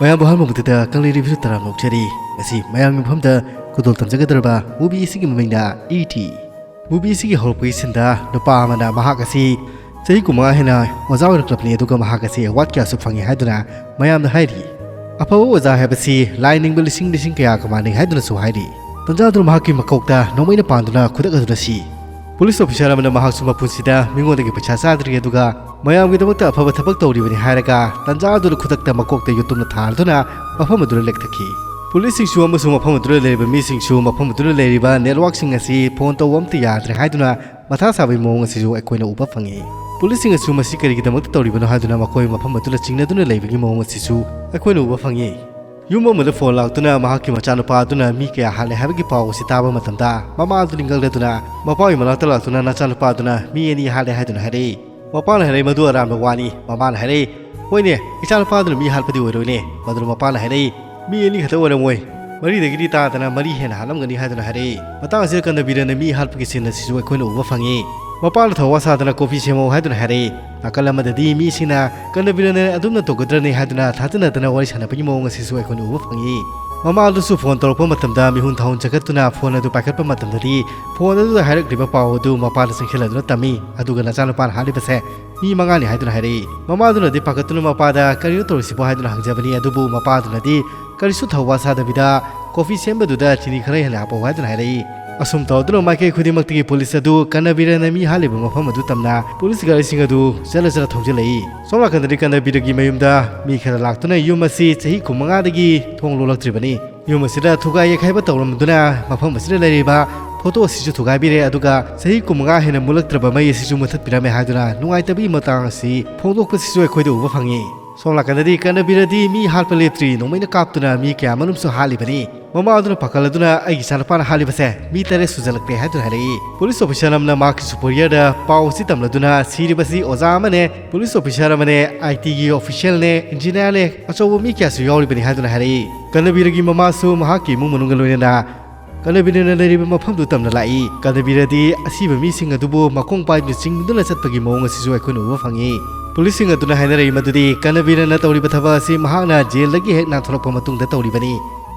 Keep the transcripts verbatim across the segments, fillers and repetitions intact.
ꯃꯌꯥꯝꯕꯨ ꯑꯍꯥꯟꯕ ꯃꯛꯇꯗ ꯀꯪꯂꯩ ꯔꯤꯚꯤꯌꯨ ꯇꯔꯥꯝꯅ ꯑꯣꯛꯆꯔꯤ꯫ ꯉꯁꯤ ꯃꯌꯥꯝꯒꯤ ꯃꯐꯝꯗ ꯈꯨꯗꯣꯜ ꯇꯝꯖꯒꯗꯧꯔꯕ ꯃꯨꯚꯤ ꯑꯁꯤꯒꯤ ꯃꯃꯤꯡꯅ ꯏ ꯇꯤ꯫ ꯃꯨꯚꯤ ꯑꯁꯤꯒꯤ ꯍꯧꯔꯛꯄꯒꯤ ꯁꯤꯟꯗ ꯅꯨꯄꯥ ꯑꯃꯅ ꯃꯍꯥꯛ ꯑꯁꯤ ꯆꯍꯤ ꯀꯨꯟꯃꯉꯥ ꯍꯦꯟꯅ ꯑꯣꯖꯥ ꯑꯣꯏꯔꯛꯂꯕꯅꯤ, ꯑꯗꯨꯒ ꯃꯍꯥꯛ ꯑꯁꯤ ꯑꯦꯋꯥꯔꯗ ꯀꯌꯥꯁꯨ ꯐꯪꯉꯤ ꯍꯥꯏꯗꯨꯅ ꯃꯌꯥꯝꯅ ꯍꯥꯏꯔꯤ꯫ ꯑꯐꯕ ꯑꯣꯖꯥ ꯍꯥꯏꯕꯁꯤ ꯂꯥꯏ ꯅꯤꯡꯕ ꯂꯤꯁꯤꯡ ꯂꯤꯁꯤꯡ ꯀꯌꯥꯒ ꯃꯥꯟꯅꯩ ꯍꯥꯏꯗꯨꯅꯁꯨ ꯍꯥꯏꯔꯤ꯫ ꯇꯟꯖꯥ ꯑꯗꯨꯅ ꯃꯍꯥꯛꯀꯤ ꯃꯀꯣꯛꯇ ꯅꯣꯡꯃꯩꯅ ꯄꯥꯟꯗꯨꯅ ꯈꯨꯗꯛ ꯑꯗꯨꯗ ꯁꯤ꯫ ꯄꯨꯂꯤꯁ ꯑꯣꯐꯤꯁꯥꯔ ꯑꯃꯅ ꯃꯍꯥꯛꯁꯨ ꯃꯄꯨꯟꯁꯤꯗ ꯃꯤꯉꯣꯟꯗꯒꯤ ꯄꯩꯁꯥ ꯆꯥꯗ꯭ꯔꯤ, ꯑꯗꯨꯒ ꯃꯌꯥꯝꯒꯤꯗꯃꯛꯇ ꯑꯐꯕ ꯊꯕꯛ ꯇꯧꯔꯤꯕꯅꯤ ꯍꯥꯏꯔꯒ ꯇꯟꯖꯥ ꯑꯗꯨꯗ ꯈꯨꯗꯛꯇ ꯃꯀꯣꯛꯇ ꯌꯨꯇꯨꯝꯅ ꯊꯥꯔꯗꯨꯅ ꯃꯐꯝ ꯑꯗꯨꯗ ꯂꯦꯛꯊꯈꯤ꯫ ꯄꯨꯂꯤꯁꯁꯤꯡꯁꯨ ꯑꯃꯁꯨꯡ ꯃꯐꯝ ꯑꯗꯨꯗ ꯂꯩꯔꯤꯕ ꯃꯤꯁꯤꯡꯁꯨ ꯃꯐꯝ ꯑꯗꯨꯗ ꯂꯩꯔꯤꯕ ꯅꯦꯠꯋꯥꯔꯛꯁꯤꯡ ꯑꯁꯤ ꯐꯣꯟ ꯇꯧꯕ ꯑꯃꯠꯇ ꯌꯥꯗ꯭ꯔꯦ ꯍꯥꯏꯗꯨꯅ ꯃꯊꯥ ꯁꯥꯕꯒꯤ ꯃꯑꯣꯡ ꯑꯁꯤꯁꯨ ꯑꯩꯈꯣꯏꯅ ꯎꯕ ꯐꯪꯉꯤ꯫ ꯄꯨꯂꯤꯁꯁꯤꯡꯅꯁꯨ ꯃꯁꯤ ꯀꯔꯤꯒꯤꯗꯃꯛꯇ ꯇꯧꯔꯤꯕꯅꯣ ꯍꯥꯏꯗꯨꯅ ꯃꯈꯣꯏ ꯃꯐꯝ ꯑꯗꯨꯗ ꯆꯤꯡꯅꯗꯨꯅ ꯂꯩꯕꯒꯤ ꯃꯑꯣꯡ ꯑꯁꯤꯁꯨ ꯑꯩꯈꯣꯏꯅ ꯎꯕ ꯐꯪꯉꯤ꯫ ꯌꯨꯝ ꯑꯃꯗ ꯐꯣꯟ ꯂꯥꯛꯇꯨꯅ ꯃꯍꯥꯛꯀꯤ ꯃꯆꯥꯅꯨꯄꯥ ꯑꯗꯨꯅ ꯃꯤ ꯀꯌꯥ ꯍꯥꯠꯂꯦ ꯍꯥꯏꯕꯒꯤ ꯄꯥꯎ ꯑꯁꯤ ꯇꯥꯕ ꯃꯇꯝꯗ, ꯃꯃꯥ ꯑꯗꯨ ꯅꯤꯡꯒꯜꯗꯗꯨꯅ ꯃꯄꯥꯒꯤ ꯃꯅꯥꯛꯇ ꯂꯥꯛꯇꯨꯅ ꯃꯆꯥꯅꯨꯄꯥ ꯑꯗꯨꯅ ꯃꯤ ꯑꯅꯤ ꯍꯥꯠꯂꯦ ꯍꯥꯏꯗꯨꯅ ꯍꯥꯏꯔꯛꯏ꯫ ꯃꯄꯥꯅ ꯍꯥꯏꯔꯛꯏ, "ꯃꯗꯨ ꯑꯔꯥꯟꯕ ꯋꯥꯅꯤ"꯫ ꯃꯃꯥꯅ ꯍꯥꯏꯔꯛꯏ, "ꯍꯣꯏꯅꯦ, ꯏꯆꯥꯅꯨꯄꯥ ꯑꯗꯨꯅ ꯃꯤ ꯍꯥꯠꯄꯗꯤ ꯑꯣꯏꯔꯣꯏꯅꯦ"꯫ ꯃꯗꯨꯅ ꯃꯄꯥꯅ ꯍꯥꯏꯔꯛꯏ, "ꯃꯤ ꯑꯅꯤ ꯈꯛꯇ ꯑꯣꯏꯔꯝꯃꯣꯏ, ꯃꯔꯤꯗꯒꯤꯗꯤ ꯇꯥꯗꯅ ꯃꯔꯤ ꯍꯦꯟꯅ ꯍꯥꯠꯂꯝꯒꯅꯤ" ꯍꯥꯏꯗꯨꯅ ꯍꯥꯏꯔꯛꯏ꯫ ꯃꯇꯥꯡ ꯑꯁꯤꯗ ꯀꯟꯗꯕꯤꯔꯅ ꯃꯤ ꯍꯥꯠꯄꯒꯤ ꯁꯤꯟ ꯑꯁꯤꯁꯨ ꯑꯩꯈꯣꯏꯅ ꯎꯕ ꯐꯪꯉꯤ꯫ ꯃꯄꯥꯅ ꯊꯧꯋꯥ ꯁꯥꯗꯅ ꯀꯣꯐꯤ ꯁꯦꯝꯃꯛꯎ ꯍꯥꯏꯗꯨꯅ ꯍꯥꯏꯔꯛꯏ꯫ ꯅꯥꯀꯜ ꯑꯃꯗꯗꯤ ꯃꯤꯁꯤꯡꯅ ꯀꯟꯗꯕꯤꯔꯅ ꯑꯗꯨꯝꯅ ꯇꯧꯒꯗ꯭ꯔꯅꯤ ꯍꯥꯏꯗꯨꯅ ꯊꯥꯖꯅꯗꯅ ꯋꯥꯔꯤ ꯁꯥꯟꯅꯕꯒꯤ ꯃꯑꯣꯡ ꯑꯁꯤꯁꯨ ꯑꯩꯈꯣꯏꯅ ꯎꯕ ꯐꯪꯉꯤ꯫ ꯃꯃꯥ ꯑꯗꯨꯁꯨ ꯐꯣꯟ ꯇꯧꯔꯛꯄ ꯃꯇꯝꯗ ꯃꯤꯍꯨꯟ ꯊꯥꯍꯨꯟ ꯆꯠꯈꯠꯇꯨꯅ ꯐꯣꯟ ꯑꯗꯨ ꯄꯥꯏꯈꯠꯄ ꯃꯇꯝꯗꯗꯤ ꯐꯣꯟ ꯑꯗꯨꯗ ꯍꯥꯏꯔꯛꯂꯤꯕ ꯄꯥꯎ ꯑꯗꯨ ꯃꯄꯥꯗ ꯆꯪꯁꯤꯜꯂꯗꯨꯅ ꯇꯝꯃꯤ꯫ ꯑꯗꯨꯒ ꯅꯆꯥꯅꯨꯄꯥꯅ ꯍꯥꯠꯂꯤꯕꯁꯦ ꯃꯤ ꯃꯉꯥꯅꯤ ꯍꯥꯏꯗꯨꯅ ꯍꯥꯏꯔꯛꯏ꯫ ꯃꯃꯥꯗꯨꯅꯗꯤ ꯄꯥꯈꯠꯇꯨꯅ ꯃꯄꯥꯗ "ꯀꯔꯤꯅꯣ ꯇꯧꯔꯤꯁꯤꯕꯣ?" ꯍꯥꯏꯗꯨꯅ ꯍꯪꯖꯕꯅꯤ꯫ ꯑꯗꯨꯕꯨ ꯃꯄꯥꯗꯨꯅꯗꯤ ꯀꯔꯤꯁꯨ ꯊꯧꯋꯥ ꯁꯥꯗꯕꯤꯗ ꯀꯣꯐꯤ ꯁꯦꯝꯕꯗꯨꯗ ꯆꯤꯅꯤ ꯈꯔ ꯍꯦꯟꯅ ꯍꯥꯞꯄꯛꯎ ꯍꯥꯏꯗꯨꯅ ꯍꯥꯏꯔꯛꯏ꯫ ꯑꯁꯨꯝ ꯇꯧꯗꯨꯅ ꯃꯥꯏꯀꯩ ꯈꯨꯗꯤꯡꯃꯛꯇꯒꯤ ꯄꯨꯂꯤꯁ ꯑꯗꯨ ꯀꯟꯅꯕꯤꯔꯅ ꯃꯤ ꯍꯥꯠꯂꯤꯕ ꯃꯐꯝ ꯑꯗꯨ ꯇꯝꯅ ꯄꯨꯂꯤꯁ ꯒꯥꯔꯤꯁꯤꯡ ꯑꯗꯨ ꯆꯠꯂ ꯆꯠꯂ ꯊꯧꯖꯤꯜꯂꯛꯏ꯫ ꯁꯣꯝ ꯅꯥꯀꯟꯗꯗꯤ ꯀꯟꯅꯕꯤꯔꯒꯤ ꯃꯌꯨꯝꯗ ꯃꯤ ꯈꯔ ꯂꯥꯛꯇꯨꯅ ꯌꯨꯝ ꯑꯁꯤ ꯆꯍꯤ ꯀꯨꯟꯃꯉꯥꯗꯒꯤ ꯊꯣꯡ ꯂꯣꯜꯂꯛꯇ꯭ꯔꯤꯕꯅꯤ꯫ ꯌꯨꯝ ꯑꯁꯤꯗ ꯊꯨꯒꯥꯏ ꯌꯩꯈꯥꯏꯕ ꯇꯧꯔꯝꯗꯨꯅ ꯃꯐꯝ ꯑꯁꯤꯗ ꯂꯩꯔꯤꯕ ꯐꯣꯇꯣ ꯑꯁꯤꯁꯨ ꯊꯨꯒꯥꯏꯕꯤꯔꯦ, ꯑꯗꯨꯒ ꯆꯍꯤ ꯀꯨꯟꯃꯉꯥ ꯍꯦꯟꯅ ꯃꯨꯠꯂꯛꯇ꯭ꯔꯕ ꯃꯩ ꯑꯁꯤꯁꯨ ꯃꯨꯊꯠꯄꯤꯔꯝꯃꯦ ꯍꯥꯏꯗꯨꯅ ꯅꯨꯡꯉꯥꯏꯇꯕꯒꯤ ꯃꯇꯥꯡ ꯑꯁꯤ ꯐꯣꯡꯗꯣꯛꯄꯁꯤꯁꯨ ꯑꯩꯈꯣꯏꯗ ꯎꯕ ꯐꯪꯉꯤ꯫ ꯁꯣꯝ ꯅꯥꯀꯟꯗꯗꯤ ꯀꯟꯅꯕꯤꯔꯗꯤ ꯃꯤ ꯍꯥꯠꯄ ꯂꯦꯞꯇ꯭ꯔꯤ, ꯅꯣꯡꯃꯩꯅ ꯀꯥꯞꯇꯨꯅ ꯃꯤ ꯀꯌꯥ ꯃꯔꯨꯝꯁꯨ ꯍꯥꯠꯂꯤꯕꯅꯤ꯫ ꯃꯃꯥ ꯑꯗꯨꯅ ꯄꯥꯈꯠꯂꯗꯨꯅ "ꯑꯩꯒꯤ ꯏꯆꯥꯅꯨꯄꯥꯅ ꯍꯥꯠꯂꯤꯕꯁꯦ ꯃꯤ ꯇꯔꯦꯠ ꯁꯨꯖꯜꯂꯛꯂꯦ" ꯍꯥꯏꯗꯨꯅ ꯍꯥꯏꯔꯛꯏ꯫ ꯄꯨꯂꯤꯁ ꯑꯣꯐꯤꯁꯥꯔ ꯑꯃꯅ ꯃꯍꯥꯛꯀꯤ ꯁꯨꯄꯔꯤꯌꯔꯗ ꯄꯥꯎ ꯑꯁꯤ ꯇꯝꯂꯗꯨꯅ ꯁꯤꯔꯤꯕꯁꯤ ꯑꯣꯖꯥ ꯑꯃꯅꯦ, ꯄꯨꯂꯤꯁ ꯑꯣꯐꯤꯁꯥꯔ ꯑꯃꯅꯦ, ꯑꯥꯏ ꯇꯤꯒꯤ ꯑꯣꯐꯤꯁꯤꯌꯦꯜꯅꯦ, ꯏꯟꯖꯤꯅꯤꯌꯥꯔꯅꯦ, ꯑꯆꯧꯕ ꯃꯤ ꯀꯌꯥꯁꯨ ꯌꯥꯎꯔꯤꯕꯅꯤ ꯍꯥꯏꯗꯨꯅ ꯍꯥꯏꯔꯛꯏ꯫ ꯀꯟꯅꯕꯤꯔꯒꯤ ꯃꯃꯥꯁꯨ ꯃꯍꯥꯛꯀꯤ ꯏꯃꯨꯡ ꯃꯅꯨꯡꯒ ꯂꯣꯏꯅꯅ ꯀꯟꯅꯕꯤꯔꯅ ꯂꯩꯔꯤꯕ ꯃꯐꯝꯗꯨ ꯇꯝꯅ ꯂꯥꯛꯏ꯫ ꯀꯟꯅꯕꯤꯔꯗꯤ ꯑꯁꯤꯕ ꯃꯤꯁꯤꯡ ꯑꯗꯨꯕꯨ ꯃꯈꯣꯡ ꯄꯥꯏꯗꯨꯅ ꯆꯤꯡꯗꯨꯅ ꯆꯠꯄꯒꯤ ꯃꯑꯣꯡ ꯑꯁꯤꯁꯨ ꯑꯩꯈꯣꯏꯅ ꯎꯕ ꯐꯪꯉꯤ꯫ ꯄꯨꯂꯤꯁꯁꯤꯡ ꯑꯗꯨꯅ ꯍꯥꯏꯅꯔꯛꯏ ꯃꯗꯨꯗꯤ ꯀꯅꯕꯤꯔꯅ ꯇꯧꯔꯤꯕ ꯊꯕꯛ ꯑꯁꯤ ꯃꯍꯥꯛꯅ ꯖꯦꯜꯗꯒꯤ ꯍꯦꯛ ꯅꯥꯟꯊꯣꯔꯛꯄ ꯃꯇꯨꯡꯗ ꯇꯧꯔꯤꯕꯅꯤ꯫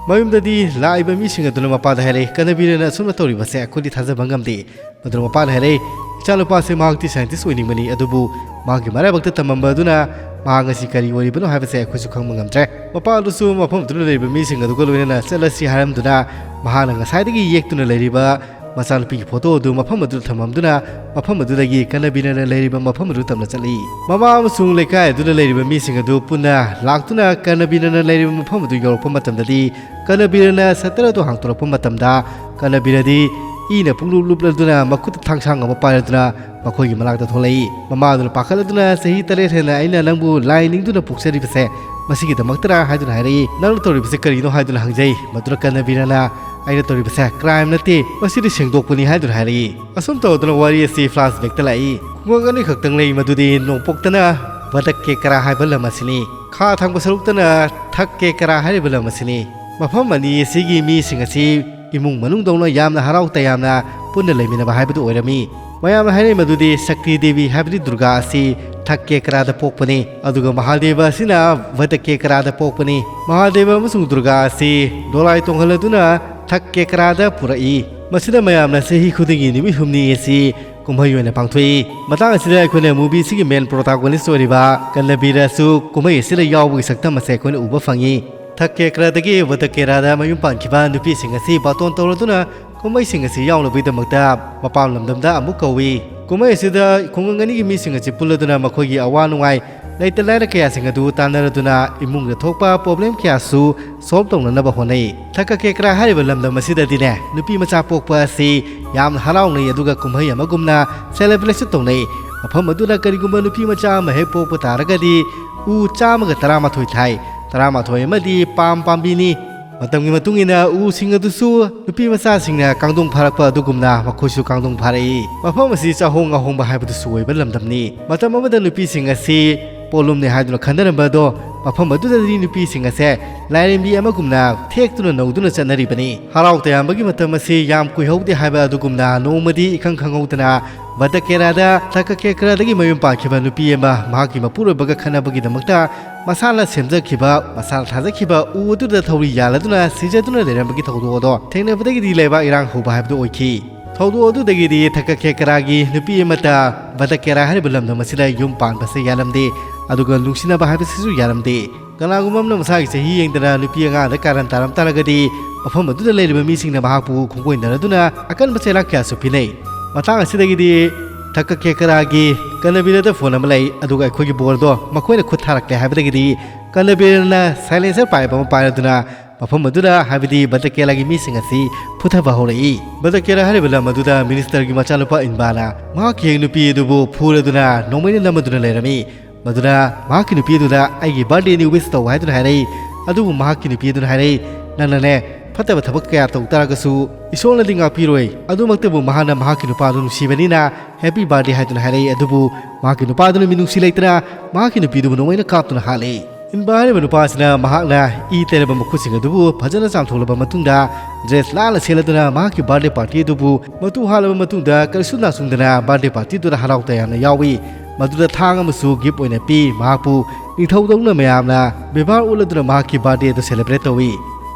ꯃꯌꯨꯝꯗꯗꯤ ꯂꯥꯛꯏꯕ ꯃꯤꯁꯤꯡ ꯑꯗꯨꯅ ꯃꯄꯥꯗ ꯍꯥꯏꯔꯛꯏ, "ꯀꯅꯕꯤꯔꯅ ꯑꯁꯨꯝꯅ ꯇꯧꯔꯤꯕꯁꯦ ꯑꯩꯈꯣꯏꯗꯤ ꯊꯥꯖꯕ ꯉꯝꯗꯦ"꯫ ꯃꯗꯨꯅ ꯃꯄꯥꯅ ꯍꯥꯏꯔꯛꯏ, "ꯏꯆꯥꯅꯨꯄꯥꯁꯦ ꯃꯍꯥꯛꯇꯤ ꯁꯥꯏꯟꯇꯤꯁ ꯑꯣꯏꯅꯤꯡꯕꯅꯤ, ꯑꯗꯨꯕꯨ ꯃꯍꯥꯛꯀꯤ ꯃꯔꯥꯏꯕꯛꯇ ꯇꯝꯃꯝꯕ ꯑꯗꯨꯅ ꯃꯍꯥꯛ ꯉꯁꯤ ꯀꯔꯤ ꯑꯣꯏꯔꯤꯕꯅꯣ ꯍꯥꯏꯕꯁꯦ ꯑꯩꯈꯣꯏꯁꯨ ꯈꯪꯕ ꯉꯝꯗ꯭ꯔꯦ"꯫ ꯃꯄꯥ ꯑꯗꯨꯁꯨ ꯃꯐꯝ ꯑꯗꯨꯗ ꯂꯩꯔꯤꯕ ꯃꯤꯁꯤꯡ ꯑꯗꯨꯒ ꯂꯣꯏꯅꯅ ꯆꯠꯂꯁꯤ ꯍꯥꯏꯔꯝꯗꯨꯅ ꯃꯍꯥꯛꯅ ꯉꯁꯥꯏꯗꯒꯤ ꯌꯦꯛꯇꯨꯅ ꯂꯩꯔꯤꯕ ꯃꯆꯥꯅꯨꯄꯤꯒꯤ ꯐꯣꯇꯣ ꯑꯗꯨ ꯃꯐꯝ ꯑꯗꯨꯗ ꯊꯝꯃꯝꯗꯨꯅ ꯃꯐꯝ ꯑꯗꯨꯗꯒꯤ ꯀꯅꯕꯤꯔꯅ ꯂꯩꯔꯤꯕ ꯃꯐꯝ ꯑꯗꯨ ꯇꯝꯅ ꯆꯠꯂꯤ꯫ ꯃꯃꯥ ꯑꯃꯁꯨꯡ ꯂꯩꯀꯥꯏ ꯑꯗꯨꯗ ꯂꯩꯔꯤꯕ ꯃꯤꯁꯤꯡ ꯑꯗꯨ ꯄꯨꯟꯅ ꯂꯥꯛꯇꯨꯅ ꯀꯅꯕꯤꯔꯅ ꯂꯩꯔꯤꯕ ꯃꯐꯝ ꯑꯗꯨ ꯌꯧꯔꯛꯄ ꯃꯇꯝꯗꯗꯤ ꯀꯅꯕꯤꯔꯅ ꯁꯇꯔ ꯑꯗꯨ ꯍꯥꯡꯗꯣꯔꯛꯄ ꯃꯇꯝꯗ ꯀꯅꯕꯤꯔꯗꯤ ꯏꯅ ꯄꯨꯡꯂꯨꯞ ꯂꯨꯞꯂꯗꯨꯅ ꯃꯈꯨꯠꯇ ꯊꯥꯡꯁꯥꯡ ꯑꯃ ꯄꯥꯏꯔꯗꯨꯅ ꯃꯈꯣꯏꯒꯤ ꯃꯅꯥꯛꯇ ꯊꯣꯛꯂꯛꯏ꯫ ꯃꯃꯥ ꯑꯗꯨꯅ ꯄꯥꯈꯠꯂꯗꯨꯅ, "ꯆꯍꯤ ꯇꯔꯦꯠ ꯍꯦꯟꯅ ꯑꯩꯅ ꯅꯪꯕꯨ ꯂꯥꯏ ꯅꯤꯡꯗꯨꯅ ꯄꯣꯛꯆꯔꯤꯕꯁꯦ ꯃꯁꯤꯒꯤꯗꯃꯛꯇꯔꯥ?" ꯍꯥꯏꯗꯨꯅ ꯍꯥꯏꯔꯛꯏ꯫ "ꯅꯪꯅ ꯇꯧꯔꯤꯕꯁꯦ ꯀꯔꯤꯅꯣ?" ꯍꯥꯏꯗꯨꯅ ꯍꯪꯖꯩ꯫ ꯃꯗꯨꯗ ꯀꯅꯕꯤꯔꯅ, "ꯑꯩꯅ ꯇꯧꯔꯤꯕꯁꯦ ꯀ꯭ꯔꯥꯏꯝ ꯅꯠꯇꯦ, ꯃꯁꯤꯗꯤ ꯁꯦꯡꯗꯣꯛꯄꯅꯤ" ꯍꯥꯏꯗꯨꯅ ꯍꯥꯏꯔꯛꯏ꯫ ꯑꯁꯨꯝ ꯇꯧꯗꯨꯅ ꯋꯥꯔꯤ ꯑꯁꯤ ꯐ꯭ꯂꯥꯁꯕꯦꯛꯇ ꯂꯥꯛꯏ꯫ ꯈꯨꯡꯒꯪ ꯑꯅꯤꯈꯛꯇꯪ ꯂꯩ, ꯃꯗꯨꯗꯤ ꯅꯣꯡꯄꯣꯛꯇꯅ ꯚꯗꯛꯀꯦꯀꯔꯥ ꯍꯥꯏꯕ ꯂꯝ ꯑꯁꯤꯅꯤ, ꯈꯥ ꯊꯪꯕ ꯁꯔꯨꯛꯇꯅ ꯊꯛꯀꯦꯀꯔꯥ ꯍꯥꯏꯔꯤꯕ ꯂꯝ ꯑꯁꯤꯅꯤ꯫ ꯃꯐꯝ ꯑꯅꯤ ꯑꯁꯤꯒꯤ ꯃꯤꯁꯤꯡ ꯑꯁꯤ ꯏꯃꯨꯡ ꯃꯅꯨꯡꯗꯧꯅ ꯌꯥꯝꯅ ꯍꯔꯥꯎ ꯇꯌꯥꯝꯅ ꯄꯨꯟꯅ ꯂꯩꯃꯤꯟꯅꯕ ꯍꯥꯏꯕꯗꯨ ꯑꯣꯏꯔꯝꯃꯤ꯫ ꯃꯌꯥꯝꯅ ꯍꯥꯏꯅꯩ ꯃꯗꯨꯗꯤ ꯁꯛꯇꯤ ꯗꯦꯕꯤ ꯍꯥꯏꯕꯗꯤ ꯗꯨꯔꯒꯥ ꯑꯁꯤ ꯊꯛꯀꯦꯀꯔꯥꯗ ꯄꯣꯛꯄꯅꯤ, ꯑꯗꯨꯒ ꯃꯍꯥꯗꯦꯕ ꯑꯁꯤꯅ ꯚꯗꯛꯀꯦꯀꯔꯥꯗ ꯄꯣꯛꯄꯅꯤ꯫ ꯃꯍꯥꯗꯦꯕ ꯑꯃꯁꯨꯡ ꯗꯨꯔꯒꯥ ꯑꯁꯤ ꯗꯣꯂꯥꯏ ꯇꯣꯡꯍꯜꯂꯗꯨꯅ ꯊꯛꯀꯦꯀꯔꯥꯗ ꯄꯨꯔꯛꯏ꯫ ꯃꯁꯤꯗ ꯃꯌꯥꯝꯅ ꯆꯍꯤ ꯈꯨꯗꯤꯡꯒꯤ ꯅꯨꯃꯤꯠ ꯍꯨꯝꯅꯤ ꯑꯁꯤ ꯀꯨꯝꯍꯩ ꯑꯣꯏꯅ ꯄꯥꯡꯊꯣꯛꯏ꯫ ꯃꯇꯥꯡ ꯑꯁꯤꯗ ꯑꯩꯈꯣꯏꯅ movie ꯑꯁꯤꯒꯤ main protagonist ꯑꯣꯏꯔꯤꯕ ꯀꯟꯅꯕꯤꯔꯁꯨ ꯀꯨꯝꯍꯩ ꯑꯁꯤꯗ ꯌꯥꯎꯕꯒꯤ ꯁꯛꯇꯝ ꯑꯁꯦ ꯑꯩꯈꯣꯏꯅ ꯎꯕ ꯐꯪꯉꯤ꯫ ꯊꯛꯀꯦꯀ꯭ꯔꯥꯗꯒꯤ ꯚꯗꯛꯀꯦꯔꯥꯗ ꯃꯌꯨꯝ ꯄꯥꯟꯈꯤꯕ ꯅꯨꯄꯤꯁꯤꯡ ꯑꯁꯤ ꯕꯥꯇꯣꯟ ꯇꯧꯔꯗꯨꯅ ꯀꯨꯝꯍꯩꯁꯤꯡ ꯑꯁꯤ ꯌꯥꯎꯅꯕꯒꯤꯗꯃꯛꯇ ꯃꯄꯥꯟ ꯂꯝꯗꯝꯗ ꯑꯃꯨꯛ ꯀꯧꯏ꯫ ꯀꯨꯝꯍꯩ ꯑꯁꯤꯗ ꯈꯨꯡꯒꯪ ꯑꯅꯤꯒꯤ ꯃꯤꯁꯤꯡ ꯑꯁꯤ ꯄꯨꯜꯂꯗꯨꯅ ꯃꯈꯣꯏꯒꯤ ꯑꯋꯥ ꯅꯨꯡꯉꯥꯏ, ꯂꯩꯇ ꯂꯥꯏꯔ ꯀꯌꯥꯁꯤꯡ ꯑꯗꯨ ꯇꯥꯟꯅꯔꯗꯨꯅ ꯏꯃꯨꯡꯗ ꯊꯣꯛꯄ problem ꯀꯌꯥꯁꯨ solve ꯇꯧꯅꯅꯕ ꯍꯣꯠꯅꯩ꯫ ꯊꯛꯀꯦꯀ꯭ꯔꯥ ꯍꯥꯏꯔꯤꯕ ꯂꯝꯗꯝ ꯑꯁꯤꯗꯗꯤꯅꯦ, ꯅꯨꯄꯤ ꯃꯆꯥ ꯄꯣꯛꯄ ꯑꯁꯤ ꯌꯥꯝꯅ ꯍꯔꯥꯎꯅꯩ, ꯑꯗꯨꯒ ꯀꯨꯝꯍꯩ ꯑꯃꯒꯨꯝꯅ celebrateꯁꯨ ꯇꯧꯅꯩ꯫ ꯃꯐꯝ ꯑꯗꯨꯗ ꯀꯔꯤꯒꯨꯝꯕ ꯅꯨꯄꯤ ꯃꯆꯥ ꯑꯃ ꯍꯦꯛ ꯄꯣꯛꯄ ꯇꯥꯔꯒꯗꯤ ꯎ ꯆꯥꯝꯃꯒ ꯇꯔꯥꯃꯥꯊꯣꯏ ꯊꯥꯏ꯫ ꯇꯔꯥꯃꯥꯊꯣꯏ ꯑꯃꯗꯤ ꯄꯥꯝ ꯄꯥꯝꯕꯤꯅꯤ꯫ ꯃꯇꯝꯒꯤ ꯃꯇꯨꯡ ꯏꯟꯅ ꯎꯁꯤꯡ ꯑꯗꯨꯁꯨ ꯅꯨꯄꯤ ꯃꯆꯥꯁꯤꯡꯅ ꯀꯥꯡꯗꯣꯡ ꯐꯥꯔꯛꯄ ꯑꯗꯨꯒꯨꯝꯅ ꯃꯈꯣꯏꯁꯨ ꯀꯥꯡꯗꯣꯡ ꯐꯥꯔꯛꯏ꯫ ꯃꯐꯝ ꯑꯁꯤ ꯆꯥꯍꯣꯡ ꯉꯥꯍꯣꯡꯕ ꯍꯥꯏꯕꯗꯨꯁꯨ ꯑꯣꯏꯕ ꯂꯝꯗꯝꯅꯤ꯫ ꯃꯇꯝ ꯑꯃꯗ ꯅꯨꯄꯤꯁꯤꯡ ꯑꯁꯤ ꯄꯣꯠꯂꯨꯝꯅꯤ ꯍꯥꯏꯗꯨꯅ ꯈꯟꯅꯔꯝꯕ ꯑꯗꯣ, ꯃꯐꯝ ꯑꯗꯨꯗꯗꯤ ꯅꯨꯄꯤꯁꯤꯡ ꯑꯁꯦ ꯂꯥꯏꯔꯦꯝꯕꯤ ꯑꯃꯒꯨꯝꯅ ꯊꯦꯛꯇꯨꯅ ꯅꯧꯗꯨꯅ ꯆꯠꯅꯔꯤꯕꯅꯤ꯫ ꯍꯔꯥꯎ ꯇꯌꯥꯝꯕꯒꯤ ꯃꯇꯝ ꯑꯁꯤ ꯌꯥꯝ ꯀꯨꯏꯍꯧꯗꯦ ꯍꯥꯏꯕ ꯑꯗꯨꯒꯨꯝꯅ ꯅꯣꯡꯃꯗꯤ ꯏꯈꯪ ꯈꯪꯍꯧꯗꯅ ꯕꯇꯀꯦꯔꯥꯗ ꯊꯀꯀꯦꯀ꯭ꯔꯥꯗꯒꯤ ꯃꯌꯨꯝ ꯄꯥꯟꯈꯤꯕ ꯅꯨꯄꯤ ꯑꯃ ꯃꯍꯥꯛꯀꯤ ꯃꯄꯨꯔꯣꯏꯕꯒ ꯈꯠꯅꯕꯒꯤꯗꯃꯛꯇ ꯃꯁꯥꯅ ꯁꯦꯝꯖꯈꯤꯕ, ꯃꯁꯥꯅ ꯊꯥꯖꯈꯤꯕ ꯎ ꯑꯗꯨꯗ ꯊꯧꯔꯤ ꯌꯥꯜꯂꯗꯨꯅ ꯁꯤꯖꯗꯨꯅ ꯂꯩꯔꯝꯕꯒꯤ ꯊꯧꯗꯣꯛ ꯑꯗꯣ ꯊꯦꯡꯅꯕꯗꯒꯤꯗꯤ ꯂꯩꯕꯥꯛ ꯏꯔꯥꯡ ꯍꯧꯕ ꯍꯥꯏꯕꯗꯨ ꯑꯣꯏꯈꯤ꯫ ꯊꯧꯗꯣꯛ ꯑꯗꯨꯗꯒꯤꯗꯤ ꯊꯀꯀꯦꯀ꯭ꯔꯥꯒꯤ ꯅꯨꯄꯤ ꯑꯃꯠꯇ ꯕꯇꯀꯦꯔꯥ ꯍꯥꯏꯔꯤꯕ ꯂꯝꯗꯝ ꯑꯁꯤꯗ ꯌꯨꯝ ꯄꯥꯟꯕꯁꯦ ꯌꯥꯔꯝꯗꯦ, ꯑꯗꯨꯒ ꯅꯨꯡꯁꯤꯅꯕ ꯍꯥꯏꯕꯁꯤꯁꯨ ꯌꯥꯔꯝꯗꯦ꯫ ꯀꯅꯥꯒꯨꯝꯕ ꯑꯃꯅ ꯃꯁꯥꯒꯤ ꯆꯍꯤ ꯌꯦꯡꯗꯅ ꯅꯨꯄꯤ ꯑꯉꯥꯡꯗ ꯀꯥꯔꯟ ꯇꯥꯔꯝ ꯇꯥꯔꯒꯗꯤ, ꯃꯐꯝ ꯑꯗꯨꯗ ꯂꯩꯔꯤꯕ ꯃꯤꯁꯤꯡꯅ ꯃꯍꯥꯛꯄꯨ ꯈꯣꯡꯒꯣꯏꯅꯔꯗꯨꯅ ꯑꯀꯟꯕ ꯆꯩꯔꯥꯛ ꯀꯌꯥꯁꯨ ꯄꯤꯅꯩ꯫ ꯃꯇꯥꯡ ꯑꯁꯤꯗꯒꯤꯗꯤ ꯊꯛꯀ ꯀꯦꯀꯔꯥꯒꯤ ꯀꯅꯕꯤꯔꯗ ꯐꯣꯟ ꯑꯃ ꯂꯩ, ꯑꯗꯨꯒ ꯑꯩꯈꯣꯏꯒꯤ ꯕꯣꯔꯗꯣ ꯃꯈꯣꯏꯅ ꯈꯨꯠ ꯊꯥꯔꯛꯂꯦ ꯍꯥꯏꯕꯗꯒꯤꯗꯤ ꯀꯅꯕꯤꯔꯅ ꯁꯥꯏꯂꯦꯟꯁꯔ ꯄꯥꯏꯞ ꯑꯃ ꯄꯥꯏꯔꯗꯨꯅ ꯃꯐꯝ ꯑꯗꯨꯗ, ꯍꯥꯏꯕꯗꯤ ꯕꯇꯀꯦꯂꯥꯒꯤ ꯃꯤꯁꯤꯡ ꯑꯁꯤ ꯐꯨꯊꯕ ꯍꯧꯔꯛꯏ꯫ ꯕꯇꯀꯦꯂꯥ ꯍꯥꯏꯔꯤꯕ ꯂꯝ ꯑꯗꯨꯗ ꯃꯤꯅꯤꯁꯇꯔꯒꯤ ꯃꯆꯥꯅꯨꯄꯥ ꯏꯟꯕꯥꯅ ꯃꯍꯥꯛꯀꯤ ꯍꯦꯛ ꯅꯨꯄꯤ ꯑꯗꯨꯕꯨ ꯐꯨꯔꯗꯨꯅ ꯅꯣꯡꯃꯩꯅ ꯅꯝꯃꯗꯨꯅ ꯂꯩꯔꯝꯃꯤ꯫ ꯃꯗꯨꯅ ꯃꯍꯥꯛꯀꯤ ꯅꯨꯄꯤ ꯑꯗꯨꯗ "ꯑꯩꯒꯤ ꯕꯥꯔꯗꯦꯅꯤ, ꯋꯤꯁ ꯇꯧ" ꯍꯥꯏꯗꯨꯅ ꯍꯥꯏꯔꯛꯏ꯫ ꯑꯗꯨꯕꯨ ꯃꯍꯥꯛꯀꯤ ꯅꯨꯄꯤ ꯑꯗꯨꯅ ꯍꯥꯏꯔꯛꯏ, "ꯅꯪꯅꯅꯦ, ꯐꯠꯇꯕ ꯊꯕꯛ ꯀꯌꯥ ꯇꯧ ꯇꯥꯔꯒꯁꯨ ꯏꯁꯣꯔꯅꯗꯤ ꯉꯥꯛꯄꯤꯔꯣꯏ"꯫ ꯑꯗꯨꯃꯛꯇꯕꯨ ꯃꯍꯥꯛꯅ ꯃꯍꯥꯛꯀꯤ ꯅꯨꯄꯥꯗꯨ ꯅꯨꯡꯁꯤꯕꯅꯤꯅ "ꯍꯦꯄꯤ ꯕꯥꯔꯗꯦ" ꯍꯥꯏꯗꯨꯅ ꯍꯥꯏꯔꯛꯏ꯫ ꯑꯗꯨꯕꯨ ꯃꯍꯥꯛꯀꯤ ꯅꯨꯄꯥꯗꯨꯅ ꯃꯤꯅꯨꯡꯁꯤ ꯂꯩꯇꯅ ꯃꯍꯥꯛꯀꯤ ꯅꯨꯄꯤꯗꯨꯕꯨ ꯅꯣꯡꯃꯩꯅ ꯀꯥꯞꯇꯨꯅ ꯍꯥꯠꯂꯤ꯫ ꯏꯟꯕ ꯍꯥꯏꯔꯤꯕ ꯅꯨꯄꯥ ꯑꯁꯤꯅ ꯃꯍꯥꯛꯅ ꯏ ꯇꯩꯔꯕ ꯃꯈꯨꯠꯁꯤꯡ ꯑꯗꯨꯕꯨ ꯐꯖꯅ ꯆꯥꯝꯊꯣꯛꯂꯕ ꯃꯇꯨꯡꯗ, ꯗ꯭ꯔꯦꯁ ꯅꯥꯟꯅ ꯁꯦꯠꯂꯗꯨꯅ ꯃꯍꯥꯛꯀꯤ ꯕꯥꯔꯗꯦ ꯄꯥꯔꯇꯤ ꯑꯗꯨꯕꯨ ꯃꯇꯨ ꯍꯥꯠꯂꯕ ꯃꯇꯨꯡꯗ, ꯀꯔꯤꯁꯨ ꯅꯥꯁꯨꯡꯗꯅ ꯕꯥꯔꯗꯦ ꯄꯥꯔꯇꯤꯗꯨꯗ ꯍꯔꯥꯎ ꯇꯌꯥꯝꯅ ꯌꯥꯎꯏ꯫ ꯃꯗꯨꯗ ꯊꯥꯡ ꯑꯃꯁꯨ ꯒꯤꯐ ꯑꯣꯏꯅ ꯄꯤ꯫ ꯃꯍꯥꯛꯄꯨ ꯅꯤꯡꯊꯧꯗꯧꯅ ꯃꯌꯥꯝꯅ ꯕꯦꯕꯥꯔ ꯎꯠꯂꯗꯨꯅ ꯃꯍꯥꯛꯀꯤ ꯕꯥꯔꯗꯦ ꯑꯗꯨ ꯁꯦꯂꯦꯕ꯭ꯔꯦꯠ ꯇꯧꯏ꯫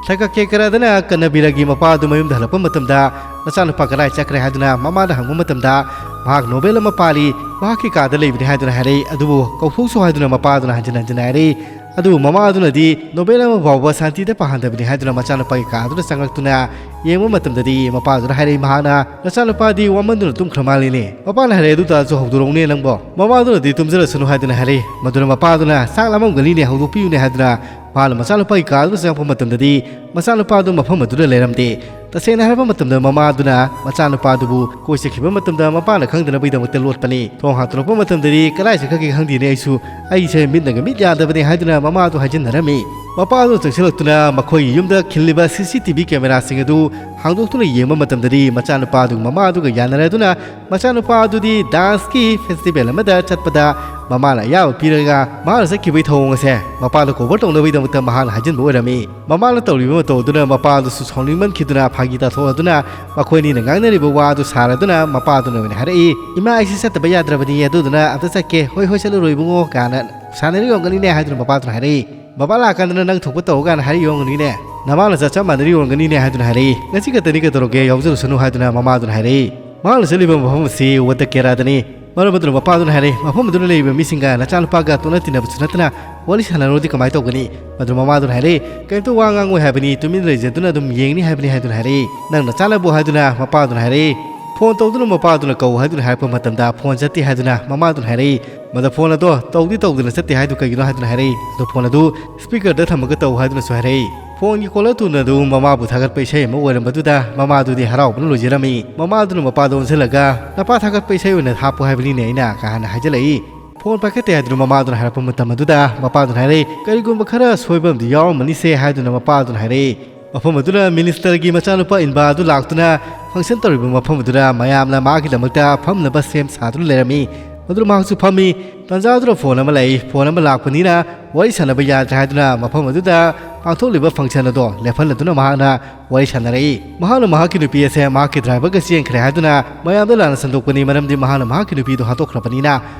ꯊꯀꯀꯦꯀꯔꯥꯗꯅ ꯀꯅꯕꯤꯔꯒꯤ ꯃꯄꯥ ꯑꯗꯨ ꯃꯌꯨꯝꯗ ꯍꯜꯂꯛꯄ ꯃꯇꯝꯗ, "ꯅꯆꯥꯅꯨꯄꯥ ꯀꯗꯥꯏ ꯆꯠꯈ꯭ꯔꯦ?" ꯍꯥꯏꯗꯨꯅ ꯃꯃꯥꯗ ꯍꯪꯕ ꯃꯇꯝꯗ, ꯃꯍꯥꯛ ꯅꯣꯕꯦꯜ ꯑꯃ ꯄꯥꯔꯤ, ꯃꯍꯥꯛꯀꯤ ꯀꯥꯗ ꯂꯩꯕꯅꯤ ꯍꯥꯏꯗꯨꯅ ꯍꯥꯏꯔꯛꯏ꯫ ꯑꯗꯨꯕꯨ ꯀꯧꯊꯣꯛꯁꯨ ꯍꯥꯏꯗꯨꯅ ꯃꯄꯥ ꯑꯗꯨꯅ ꯍꯟꯖꯤꯟ ꯍꯟꯖꯤꯟ ꯍꯥꯏꯔꯛꯏ꯫ ꯑꯗꯨꯕꯨ ꯃꯃꯥ ꯑꯗꯨꯅꯗꯤ ꯅꯣꯕꯦꯜ ꯑꯃ ꯐꯥꯎꯕ ꯁꯥꯟꯇꯤꯗ ꯄꯥꯍꯟꯗꯕꯅꯤ ꯍꯥꯏꯗꯨꯅ ꯃꯆꯥꯅꯨꯄꯥꯒꯤ ꯀꯥ ꯑꯗꯨꯗ ꯆꯪꯂꯛꯇꯨꯅ ꯌꯦꯡꯕ ꯃꯇꯝꯗꯗꯤ, ꯃꯄꯥꯗꯨꯅ ꯍꯥꯏꯔꯛꯏ, ꯃꯍꯥꯛꯅ, "ꯅꯆꯥꯅꯨꯄꯥꯗꯤ ꯋꯥꯃꯟꯗꯨꯅ ꯇꯨꯝꯈ꯭ꯔ ꯃꯥꯜꯂꯤꯅꯦ"꯫ ꯃꯄꯥꯅ ꯍꯥꯏꯔꯛꯏ, "ꯑꯗꯨ ꯇꯥꯔꯁꯨ ꯍꯧꯗꯣꯔꯛꯎꯅꯦ ꯅꯪꯕꯣ"꯫ ꯃꯃꯥꯗꯨꯅꯗꯤ, "ꯇꯨꯝꯖꯔꯁꯅꯨ" ꯍꯥꯏꯗꯨꯅ ꯍꯥꯏꯔꯛꯏ꯫ ꯃꯗꯨꯅ ꯃꯄꯥꯗꯨꯅ "ꯆꯥꯛ ꯂꯥꯝꯃꯝꯒꯅꯤꯅꯦ, ꯍꯧꯗꯣꯛꯄꯤꯌꯨꯅꯦ" ꯍꯥꯏꯗꯨꯅ ꯃꯍꯥꯛꯅ ꯃꯆꯥꯅꯨꯄꯥꯒꯤ ꯀꯥ ꯑꯗꯨꯗ ꯆꯪꯉꯛꯄ ꯃꯇꯝꯗꯗꯤ, ꯃꯆꯥꯅꯨꯄꯥꯗꯨ ꯃꯐꯝ ꯑꯗꯨꯗ ꯂꯩꯔꯝꯗꯦ꯫ ꯇꯁꯦꯡꯅ ꯍꯥꯏꯔꯕ ꯃꯇꯝꯗ, ꯃꯃꯥꯗꯨꯅ ꯃꯆꯥꯅꯨꯄꯥꯗꯨꯕꯨ ꯀꯣꯏ ꯆꯠꯈꯤꯕ ꯃꯇꯝꯗ ꯃꯄꯥꯅ ꯈꯪꯗꯅꯕꯒꯤꯗꯃꯛꯇ ꯂꯣꯠꯄꯅꯤ꯫ ꯊꯣꯡ ꯍꯥꯡꯗꯣꯔꯛꯄ ꯃꯇꯝꯗꯗꯤ, "ꯀꯗꯥꯏ ꯆꯠꯈ꯭ꯔꯒꯦ ꯈꯪꯗꯦꯅꯦ ꯑꯩꯁꯨ, ꯑꯩꯁꯦ ꯃꯤꯠꯅꯒ ꯃꯤꯠ ꯌꯥꯗꯕꯅꯦ" ꯍꯥꯏꯗꯨꯅ ꯃꯃꯥꯗꯨ ꯍꯥꯏꯖꯤꯟꯅꯔꯝꯃꯤ꯫ ꯃꯄꯥꯗꯨꯅ ꯆꯪꯁꯤꯜꯂꯛꯇꯨꯅ ꯃꯈꯣꯏꯒꯤ ꯌꯨꯝꯗ ꯈꯤꯜꯂꯤꯕ ꯁꯤ ꯁꯤ ꯇꯤ ꯚꯤ ꯀꯦꯃꯦꯔꯥꯁꯤꯡ ꯑꯗꯨ ꯍꯥꯡꯗꯣꯛꯇꯨꯅ ꯌꯦꯡꯕ ꯃꯇꯝꯗꯗꯤ, ꯃꯆꯥꯅꯨꯄꯥꯗꯨ ꯃꯃꯥꯗꯨꯒ ꯌꯥꯅꯔꯗꯨꯅ, ꯃꯆꯥꯅꯨꯄꯥ ꯑꯗꯨꯗꯤ ꯗꯥꯟꯁꯀꯤ ꯐꯦꯁꯇꯤꯚꯦꯜ ꯑꯃꯗ ꯆꯠꯄꯗ ꯃꯃꯥꯅ ꯑꯌꯥꯕ ꯄꯤꯔꯒ ꯃꯍꯥꯛꯅ ꯆꯠꯈꯤꯕꯒꯤ ꯊꯧꯑꯣꯡ ꯑꯁꯦ ꯃꯄꯥꯗ ꯀꯣꯚꯔ ꯇꯧꯅꯕꯒꯤꯗꯃꯛꯇ ꯃꯍꯥꯛꯅ ꯍꯥꯏꯖꯤꯟꯕ ꯑꯣꯏꯔꯝꯃꯤ꯫ ꯃꯃꯥꯅ ꯇꯧꯔꯤꯕ ꯃꯇꯧ ꯑꯗꯨꯅ ꯃꯄꯥꯗꯨꯁꯨ ꯁꯥꯎꯅꯤꯡꯃꯟꯈꯤꯗꯨꯅ ꯐꯥꯒꯤ ꯇꯥꯊꯣꯛꯂꯗꯨꯅ ꯃꯈꯣꯏ ꯑꯅꯤꯅ ꯉꯥꯡꯅꯔꯤꯕ ꯋꯥ ꯑꯗꯨ ꯁꯥꯔꯗꯨꯅ ꯃꯄꯥꯗꯨꯅ ꯑꯣꯏꯅ ꯍꯥꯏꯔꯛꯏ, "ꯏꯃꯥ, ꯑꯩꯁꯤ ꯆꯠꯇꯕ ꯌꯥꯗ꯭ꯔꯕꯅꯤ, ꯑꯗꯨꯗꯨꯅ ꯑꯝꯇ ꯆꯠꯀꯦ꯫ ꯍꯣꯏ, ꯍꯣꯏ, ꯆꯠꯂꯨꯔꯣ ꯏꯕꯨꯡꯉꯣ" ꯀꯥꯏꯅ ꯁꯥꯟꯅꯔꯤ ꯑꯣꯏꯔꯝꯒꯅꯤꯅꯦ ꯍꯥꯏꯗꯨꯅ ꯃꯄꯥꯗꯨꯅ ꯍꯥꯏꯔꯛꯏ꯫ "ꯕꯕꯥ ꯂꯥꯛꯀꯥꯟꯗꯅ ꯅꯪ ꯊꯣꯛꯄ ꯇꯧ" ꯀꯥꯏꯅ ꯍꯥꯏꯔꯛꯏ ꯑꯣꯏꯔꯝꯒꯅꯤꯅꯦ꯫ "ꯅꯃꯥꯅ ꯆꯠ ꯆꯞ ꯃꯥꯟꯅꯔꯤ ꯑꯣꯏꯔꯝꯒꯅꯤꯅꯦ" ꯍꯥꯏꯗꯨꯅ ꯍꯥꯏꯔꯛꯏ꯫ "ꯉꯁꯤ ꯈꯛꯇꯅꯤ, ꯀꯩꯗꯧꯔꯒꯦ, ꯌꯥꯎꯖꯔꯨꯁꯅꯨ" ꯍꯥꯏꯗꯨꯅ ꯃꯃꯥꯗꯨꯅ ꯍꯥꯏꯔꯛꯏ꯫ ꯃꯍꯥꯛꯅ ꯆꯠꯂꯤꯕ ꯃꯐꯝ ꯑꯁꯤ ꯋꯇꯀꯦꯔꯥꯗꯅꯤ꯫ ꯃꯔꯝ ꯑꯗꯨꯅ ꯃꯄꯥꯗꯨꯅ ꯍꯥꯏꯔꯛꯏ, "ꯃꯐꯝ ꯑꯗꯨꯗ ꯂꯩꯔꯤꯕ ꯃꯤꯁꯤꯡꯒ ꯅꯆꯥꯅꯨꯄꯥꯒ ꯇꯣꯠꯅ ꯇꯤꯟꯅꯕꯁꯨ ꯅꯠꯇꯅ ꯋꯥꯔꯤ ꯁꯥꯟꯅꯔꯨꯔꯗꯤ ꯀꯃꯥꯏꯅ ꯇꯧꯒꯅꯤ?" ꯃꯗꯨ ꯃꯃꯥꯗꯨꯅ ꯍꯥꯏꯔꯛꯏ, "ꯀꯔꯤꯝꯇ ꯋꯥ ꯉꯥꯡꯉꯣꯏ ꯍꯥꯏꯕꯅꯤ, ꯇꯨꯃꯤꯟꯅ ꯂꯩꯖꯗꯨꯅ ꯑꯗꯨꯝ ꯌꯦꯡꯅꯤ ꯍꯥꯏꯕꯅꯤ" ꯍꯥꯏꯗꯨꯅ ꯍꯥꯏꯔꯛꯏ꯫ "ꯅꯪ ꯅꯆꯥꯅꯕꯨ" ꯍꯥꯏꯗꯨꯅ ꯃꯄꯥꯗꯨꯅ ꯍꯥꯏꯔꯛꯏ꯫ "ꯐꯣꯟ ꯇꯧꯗꯨꯅ ꯃꯄꯥꯗꯨꯅ ꯀꯧ" ꯍꯥꯏꯗꯨꯅ ꯍꯥꯏꯔꯛꯄ ꯃꯇꯝꯗ ꯐꯣꯟ ꯆꯠꯇꯦ ꯍꯥꯏꯗꯨꯅ ꯃꯃꯥꯗꯨꯅ ꯍꯥꯏꯔꯛꯏ꯫ "ꯃꯗ ꯐꯣꯟ ꯑꯗꯣ ꯇꯧꯗꯤ ꯇꯧꯗꯅ ꯆꯠꯇꯦ ꯍꯥꯏꯗꯨ ꯀꯩꯒꯤꯅꯣ?" ꯍꯥꯏꯗꯨꯅ ꯍꯥꯏꯔꯛꯏ꯫ ꯑꯗꯣ ꯐꯣꯟ ꯑꯗꯨ ꯁ꯭ꯄꯤꯀꯔꯗ ꯊꯝꯃꯒ ꯇꯧ ꯍꯥꯏꯗꯨꯅꯁꯨ ꯍꯥꯏꯔꯛꯏ꯫ ꯐꯣꯟꯒꯤ ꯀꯣꯂꯔ ꯇꯨꯅ ꯑꯗꯨ ꯃꯃꯥꯕꯨ ꯊꯥꯒꯠꯄ ꯏꯁꯩ ꯑꯃ ꯑꯣꯏꯔꯝꯕꯗꯨꯗ ꯃꯃꯥꯗꯨꯗꯤ ꯍꯔꯥꯎꯕꯅ ꯂꯣꯏꯖꯔꯝꯃꯤ꯫ ꯃꯃꯥꯗꯨꯅ ꯃꯄꯥꯗ ꯑꯣꯟꯁꯤꯜꯂꯒ, "ꯅꯄꯥ ꯊꯥꯒꯠꯄ ꯏꯁꯩ ꯑꯣꯏꯅ ꯍꯥꯞꯄꯨ ꯍꯥꯏꯕꯅꯤꯅꯦ ꯑꯩꯅ" ꯀꯥ ꯍꯥꯏꯅ ꯍꯥꯏꯖꯤꯜꯂꯛꯏ꯫ ꯐꯣꯟ ꯄꯥꯏꯈꯠꯇꯦ ꯍꯥꯏꯗꯨꯅ ꯃꯃꯥꯗꯨꯅ ꯍꯥꯏꯔꯛꯄ ꯃꯇꯝ ꯑꯗꯨꯗ ꯃꯄꯥꯗꯨꯅ ꯍꯥꯏꯔꯛꯏ, "ꯀꯔꯤꯒꯨꯝꯕ ꯈꯔ ꯁꯣꯏꯕ ꯑꯃꯗꯤ ꯌꯥꯎꯔꯝꯃꯅꯤꯁꯦ" ꯍꯥꯏꯗꯨꯅ ꯃꯄꯥꯗꯨꯅ ꯍꯥꯏꯔꯛꯏ꯫ ꯃꯐꯝ ꯑꯗꯨꯗ ꯃꯤꯅꯤꯁꯇꯔꯒꯤ ꯃꯆꯥꯅꯨꯄꯥ ꯏꯟꯕꯥ ꯑꯗꯨ ꯂꯥꯛꯇꯨꯅ ꯐꯪꯁꯟ ꯇꯧꯔꯤꯕ ꯃꯐꯝ ꯑꯗꯨꯗ ꯃꯌꯥꯝꯅ ꯃꯥꯒꯤꯗꯃꯛꯇ ꯐꯝꯅꯕ ꯁꯦꯝ ꯁꯥꯗꯨꯅ ꯂꯩꯔꯝꯃꯤ꯫ ꯃꯗꯨꯗ ꯃꯍꯥꯛꯁꯨ ꯐꯝꯃꯤ꯫ ꯇꯥꯟꯖꯥ ꯑꯗꯨꯗ ꯐꯣꯟ ꯑꯃ ꯂꯥꯛꯏ꯫ ꯐꯣꯟ ꯑꯃ ꯂꯥꯛꯄꯅꯤꯅ ꯋꯥꯔꯤ ꯁꯥꯟꯅꯕ ꯌꯥꯗ꯭ꯔꯦ ꯍꯥꯏꯗꯨꯅ ꯃꯐꯝ ꯑꯗꯨꯗ ꯄꯥꯡꯊꯣꯛꯂꯤꯕ ꯐꯪꯁꯟ ꯑꯗꯣ ꯂꯦꯞꯍꯜꯂꯗꯨꯅ ꯃꯍꯥꯛꯅ ꯋꯥꯔꯤ ꯁꯥꯟꯅꯔꯛꯏ꯫ ꯃꯍꯥꯛꯅ ꯃꯍꯥꯛꯀꯤ ꯅꯨꯄꯤ ꯑꯁꯦ ꯃꯍꯥꯛꯀꯤ ꯗ꯭ꯔꯥꯏꯚꯔꯒ ꯆꯦꯟꯈ꯭ꯔꯦ ꯍꯥꯏꯗꯨꯅ ꯃꯌꯥꯝꯗ ꯂꯥꯟꯅ ꯁꯟꯗꯣꯛꯄꯅꯤ, ꯃꯔꯝꯗꯤ ꯃꯍꯥꯛꯅ ꯃꯍꯥꯛꯀꯤ ꯅꯨꯄꯤꯗꯨ ꯍꯥꯠꯇꯣꯛꯈ꯭ꯔꯕꯅꯤꯅ꯫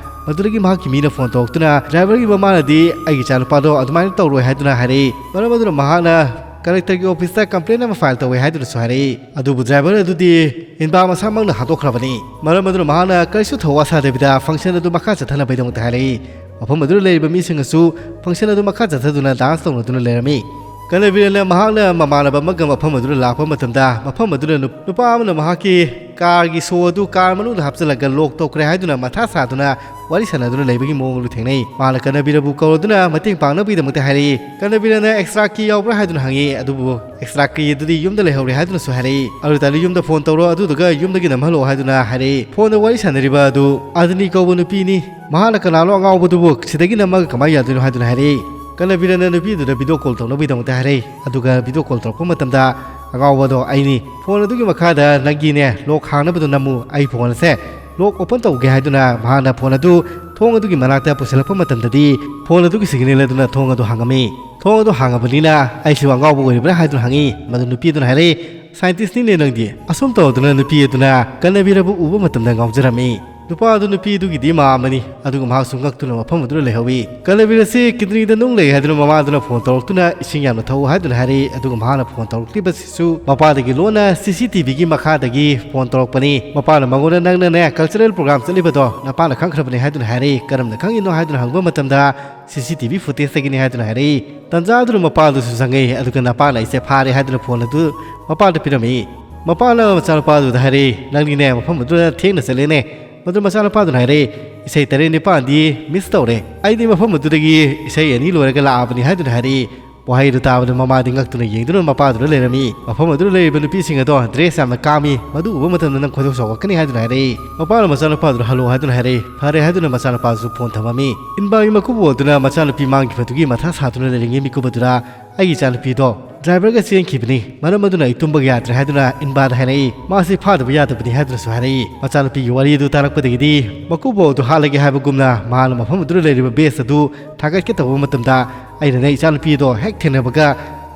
ꯃꯗꯨꯗꯒꯤ ꯃꯍꯥꯛꯀꯤ ꯃꯤꯅ ꯐꯣꯟ ꯇꯧꯔꯛꯇꯨꯅ ꯗ꯭ꯔꯥꯏꯚꯔꯒꯤ ꯃꯃꯥꯅꯗꯤ ꯑꯩꯒꯤ ꯏꯆꯥꯅꯨꯄꯥꯗꯣ ꯑꯗꯨꯃꯥꯏꯅ ꯇꯧꯔꯣꯏ ꯍꯥꯏꯗꯨꯅ ꯍꯥꯏꯔꯛꯏ꯫ ꯃꯔꯝ ꯑꯗꯨꯅ ꯃꯍꯥꯛꯅ ꯀꯂꯦꯛꯇꯔꯒꯤ ꯑꯣꯐꯤꯁꯇ ꯀꯝꯄ꯭ꯂꯦꯟ ꯑꯃ ꯐꯥꯏꯜ ꯇꯧꯋꯦ ꯍꯥꯏꯗꯨꯅꯁꯨ ꯍꯥꯏꯔꯛꯏ꯫ ꯑꯗꯨꯕꯨ ꯗ꯭ꯔꯥꯏꯚꯔ ꯑꯗꯨꯗꯤ ꯏꯟꯕꯥ ꯃꯁꯥꯃꯛꯅ ꯍꯥꯠꯇꯣꯛꯈ꯭ꯔꯕꯅꯤ꯫ ꯃꯔꯝ ꯑꯗꯨꯅ ꯃꯍꯥꯛꯅ ꯀꯔꯤꯁꯨ ꯊꯧꯋꯥ ꯁꯥꯗꯕꯤꯗ ꯐꯪꯁꯟ ꯑꯗꯨ ꯃꯈꯥ ꯆꯠꯊꯅꯕꯒꯤꯗꯃꯛꯇ ꯍꯥꯏꯔꯛꯏ꯫ ꯃꯐꯝ ꯑꯗꯨꯗ ꯂꯩꯔꯤꯕ ꯃꯤꯁꯤꯡꯅꯁꯨ ꯐꯪꯁꯟ ꯑꯗꯨ ꯃꯈꯥ ꯆꯠꯊꯗꯨꯅ ꯗꯥꯟꯁ ꯇꯧꯅꯗꯨꯅ ꯂꯩꯔꯝꯃꯤ꯫ ꯀꯅꯕꯤꯔꯅ ꯃꯍꯥꯛꯅ ꯃꯃꯥꯟꯅꯕ ꯑꯃꯒ ꯃꯐꯝ ꯑꯗꯨꯗ ꯂꯥꯛꯄ ꯃꯇꯝꯗ, ꯃꯐꯝ ꯑꯗꯨꯗ ꯅꯨ-, ꯅꯨꯄꯥ ꯑꯃꯅ ꯃꯍꯥꯛꯀꯤ ꯀꯥꯔꯒꯤ ꯁꯣ ꯑꯗꯨ ꯀꯥꯔ ꯃꯅꯨꯡꯗ ꯍꯥꯞꯆꯤꯜꯂꯒ ꯂꯣꯛ ꯇꯧꯈ꯭ꯔꯦ ꯍꯥꯏꯗꯨꯅ ꯃꯊꯥ ꯁꯥꯗꯨꯅ ꯋꯥꯔꯤ ꯁꯥꯟꯅꯗꯨꯅ ꯂꯩꯕꯒꯤ ꯃꯑꯣꯡ ꯑꯗꯨ ꯊꯦꯡꯅꯩ꯫ ꯃꯥꯅ ꯀꯅꯕꯤꯔꯕꯨ ꯀꯧꯔꯗꯨꯅ ꯃꯇꯦꯡ ꯄꯥꯡꯅꯕꯒꯤꯗꯃꯛꯇ ꯍꯥꯏꯔꯛꯏ꯫ ꯀꯅꯕꯤꯔꯅ ꯑꯦꯛꯁꯇ꯭ꯔꯥ ꯀꯤ ꯌꯥꯎꯕ꯭ꯔꯥ ꯍꯥꯏꯗꯨꯅ ꯍꯪꯉꯤ, ꯑꯗꯨꯕꯨ ꯑꯦꯛꯁꯇ꯭ꯔꯥ ꯀꯤ ꯑꯗꯨꯗꯤ ꯌꯨꯝꯗ ꯂꯩꯍꯧꯔꯦ ꯍꯥꯏꯗꯨꯅꯁꯨ ꯍꯥꯏꯔꯛꯏ꯫ ꯑꯗꯨ ꯇꯥꯔꯗꯤ ꯌꯨꯝꯗ ꯐꯣꯟ ꯇꯧꯔꯣ, ꯑꯗꯨꯗꯨꯒ ꯌꯨꯝꯗꯒꯤ ꯅꯝꯍꯜꯂꯛꯑꯣ ꯍꯥꯏꯗꯨꯅ ꯍꯥꯏꯔꯛꯏ꯫ ꯐꯣꯟꯗ ꯋꯥꯔꯤ ꯁꯥꯟꯅꯔꯤꯕ ꯑꯗꯨ ꯑꯗꯅꯤ ꯀꯧꯕ ꯅꯨꯄꯤꯅꯤ꯫ ꯃꯍꯥꯛꯅ ꯀꯅꯥꯅꯣ ꯑꯉꯥꯎꯕꯗꯨꯕꯨ ꯁꯤꯗꯒꯤ ꯅꯝꯃꯒ ꯀꯃꯥꯏꯅ ꯌꯥꯗꯣꯏꯅꯣ ꯍꯥꯏꯗꯨꯅ ꯍꯥꯏꯔꯛꯏ꯫ ꯀꯅꯕꯤꯔꯅ ꯅꯨꯄꯤꯗꯨꯗ ꯚꯤꯗꯤꯑꯣ ꯀꯣꯜ ꯇꯧꯅꯕꯒꯤꯗꯃꯛꯇ ꯍꯥꯏꯔꯛꯏ꯫ ꯑꯗꯨꯒ ꯚꯤꯗꯤꯑꯣ ꯀꯣꯜ ꯇꯧꯔꯛꯄ ꯃꯇꯝꯗ ꯑꯉꯥꯎꯕꯗꯣ ꯑꯩꯅꯤ꯫ ꯐꯣꯟ ꯑꯗꯨꯒꯤ ꯃꯈꯥꯗ ꯅꯪꯒꯤꯅꯦ ꯂꯣꯛ ꯍꯥꯡꯅꯕꯗꯣ ꯅꯝꯃꯨ, ꯑꯩ ꯐꯣꯟ ꯑꯁꯦ ꯂꯣꯛ ꯑꯣꯄꯟ ꯇꯧꯒꯦ ꯍꯥꯏꯗꯨꯅ ꯃꯍꯥꯛꯅ ꯐꯣꯟ ꯑꯗꯨ ꯊꯣꯡ ꯑꯗꯨꯒꯤ ꯃꯅꯥꯛꯇ ꯄꯨꯁꯤꯜꯂꯛꯄ ꯃꯇꯝꯗꯗꯤ ꯐꯣꯟ ꯑꯗꯨꯒꯤ ꯁꯤꯒꯅꯦꯜ ꯑꯗꯨꯅ ꯊꯣꯡ ꯑꯗꯨ ꯍꯥꯡꯉꯝꯃꯤ꯫ ꯊꯣꯡ ꯑꯗꯨ ꯍꯥꯡꯉꯕꯅꯤꯅ ꯑꯩꯁꯨ ꯑꯉꯥꯎꯕ ꯑꯣꯏꯔꯤꯕ꯭ꯔꯥ ꯍꯥꯏꯗꯨꯅ ꯍꯪꯉꯤ꯫ ꯃꯗꯨ ꯅꯨꯄꯤ ꯑꯗꯨꯅ ꯍꯥꯏꯔꯛꯏ, "ꯁꯥꯏꯟꯇꯤꯁꯅꯤꯅꯦ ꯅꯪꯗꯤ"꯫ ꯑꯁꯨꯝ ꯇꯧꯗꯨꯅ ꯅꯨꯄꯤ ꯑꯗꯨꯅ ꯀꯅꯕꯤꯔꯕꯨ ꯎꯕ ꯃꯇꯝꯗ ꯉꯥꯎꯖꯔꯝꯃꯤ꯫ ꯅꯨꯄꯥ ꯑꯗꯨ ꯅꯨꯄꯤ ꯑꯗꯨꯒꯤꯗꯤ ꯃꯥꯝꯃꯅꯤ, ꯑꯗꯨꯒ ꯃꯍꯥꯛꯁꯨ ꯉꯛꯇꯨꯅ ꯃꯐꯝ ꯑꯗꯨꯗ ꯂꯩꯍꯧꯏ꯫ ꯀꯅꯕꯤꯔ ꯑꯁꯤ ꯀꯤꯗꯅꯤꯗ ꯅꯨꯡ ꯂꯩ ꯍꯥꯏꯗꯨꯅ ꯃꯃꯥꯗꯨꯅ ꯐꯣꯟ ꯇꯧꯔꯛꯇꯨꯅ ꯏꯁꯤꯡ ꯌꯥꯝꯅ ꯊꯛꯎ ꯍꯥꯏꯗꯨꯅ ꯍꯥꯏꯔꯛꯏ, ꯑꯗꯨꯒ ꯃꯍꯥꯛꯅ ꯐꯣꯟ ꯇꯧꯔꯛꯂꯤꯕꯁꯤꯁꯨ ꯃꯄꯥꯗꯒꯤ ꯂꯣꯟꯅ ꯁꯤ ꯁꯤ ꯇꯤ ꯚꯤꯒꯤ ꯃꯈꯥꯗꯒꯤ ꯐꯣꯟ ꯇꯧꯔꯛꯄꯅꯤ꯫ ꯃꯄꯥꯅ ꯃꯉꯣꯟꯗ "ꯅꯪꯅꯅꯦ ꯀꯜꯆꯔꯦꯜ ꯄ꯭ꯔꯣꯒ꯭ꯔꯥꯝ ꯆꯠꯂꯤꯕꯗꯣ ꯅꯄꯥꯅ ꯈꯪꯈ꯭ꯔꯕꯅꯤ" ꯍꯥꯏꯗꯨꯅ ꯍꯥꯏꯔꯛꯏ꯫ "ꯀꯔꯝꯅ ꯈꯪꯉꯤꯅꯣ?" ꯍꯥꯏꯗꯨꯅ ꯍꯪꯕ ꯃꯇꯝꯗ "ꯁꯤ ꯁꯤ ꯇꯤ ꯚꯤ ꯐꯨꯇꯦꯖꯇꯒꯤꯅꯤ" ꯍꯥꯏꯗꯨꯅ ꯍꯥꯏꯔꯛꯏ꯫ ꯇꯟꯖꯥ ꯑꯗꯨꯗ ꯃꯄꯥꯗꯨꯁꯨ ꯆꯪꯉꯛꯏ, ꯑꯗꯨꯒ "ꯅꯄꯥꯅ ꯑꯩꯁꯦ ꯐꯥꯔꯦ" ꯍꯥꯏꯗꯨꯅ ꯐꯣꯟ ꯑꯗꯨ ꯃꯄꯥꯗ ꯄꯤꯔꯝꯃꯤ꯫ ꯃꯄꯥꯅ ꯃꯆꯥꯅꯨꯄꯥꯗꯨꯗ ꯍꯥꯏꯔꯛꯏ, "ꯅꯪꯗꯤꯅꯦ ꯃꯐꯝ ꯑꯗꯨꯗ ꯊꯦꯡꯅ ꯆꯠꯂꯦꯅꯦ"꯫ ꯃꯗꯨ ꯃꯆꯥꯅꯨꯄꯥꯗꯨꯅ ꯍꯥꯏꯔꯛꯏ, "ꯏꯁꯩ ꯇꯔꯦꯠ ꯅꯤꯄꯥꯟꯗꯤ ꯃꯤꯁ ꯇꯧꯔꯦ꯫ ꯑꯩꯗꯤ ꯃꯐꯝ ꯑꯗꯨꯗꯒꯤ ꯏꯁꯩ ꯑꯅꯤ ꯂꯣꯏꯔꯒ ꯂꯥꯛꯑꯕꯅꯤ" ꯍꯥꯏꯗꯨꯅ ꯍꯥꯏꯔꯛꯏ꯫ ꯋꯥꯍꯩꯗꯨ ꯇꯥꯕꯗ ꯃꯃꯥꯗꯤ ꯉꯛꯇꯨꯅ ꯌꯦꯡꯗꯨꯅ ꯃꯄꯥꯗꯨꯗ ꯂꯩꯔꯝꯃꯤ꯫ ꯃꯐꯝ ꯑꯗꯨꯗ ꯂꯩꯔꯤꯕ ꯅꯨꯄꯤꯁꯤꯡ ꯑꯗꯣ ꯗ꯭ꯔꯦꯁ ꯌꯥꯝꯅ ꯀꯥꯝꯃꯤ, ꯃꯗꯨ ꯎꯕ ꯃꯇꯝꯗ ꯅꯪ ꯈꯣꯏꯗꯧ ꯁꯥꯎꯒꯠꯀꯅꯤ ꯍꯥꯏꯗꯨꯅ ꯍꯥꯏꯔꯛꯏ꯫ ꯃꯄꯥꯅ ꯃꯆꯥꯅꯨꯄꯥꯗꯨꯗ "ꯍꯜꯂꯣ" ꯍꯥꯏꯗꯨꯅ ꯍꯥꯏꯔꯛꯏ꯫ ꯐꯔꯦ ꯍꯥꯏꯗꯨꯅ ꯃꯆꯥꯅꯨꯄꯥꯁꯨ ꯐꯣꯟ ꯊꯝꯃꯝꯃꯤ꯫ ꯏꯟꯕꯥꯒꯤ ꯃꯀꯨꯕꯣꯛ ꯑꯗꯨꯅ ꯃꯆꯥꯅꯨꯄꯤ ꯃꯥꯡꯈꯤꯕꯗꯨꯒꯤ ꯃꯊꯥ ꯁꯥꯗꯨꯅ ꯂꯩꯔꯤꯉꯩ ꯃꯤꯀꯨꯞ ꯑꯗꯨꯗ "ꯑꯩꯒꯤ ꯏꯆꯥꯅꯨꯄꯤꯗꯣ ꯗ꯭ꯔꯥꯏꯚꯔꯒ ꯆꯦꯟꯈꯤꯕꯅꯤ, ꯃꯔꯝ ꯑꯗꯨꯅ ꯑꯩ ꯇꯨꯝꯕꯒ ꯌꯥꯗ꯭ꯔꯦ" ꯍꯥꯏꯗꯨꯅ ꯏꯟꯕꯥꯗ ꯍꯥꯏꯔꯛꯏ꯫ "ꯃꯥꯁꯤ ꯐꯥꯗꯕ ꯌꯥꯗꯕꯅꯤ" ꯍꯥꯏꯗꯨꯅꯁꯨ ꯍꯥꯏꯔꯛꯏ꯫ ꯃꯆꯥꯅꯨꯄꯤꯒꯤ ꯋꯥꯔꯤ ꯑꯗꯨ ꯇꯥꯔꯛꯄꯗꯒꯤꯗꯤ ꯃꯀꯨꯕꯣꯛ ꯑꯗꯨ ꯍꯥꯠꯂꯒꯦ ꯍꯥꯏꯕꯒꯨꯝꯅ ꯃꯍꯥꯛꯅ ꯃꯐꯝ ꯑꯗꯨꯗ ꯂꯩꯔꯤꯕ ꯕꯦꯁ ꯑꯗꯨ ꯊꯥꯒꯠꯀꯦ ꯇꯧꯕ ꯃꯇꯝꯗ, "ꯑꯩꯅꯅꯦ ꯏꯆꯥꯅꯨꯄꯤ ꯑꯗꯣ ꯍꯦꯛ ꯊꯦꯡꯅꯕꯒ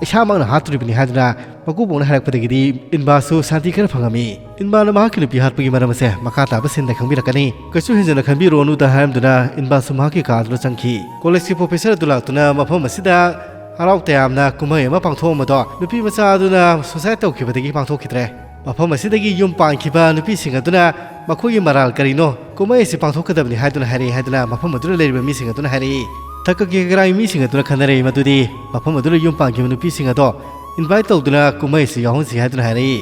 ꯏꯁꯥꯃꯛꯅ ꯍꯥꯠꯇꯣꯔꯤꯕꯅꯤ" ꯍꯥꯏꯗꯨꯅ ꯃꯀꯨꯕꯣꯛꯅ ꯍꯥꯏꯔꯛꯄꯗꯒꯤꯗꯤ ꯏꯟꯕꯥꯁꯨ ꯁꯥꯟꯇꯤ ꯈꯔ ꯐꯪꯉꯝꯃꯤ꯫ ꯏꯟꯕꯥꯅ ꯃꯍꯥꯛꯀꯤ ꯅꯨꯄꯤ ꯍꯥꯠꯄꯒꯤ ꯃꯔꯝ ꯑꯁꯦ ꯃꯈꯥ ꯇꯥꯕ ꯁꯤꯟꯗ ꯈꯪꯕꯤꯔꯛꯀꯅꯤ꯫ "ꯀꯩꯁꯨ ꯍꯦꯟꯖꯟꯅ ꯈꯟꯕꯤꯔꯨꯔꯅꯨꯗ" ꯍꯥꯏꯔꯝꯗꯨꯅ ꯏꯟꯕꯥꯁꯨ ꯃꯍꯥꯛꯀꯤ ꯀꯥ ꯑꯗꯨꯗ ꯆꯪꯈꯤ꯫ ꯀꯣꯂꯦꯖꯀꯤ ꯄ꯭ꯔꯣꯐꯦꯁꯔ ꯑꯗꯨ ꯂꯥꯛꯇꯨꯅ ꯃꯐꯝ ꯑꯁꯤꯗ ꯍꯔꯥꯎ ꯇꯌꯥꯝꯅ ꯀꯨꯝꯍꯩ ꯑꯃ ꯄꯥꯡꯊꯣꯛꯑꯝꯕꯗꯣ ꯅꯨꯄꯤ ꯃꯆꯥ ꯑꯗꯨꯅ ꯁꯨꯁꯥꯏꯗ ꯇꯧꯈꯤꯕꯗꯒꯤ ꯄꯥꯡꯊꯣꯛꯈꯤꯗ꯭ꯔꯦ꯫ ꯃꯐꯝ ꯑꯁꯤꯗꯒꯤ ꯌꯨꯝ ꯄꯥꯟꯈꯤꯕ ꯅꯨꯄꯤꯁꯤꯡ ꯑꯗꯨꯅ ꯃꯈꯣꯏꯒꯤ ꯃꯔꯥꯜ ꯀꯔꯤꯅꯣ, ꯀꯨꯝꯍꯩ ꯑꯁꯤ ꯄꯥꯡꯊꯣꯛꯀꯗꯕꯅꯤ ꯍꯥꯏꯗꯨꯅ ꯍꯥꯏꯔꯛꯏ ꯍꯥꯏꯗꯨꯅ ꯃꯐꯝ ꯑꯗꯨꯗ ꯂꯩꯔꯤꯕ ꯃꯤꯁꯤꯡ ꯑꯗꯨꯅ ꯍꯥꯏꯔꯛꯏ꯫ ꯊꯛꯀ ꯀꯦꯀꯔꯥꯒꯤ ꯃꯤꯁꯤꯡ ꯑꯗꯨꯅ ꯈꯟꯅꯔꯛꯏ ꯃꯗꯨꯗꯤ ꯃꯐꯝ ꯑꯗꯨꯗ ꯌꯨꯝ ꯄꯥꯟꯈꯤꯕ ꯅꯨꯄꯤꯁꯤꯡ ꯑꯗꯣ ꯏꯟꯚꯥꯏꯠ ꯇꯧꯗꯨꯅ ꯀꯨꯝꯍꯩ ꯑꯁꯤ ꯌꯥꯎꯍꯟꯁꯤ ꯍꯥꯏꯗꯨꯅ ꯍꯥꯏꯔꯛꯏ꯫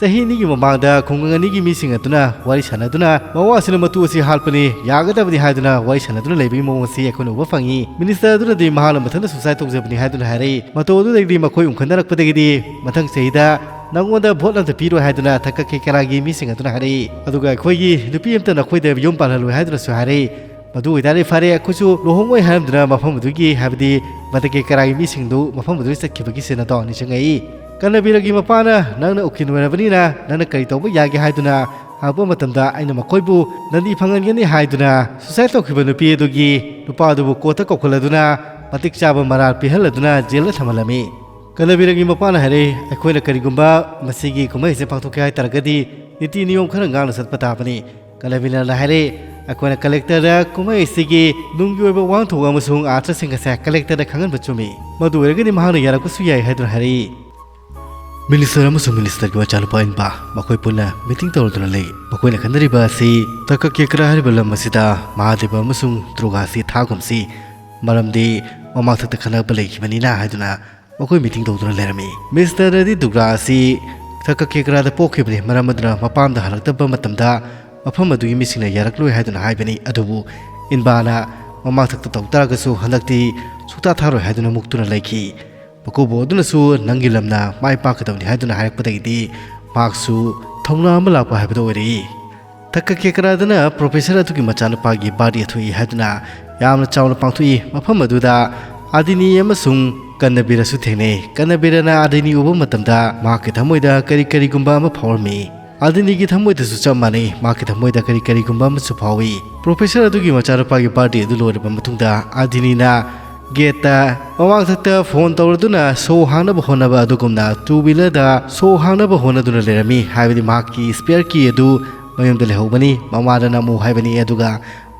ꯆꯍꯤ ꯑꯅꯤꯒꯤ ꯃꯃꯥꯡꯗ ꯈꯨꯡꯒꯪ ꯑꯅꯤꯒꯤ ꯃꯤꯁꯤꯡ ꯑꯗꯨꯅ ꯋꯥꯔꯤ ꯁꯥꯟꯅꯗꯨꯅ ꯃꯋꯥ ꯑꯁꯤꯅ ꯃꯇꯨ ꯑꯁꯤ ꯍꯥꯠꯄꯅꯤ, ꯌꯥꯒꯗꯕꯅꯤ ꯍꯥꯏꯗꯨꯅ ꯋꯥꯔꯤ ꯁꯥꯟꯅꯗꯨꯅ ꯂꯩꯕꯒꯤ ꯃꯑꯣꯡ ꯑꯁꯤ ꯑꯩꯈꯣꯏꯅ ꯎꯕ ꯐꯪꯉꯤ꯫ ꯃꯤꯅꯤꯁꯇꯔ ꯑꯗꯨꯅꯗꯤ ꯃꯍꯥꯛꯅ ꯃꯊꯟꯇ ꯁꯨꯁꯥꯏꯗ ꯇꯧꯖꯕꯅꯤ ꯍꯥꯏꯗꯨꯅ ꯍꯥꯏꯔꯛꯏ꯫ ꯃꯇꯧ ꯑꯗꯨꯗꯒꯤꯗꯤ ꯃꯈꯣꯏ ꯎꯪꯈꯠꯅꯔꯛꯄꯗꯒꯤꯗꯤ ꯃꯊꯪ ꯆꯍꯤꯗ ꯅꯪꯉꯣꯟꯗ ꯚꯣꯠ ꯑꯝꯇ ꯄꯤꯔꯣꯏ ꯍꯥꯏꯗꯨꯅ ꯊꯛꯀ ꯀꯦꯀꯔꯥꯒꯤ ꯃꯤꯁꯤꯡ ꯑꯗꯨꯅ ꯍꯥꯏꯔꯛꯏ꯫ ꯑꯗꯨꯒ ꯑꯩꯈꯣꯏꯒꯤ ꯅꯨꯄꯤ ꯑꯝꯇ ꯅꯈꯣꯏꯗ ꯌꯨꯝ ꯄꯥꯜꯍꯜꯂꯣꯏ ꯍꯥꯏꯗꯨꯅꯁꯨ ꯍꯥꯏꯔꯛꯏ꯫ "ꯃꯗꯨ ꯑꯣꯏꯇꯥꯔꯗꯤ ꯐꯔꯦ, ꯑꯩꯈꯣꯏꯁꯨ ꯂꯨꯍꯣꯡꯉꯣꯏ ꯍꯥꯏꯔꯝꯗꯨꯅ ꯃꯐꯝ ꯑꯗꯨꯒꯤ, ꯍꯥꯏꯕꯗꯤ ꯃꯇꯀꯦꯀꯔꯥꯒꯤ ꯃꯤꯁꯤꯡꯗꯨ ꯃꯐꯝ ꯑꯗꯨꯗ ꯆꯠꯈꯤꯕꯒꯤ ꯁꯤꯟ ꯑꯗꯣ ꯅꯤꯡꯁꯤꯡꯉꯛꯏ꯫ ꯀꯅꯕꯤꯔꯒꯤ ꯃꯄꯥꯅ ꯅꯪꯅ ꯎꯀꯤꯜ ꯑꯣꯏꯔꯕꯅꯤꯅ ꯅꯪꯅ ꯀꯔꯤ ꯇꯧꯕ ꯌꯥꯒꯦ ꯍꯥꯏꯗꯨꯅ ꯍꯪꯉꯛꯄ ꯃꯇꯝꯗ ꯑꯩꯅ ꯃꯈꯣꯏꯕꯨ ꯅꯟꯗꯤ ꯐꯪꯍꯟꯒꯅꯤ ꯍꯥꯏꯗꯨꯅ suicide ꯇꯧꯈꯤꯕ ꯅꯨꯄꯤ ꯑꯗꯨꯒꯤ ꯅꯨꯄꯥ ꯑꯗꯨꯕꯨ ꯀꯣꯔꯠꯇ ꯀꯧꯈꯠꯂꯗꯨꯅ ꯃꯇꯤꯛ ꯆꯥꯕ ꯃꯔꯥꯜ ꯄꯤꯍꯜꯂꯗꯨꯅ ꯖꯦꯜꯗ ꯊꯝꯍꯜꯂꯝꯃꯤ"꯫ ꯀꯅꯕꯤꯔꯒꯤ ꯃꯄꯥꯅ ꯍꯥꯏꯔꯛꯏ, "ꯑꯩꯈꯣꯏꯅ ꯀꯔꯤꯒꯨꯝꯕ ꯃꯁꯤꯒꯤ ꯀꯨꯝꯍꯩ ꯑꯁꯤ ꯄꯥꯡꯊꯣꯛꯀꯦ ꯍꯥꯏ ꯇꯥꯔꯒꯗꯤ ꯅꯤꯇꯤ ꯅꯤꯌꯣꯝ ꯈꯔ ꯉꯥꯛꯅ ꯆꯠꯄ ꯇꯥꯕꯅꯤ"꯫ ꯀꯅꯕꯤꯔꯅ ꯍꯥꯏꯔꯛꯏ, "ꯑꯩꯈꯣꯏꯅ ꯀꯂꯦꯛꯇꯔꯗ ꯀꯨꯝꯍꯩ ꯑꯁꯤꯒꯤ ꯅꯨꯡꯒꯤ ꯑꯣꯏꯕ ꯋꯥꯍꯟꯊꯣꯛ ꯑꯃꯁꯨꯡ ꯑꯥꯔꯊꯁꯤꯡ ꯑꯁꯦ ꯀꯂꯦꯛꯇꯔꯗ ꯈꯪꯍꯟꯕ ꯆꯨꯝꯃꯤ꯫ ꯃꯗꯨ ꯑꯣꯏꯔꯒꯗꯤ ꯃꯍꯥꯛꯅ ꯌꯥꯔꯛꯄꯁꯨ ꯌꯥꯏ" ꯍꯥꯏꯗꯨꯅ ꯍꯥꯏꯔꯛꯏ꯫ ꯃꯤꯅꯤꯁꯇꯔ ꯑꯃꯁꯨꯡ ꯃꯤꯅꯤꯁꯇꯔꯒꯤ ꯃꯆꯥꯅꯨꯄꯥ ꯏꯟꯕ ꯃꯈꯣꯏ ꯄꯨꯟꯅ ꯃꯤꯇꯤꯡ ꯇꯧꯔꯗꯨꯅ ꯂꯩ꯫ ꯃꯈꯣꯏꯅ ꯈꯟꯅꯔꯤꯕ ꯑꯁꯤ ꯇꯀꯀꯦꯀ꯭ꯔ ꯍꯥꯏꯔꯤꯕ ꯂꯝ ꯑꯁꯤꯗ ꯃꯍꯥꯗꯦꯕ ꯑꯃꯁꯨꯡ ꯗꯨꯔꯒꯥ ꯑꯁꯤ ꯊꯥꯒꯨꯝꯁꯤ, ꯃꯔꯝꯗꯤ ꯃꯃꯥꯡꯊꯛꯇ ꯈꯠꯅꯕ ꯂꯩꯈꯤꯕꯅꯤꯅ ꯍꯥꯏꯗꯨꯅ ꯃꯈꯣꯏ ꯃꯤꯇꯤꯡ ꯇꯧꯗꯨꯅ ꯂꯩꯔꯝꯃꯤ꯫ ꯃꯤꯁꯇꯔ ꯔꯗꯤ ꯗꯨꯔꯒꯥ ꯑꯁꯤ ꯇꯀꯀꯦꯀ꯭ꯔꯗ ꯄꯣꯛꯈꯤꯕꯅꯤ, ꯃꯔꯝ ꯑꯗꯨꯅ ꯃꯄꯥꯝꯗ ꯍꯜꯂꯛꯇꯕ ꯃꯇꯝꯗ ꯃꯐꯝ ꯑꯗꯨꯒꯤ ꯃꯤꯁꯤꯡꯅ ꯌꯥꯔꯛꯂꯣꯏ ꯍꯥꯏꯗꯨꯅ ꯍꯥꯏꯕꯅꯤ꯫ ꯑꯗꯨꯕꯨ ꯏꯟꯕꯥꯅ ꯃꯃꯥꯡꯊꯛꯇ ꯇꯧ ꯇꯥꯔꯒꯁꯨ ꯍꯟꯗꯛꯇꯤ ꯁꯨꯛꯊꯥ ꯊꯥꯔꯣꯏ ꯍꯥꯏꯗꯨꯅ ꯃꯨꯛꯇꯨꯅ ꯂꯩꯈꯤ꯫ ꯃꯀꯨꯕꯣ ꯑꯗꯨꯅꯁꯨ ꯅꯪꯒꯤ ꯂꯝꯅ ꯃꯥꯏ ꯄꯥꯛꯀꯗꯕꯅꯤ ꯍꯥꯏꯗꯨꯅ ꯍꯥꯏꯔꯛꯄꯗꯒꯤꯗꯤ ꯃꯍꯥꯛꯁꯨ ꯊꯧꯅꯥ ꯑꯃ ꯂꯥꯛꯄ ꯍꯥꯏꯕꯗꯨ ꯑꯣꯏꯔꯛꯏ꯫ ꯇꯀꯀꯦꯀ꯭ꯔꯗꯅ ꯄ꯭ꯔꯣꯐꯦꯁꯔ ꯑꯗꯨꯒꯤ ꯃꯆꯥꯅꯨꯄꯥꯒꯤ ꯕꯥꯔꯗꯦ ꯊꯣꯛꯏ ꯍꯥꯏꯗꯨꯅ ꯌꯥꯝꯅ ꯆꯥꯎꯅ ꯄꯥꯡꯊꯣꯛꯏ꯫ ꯃꯐꯝ ꯑꯗꯨꯗ ꯑꯗꯤꯅꯤ ꯑꯃꯁꯨꯡ ꯀꯟꯅꯕꯤꯔꯁꯨ ꯊꯦꯡꯅꯩ꯫ ꯀꯟꯅꯕꯤꯔꯅ ꯑꯗꯤꯅꯤ ꯎꯕ ꯃꯇꯝꯗ ꯃꯍꯥꯛꯀꯤ ꯊꯃꯣꯏꯗ ꯀꯔꯤ ꯀꯔꯤꯒꯨꯝꯕ ꯑꯃ ꯐꯥꯎꯔꯝꯃꯤ꯫ ꯑꯗꯤꯅꯤꯒꯤ ꯊꯃꯣꯏꯗꯁꯨ ꯆꯞ ꯃꯥꯟꯅꯩ, ꯃꯍꯥꯛꯀꯤ ꯊꯃꯣꯏꯗ ꯀꯔꯤ ꯀꯔꯤꯒꯨꯝꯕ ꯑꯃꯁꯨ ꯐꯥꯎꯏ꯫ ꯄ꯭ꯔꯣꯐꯦꯁꯔ ꯑꯗꯨꯒꯤ ꯃꯆꯥꯅꯨꯄꯥꯒꯤ ꯕꯥꯔꯗꯦ ꯑꯗꯨ ꯂꯣꯏꯔꯕ ꯃꯇꯨꯡꯗ ꯑꯗꯤꯅꯤꯅ ꯒꯦꯠꯇ ꯃꯃꯥꯡꯊꯛꯇ ꯐꯣꯟ ꯇꯧꯔꯗꯨꯅ ꯁꯣ ꯍꯥꯡꯅꯕ ꯍꯣꯠꯅꯕ ꯑꯗꯨꯒꯨꯝꯅ ꯇꯨ ꯋꯤꯂꯔꯗ ꯁꯣ ꯍꯥꯡꯅꯕ ꯍꯣꯠꯅꯗꯨꯅ ꯂꯩꯔꯝꯃꯤ꯫ ꯍꯥꯏꯕꯗꯤ ꯃꯍꯥꯛꯀꯤ ꯁ꯭ꯄꯦꯌꯔ ꯀꯤ ꯑꯗꯨ ꯃꯌꯨꯝꯗ ꯂꯩꯍꯧꯕꯅꯤ꯫ ꯃꯃꯥꯗ ꯅꯝꯃꯨ ꯍꯥꯏꯕꯅꯤ, ꯑꯗꯨꯒ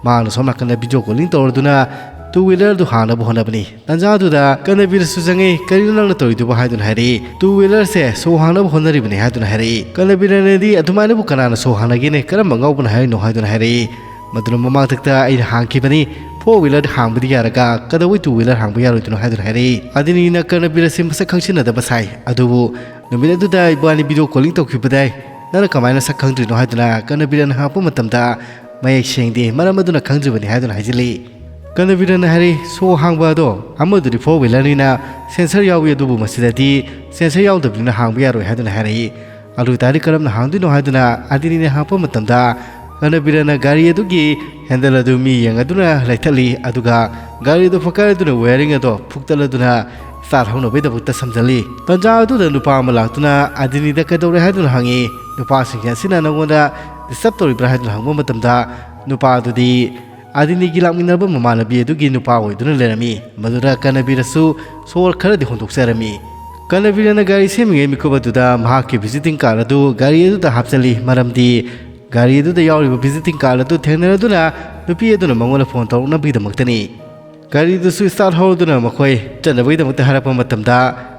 ꯃꯍꯥꯛꯅ ꯁꯣꯝ ꯅꯥꯀꯟꯗ ꯚꯤꯗꯤꯑꯣ ꯀꯣꯂꯤꯡ ꯇꯧꯔꯗꯨꯅ ꯇꯨ ꯋꯤꯂꯔꯗꯨ ꯍꯥꯡꯅꯕ ꯍꯣꯠꯅꯕꯅꯤ꯫ ꯇꯟꯖꯥꯗꯨꯗ ꯀꯟꯅꯕꯤꯔꯁꯨ ꯆꯪꯉꯛꯏ꯫ "ꯀꯔꯤꯅꯣ ꯅꯪꯅ ꯇꯧꯔꯤꯗꯨꯕꯣ?" ꯍꯥꯏꯗꯨꯅ ꯍꯥꯏꯔꯛꯏ꯫ "ꯇꯨ ꯋꯤꯂꯔꯁꯦ ꯁꯣ ꯍꯥꯡꯅꯕ ꯍꯣꯠꯅꯔꯤꯕꯅꯤ" ꯍꯥꯏꯗꯨꯅ ꯍꯥꯏꯔꯛꯏ꯫ ꯀꯟꯅꯕꯤꯔꯅꯗꯤ, "ꯑꯗꯨꯃꯥꯏꯅꯕꯨ ꯀꯅꯥꯅ ꯁꯣ ꯍꯥꯡꯅꯒꯦꯅꯦ? ꯀꯔꯝꯕ ꯑꯉꯥꯎꯕꯅ ꯍꯥꯏꯔꯤꯅꯣ?" ꯍꯥꯏꯗꯨꯅ ꯍꯥꯏꯔꯛꯏ꯫ ꯃꯗꯨꯅ ꯃꯃꯥꯡꯊꯛꯇ ꯑꯩꯅ ꯍꯥꯡꯈꯤꯕꯅꯤ, ꯐꯣꯔ ꯋꯤꯂꯔ ꯍꯥꯡꯕꯗꯤ ꯌꯥꯔꯒ ꯀꯩꯗꯧꯕꯩ ꯇꯨ ꯋꯤꯂꯔ ꯍꯥꯡꯕ ꯌꯥꯔꯣꯏꯗꯣꯏꯅꯣ ꯍꯥꯏꯗꯨꯅ ꯍꯥꯏꯔꯛꯏ꯫ ꯑꯗꯤꯅꯤꯅ ꯀꯟꯅꯕꯤꯔꯁꯤ ꯃꯁꯛ ꯈꯪꯁꯤꯟꯅꯗꯕ ꯁꯥꯏ꯫ ꯑꯗꯨꯕꯨ ꯅꯨꯃꯤꯠ ꯑꯗꯨꯗ ꯏꯕꯥꯅꯤ ꯚꯤꯗꯤꯑꯣ ꯀꯣꯂꯤꯡ ꯇꯧꯈꯤꯕꯗꯥꯏ? ꯅꯪꯅ ꯀꯃꯥꯏꯅ ꯁꯛ ꯈꯪꯗ꯭ꯔꯤꯅꯣ ꯍꯥꯏꯗꯨꯅ ꯀꯟꯅꯕꯤꯔꯅ ꯍꯪꯉꯛꯄ ꯃꯇꯝꯗ ꯃꯌꯦꯛ ꯁꯦꯡꯗꯦ, ꯃꯔꯝ ꯑꯗꯨꯅ ꯈꯪꯗ꯭ꯔꯤꯕꯅꯤ ꯍꯥꯏꯗꯨꯅ ꯍꯥꯏꯖꯤꯜꯂꯤ꯫ ꯀꯟꯅꯕꯤꯔꯅ ꯍꯥꯏꯔꯤ, "ꯁꯣ ꯍꯥꯡꯕ ꯑꯗꯣ ꯑꯃꯗꯨꯗꯤ ꯐꯣꯔ ꯋꯤꯂꯔꯅꯤꯅ ꯁꯦꯟꯁꯔ ꯌꯥꯎꯏ, ꯑꯗꯨꯕꯨ ꯃꯁꯤꯗꯗꯤ ꯁꯦꯟꯁꯔ ꯌꯥꯎꯗꯕꯅꯤꯅ ꯍꯥꯡꯕ ꯌꯥꯔꯣꯏ" ꯍꯥꯏꯗꯨꯅ ꯍꯥꯏꯔꯛꯏ꯫ ꯑꯗꯨ ꯑꯣꯏꯇꯥꯔꯗꯤ ꯀꯔꯝꯅ ꯍꯥꯡꯗꯣꯏꯅꯣ ꯍꯥꯏꯗꯨꯅ ꯑꯗꯤꯅꯤꯅ ꯍꯪꯉꯛꯄ ꯃꯇꯝꯗ ꯀꯅꯕꯤꯔꯅ ꯒꯥꯔꯤ ꯑꯗꯨꯒꯤ ꯍꯦꯟꯗꯜ ꯑꯗꯨ ꯃꯤ ꯌꯦꯡꯉꯗꯨꯅ ꯂꯩꯊꯠꯂꯤ, ꯑꯗꯨꯒ ꯒꯥꯔꯤ ꯑꯗꯨ ꯐꯛꯀꯥꯏꯔꯗꯨꯅ ꯋꯥꯌꯔꯤꯡ ꯑꯗꯣ ꯐꯨꯛꯇꯠꯂꯗꯨꯅ ꯁ꯭ꯇꯥꯔꯠ ꯍꯧꯅꯕꯒꯤꯗꯃꯛꯇ ꯁꯝꯖꯜꯂꯤ꯫ ꯇꯥꯟꯖꯥ ꯑꯗꯨꯗ ꯅꯨꯄꯥ ꯑꯃ ꯂꯥꯛꯇꯨꯅ ꯑꯗꯤꯅꯤꯗ ꯀꯩꯗꯧꯔꯦ ꯍꯥꯏꯗꯨꯅ ꯍꯪꯉꯤ꯫ ꯅꯨꯄꯥꯁꯤꯡ ꯑꯁꯤꯅ ꯅꯉꯣꯟꯗ ꯗꯤꯁꯇꯔꯕ ꯇꯧꯔꯤꯕ꯭ꯔꯥ ꯍꯥꯏꯗꯨꯅ ꯍꯪꯕ ꯃꯇꯝꯗ, ꯅꯨꯄꯥ ꯑꯗꯨꯗꯤ ꯑꯗꯤꯅꯤꯒꯤ ꯂꯥꯛꯃꯤꯟꯅꯕ ꯃꯃꯥꯟꯅꯕꯤ ꯑꯗꯨꯒꯤ ꯅꯨꯄꯥ ꯑꯣꯏꯗꯨꯅ ꯂꯩꯔꯝꯃꯤ꯫ ꯃꯗꯨꯗ ꯀꯅꯕꯤꯔꯁꯨ ꯁꯣꯔ ꯈꯔꯗꯤ ꯍꯣꯟꯗꯣꯛꯆꯔꯝꯃꯤ꯫ ꯀꯅꯕꯤꯔꯅ ꯒꯥꯔꯤ ꯁꯦꯝꯃꯤꯉꯩ ꯃꯤꯀꯨꯞ ꯑꯗꯨꯗ ꯃꯍꯥꯛꯀꯤ ꯚꯤꯖꯤꯇꯤꯡ ꯀꯥꯔꯗ ꯑꯗꯨ ꯒꯥꯔꯤ ꯑꯗꯨꯗ ꯍꯥꯞꯆꯜꯂꯤ, ꯃꯔꯝꯗꯤ ꯒꯥꯔꯤ ꯑꯗꯨꯗ ꯌꯥꯎꯔꯤꯕ ꯚꯤꯖꯤꯇꯤꯡ ꯀꯥꯔꯗ ꯑꯗꯨ ꯊꯦꯡꯅꯔꯗꯨꯅ ꯅꯨꯄꯤ ꯑꯗꯨꯅ ꯃꯉꯣꯟꯗ ꯐꯣꯟ ꯇꯧꯔꯛꯅꯕꯒꯤꯗꯃꯛꯇꯅꯤ꯫ ꯒꯥꯔꯤꯗꯨꯁꯨ ꯁ꯭ꯇꯥꯔꯠ ꯍꯧꯔꯗꯨꯅ ꯃꯈꯣꯏ ꯆꯠꯅꯕꯒꯤꯗꯃꯛꯇ ꯍꯥꯏꯔꯛꯄ ꯃꯇꯝꯗ,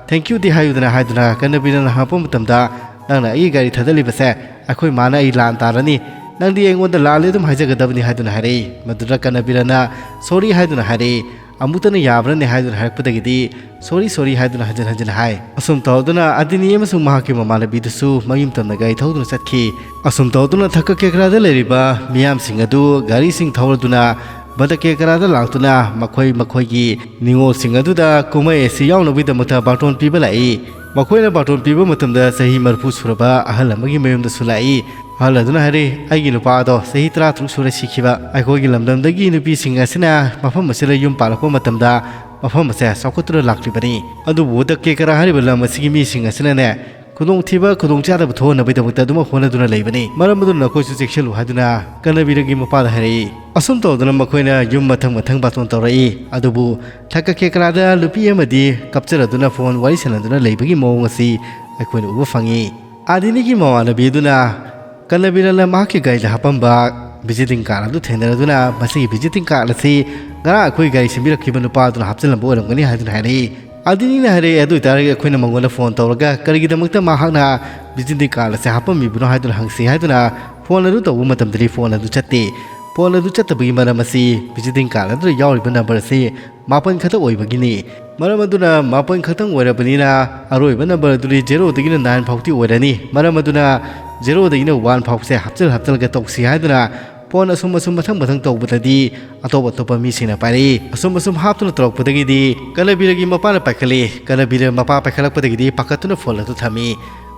"Thank you ꯗꯤ ꯍꯥꯏꯌꯨꯗꯅ" ꯍꯥꯏꯗꯨꯅ ꯀꯅꯕꯤꯔꯅ ꯍꯪꯉꯛꯄ ꯃꯇꯝꯗ, "ꯅꯪꯅ ꯑꯩꯒꯤ ꯒꯥꯔꯤ ꯊꯥꯗꯠꯂꯤꯕꯁꯦ ꯑꯩꯈꯣꯏ ꯃꯥꯅ ꯑꯩ ꯂꯥꯟ ꯇꯥꯔꯅꯤ, ꯅꯪꯗꯤ ꯑꯩꯉꯣꯟꯗ ꯂꯥꯜꯂꯦ ꯑꯗꯨꯝ ꯍꯥꯏꯖꯒꯗꯕꯅꯤ" ꯍꯥꯏꯗꯨꯅ ꯍꯥꯏꯔꯛꯏ꯫ ꯃꯗꯨꯗ ꯀꯅꯕꯤꯔꯅ "ꯁꯣꯔꯤ" ꯍꯥꯏꯗꯨꯅ ꯍꯥꯏꯔꯛꯏ꯫ ꯑꯃꯨꯛꯇꯅ ꯌꯥꯕ꯭ꯔꯅꯦ ꯍꯥꯏꯗꯨꯅ ꯍꯥꯏꯔꯛꯄꯗꯒꯤꯗꯤ "ꯁꯣꯔꯤ, ꯁꯣꯔꯤ" ꯍꯥꯏꯗꯨꯅ ꯍꯟꯖꯤꯟ ꯍꯟꯖꯤꯟ ꯍꯥꯏ꯫ ꯑꯁꯨꯝ ꯇꯧꯗꯨꯅ ꯑꯗꯤꯅꯤ ꯑꯃꯁꯨꯡ ꯃꯍꯥꯛꯀꯤ ꯃꯃꯥꯟꯅꯕꯤꯗꯨꯁꯨ ꯃꯌꯨꯝ ꯇꯝꯅ ꯒꯥꯔꯤ ꯊꯧꯗꯨꯅ ꯆꯠꯈꯤ꯫ ꯑꯁꯨꯝ ꯇꯧꯗꯨꯅ ꯊꯛꯀ ꯀꯦꯀ꯭ꯔꯥꯗ ꯂꯩꯔꯤꯕ ꯃꯤꯌꯥꯝꯁꯤꯡ ꯑꯗꯨ ꯒꯥꯔꯤꯁꯤꯡ ꯊꯧꯔꯗꯨꯅ ꯕꯗ ꯀꯦꯀ꯭ꯔꯥꯗ ꯂꯥꯛꯇꯨꯅ ꯃꯈꯣꯏ ꯃꯈꯣꯏꯒꯤ ꯅꯤꯉꯣꯜꯁꯤꯡ ꯑꯗꯨꯗ ꯀꯨꯝꯍꯩ ꯑꯁꯤ ꯌꯥꯎꯅꯕꯒꯤꯗꯃꯛꯇ ꯕꯥꯔꯇꯣꯟ ꯄꯤꯕ ꯂꯥꯛꯏ꯫ ꯃꯈꯣꯏꯅ ꯕꯥꯔꯇꯣꯟ ꯄꯤꯕ ꯃꯇꯝꯗ ꯆꯍꯤ ꯃꯔꯤꯐꯨ ꯁꯨꯔꯕ ꯑꯍꯜ ꯑꯃꯒꯤ ꯃꯌꯨꯝꯗꯁꯨ ꯂꯥꯛꯏ꯫ ꯑꯍꯜ ꯑꯗꯨꯅ ꯍꯥꯏꯔꯤ, "ꯑꯩꯒꯤ ꯅꯨꯄꯥ ꯑꯗꯣ ꯆꯍꯤ ꯇꯔꯥꯇꯔꯨꯛ ꯁꯨꯔꯦ ꯁꯤꯈꯤꯕ꯫ ꯑꯩꯈꯣꯏꯒꯤ ꯂꯝꯗꯝꯗꯒꯤ ꯅꯨꯄꯤꯁꯤꯡ ꯑꯁꯤꯅ ꯃꯐꯝ ꯑꯁꯤꯗ ꯌꯨꯝ ꯄꯥꯜꯂꯛꯄ ꯃꯇꯝꯗ ꯃꯐꯝ ꯑꯁꯦ ꯆꯥꯎꯈꯠꯇꯨꯅ ꯂꯥꯛꯂꯤꯕꯅꯤ꯫ ꯑꯗꯨꯕꯨ ꯗ ꯀꯦꯀꯔꯥ ꯍꯥꯏꯔꯤꯕ ꯂꯝ ꯑꯁꯤꯒꯤ ꯃꯤꯁꯤꯡ ꯑꯁꯤꯅꯅꯦ, ꯈꯨꯗꯣꯡꯊꯤꯕ, ꯈꯨꯗꯣꯡꯆꯥꯗꯕ ꯊꯣꯛꯍꯟꯅꯕꯒꯤꯗꯃꯛꯇ ꯑꯗꯨꯃꯛ ꯍꯣꯠꯅꯗꯨꯅ ꯂꯩꯕꯅꯤ꯫ ꯃꯔꯝ ꯑꯗꯨꯅ ꯅꯈꯣꯏꯁꯨ ꯆꯦꯛꯁꯤꯜꯂꯨ" ꯍꯥꯏꯗꯨꯅ ꯀꯅꯕꯤꯔꯒꯤ ꯃꯄꯥꯗ ꯍꯥꯏꯔꯛꯏ꯫ ꯑꯁꯨꯝ ꯇꯧꯗꯨꯅ ꯃꯈꯣꯏꯅ ꯌꯨꯝ ꯃꯊꯪ ꯃꯊꯪ ꯕꯥꯇꯣꯟ ꯇꯧꯔꯛꯏ꯫ ꯑꯗꯨꯕꯨ ꯊꯛꯀ ꯀꯦꯀ꯭ꯔꯥꯗ ꯅꯨꯄꯤ ꯑꯃꯗꯤ ꯀꯞꯆꯔꯗꯨꯅ ꯐꯣꯟ ꯋꯥꯔꯤ ꯁꯥꯟꯅꯗꯨꯅ ꯂꯩꯕꯒꯤ ꯃꯑꯣꯡ ꯑꯁꯤ ꯑꯩꯈꯣꯏꯅ ꯎꯕ ꯐꯪꯉꯤ꯫ ꯑꯥꯗꯤꯅꯤꯒꯤ ꯃꯃꯥꯟꯅꯕꯤ ꯑꯗꯨꯅ ꯀꯅꯕꯤꯔꯅ ꯃꯍꯥꯛꯀꯤ ꯒꯥꯔꯤꯗ ꯍꯥꯞꯄꯝꯕ ꯚꯤꯖꯤꯇꯤꯡ ꯀꯥꯔꯗ ꯑꯗꯨ ꯊꯦꯡꯅꯔꯗꯨꯅ, "ꯃꯁꯤꯒꯤ ꯚꯤꯖꯤꯇꯤꯡ ꯀꯥꯔꯗ ꯑꯁꯤ ꯉꯔꯥꯡ ꯑꯩꯈꯣꯏ ꯒꯥꯔꯤ ꯁꯦꯝꯕꯤꯔꯛꯈꯤꯕ ꯅꯨꯄꯥ ꯑꯗꯨꯅ ꯍꯥꯞꯆꯤꯜꯂꯝꯕ ꯑꯣꯏꯔꯝꯒꯅꯤ" ꯍꯥꯏꯗꯨꯅ ꯍꯥꯏꯔꯛꯏ꯫ ꯑꯥꯗꯤꯅꯤꯅ ꯍꯥꯏꯔꯛꯏ, "ꯑꯗꯨ ꯑꯣꯏꯇꯥꯔꯒꯗꯤ ꯑꯩꯈꯣꯏꯅ ꯃꯉꯣꯟꯗ ꯐꯣꯟ ꯇꯧꯔꯒ ꯀꯔꯤꯒꯤꯗꯃꯛꯇ ꯃꯍꯥꯛꯅ ꯚꯤꯖꯤꯇꯤꯡ ꯀꯥꯔꯗ ꯑꯁꯤ ꯍꯥꯞꯄꯝꯃꯤꯕꯅꯣ ꯍꯥꯏꯗꯨꯅ ꯍꯪꯁꯤ" ꯍꯥꯏꯗꯨꯅ ꯐꯣꯟ ꯑꯗꯨ ꯇꯧꯕ ꯃꯇꯝꯗꯗꯤ ꯐꯣꯟ ꯑꯗꯨ ꯆꯠꯇꯦ꯫ ꯐꯣꯟ ꯑꯗꯨ ꯆꯠꯇꯕꯒꯤ ꯃꯔꯝ ꯑꯁꯤ ꯚꯤꯖꯤꯇꯤꯡ ꯀꯥꯔꯗ ꯑꯗꯨꯗ ꯌꯥꯎꯔꯤꯕ ꯅꯝꯕꯔ ꯑꯁꯤ ꯃꯥꯄꯟ ꯈꯛꯇ ꯑꯣꯏꯕꯒꯤꯅꯤ꯫ ꯃꯔꯝ ꯑꯗꯨꯅ ꯃꯥꯄꯟ ꯈꯛꯇꯪ ꯑꯣꯏꯔꯕꯅꯤꯅ ꯑꯔꯣꯏꯕ ꯅꯝꯕꯔ ꯑꯗꯨꯗꯤ ꯖꯦꯔꯣꯗꯒꯤꯅ ꯅꯥꯏꯟ ꯐꯥꯎꯗꯤ ꯑꯣꯏꯔꯅꯤ꯫ ꯃꯔꯝ ꯑꯗꯨꯅ ꯖꯦꯔꯣꯗꯒꯤꯅ ꯋꯥꯟ ꯐꯥꯎꯁꯦ ꯍꯥꯞꯆꯤꯜ ꯍꯥꯞꯆꯤꯜꯂꯒ ꯇꯧꯁꯤ ꯍꯥꯏꯗꯨꯅ ꯐꯣꯟ ꯑꯁꯨꯝ ꯑꯁꯨꯝ ꯃꯊꯪ ꯃꯊꯪ ꯇꯧꯕꯗꯗꯤ ꯑꯇꯣꯞ ꯑꯇꯣꯞꯄ ꯃꯤꯁꯤꯡꯅ ꯄꯥꯏꯔꯛꯏ꯫ ꯑꯁꯨꯝ ꯑꯁꯨꯝ ꯍꯥꯞꯇꯨꯅ ꯇꯧꯔꯛꯄꯗꯒꯤꯗꯤ ꯀꯅꯕꯤꯔꯒꯤ ꯃꯄꯥꯅ ꯄꯥꯏꯈꯠꯂꯛꯏ꯫ ꯀꯅꯕꯤꯔ ꯃꯄꯥ ꯄꯥꯏꯈꯠꯂꯛꯄꯗꯒꯤꯗꯤ ꯄꯥꯈꯠꯇꯨꯅ ꯐꯣꯟ ꯑꯗꯨ ꯊꯝꯃꯤ꯫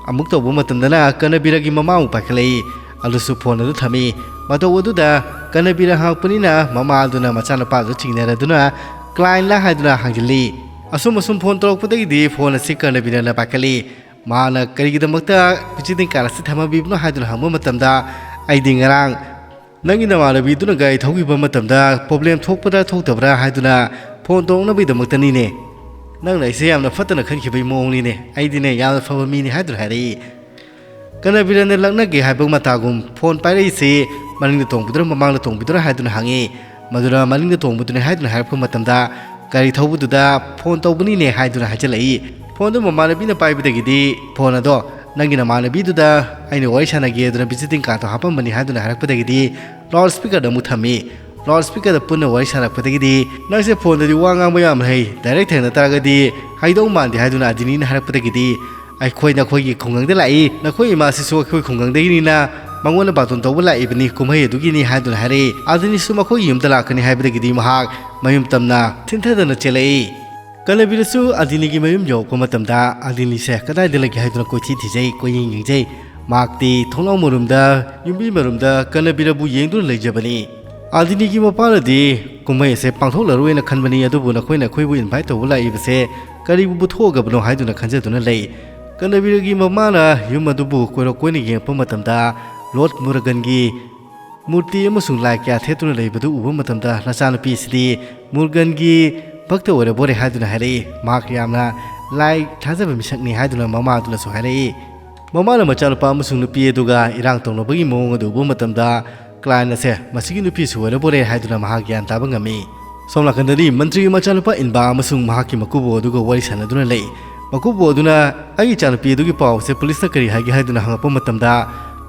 ꯑꯃꯨꯛ ꯇꯧꯕ ꯃꯇꯝꯗꯅ ꯀꯅꯕꯤꯔꯒꯤ ꯃꯃꯥ ꯑꯃꯨꯛ ꯄꯥꯏꯈꯠꯂꯛꯏ꯫ ꯑꯗꯨꯁꯨ ꯐꯣꯟ ꯑꯗꯨ ꯊꯝꯃꯤ꯫ ꯃꯇꯧ ꯑꯗꯨꯗ ꯀꯔꯅꯕꯤꯔ ꯍꯪꯉꯛꯄꯅꯤꯅ ꯃꯃꯥꯗꯨꯅ ꯃꯆꯥꯅꯨꯄꯥꯗꯨ ꯆꯤꯡꯅꯔꯗꯨꯅ ꯀ꯭ꯂꯥꯏꯟꯂ ꯍꯥꯏꯗꯨꯅ ꯍꯪꯖꯤꯜꯂꯤ꯫ ꯑꯁꯨꯝ ꯑꯁꯨꯝ ꯐꯣꯟ ꯇꯧꯔꯛꯄꯗꯒꯤꯗꯤ ꯐꯣꯟ ꯑꯁꯤ ꯀꯔꯅꯕꯤꯔꯅ ꯄꯥꯏꯈꯠꯂꯤ꯫ ꯃꯥꯅ ꯀꯔꯤꯒꯤꯗꯃꯛꯇ ꯚꯤꯖꯤꯇꯤꯡ ꯀꯥꯔꯗ ꯑꯁꯤ ꯊꯝꯍꯟꯕꯤꯕꯅꯣ ꯍꯥꯏꯗꯨꯅ ꯍꯪꯕ ꯃꯇꯝꯗ, ꯑꯩꯗꯤ ꯉꯔꯥꯡ ꯅꯪꯒꯤ ꯅꯃꯥꯟꯅꯕꯤꯗꯨꯅ ꯒꯥꯔꯤ ꯊꯧꯈꯤꯕ ꯃꯇꯝꯗ ꯄ꯭ꯔꯣꯕ꯭ꯂꯦꯝ ꯊꯣꯛꯄ꯭ꯔꯥ ꯊꯣꯛꯇꯕ꯭ꯔꯥ ꯍꯥꯏꯗꯨꯅ ꯐꯣꯟ ꯇꯧꯔꯛꯅꯕꯒꯤꯗꯃꯛꯇꯅꯤꯅꯦ꯫ ꯅꯪꯅ ꯑꯩꯁꯦ ꯌꯥꯝꯅ ꯐꯠꯇꯅ ꯈꯟꯈꯤꯕꯒꯤ ꯃꯑꯣꯡꯅꯤꯅꯦ꯫ ꯑꯩꯗꯤꯅꯦ ꯌꯥꯝꯅ ꯐꯕ ꯃꯤꯅꯤ ꯍꯥꯏꯗꯨꯅ ꯍꯥꯏꯔꯛꯏ꯫ ꯀꯔꯅꯕꯤꯔꯅ ꯂꯛꯅꯒꯦ ꯍꯥꯏꯕ ꯃꯇꯥꯒꯨꯝ ꯐꯣꯟ ꯄꯥꯏꯔꯛꯏꯁꯤ ꯃꯅꯤꯡꯗ ꯇꯣꯡꯕꯗꯨꯔ ꯃꯃꯥꯡꯗ ꯇꯣꯡꯕꯗꯨꯔ ꯍꯥꯏꯗꯨꯅ ꯍꯪꯉꯤ꯫ ꯃꯗꯨꯅ ꯃꯅꯤꯡꯗ ꯇꯣꯡꯕꯗꯨꯅꯤ ꯍꯥꯏꯗꯨꯅ ꯍꯥꯏꯔꯛꯄ ꯃꯇꯝꯗ, ꯒꯥꯔꯤ ꯊꯧꯕꯗꯨꯗ ꯐꯣꯟ ꯇꯧꯕꯅꯤꯅꯦ ꯍꯥꯏꯗꯨꯅ ꯍꯥꯏꯖꯤꯜꯂꯛꯏ꯫ ꯐꯣꯟꯗꯨ ꯃꯃꯥꯟꯅꯕꯤꯅ ꯄꯥꯏꯕꯗꯒꯤꯗꯤ ꯐꯣꯟ ꯑꯗꯣ ꯅꯪꯒꯤ ꯅꯃꯥꯟꯅꯕꯤꯗꯨꯗ ꯑꯩꯅ ꯋꯥꯔꯤ ꯁꯥꯟꯅꯒꯦ ꯑꯗꯨꯅ ꯚꯤꯖꯤꯇꯤꯡ ꯀꯥꯔꯗꯇꯣ ꯍꯥꯞꯄꯝꯕꯅꯤ ꯍꯥꯏꯗꯨꯅ ꯍꯥꯏꯔꯛꯄꯗꯒꯤꯗꯤ ꯂꯥꯎꯗ ꯁ꯭ꯄꯤꯀꯔꯗ ꯑꯃꯨꯛ ꯊꯝꯃꯤ꯫ ꯂꯥꯎꯗ ꯁ꯭ꯄꯤꯀꯔꯗ ꯄꯨꯟꯅ ꯋꯥꯔꯤ ꯁꯥꯟꯅꯔꯛꯄꯗꯒꯤꯗꯤ, "ꯅꯪꯁꯦ ꯐꯣꯟꯗꯗꯤ ꯋꯥ ꯉꯥꯡꯕ ꯌꯥꯝ ꯍꯩ, ꯗꯥꯏꯔꯦꯛ ꯊꯦꯡꯅ ꯇꯥꯔꯒꯗꯤ ꯍꯩꯗꯧ ꯃꯥꯟꯗꯦ" ꯍꯥꯏꯗꯨꯅ ꯑꯗꯤꯅꯤꯅ ꯍꯥꯏꯔꯛꯄꯗꯒꯤꯗꯤ, "ꯑꯩꯈꯣꯏ ꯅꯈꯣꯏꯒꯤ ꯈꯨꯡꯒꯪꯗ ꯂꯥꯛꯏ, ꯅꯈꯣꯏ ꯏꯃꯥꯁꯤꯁꯨ ꯑꯩꯈꯣꯏ ꯈꯨꯡꯒꯪꯗꯒꯤꯅꯤꯅ ꯃꯉꯣꯟꯗ ꯕꯥꯇꯣꯟ ꯇꯧꯕ ꯂꯥꯛꯏꯕꯅꯤ, ꯀꯨꯝꯍꯩ ꯑꯗꯨꯒꯤꯅꯤ" ꯍꯥꯏꯗꯨꯅ ꯍꯥꯏꯔꯛꯏ꯫ ꯑꯗꯤꯅꯤꯁꯨ ꯃꯈꯣꯏꯒꯤ ꯌꯨꯝꯗ ꯂꯥꯛꯀꯅꯤ ꯍꯥꯏꯕꯗꯒꯤꯗꯤ ꯃꯍꯥꯛ ꯃꯌꯨꯝ ꯇꯝꯅ ꯊꯤꯟꯊꯗꯅ ꯆꯦꯜꯂꯛꯏ꯫ ꯀꯔꯅꯕꯤꯔꯁꯨ ꯑꯗꯤꯅꯤꯒꯤ ꯃꯌꯨꯝ ꯌꯧꯔꯛꯄ ꯃꯇꯝꯗ ꯑꯗꯤꯅꯤꯁꯦ ꯀꯗꯥꯏꯗ ꯂꯩꯒꯦ ꯍꯥꯏꯗꯨꯅ ꯀꯣꯏꯊꯤ ꯊꯤꯖꯩ, ꯀꯣꯏꯌꯦꯡ ꯌꯦꯡꯖꯩ꯫ ꯃꯍꯥꯛꯇꯤ ꯊꯣꯡꯅꯥꯎ ꯃꯔꯨꯝꯗ, ꯌꯨꯝꯕꯤ ꯃꯔꯨꯝꯗ ꯀꯔꯅꯕꯤꯔꯕꯨ ꯌꯦꯡꯗꯨꯅ ꯂꯩꯖꯕꯅꯤ꯫ ꯑꯗꯤꯅꯤꯒꯤ ꯃꯄꯥꯅꯗꯤ ꯀꯨꯝꯍꯩ ꯑꯁꯦ ꯄꯥꯡꯊꯣꯛꯂꯔꯣꯏꯅ ꯈꯟꯕꯅꯤ, ꯑꯗꯨꯕꯨ ꯅꯈꯣꯏꯅ ꯑꯩꯈꯣꯏꯕꯨ ꯏꯟꯚꯥꯏꯠ ꯇꯧꯕ ꯂꯥꯛꯏꯕꯁꯦ ꯀꯔꯤꯕꯨ ꯄꯨꯊꯣꯛꯑꯒꯕꯅꯣ ꯍꯥꯏꯗꯨꯅ ꯈꯟꯖꯗꯨꯅ ꯂꯩ꯫ ꯀꯔꯅꯕꯤꯔꯒꯤ ꯃꯃꯥꯅ ꯌꯨꯝ ꯑꯗꯨꯕꯨ ꯀꯣꯏꯔꯣꯛ ꯀꯣꯏꯅ ꯌꯦꯡꯉꯛꯄ ꯃꯇꯝꯗ, ꯂꯣꯔꯗ ꯃꯨꯔꯒꯟꯒꯤ ꯃꯨꯔꯇꯤ ꯑꯃꯁꯨꯡ ꯂꯥꯏ ꯀꯌꯥ ꯊꯦꯠꯇꯨꯅ ꯂꯩꯕꯗꯨ ꯎꯕ ꯃꯇꯝꯗ, ꯅꯆꯥꯅꯨꯄꯤ ꯑꯁꯤꯗꯤ ꯃꯨꯔꯒꯟꯒꯤ ꯚꯛꯇ ꯑꯣꯏꯔꯕꯣꯔꯦ ꯍꯥꯏꯗꯨꯅ ꯍꯥꯏꯔꯛꯏ꯫ ꯃꯍꯥꯛ ꯌꯥꯝꯅ ꯂꯥꯏ ꯊꯥꯖꯕ ꯃꯤꯁꯛꯅꯤ ꯍꯥꯏꯗꯨꯅ ꯃꯃꯥꯗꯨꯅꯁꯨ ꯍꯥꯏꯔꯛꯏ꯫ ꯃꯃꯥꯅ ꯃꯆꯥꯅꯨꯄꯥ ꯑꯃꯁꯨꯡ ꯅꯨꯄꯤ ꯑꯗꯨꯒ ꯏꯔꯥꯡ ꯇꯧꯅꯕꯒꯤ ꯃꯑꯣꯡ ꯑꯗꯨ ꯎꯕ ꯃꯇꯝꯗ, ꯀ꯭ꯂꯥꯏꯟ ꯑꯁꯦ ꯃꯁꯤꯒꯤ ꯅꯨꯄꯤꯁꯨ ꯑꯣꯏꯔꯕꯣꯔꯦ ꯍꯥꯏꯗꯨꯅ ꯃꯍꯥꯛ ꯒ꯭ꯌꯥꯟ ꯇꯥꯕ ꯉꯝꯃꯤ꯫ ꯁꯣꯝ ꯅꯥꯀꯟꯗꯗꯤ ꯃꯟꯇ꯭ꯔꯤꯒꯤ ꯃꯆꯥꯅꯨꯄꯥ ꯏꯟꯕꯥ ꯑꯃꯁꯨꯡ ꯃꯍꯥꯛꯀꯤ ꯃꯀꯨꯕꯣꯛ ꯑꯗꯨꯒ ꯋꯥꯔꯤ ꯁꯥꯟꯅꯗꯨꯅ ꯂꯩ꯫ ꯃꯀꯨꯕꯣꯛ ꯑꯗꯨꯅ ꯑꯩꯒꯤ ꯏꯆꯥꯅꯨꯄꯤ ꯑꯗꯨꯒꯤ ꯄꯥꯎ ꯑꯁꯦ ꯄꯨꯂꯤꯁꯅ ꯀꯔꯤ ꯍꯥꯏꯒꯦ ꯍꯥꯏꯗꯨꯅ ꯍꯪꯉꯛꯄ ꯃꯇꯝꯗ,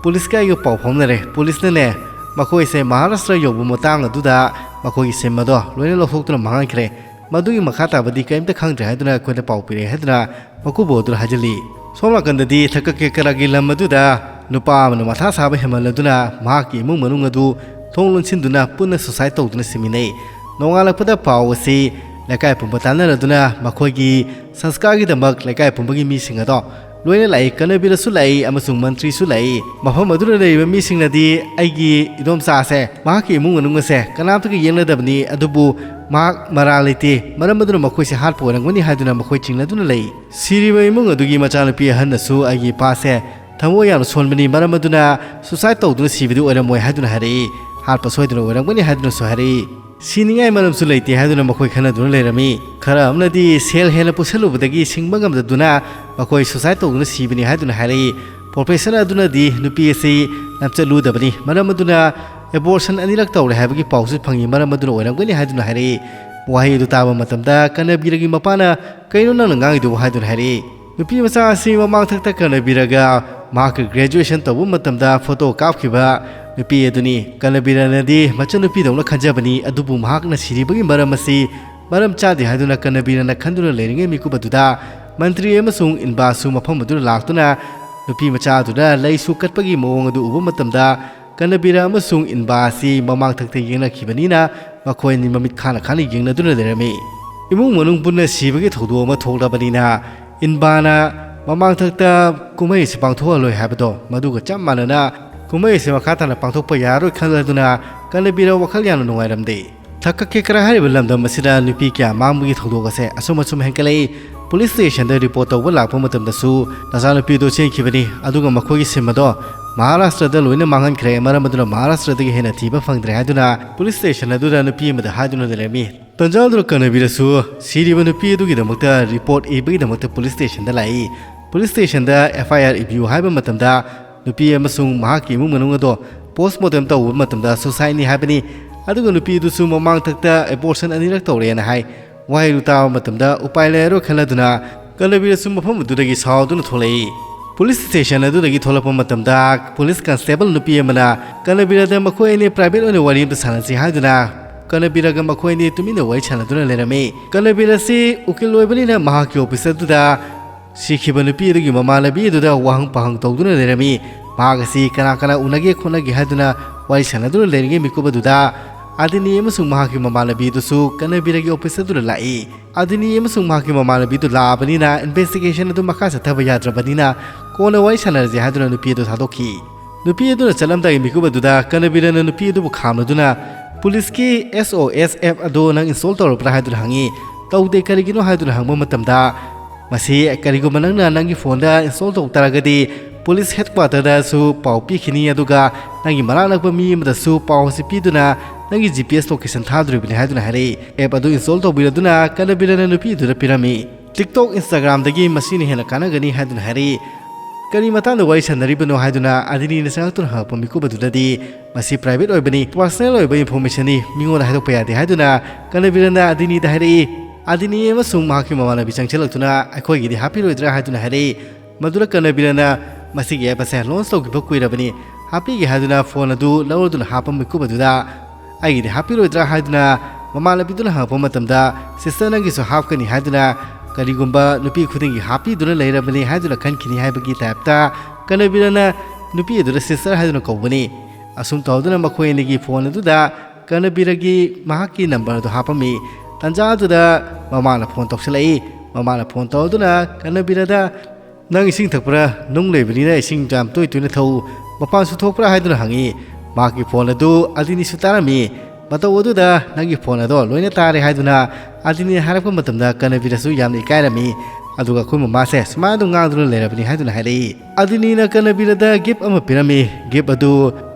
ꯄꯨꯂꯤꯁꯀ ꯑꯩꯒ ꯄꯥꯎ ꯐꯥꯎꯅꯔꯦ꯫ ꯄꯨꯂꯤꯁꯅꯅꯦ, ꯃꯈꯣꯏꯁꯦ ꯃꯍꯥꯔꯥꯁꯇ꯭ꯔ ꯌꯧꯕ ꯃꯇꯥꯡ ꯑꯗꯨꯗ ꯃꯈꯣꯏꯒꯤ ꯁꯤꯝ ꯑꯗꯣ ꯂꯣꯏꯅ ꯂꯧꯊꯣꯛꯇꯨꯅ ꯃꯥꯡꯍꯟꯈ꯭ꯔꯦ꯫ ꯃꯗꯨꯒꯤ ꯃꯈꯥ ꯇꯥꯕꯗꯤ ꯀꯔꯤꯝꯇ ꯈꯪꯗ꯭ꯔꯦ ꯍꯥꯏꯗꯨꯅ ꯑꯩꯈꯣꯏꯗ ꯄꯥꯎ ꯄꯤꯔꯛꯑꯦ ꯍꯥꯏꯗꯨꯅ ꯃꯀꯨꯕꯣꯛ ꯑꯗꯨꯅ ꯍꯥꯏꯖꯤꯜꯂꯤ꯫ ꯁꯣꯝ ꯅꯥꯀꯟꯗꯗꯤ ꯊꯀꯀꯦꯀꯔꯥꯒꯤ ꯂꯝ ꯑꯗꯨꯗ ꯅꯨꯄꯥ ꯑꯃꯅ ꯃꯊꯥ ꯁꯥꯕ ꯍꯦꯟꯃꯜꯂꯗꯨꯅ ꯃꯍꯥꯛꯀꯤ ꯏꯃꯨꯡ ꯃꯅꯨꯡ ꯑꯗꯨ ꯊꯣꯡ ꯂꯣꯟꯁꯤꯟꯗꯨꯅ ꯄꯨꯟꯅ ꯁꯨꯁꯥꯏꯠ ꯇꯧꯗꯨꯅ ꯁꯤꯃꯤꯟꯅꯩ꯫ ꯅꯣꯡꯉꯥꯜꯂꯛꯄꯗ ꯄꯥꯎ ꯑꯁꯤ ꯂꯩꯀꯥꯏ ꯄꯨꯝꯕ ꯇꯥꯟꯅꯔꯗꯨꯅ ꯃꯈꯣꯏꯒꯤ ꯁꯪꯁꯀꯥꯔꯒꯤꯗꯃꯛ ꯂꯩꯀꯥꯏ ꯄꯨꯝꯕꯒꯤ ꯃꯤꯁꯤꯡ ꯑꯗꯣ ꯂꯣꯏꯅ ꯂꯥꯛꯏ꯫ ꯀꯅꯕꯤꯔꯁꯨ ꯂꯥꯛꯏ ꯑꯃꯁꯨꯡ ꯃꯟꯇ꯭ꯔꯤꯁꯨ ꯂꯥꯛꯏ꯫ ꯃꯐꯝ ꯑꯗꯨꯗ ꯂꯩꯔꯤꯕ ꯃꯤꯁꯤꯡꯅꯗꯤ ꯑꯩꯒꯤ ꯏꯗꯣꯝꯆꯥꯁꯦ, ꯃꯍꯥꯛꯀꯤ ꯏꯃꯨꯡ ꯃꯅꯨꯡ ꯑꯁꯦ ꯀꯅꯥꯝꯇꯒ ꯌꯦꯡꯅꯗꯕꯅꯤ, ꯑꯗꯨꯕꯨ ꯃꯍꯥꯛ ꯃꯔꯥꯜ ꯂꯩꯇꯦ, ꯃꯔꯝ ꯑꯗꯨꯅ ꯃꯈꯣꯏꯁꯦ ꯍꯥꯠꯄ ꯑꯣꯏꯔꯝꯒꯅꯤ ꯍꯥꯏꯗꯨꯅ ꯃꯈꯣꯏ ꯆꯤꯡꯅꯗꯨꯅ ꯂꯩ꯫ ꯁꯤꯔꯤꯕ ꯏꯃꯨꯡ ꯑꯗꯨꯒꯤ ꯃꯆꯥꯅꯨꯄꯤ ꯑꯍꯟꯅꯁꯨ ꯑꯩꯒꯤ ꯏꯄꯥꯁꯦ ꯊꯃꯣꯏ ꯌꯥꯝꯅ ꯁꯣꯟꯕꯅꯤ, ꯃꯔꯝ ꯑꯗꯨꯅ suicide ꯇꯧꯗꯨꯅ ꯁꯤꯕꯗꯤ ꯑꯣꯏꯔꯝꯃꯣꯏ ꯍꯥꯏꯗꯨꯅ ꯍꯥꯏꯔꯛꯏ꯫ ꯍꯥꯠꯄ ꯁꯣꯏꯗꯅ ꯑꯣꯏꯔꯝꯒꯅꯤ ꯍꯥꯏꯗꯨꯅꯁꯨ ꯍꯥꯏꯔꯛꯏ꯫ ꯁꯤꯅꯤꯡꯉꯥꯏ ꯃꯔꯝꯁꯨ ꯂꯩꯇꯦ ꯍꯥꯏꯗꯨꯅ ꯃꯈꯣꯏ ꯈꯟꯅꯗꯨꯅ ꯂꯩꯔꯝꯃꯤ꯫ ꯈꯔ ꯑꯃꯅꯗꯤ ꯁꯦꯜ ꯍꯦꯟꯅ ꯄꯨꯁꯜꯂꯨꯕꯗꯒꯤ ꯁꯤꯡꯕ ꯉꯝꯗꯗꯨꯅ ꯃꯈꯣꯏ suicide ꯇꯧꯗꯨꯅ ꯁꯤꯕꯅꯤ ꯍꯥꯏꯗꯨꯅ ꯍꯥꯏꯔꯛꯏ꯫ Professor ꯑꯗꯨꯅꯗꯤ ꯅꯨꯄꯤ ꯑꯁꯤ ꯂꯝꯆꯠꯂꯨꯗꯕꯅꯤ, ꯃꯔꯝ ꯑꯗꯨꯅ abortion ꯑꯅꯤꯔꯛ ꯇꯧꯔꯦ ꯍꯥꯏꯕꯒꯤ ꯄꯥꯎꯁꯨ ꯐꯪꯉꯤ, ꯃꯔꯝ ꯑꯗꯨꯅ ꯑꯣꯏꯔꯝꯒꯅꯤ ꯍꯥꯏꯗꯨꯅ ꯍꯥꯏꯔꯛꯏ꯫ ꯋꯥꯍꯩ ꯑꯗꯨ ꯇꯥꯕ ꯃꯇꯝꯗ ꯀꯅꯕꯤꯔꯒꯤ ꯃꯄꯥꯅ "ꯀꯩꯅꯣ ꯅꯪꯅ ꯉꯥꯡꯉꯤꯗꯨꯕꯨ?" ꯍꯥꯏꯗꯨꯅ ꯍꯥꯏꯔꯛꯏ꯫ ꯅꯨꯄꯤ ꯃꯆꯥ ꯑꯁꯤ ꯃꯃꯥꯡꯊꯛꯇ ꯀꯅꯕꯤꯔꯒ ꯃꯍꯥꯛꯀꯤ graduation ꯇꯧꯕ ꯃꯇꯝꯗ photo ꯀꯥꯞꯈꯤꯕ ꯅꯨꯄꯤ ꯑꯗꯨꯅꯤ꯫ ꯀꯅꯕꯤꯔꯅꯗꯤ ꯃꯆꯟꯅꯨꯄꯤꯗꯧꯅ ꯈꯟꯖꯕꯅꯤ, ꯑꯗꯨꯕꯨ ꯃꯍꯥꯛꯅ ꯁꯤꯔꯤꯕꯒꯤ ꯃꯔꯝ ꯑꯁꯤ ꯃꯔꯝ ꯆꯥꯗꯦ ꯍꯥꯏꯗꯨꯅ ꯀꯅꯕꯤꯔꯅ ꯈꯟꯗꯨꯅ ꯂꯩꯔꯤꯉꯩ ꯃꯤꯀꯨꯞ ꯑꯗꯨꯗ ꯃꯟꯇ꯭ꯔꯤ ꯑꯃꯁꯨꯡ ꯏꯟꯕꯥꯁꯨ ꯃꯐꯝ ꯑꯗꯨꯗ ꯂꯥꯛꯇꯨꯅ ꯅꯨꯄꯤ ꯃꯆꯥ ꯑꯗꯨꯗ ꯂꯩꯁꯨ ꯀꯠꯄꯒꯤ ꯃꯑꯣꯡ ꯑꯗꯨ ꯎꯕ ꯃꯇꯝꯗ ꯀꯅꯕꯤꯔ ꯑꯃꯁꯨꯡ ꯏꯟꯕꯥ ꯑꯁꯤ ꯃꯃꯥꯡꯊꯛꯇ ꯌꯦꯡꯅꯈꯤꯕꯅꯤꯅ ꯃꯈꯣꯏ ꯑꯅꯤ ꯃꯃꯤꯠ ꯈꯥꯅ ꯈꯥꯅ ꯌꯦꯡꯅꯗꯨꯅ ꯂꯩꯔꯝꯃꯤ꯫ ꯏꯃꯨꯡ ꯃꯅꯨꯡ ꯄꯨꯟꯅ ꯁꯤꯕꯒꯤ ꯊꯧꯗꯣꯛ ꯑꯃ ꯊꯣꯛꯂꯕꯅꯤꯅ ꯏꯟꯕꯥꯅ ꯃꯃꯥꯡꯊꯛꯇ ꯀꯨꯝꯍꯩ ꯑꯁꯤ ꯄꯥꯡꯊꯣꯛꯍꯜꯂꯣꯏ ꯍꯥꯏꯕꯗꯣ, ꯃꯗꯨꯒ ꯆꯞ ꯃꯥꯟꯅꯅ ꯀꯨꯝꯍꯩ ꯑꯁꯤ ꯃꯈꯥ ꯇꯥꯅ ꯄꯥꯡꯊꯣꯛꯄ ꯌꯥꯔꯔꯣꯏ ꯈꯜꯂꯗꯨꯅ ꯀꯅꯕꯤꯔ ꯋꯥꯈꯜ ꯌꯥꯝꯅ ꯅꯨꯡꯉꯥꯏꯔꯝꯗꯦ꯫ ꯊꯛꯀꯛꯀꯦꯀꯔꯥ ꯍꯥꯏꯔꯤꯕ ꯂꯝꯗꯝ ꯑꯁꯤꯗ ꯅꯨꯄꯤ ꯀꯌꯥ ꯃꯥꯡꯕꯒꯤ ꯊꯧꯗꯣꯛ ꯑꯁꯦ ꯑꯁꯨꯝ ꯑꯁꯨꯝ ꯍꯦꯟꯒꯠꯂꯛꯏ꯫ Police stationꯗ report ꯇꯧꯕ ꯂꯥꯛꯄ ꯃꯇꯝꯗꯁꯨ ꯅꯆꯥꯅꯨꯄꯤꯗꯣ ꯆꯦꯟꯈꯤꯕꯅꯤ, ꯑꯗꯨꯒ ꯃꯈꯣꯏꯒꯤ ꯁꯤꯝ ꯑꯗꯣ ꯃꯍꯥꯔꯥꯁꯇ꯭ꯔꯗ ꯂꯣꯏꯅ ꯃꯥꯡꯍꯟꯈ꯭ꯔꯦ, ꯃꯔꯝ ꯑꯗꯨꯅ ꯃꯍꯥꯔꯥꯁꯇ꯭ꯔꯗꯒꯤ ꯍꯦꯟꯅ ꯊꯤꯕ ꯐꯪꯗ꯭ꯔꯦ ꯍꯥꯏꯗꯨꯅ police station ꯑꯗꯨꯗ ꯅꯨꯄꯤ ꯑꯃꯗ ꯍꯥꯏꯗꯨꯅ ꯂꯩꯔꯝꯃꯤ꯫ ꯇꯟꯖꯥ ꯑꯗꯨꯗ ꯀꯅꯕꯤꯔꯁꯨ ꯁꯤꯔꯤꯕ ꯅꯨꯄꯤ ꯑꯗꯨꯒꯤꯗꯃꯛꯇ report ꯏꯕꯒꯤꯗꯃꯛꯇ police stationꯗ ꯂꯥꯛꯏ꯫ Police stationꯗ F I R ꯏꯕꯤꯌꯨ ꯍꯥꯏꯕ ꯃꯇꯝꯗ ꯅꯨꯄꯤ ꯑꯃꯁꯨꯡ ꯃꯍꯥꯛꯀꯤ ꯏꯃꯨꯡ ꯃꯅꯨꯡ ꯑꯗꯣ post mortem ꯇꯧꯕ ꯃꯇꯝꯗ suicideꯅꯤ ꯍꯥꯏꯕꯅꯤ꯫ ꯑꯗꯨꯒ ꯅꯨꯄꯤ ꯑꯗꯨꯁꯨ ꯃꯃꯥꯡꯊꯛꯇ abortion ꯑꯅꯤꯔꯛ ꯇꯧꯔꯦꯅ ꯍꯥꯏ꯫ ꯋꯥꯍꯩꯗꯨ ꯇꯥꯕ ꯃꯇꯝꯗ ꯎꯄꯥꯏ ꯂꯩꯔꯔꯣꯏ ꯈꯜꯂꯗꯨꯅ ꯀꯅꯕꯤꯔꯁꯨ ꯃꯐꯝ ꯑꯗꯨꯗꯒꯤ ꯁꯥꯎꯗꯨꯅ ꯊꯣꯛꯂꯛꯏ꯫ Police station ꯑꯗꯨꯗꯒꯤ ꯊꯣꯛꯂꯛꯄ ꯃꯇꯝꯗ police constable ꯅꯨꯄꯤ ꯑꯃꯅ ꯀꯅꯕꯤꯔꯗ ꯃꯈꯣꯏ ꯑꯅꯤ private ꯑꯣꯏꯅ ꯋꯥꯔꯤ ꯑꯃꯇ ꯁꯥꯟꯅꯁꯤ ꯍꯥꯏꯗꯨꯅ ꯀꯅꯕꯤꯔꯒ ꯃꯈꯣꯏ ꯑꯅꯤ ꯇꯨꯃꯤꯟꯅ ꯋꯥꯔꯤ ꯁꯥꯟꯅꯗꯨꯅ ꯂꯩꯔꯝꯃꯤ꯫ ꯀꯅꯕꯤꯔ ꯑꯁꯤ ꯎꯀꯤꯜ ꯑꯣꯏꯕꯅꯤꯅ ꯃꯍꯥꯛꯀꯤ office ꯑꯗꯨꯗ ꯁꯤꯈꯤꯕ ꯅꯨꯄꯤ ꯑꯗꯨꯒꯤ ꯃꯃꯥꯟꯅꯕꯤ ꯑꯗꯨꯗ ꯋꯥꯍꯪ ꯄꯥꯍꯪ ꯇꯧꯗꯨꯅ ꯂꯩꯔꯝꯃꯤ꯫ ꯃꯍꯥꯛ ꯑꯁꯤ ꯀꯅꯥ ꯀꯅꯥ ꯎꯅꯒꯦ ꯈꯣꯠꯅꯒꯦ ꯍꯥꯏꯗꯨꯅ ꯋꯥꯔꯤ ꯁꯥꯟꯅꯗꯨꯅ ꯂꯩꯔꯤꯉꯩ ꯃꯤꯀꯨꯞ ꯑꯗꯨꯗ ꯑꯗꯤꯅꯤ ꯑꯃꯁꯨꯡ ꯃꯍꯥꯛꯀꯤ ꯃꯃꯥꯟꯅꯕꯤꯗꯨꯁꯨ ꯀꯅꯕꯤꯔꯒꯤ ꯑꯣꯐꯤꯁ ꯑꯗꯨꯗ ꯂꯥꯛꯏ꯫ ꯑꯗꯤꯅꯤ ꯑꯃꯁꯨꯡ ꯃꯍꯥꯛꯀꯤ ꯃꯃꯥꯟꯅꯕꯤꯗꯨ ꯂꯥꯛꯑꯕꯅꯤꯅ ꯏꯟꯚꯦꯁꯇꯤꯒꯦꯁꯟ ꯑꯗꯨ ꯃꯈꯥ ꯆꯠꯊꯕ ꯌꯥꯗ꯭ꯔꯕꯅꯤꯅ ꯀꯣꯟꯅ ꯋꯥꯔꯤ ꯁꯥꯟꯅꯔꯁꯦ ꯍꯥꯏꯗꯨꯅ ꯅꯨꯄꯤ ꯑꯗꯨ ꯊꯥꯗꯣꯛꯈꯤ꯫ ꯅꯨꯄꯤ ꯑꯗꯨꯅ ꯆꯠꯂꯝꯗꯥꯏꯒꯤ ꯃꯤꯀꯨꯞ ꯑꯗꯨꯗ ꯀꯅꯕꯤꯔꯅ ꯅꯨꯄꯤ ꯑꯗꯨꯕꯨ ꯈꯥꯝꯂꯗꯨꯅ ꯄꯨꯂꯤꯁꯀꯤ ꯑꯦꯁ ꯑꯣ ꯑꯦꯁ ꯑꯦꯞ ꯑꯗꯨ ꯅꯪ ꯏꯟꯁꯇꯣꯜ ꯇꯧꯔꯕ꯭ꯔꯥ ꯍꯥꯏꯗꯨꯅ ꯍꯪꯉꯤ꯫ ꯇꯧꯗꯦ, ꯀꯔꯤꯒꯤꯅꯣ ꯍꯥꯏꯗꯨꯅ ꯍꯪꯕ ꯃꯇꯝꯗ, ꯃꯁꯤ ꯀꯔꯤꯒꯨꯝꯕ ꯅꯪꯅ ꯅꯪꯒꯤ ꯐꯣꯟꯗ ꯏꯟꯁꯇꯣꯜ ꯇꯧ ꯇꯥꯔꯒꯗꯤ ꯄꯨꯂꯤꯁ ꯍꯦꯗꯀ꯭ꯋꯥꯇꯔꯗꯁꯨ ꯄꯥꯎ ꯄꯤꯈꯤꯅꯤ, ꯑꯗꯨꯒ ꯅꯪꯒꯤ ꯃꯅꯥꯛ ꯅꯛꯄ ꯃꯤ ꯑꯃꯗꯁꯨ ꯄꯥꯎ ꯑꯁꯤ ꯄꯤꯗꯨꯅ ꯅꯪꯒꯤ ꯖꯤ ꯄꯤ ꯑꯦꯁ ꯂꯣꯀꯦꯁꯟ ꯊꯥꯗꯣꯔꯤꯕꯅꯤ ꯍꯥꯏꯗꯨꯅ ꯍꯥꯏꯔꯛꯏ꯫ ꯑꯦꯞ ꯑꯗꯨ ꯏꯟꯁꯇꯣꯜ ꯇꯧꯕꯤꯔꯗꯨꯅ ꯀꯅꯕꯤꯔꯅ ꯅꯨꯄꯤꯗꯨꯗ ꯄꯤꯔꯝꯃꯤ꯫ TikTok, Instagramꯗꯒꯤ ꯃꯁꯤꯅ ꯍꯦꯟꯅ ꯀꯥꯟꯅꯒꯅꯤ ꯍꯥꯏꯗꯨꯅ ꯍꯥꯏꯔꯛꯏ꯫ ꯀꯔꯤ ꯃꯇꯥꯡꯗ ꯋꯥꯔꯤ ꯁꯥꯟꯅꯔꯤꯕꯅꯣ ꯍꯥꯏꯗꯨꯅ ꯑꯗꯤꯅꯤꯅ ꯆꯪꯂꯛꯇꯨꯅ ꯍꯪꯉꯛꯄ ꯃꯤꯀꯨꯞ ꯑꯗꯨꯗꯗꯤ ꯃꯁꯤ ꯄ꯭ꯔꯥꯏꯚꯦꯠ ꯑꯣꯏꯕꯅꯤ, ꯄꯔꯁꯅꯦꯜ ꯑꯣꯏꯕ ꯏꯟꯐꯣꯔꯃꯦꯁꯟꯅꯤ, ꯃꯤꯉꯣꯟꯗ ꯍꯥꯏꯗꯣꯛꯄ ꯌꯥꯗꯦ ꯍꯥꯏꯗꯨꯅ ꯀꯅꯕꯤꯔꯅ ꯑꯗꯤꯅꯤꯗ ꯍꯥꯏꯔꯛꯏ꯫ ꯑꯗꯤꯅꯤ ꯑꯃꯁꯨꯡ ꯃꯍꯥꯛꯀꯤ ꯃꯃꯥꯟꯅꯕꯤ ꯆꯪꯁꯤꯜꯂꯛꯇꯨꯅ ꯑꯩꯈꯣꯏꯒꯤꯗꯤ ꯍꯥꯞꯄꯤꯔꯣꯏꯗ꯭ꯔꯥ ꯍꯥꯏꯗꯨꯅ ꯍꯥꯏꯔꯛꯏ꯫ ꯃꯗꯨꯗ ꯀꯅꯕꯤꯔꯅ ꯃꯁꯤꯒꯤ ꯑꯦꯞ ꯑꯁꯦ ꯂꯣꯟꯆ ꯇꯧꯈꯤꯕ ꯀꯨꯏꯔꯕꯅꯤ, ꯍꯥꯞꯄꯤꯒꯦ ꯍꯥꯏꯗꯨꯅ ꯐꯣꯟ ꯑꯗꯨ ꯂꯧꯔꯗꯨꯅ ꯍꯥꯞꯄ ꯃꯤꯀꯨꯞ ꯑꯗꯨꯗ ꯑꯩꯒꯤꯗꯤ ꯍꯥꯞꯄꯤꯔꯣꯏꯗ꯭ꯔꯥ ꯍꯥꯏꯗꯨꯅ ꯃꯃꯥꯟꯅꯕꯤꯗꯨꯅ ꯍꯪꯉꯛꯄ ꯃꯇꯝꯗ, ꯁꯤꯁꯇꯔ, ꯅꯪꯒꯤꯁꯨ ꯍꯥꯞꯀꯅꯤ ꯍꯥꯏꯗꯨꯅ ꯀꯔꯤꯒꯨꯝꯕ ꯅꯨꯄꯤ ꯈꯨꯗꯤꯡꯒꯤ ꯍꯥꯞꯄꯤꯗꯨꯅ ꯂꯩꯔꯕꯅꯤ ꯍꯥꯏꯗꯨꯅ ꯈꯟꯈꯤꯅꯤ ꯍꯥꯏꯕꯒꯤ ꯇꯥꯏꯞꯇ ꯀꯅꯕꯤꯔꯅ ꯅꯨꯄꯤ ꯑꯗꯨꯗ ꯁꯤꯁꯇꯔ ꯍꯥꯏꯗꯨꯅ ꯀꯧꯕꯅꯤ꯫ ꯑꯁꯨꯝ ꯇꯧꯗꯨꯅ ꯃꯈꯣꯏ ꯑꯅꯤꯒꯤ ꯐꯣꯟ ꯑꯗꯨꯗ ꯀꯅꯕꯤꯔꯒꯤ ꯃꯍꯥꯛꯀꯤ ꯅꯝꯕꯔ ꯑꯗꯨ ꯍꯥꯞꯄꯝꯃꯤ꯫ ꯇꯟꯖꯥ ꯑꯗꯨꯗ ꯃꯃꯥꯅ ꯐꯣꯟ ꯇꯧꯁꯤꯜꯂꯛꯏ꯫ ꯃꯃꯥꯅ ꯐꯣꯟ ꯇꯧꯗꯨꯅ ꯀꯅꯕꯤꯔꯗ, "ꯅꯪ ꯏꯁꯤꯡ ꯊꯛꯄ꯭ꯔꯥ? ꯅꯨꯡ ꯂꯩꯕꯅꯤꯅ ꯏꯁꯤꯡ ꯌꯥꯝ ꯇꯣꯏ ꯇꯣꯏꯅ ꯊꯛꯎ꯫ ꯃꯄꯥꯟꯁꯨ ꯊꯣꯛꯄ꯭ꯔꯥ?" ꯍꯥꯏꯗꯨꯅ ꯍꯪꯉꯤ꯫ ꯃꯍꯥꯛꯀꯤ ꯐꯣꯟ ꯑꯗꯨ ꯑꯗꯤꯅꯤꯁꯨ ꯇꯥꯔꯝꯃꯤ꯫ ꯃꯇꯧ ꯑꯗꯨꯗ, "ꯅꯪꯒꯤ ꯐꯣꯟ ꯑꯗꯣ ꯂꯣꯏꯅ ꯇꯥꯔꯦ" ꯍꯥꯏꯗꯨꯅ ꯑꯗꯤꯅꯤꯅ ꯍꯥꯏꯔꯛꯄ ꯃꯇꯝꯗ ꯀꯅꯕꯤꯔꯁꯨ ꯌꯥꯝꯅ ꯏꯀꯥꯏꯔꯝꯃꯤ꯫ ꯑꯗꯨꯒ ꯑꯩꯈꯣꯏ ꯃꯃꯥꯁꯦ ꯁꯨꯃꯥꯏꯅ ꯑꯗꯨꯝ ꯉꯥꯡꯗꯨꯅ ꯂꯩꯔꯕꯅꯤ ꯍꯥꯏꯗꯨꯅ ꯍꯥꯏꯔꯛꯏ꯫ ꯑꯗꯤꯅꯤꯅ ꯀꯅꯕꯤꯔꯗ ꯒꯤꯐ ꯑꯃ ꯄꯤꯔꯝꯃꯤ꯫ ꯒꯤꯐ ꯑꯗꯨ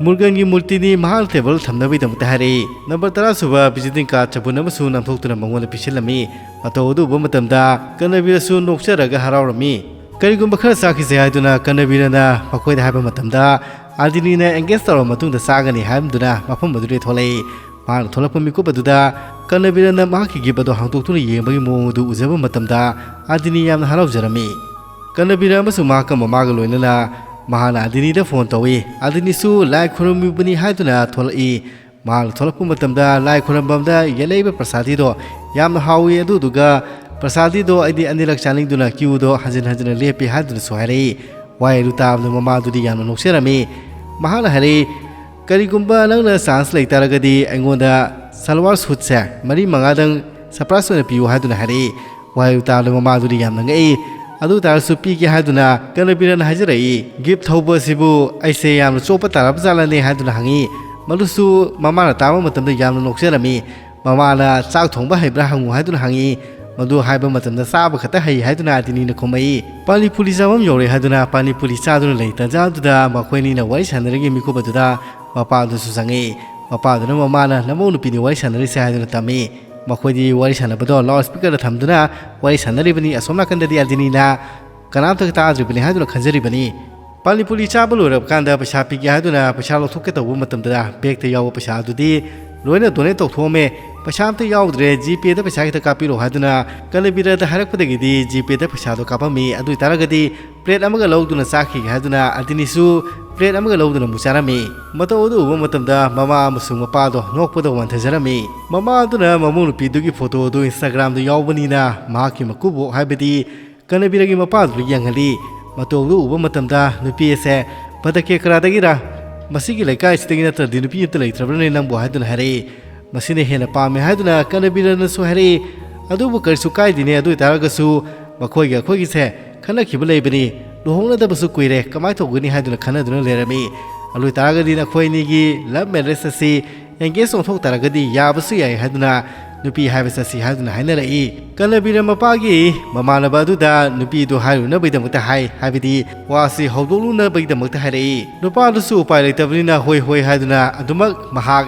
ꯃꯨꯔꯒꯟꯒꯤ ꯃꯨꯔꯇꯤꯅꯤ, ꯃꯍꯥꯛꯅ ꯇꯦꯕꯜ ꯊꯝꯅꯕꯒꯤꯗꯃꯛꯇ ꯍꯥꯏꯔꯛꯏ꯫ ꯅꯝꯕꯔ ꯇꯔꯥ ꯁꯨꯕ ꯚꯤꯖꯤꯇꯤꯡ ꯀꯥꯔꯗ ꯆꯕꯨꯟ ꯑꯃꯁꯨ ꯅꯝꯊꯣꯛꯇꯨꯅ ꯃꯉꯣꯟꯗ ꯄꯤꯁꯤꯜꯂꯝꯃꯤ꯫ ꯃꯇꯧ ꯑꯗꯨ ꯎꯕ ꯃꯇꯝꯗ ꯀꯅꯕꯤꯔꯁꯨ ꯅꯣꯛꯆꯔꯒ ꯍꯔꯥꯎꯔꯝꯃꯤ꯫ ꯀꯔꯤꯒꯨꯝꯕ ꯈꯔ ꯆꯥꯈꯤꯁꯦ ꯍꯥꯏꯗꯨꯅ ꯀꯅꯕꯤꯔꯅ ꯃꯈꯣꯏꯗ ꯍꯥꯏꯕ ꯃꯇꯝꯗ, ꯑꯗꯤꯅꯤꯅ ꯑꯦꯡꯒꯦꯖ ꯇꯧꯔꯕ ꯃꯇꯨꯡꯗ ꯆꯥꯒꯅꯤ ꯍꯥꯏꯗꯨꯅ ꯃꯐꯝ ꯑꯗꯨꯗꯒꯤ ꯊꯣꯛꯂꯛꯏ꯫ ꯃꯍꯥꯛꯅ ꯊꯣꯛꯂꯛꯄ ꯃꯤꯀꯨꯞ ꯑꯗꯨꯗ ꯀꯅꯕꯤꯔꯅ ꯃꯍꯥꯛꯀꯤ ꯒꯤꯐ ꯑꯗꯨ ꯍꯥꯡꯗꯣꯛꯇꯨꯅ ꯌꯦꯡꯕꯒꯤ ꯃꯑꯣꯡ ꯑꯗꯨ ꯎꯖꯕ ꯃꯇꯝꯗ ꯑꯗꯤꯅꯤ ꯌꯥꯝꯅ ꯍꯔꯥꯎꯖꯔꯝꯃꯤ꯫ ꯀꯅꯕꯤꯔ ꯑꯃꯁꯨꯡ ꯃꯍꯥꯛꯀ ꯃꯃꯥꯒ ꯂꯣꯏꯅꯅ ꯃꯍꯥꯛꯅ ꯑꯗꯤꯅꯤꯗ ꯐꯣꯟ ꯇꯧꯏ꯫ ꯑꯗꯤꯅꯤꯁꯨ ꯂꯥꯏ ꯈꯨꯔꯨꯝꯃꯤꯕꯅꯤ ꯍꯥꯏꯗꯨꯅ ꯊꯣꯛꯂꯛꯏ꯫ ꯃꯍꯥꯛꯅ ꯊꯣꯛꯂꯛꯄ ꯃꯇꯝꯗ ꯂꯥꯏ ꯈꯨꯔꯨꯝꯐꯝꯗ ꯌꯦꯜꯂꯛꯏꯕ ꯄ꯭ꯔꯁꯥꯗꯤꯗꯣ ꯌꯥꯝꯅ ꯍꯥꯎꯏ, ꯑꯗꯨꯗꯨꯒ ꯄ꯭ꯔꯁꯥꯗꯤꯗꯣ ꯑꯩꯗꯤ ꯑꯅꯤꯔꯛ ꯆꯥꯅꯤꯡꯗꯨꯅ ꯀ꯭ꯌꯨꯗꯣ ꯍꯟꯖꯤꯟ ꯍꯟꯖꯤꯟꯅ ꯂꯦꯞꯄꯤ ꯍꯥꯏꯗꯨꯅꯁꯨ ꯍꯥꯏꯔꯛꯏ꯫ ꯋꯥꯍꯩ ꯑꯗꯨ ꯇꯥꯕꯗ ꯃꯃꯥꯗꯨꯗꯤ ꯌꯥꯝꯅ ꯅꯣꯛꯆꯔꯝꯃꯤ꯫ ꯃꯍꯥꯛꯅ ꯍꯥꯏꯔꯛꯏ, "ꯀꯔꯤꯒꯨꯝꯕ ꯅꯪꯅ ꯆꯥꯟꯁ ꯂꯩꯇꯥꯔꯒꯗꯤ ꯑꯩꯉꯣꯟꯗ ꯁꯜꯋꯥꯔ ꯁꯨꯠꯁꯦ ꯃꯔꯤ ꯃꯉꯥꯗꯪ ꯁꯔꯄ꯭ꯔꯥꯏꯁ ꯑꯣꯏꯅ ꯄꯤꯌꯨ" ꯍꯥꯏꯗꯨꯅ ꯍꯥꯏꯔꯛꯏ꯫ ꯋꯥꯍꯩ ꯇꯥꯕꯗ ꯃꯃꯥꯗꯨꯗꯤ ꯌꯥꯝꯅ ꯉꯛꯏ꯫ ꯑꯗꯨ ꯑꯣꯏ ꯇꯥꯔꯁꯨ ꯄꯤꯒꯦ ꯍꯥꯏꯗꯨꯅ ꯀꯅꯕꯤꯔꯅ ꯍꯥꯏꯖꯔꯛꯏ꯫ "ꯒꯤꯐ ꯊꯧꯕ ꯑꯁꯤꯕꯨ ꯑꯩꯁꯦ ꯌꯥꯝꯅ ꯆꯣꯞꯄ ꯇꯥꯔꯕ ꯖꯥꯠꯂꯅꯦ?" ꯍꯥꯏꯗꯨꯅ ꯍꯪꯉꯤ꯫ ꯃꯗꯨꯁꯨ ꯃꯃꯥꯅ ꯇꯥꯕ ꯃꯇꯝꯗ ꯌꯥꯝꯅ ꯅꯣꯛꯆꯔꯝꯃꯤ꯫ "ꯃꯃꯥꯅ ꯆꯥꯛ ꯊꯣꯡꯕ ꯍꯩꯕ꯭ꯔꯥ ꯍꯪꯉꯨ" ꯍꯥꯏꯗꯨꯅ ꯍꯪꯉꯤ꯫ ꯃꯗꯨ ꯍꯥꯏꯕ ꯃꯇꯝꯗ "ꯆꯥꯕ ꯈꯛꯇ ꯍꯩ" ꯍꯥꯏꯗꯨꯅ ꯑꯗꯤꯅꯤꯅ ꯈꯨꯝꯃꯛꯏ꯫ ꯄꯥꯅꯤꯄꯨꯔꯤ ꯆꯥꯐꯝ ꯌꯧꯔꯦ ꯍꯥꯏꯗꯨꯅ ꯄꯥꯅꯤꯄꯨꯔꯤ ꯆꯥꯗꯨꯅ ꯂꯩ꯫ ꯇꯟꯖꯥ ꯑꯗꯨꯗ ꯃꯈꯣꯏ ꯑꯅꯤꯅ ꯋꯥꯔꯤ ꯁꯥꯟꯅꯔꯤꯉꯩ ꯃꯤꯀꯨꯞ ꯑꯗꯨꯗ ꯃꯄꯥꯗꯨꯁꯨ ꯆꯪꯉꯛꯏ꯫ ꯃꯄꯥꯗꯨꯅ ꯃꯃꯥꯅ "ꯅꯃꯧ ꯅꯨꯄꯤꯅꯤ ꯋꯥꯔꯤ ꯁꯥꯟꯅꯔꯤꯁꯦ" ꯍꯥꯏꯗꯨꯅ ꯇꯝꯃꯤ꯫ ꯃꯈꯣꯏꯗꯤ ꯋꯥꯔꯤ ꯁꯥꯟꯅꯕꯗꯣ ꯂꯥꯎꯠ ꯁ꯭ꯄꯤꯀꯔꯗ ꯊꯝꯗꯨꯅ ꯋꯥꯔꯤ ꯁꯥꯟꯅꯔꯤꯕꯅꯤ꯫ ꯑꯁꯣꯝ ꯅꯥꯀꯟꯗꯗꯤ ꯑꯗꯤꯅꯤꯅ ꯀꯅꯥꯝꯇ ꯇꯥꯗ꯭ꯔꯤꯕꯅꯤ ꯍꯥꯏꯗꯨꯅ ꯈꯟꯖꯔꯤꯕꯅꯤ꯫ ꯄꯥꯅꯤꯄꯨꯔꯤ ꯆꯥꯕ ꯂꯣꯏꯔꯕ ꯀꯥꯟꯗ ꯄꯩꯁꯥ ꯄꯤꯒꯦ ꯍꯥꯏꯗꯨꯅ ꯄꯩꯁꯥ ꯂꯧꯊꯣꯛꯀꯦ ꯇꯧꯕ ꯃꯇꯝꯗ ꯕꯦꯒꯇ ꯌꯥꯎꯕ ꯄꯩꯁꯥ ꯑꯗꯨꯗꯤ ꯂꯣꯏꯅ ꯗꯣꯅꯦꯠ ꯇꯧꯊꯣꯛꯑꯝꯃꯦ꯫ "ꯄꯩꯁꯥ ꯑꯝꯇ ꯌꯥꯎꯗ꯭ꯔꯦ, ꯖꯤꯄꯦꯗ ꯄꯩꯁꯥ ꯈꯤꯇ ꯀꯥꯞꯄꯤꯔꯛꯑꯣ" ꯍꯥꯏꯗꯨꯅ ꯀꯅꯕꯤꯔꯗ ꯍꯥꯏꯔꯛꯄꯗꯒꯤꯗꯤ ꯖꯤꯄꯦꯗ ꯄꯩꯁꯥꯗꯣ ꯀꯥꯞꯄꯝꯃꯤ꯫ ꯑꯗꯨ ꯑꯣꯏꯇꯥꯔꯒꯗꯤ ꯄ꯭ꯂꯦꯠ ꯑꯃꯒ ꯂꯧꯗꯨꯅ ꯆꯥꯈꯤꯒꯦ ꯍꯥꯏꯗꯨꯅ ꯑꯗꯤꯅꯤꯁꯨ ꯄ꯭ꯂꯦꯠ ꯑꯃꯒ ꯂꯧꯗꯨꯅ ꯑꯃꯨꯛ ꯆꯥꯔꯝꯃꯤ꯫ ꯃꯇꯧ ꯑꯗꯨ ꯎꯕ ꯃꯇꯝꯗ ꯃꯃꯥ ꯑꯃꯁꯨꯡ ꯃꯄꯥꯗꯣ ꯅꯣꯛꯄꯗ ꯋꯥꯟꯊꯖꯔꯝꯃꯤ꯫ ꯃꯃꯥ ꯑꯗꯨꯅ ꯃꯃꯧ ꯅꯨꯄꯤꯗꯨꯒꯤ ꯐꯣꯇꯣ ꯑꯗꯨ ꯏꯟꯁꯇꯥꯒ꯭ꯔꯥꯝꯗ ꯌꯥꯎꯕꯅꯤꯅ ꯃꯍꯥꯛꯀꯤ ꯃꯀꯨꯕꯣꯛ ꯍꯥꯏꯕꯗꯤ ꯀꯅꯕꯤꯔꯒꯤ ꯃꯄꯥꯗꯨꯗ ꯌꯦꯡꯍꯜꯂꯤ꯫ ꯃꯇꯧ ꯑꯗꯨ ꯎꯕ ꯃꯇꯝꯗ ꯅꯨꯄꯤ ꯑꯁꯦ "ꯚꯗꯀꯦꯀ꯭ꯔꯥꯗꯒꯤꯔ? ꯃꯁꯤꯒꯤ ꯂꯩꯀꯥꯏꯁꯤꯗꯒꯤ ꯅꯠꯇ꯭ꯔꯗꯤ ꯅꯨꯄꯤ ꯑꯃꯠꯇ ꯂꯩꯇ꯭ꯔꯕ꯭ꯔꯅꯦ ꯅꯪꯕꯨ?" ꯍꯥꯏꯗꯨꯅ ꯍꯥꯏꯔꯛꯏ꯫ "ꯃꯁꯤꯅ ꯍꯦꯟꯅ ꯄꯥꯝꯃꯦ" ꯍꯥꯏꯗꯨꯅ ꯀꯅꯕꯤꯔꯅꯁꯨ ꯍꯥꯏꯔꯛꯏ꯫ "ꯑꯗꯨꯕꯨ ꯀꯔꯤꯁꯨ ꯀꯥꯏꯗꯦꯅꯦ, ꯑꯗꯨ ꯑꯣꯏꯇꯥꯔꯒꯁꯨ ꯃꯈꯣꯏꯒ ꯑꯩꯈꯣꯏꯒꯤꯁꯦ ꯈꯟꯅꯈꯤꯕ ꯂꯩꯕꯅꯤ, ꯂꯨꯍꯣꯡꯅꯗꯕꯁꯨ ꯀꯨꯏꯔꯦ, ꯀꯃꯥꯏꯅ ꯇꯧꯒꯅꯤ?" ꯍꯥꯏꯗꯨꯅ ꯈꯟꯅꯗꯨꯅ ꯂꯩꯔꯝꯃꯤ꯫ "ꯑꯗꯨ ꯑꯣꯏꯇꯥꯔꯒꯗꯤ ꯅꯈꯣꯏ ꯑꯅꯤꯒꯤ ꯂꯚ ꯃꯦꯔꯦꯖ ꯑꯁꯤ ꯑꯦꯡꯒꯦꯖ ꯑꯣꯟꯊꯣꯛ ꯇꯥꯔꯒꯗꯤ ꯌꯥꯕꯁꯨ ꯌꯥꯏ" ꯍꯥꯏꯗꯨꯅ ꯅꯨꯄꯤ ꯍꯥꯏꯕ ꯆꯠꯁꯤ ꯍꯥꯏꯗꯨꯅ ꯍꯥꯏꯅꯔꯛꯏ꯫ ꯀꯅꯕꯤꯔ ꯃꯄꯥꯒꯤ ꯃꯃꯥꯟꯅꯕ ꯑꯗꯨꯗ ꯅꯨꯄꯤꯗꯨ ꯍꯥꯏꯔꯨꯅꯕꯒꯤꯗꯃꯛꯇ ꯍꯥꯏ, ꯍꯥꯏꯕꯗꯤ ꯋꯥꯁꯤ ꯍꯧꯗꯣꯛꯂꯨꯅꯕꯒꯤꯗꯃꯛꯇ ꯍꯥꯏꯔꯛꯏ꯫ ꯅꯨꯄꯥꯗꯨꯁꯨ ꯎꯄꯥꯏ ꯂꯩꯇꯕꯅꯤꯅ ꯍꯣꯏ ꯍꯣꯏ ꯍꯥꯏꯗꯨꯅ ꯑꯗꯨꯃꯛ ꯃꯍꯥꯛ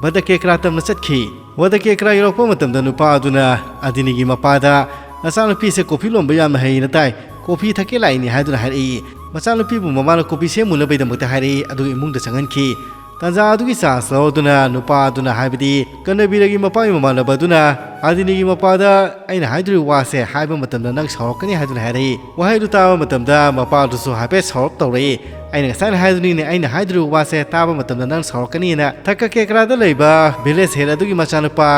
ꯚꯗꯀꯦꯀ꯭ꯔꯥ ꯇꯝꯅ ꯆꯠꯈꯤ꯫ ꯚꯗꯀꯦꯀ꯭ꯔꯥ ꯌꯧꯔꯛꯄ ꯃꯇꯝꯗ ꯅꯨꯄꯥ ꯑꯗꯨꯅ ꯑꯗꯤꯅꯤꯒꯤ ꯃꯄꯥꯗ "ꯅꯆꯥꯅꯨꯄꯤꯁꯦ ꯀꯣꯐꯤ ꯂꯣꯟꯕ ꯌꯥꯝꯅ ꯍꯩꯅ ꯇꯥꯏ, ꯀꯣꯐꯤ ꯊꯛꯀꯦ ꯂꯥꯛꯏꯅꯤ" ꯍꯥꯏꯗꯨꯅ ꯍꯥꯏꯔꯛꯏ꯫ ꯃꯆꯥꯅꯨꯄꯤꯕꯨ ꯃꯃꯥꯅ ꯀꯣꯐꯤ ꯁꯦꯝꯃꯨꯅꯕꯒꯤꯗꯃꯛꯇ ꯍꯥꯏꯔꯛꯏ, ꯑꯗꯨꯒ ꯏꯃꯨꯡꯗ ꯆꯪꯍꯟꯈꯤ꯫ ꯇꯥꯟꯖꯥ ꯑꯗꯨꯒꯤ ꯆꯥꯟꯁ ꯂꯧꯗꯨꯅ ꯅꯨꯄꯥ ꯑꯗꯨꯅ, ꯍꯥꯏꯕꯗꯤ ꯀꯅꯕꯤꯔꯒꯤ ꯃꯄꯥꯒꯤ ꯃꯃꯥꯟꯅꯕ ꯑꯗꯨꯅ ꯑꯗꯤꯅꯤꯒꯤ ꯃꯄꯥꯗ "ꯑꯩꯅ ꯍꯥꯏꯗꯣꯔꯤꯕ ꯋꯥꯁꯦ ꯍꯥꯏꯕ ꯃꯇꯝꯗ ꯅꯪ ꯁꯥꯎꯔꯛꯀꯅꯤ" ꯍꯥꯏꯗꯨꯅ ꯍꯥꯏꯔꯛꯏ꯫ ꯋꯥꯍꯩꯗꯨ ꯇꯥꯕ ꯃꯇꯝꯗ ꯃꯄꯥꯗꯨꯁꯨ ꯍꯥꯏꯐꯦꯠ ꯁꯥꯎꯔꯞ ꯇꯧꯔꯛꯏ꯫ "ꯑꯩꯅ ꯉꯁꯥꯏꯅ ꯍꯥꯏꯗꯨꯅꯤꯅꯦ, ꯑꯩꯅ ꯍꯥꯏꯗꯣꯔꯤꯕ ꯋꯥꯁꯦ ꯇꯥꯕ ꯃꯇꯝꯗ ꯅꯪ ꯁꯥꯎꯔꯛꯀꯅꯤꯅ"꯫ ꯊꯛꯀ ꯀꯦꯀ꯭ꯔꯥꯗ ꯂꯩꯕ ꯚꯤꯂꯦꯖ ꯍꯦꯗ ꯑꯗꯨꯒꯤ ꯃꯆꯥꯅꯨꯄꯥ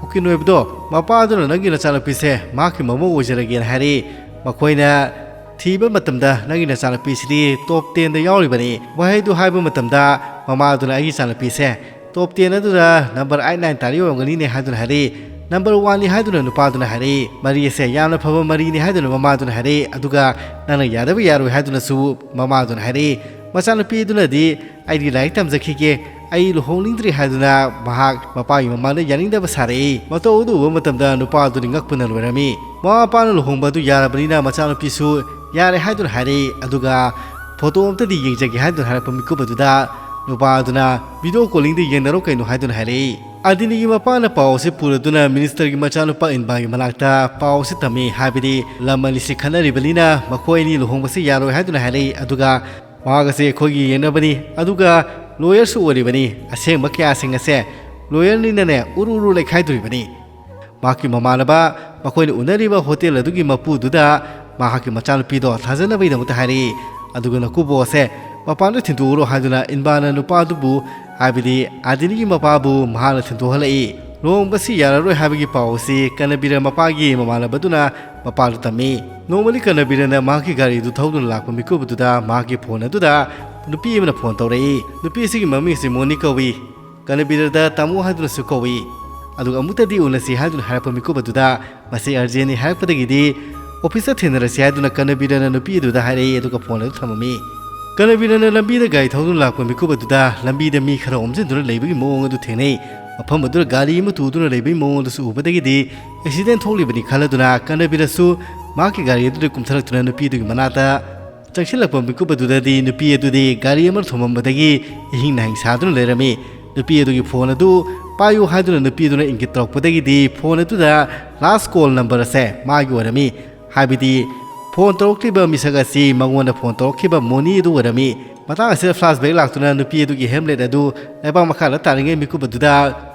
ꯎꯀꯤꯟ ꯑꯣꯏꯕꯗꯣ, ꯃꯄꯥꯗꯨꯅ "ꯅꯪꯒꯤ ꯅꯆꯥꯅꯨꯄꯤꯁꯦ ꯃꯍꯥꯛꯀꯤ ꯃꯃꯧ ꯑꯣꯏꯖꯔꯒꯦꯅ" ꯍꯥꯏꯔꯛꯏ꯫ ꯃꯈꯣꯏꯅ ꯊꯤꯕ ꯃꯇꯝꯗ "ꯅꯪꯒꯤ ꯅꯆꯥꯅꯨꯄꯤꯁꯤꯗꯤ ꯇꯣꯞ ꯇꯦꯟꯗ ꯌꯥꯎꯔꯤꯕꯅꯤ" ꯋꯥꯍꯩꯗꯨ ꯍꯥꯏꯕ ꯃꯇꯝꯗ ꯃꯃꯥꯗꯨꯅ ꯑꯩꯒꯤ ꯏꯆꯥꯅꯨꯄꯤꯁꯦ ꯇꯣꯞ ꯇꯦꯟ ꯑꯗꯨꯗ ꯅꯝꯕꯔ ꯑꯥꯏꯠ, ꯅꯥꯏꯟ ꯇꯥꯔꯤ ꯑꯣꯏꯔꯝꯒꯅꯤꯅꯦ ꯍꯥꯏꯗꯨꯅ ꯍꯥꯏꯔꯛꯏ꯫ ꯅꯝꯕꯔ ꯋꯥꯟꯅꯤ ꯍꯥꯏꯗꯨꯅ ꯅꯨꯄꯥꯗꯨꯅ ꯍꯥꯏꯔꯛꯏ꯫ ꯃꯔꯤ ꯑꯁꯦ ꯌꯥꯝꯅ ꯐꯕ ꯃꯔꯤꯅꯤ ꯍꯥꯏꯗꯨꯅ ꯃꯃꯥꯗꯨꯅ ꯍꯥꯏꯔꯛꯏ꯫ ꯑꯗꯨꯒ ꯅꯪꯅ ꯌꯥꯗꯕ ꯌꯥꯔꯣꯏ ꯍꯥꯏꯗꯨꯅꯁꯨ ꯃꯃꯥꯗꯨꯅ ꯍꯥꯏꯔꯛꯏ꯫ ꯃꯆꯥꯅꯨꯄꯤꯗꯨꯅꯗꯤ "ꯑꯩꯗꯤ ꯂꯥꯏꯔꯤꯛ ꯇꯝꯖꯈꯤꯒꯦ, ꯑꯩ ꯂꯨꯍꯣꯡꯅꯤꯡꯗ꯭ꯔꯤ" ꯍꯥꯏꯗꯨꯅ ꯃꯍꯥꯛ ꯃꯄꯥꯒꯤ ꯃꯃꯥꯡꯗ ꯌꯥꯅꯤꯡꯗꯕ ꯁꯥꯔꯛꯏ꯫ ꯃꯇꯧ ꯑꯗꯨ ꯎꯕ ꯃꯇꯝꯗ ꯅꯨꯄꯥ ꯑꯗꯨꯗꯤ ꯉꯛꯄꯅ ꯂꯣꯏꯔꯝꯃꯤ꯫ ꯃꯃꯥ ꯃꯄꯥꯅ ꯂꯨꯍꯣꯡꯕ ꯑꯗꯨ ꯌꯥꯔꯕꯅꯤꯅ ꯃꯆꯥꯅꯨꯄꯤꯁꯨ ꯌꯥꯔꯦ ꯍꯥꯏꯗꯨꯅ ꯍꯥꯏꯔꯛꯏ꯫ ꯑꯗꯨꯒ ꯐꯣꯇꯣ ꯑꯝꯇꯗꯤ ꯌꯦꯡꯖꯒꯦ ꯍꯥꯏꯗꯨꯅ ꯍꯥꯏꯔꯛꯄ ꯃꯤꯀꯨꯞ ꯑꯗꯨꯗ ꯅꯨꯄꯥ ꯑꯗꯨꯅ "ꯚꯤꯗꯤꯑꯣ ꯀꯣꯂꯤꯡꯗ ꯌꯦꯡꯅꯔꯣ ꯀꯩꯅꯣ" ꯍꯥꯏꯗꯨꯅ ꯍꯥꯏꯔꯛꯏ꯫ ꯑꯗꯤꯅꯤꯒꯤ ꯃꯄꯥꯅ ꯄꯥꯎ ꯑꯁꯤ ꯄꯨꯔꯗꯨꯅ ꯃꯤꯅꯤꯁꯇꯔꯒꯤ ꯃꯆꯥꯅꯨꯄꯥ ꯏꯟꯕꯥꯒꯤ ꯃꯅꯥꯛꯇ ꯄꯥꯎ ꯑꯁꯤ ꯇꯝꯃꯤ꯫ ꯍꯥꯏꯕꯗꯤ ꯂꯝ ꯑꯅꯤꯁꯤ ꯈꯠꯅꯔꯤꯕꯅꯤꯅ ꯃꯈꯣꯏ ꯑꯅꯤ ꯂꯨꯍꯣꯡꯕꯁꯤ ꯌꯥꯔꯣꯏ ꯍꯥꯏꯗꯨꯅ ꯍꯥꯏꯔꯛꯏ꯫ ꯑꯗꯨꯒ ꯃꯍꯥꯛ ꯑꯁꯤ ꯑꯩꯈꯣꯏꯒꯤ ꯌꯦꯡꯅꯕꯅꯤ, ꯑꯗꯨꯒ ꯂꯣꯌꯔꯁꯨ ꯑꯣꯏꯔꯤꯕꯅꯤ꯫ ꯑꯁꯦꯡꯕ ꯀꯌꯥꯁꯤꯡ ꯑꯁꯦ ꯂꯣꯌꯔꯅꯤꯅꯅꯦ ꯎꯔꯨ ꯎꯔꯨ ꯂꯩꯈꯥꯏꯗꯣꯔꯤꯕꯅꯤ꯫ ꯃꯍꯥꯛꯀꯤ ꯃꯃꯥꯟꯅꯕ ꯃꯈꯣꯏꯅ ꯎꯅꯔꯤꯕ ꯍꯣꯇꯦꯜ ꯑꯗꯨꯒꯤ ꯃꯄꯨꯗꯨꯗ ꯃꯍꯥꯛꯀꯤ ꯃꯆꯥꯅꯨꯄꯤꯗꯣ ꯊꯥꯖꯅꯕꯒꯤꯗꯃꯛꯇ ꯍꯥꯏꯔꯛꯏ꯫ ꯑꯗꯨꯒ ꯅꯀꯨꯕꯣꯛ ꯑꯁꯦ ꯃꯄꯥꯟꯗ ꯊꯤꯟꯗꯣꯛꯎꯔꯣ ꯍꯥꯏꯗꯨꯅ ꯏꯟꯕꯥꯅ ꯅꯨꯄꯥꯗꯨꯕꯨ, ꯍꯥꯏꯕꯗꯤ ꯑꯥꯗꯤꯅꯤꯒꯤ ꯃꯄꯥꯕꯨ ꯃꯍꯥꯛꯅ ꯊꯤꯟꯗꯣꯛꯍꯜꯂꯛꯏ꯫ ꯂꯨꯍꯣꯡꯕꯁꯤ ꯌꯥꯔꯔꯣꯏ ꯍꯥꯏꯕꯒꯤ ꯄꯥꯎ ꯑꯁꯤ ꯀꯅꯕꯤꯔ ꯃꯄꯥꯒꯤ ꯃꯃꯥꯟꯅꯕꯗꯨꯅ ꯃꯄꯥꯗ ꯇꯝꯃꯤ꯫ ꯅꯣꯡꯃꯗꯤ ꯀꯅꯕꯤꯔꯅ ꯃꯍꯥꯛꯀꯤ ꯒꯥꯔꯤꯗꯨ ꯊꯧꯗꯨꯅ ꯂꯥꯛꯄ ꯃꯤꯀꯨꯞ ꯑꯗꯨꯗ ꯃꯍꯥꯛꯀꯤ ꯐꯣꯟ ꯑꯗꯨꯗ ꯅꯨꯄꯤ ꯑꯃꯅ ꯐꯣꯟ ꯇꯧꯔꯛꯏ꯫ ꯅꯨꯄꯤ ꯑꯁꯤꯒꯤ ꯃꯃꯤꯡ ꯑꯁꯤ ꯃꯣꯅꯤ ꯀꯧꯏ꯫ ꯀꯅꯕꯤꯔꯗ "ꯇꯥꯃꯣ" ꯍꯥꯏꯗꯨꯅꯁꯨ ꯀꯧꯏ꯫ ꯑꯗꯨꯒ "ꯑꯃꯨꯛꯇꯗꯤ ꯎꯅꯁꯤ" ꯍꯥꯏꯗꯨꯅ ꯍꯥꯏꯔꯛꯄ ꯃꯤꯀꯨꯞ ꯑꯗꯨꯗ ꯃꯁꯤ ꯑꯔꯖꯦꯟꯅꯤ ꯍꯥꯏꯔꯛꯄꯗꯒꯤꯗꯤ ꯑꯣꯐꯤꯁꯇ ꯊꯦꯡꯅꯔꯁꯤ ꯍꯥꯏꯗꯨꯅ ꯀꯅꯕꯤꯔꯅ ꯅꯨꯄꯤ ꯑꯗꯨꯗ ꯍꯥꯏꯔꯛꯏ꯫ ꯑꯗꯨꯒ ꯐꯣꯟ ꯑꯗꯨ ꯊꯝꯃꯝꯃꯤ꯫ ꯀꯅꯕꯤꯔꯅ ꯂꯝꯕꯤꯗ ꯒꯥꯔꯤ ꯊꯧꯗꯨꯅ ꯂꯥꯛꯄ ꯃꯤꯀꯨꯞ ꯑꯗꯨꯗ ꯂꯝꯕꯤꯗ ꯃꯤ ꯈꯔ ꯑꯣꯝꯁꯤꯟꯗꯨꯅ ꯂꯩꯕꯒꯤ ꯃꯑꯣꯡ ꯑꯗꯨ ꯊꯦꯡꯅꯩ꯫ ꯃꯐꯝ ꯑꯗꯨꯗ ꯒꯥꯔꯤ ꯑꯃ ꯇꯨꯗꯨꯅ ꯂꯩꯕꯒꯤ ꯃꯑꯣꯡ ꯑꯗꯨꯁꯨ ꯎꯕꯗꯒꯤꯗꯤ ꯑꯦꯛꯁꯤꯗꯦꯟ ꯊꯣꯛꯂꯤꯕꯅꯤ ꯈꯜꯂꯗꯨꯅ ꯀꯅꯕꯤꯔꯁꯨ ꯃꯍꯥꯛꯀꯤ ꯒꯥꯔꯤ ꯑꯗꯨꯗ ꯀꯨꯝꯊꯔꯛꯇꯨꯅ ꯅꯨꯄꯤ ꯑꯗꯨꯒꯤ ꯃꯅꯥꯛꯇ ꯆꯪꯁꯤꯜꯂꯛꯄ ꯃꯤꯀꯨꯞ ꯑꯗꯨꯗꯗꯤ ꯅꯨꯄꯤ ꯑꯗꯨꯗꯤ ꯒꯥꯔꯤ ꯑꯃ ꯊꯣꯝꯃꯝꯕꯗꯒꯤ ꯏꯍꯤꯡ ꯅꯥꯍꯤꯡ ꯁꯥꯗꯨꯅ ꯂꯩꯔꯝꯃꯤ꯫ ꯅꯨꯄꯤ ꯑꯗꯨꯒꯤ ꯐꯣꯟ ꯑꯗꯨ "ꯄꯥꯏꯌꯨ" ꯍꯥꯏꯗꯨꯅ ꯅꯨꯄꯤ ꯑꯗꯨꯅ ꯏꯪꯒꯤꯠ ꯇꯧꯔꯛꯄꯗꯒꯤꯗꯤ ꯐꯣꯟ ꯑꯗꯨꯗ ꯂꯥꯁ ꯀꯣꯜ ꯅꯝꯕꯔ ꯑꯁꯦ ꯃꯥꯒꯤ ꯑꯣꯏꯔꯝꯃꯤ꯫ ꯍꯥꯏꯕꯗꯤ ꯐꯣꯟ ꯇꯧꯔꯛꯂꯤꯕ ꯃꯤꯁꯛ ꯑꯁꯤ ꯃꯉꯣꯟꯗ ꯐꯣꯟ ꯇꯧꯔꯛꯈꯤꯕ ꯃꯣꯅꯤ ꯑꯗꯨ ꯑꯣꯏꯔꯝꯃꯤ꯫ ꯃꯇꯥꯡ ꯑꯁꯤꯗ ꯐ꯭ꯂꯥꯁꯕꯦꯛ ꯂꯥꯛꯇꯨꯅ ꯅꯨꯄꯤ ꯑꯗꯨꯒꯤ ꯍꯦꯝꯂꯦꯠ ꯑꯗꯨ ꯂꯩꯕꯥꯛ ꯃꯈꯥꯗ ꯇꯥꯔꯤꯉꯩ ꯃꯤꯀꯨꯞ ꯑꯗꯨꯗ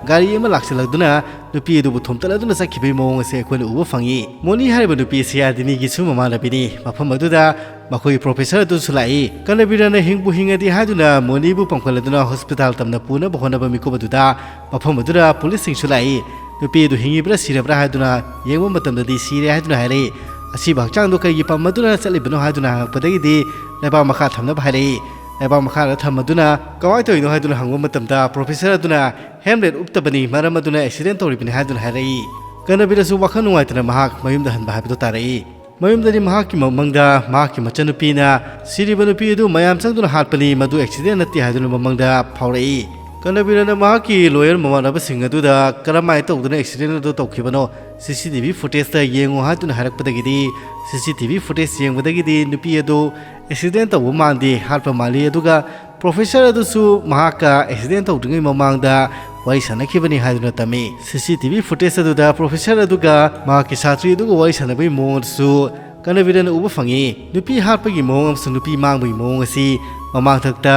ꯒꯥꯔꯤ ꯑꯃ ꯂꯥꯛꯁꯤꯜꯂꯛꯇꯨꯅ ꯅꯨꯄꯤ ꯑꯗꯨꯕꯨ ꯊꯣꯝꯇꯠꯂꯗꯨꯅ ꯆꯠꯈꯤꯕꯒꯤ ꯃꯑꯣꯡ ꯑꯁꯦ ꯑꯩꯈꯣꯏꯅ ꯎꯕ ꯐꯪꯉꯤ꯫ ꯃꯣꯅꯤ ꯍꯥꯏꯔꯤꯕ ꯅꯨꯄꯤ ꯑꯁꯤ ꯑꯥꯗꯤꯅꯤꯒꯤꯁꯨ ꯃꯃꯥꯟꯅꯕꯤꯅꯤ꯫ ꯃꯐꯝ ꯑꯗꯨꯗ ꯃꯈꯣꯏꯒꯤ ꯄ꯭ꯔꯣꯐꯦꯁꯔ ꯑꯗꯨꯁꯨ ꯂꯥꯛꯏ꯫ ꯀꯅꯕꯤꯔꯅ ꯍꯤꯡꯕꯨ ꯍꯤꯡꯉꯗꯤ ꯍꯥꯏꯗꯨꯅ ꯃꯣꯅꯤꯕꯨ ꯄꯥꯡꯈꯠꯂꯗꯨꯅ ꯍꯣꯁꯄꯤꯇꯥꯜ ꯇꯝꯅ ꯄꯨꯅꯕ ꯍꯣꯠꯅꯕ ꯃꯤꯀꯨꯞ ꯑꯗꯨꯗ ꯃꯐꯝ ꯑꯗꯨꯗ ꯄꯨꯂꯤꯁꯁꯤꯡꯁꯨ ꯂꯥꯛꯏ꯫ ꯅꯨꯄꯤ ꯑꯗꯨ ꯍꯤꯡꯉꯤꯕ꯭ꯔꯥ ꯁꯤꯔꯕ꯭ꯔꯥ ꯍꯥꯏꯗꯨꯅ ꯌꯦꯡꯕ ꯃꯇꯝꯗꯗꯤ ꯁꯤꯔꯦ ꯍꯥꯏꯗꯨꯅ ꯍꯥꯏꯔꯛꯏ꯫ "ꯑꯁꯤꯕ ꯍꯛꯆꯥꯡꯗꯣ ꯀꯔꯤꯒꯤ ꯄꯝꯃꯗꯨꯅ ꯆꯠꯂꯤꯕꯅꯣ?" ꯍꯥꯏꯗꯨꯅ ꯍꯪꯉꯛꯄꯗꯒꯤꯗꯤ ꯂꯩꯕꯥꯛ ꯃꯈꯥ ꯊꯝꯅꯕ ꯍꯥꯏꯔꯛꯏ꯫ ꯂꯩꯕꯥꯛ ꯃꯈꯥꯗ ꯊꯝꯃꯗꯨꯅ ꯀꯃꯥꯏꯅ ꯇꯧꯔꯤꯅꯣ ꯍꯥꯏꯗꯨꯅ ꯍꯪꯕ ꯃꯇꯝꯗ, professor ꯑꯗꯨꯅ helmet ꯎꯞꯇꯕꯅꯤ, ꯃꯔꯝ ꯑꯗꯨꯅ accident ꯇꯧꯔꯤꯕꯅꯤ ꯍꯥꯏꯗꯨꯅ ꯍꯥꯏꯔꯛꯏ꯫ ꯀꯅꯕꯤꯔꯁꯨ ꯋꯥꯈꯜ ꯅꯨꯡꯉꯥꯏꯇꯅ ꯃꯍꯥꯛ ꯃꯌꯨꯝꯗ ꯍꯟꯕ ꯍꯥꯏꯕꯗꯨ ꯇꯥꯔꯛꯏ꯫ ꯃꯌꯨꯝꯗꯗꯤ ꯃꯍꯥꯛꯀꯤ ꯃꯃꯪꯗ ꯃꯍꯥꯛꯀꯤ ꯃꯆꯟꯅꯨꯄꯤꯅ ꯁꯤꯔꯤꯕ ꯅꯨꯄꯤ ꯑꯗꯨ ꯃꯌꯥꯝ ꯆꯪꯗꯨꯅ ꯍꯥꯠꯄꯅꯤ, ꯃꯗꯨ accident ꯅꯠꯇꯦ ꯍꯥꯏꯗꯨꯅ ꯃꯃꯪꯗ ꯐꯥꯎꯔꯛꯏ꯫ ꯀꯅꯕꯤꯔꯅ ꯃꯍꯥꯛꯀꯤ lawyer ꯃꯃꯥꯟꯅꯕꯁꯤꯡ ꯑꯗꯨꯗ ꯀꯔꯝꯍꯥꯏꯅ ꯇꯧꯗꯨꯅ accident ꯑꯗꯨ ꯇꯧꯈꯤꯕꯅꯣ, CCTV footageꯇ ꯌꯦꯡꯉꯨ ꯍꯥꯏꯗꯨꯅ ꯍꯥꯏꯔꯛꯄꯗꯒꯤꯗꯤ, CCTV footage ꯌꯦꯡꯕꯗꯒꯤꯗꯤ ꯅꯨꯄꯤ ꯑꯗꯨ accident ꯇꯧꯕ ꯃꯥꯟꯗꯦ, ꯍꯥꯠꯄ ꯃꯥꯜꯂꯤ, ꯑꯗꯨꯒ professor ꯑꯗꯨꯁꯨ ꯃꯍꯥꯛꯀ accident ꯇꯧꯗ꯭ꯔꯤꯉꯩ ꯃꯃꯥꯡꯗ ꯋꯥꯔꯤ ꯁꯥꯟꯅꯈꯤꯕꯅꯤ ꯍꯥꯏꯗꯨꯅ ꯇꯝꯃꯤ꯫ CCTV footage ꯑꯗꯨꯗ professor ꯑꯗꯨꯒ ꯃꯍꯥꯛꯀꯤ ꯁꯥꯇ꯭ꯔꯤ ꯑꯗꯨꯒ ꯋꯥꯔꯤ ꯁꯥꯟꯅꯕꯒꯤ ꯃꯑꯣꯡ ꯑꯗꯨꯁꯨ ꯀꯅꯕꯤꯔꯅ ꯎꯕ ꯐꯪꯉꯤ꯫ ꯅꯨꯄꯤ ꯍꯥꯠꯄꯒꯤ ꯃꯑꯣꯡ ꯑꯃꯁꯨꯡ ꯅꯨꯄꯤ ꯃꯥꯡꯕꯒꯤ ꯃꯑꯣꯡ ꯑꯁꯤ ꯃꯃꯥꯡꯊꯛꯇ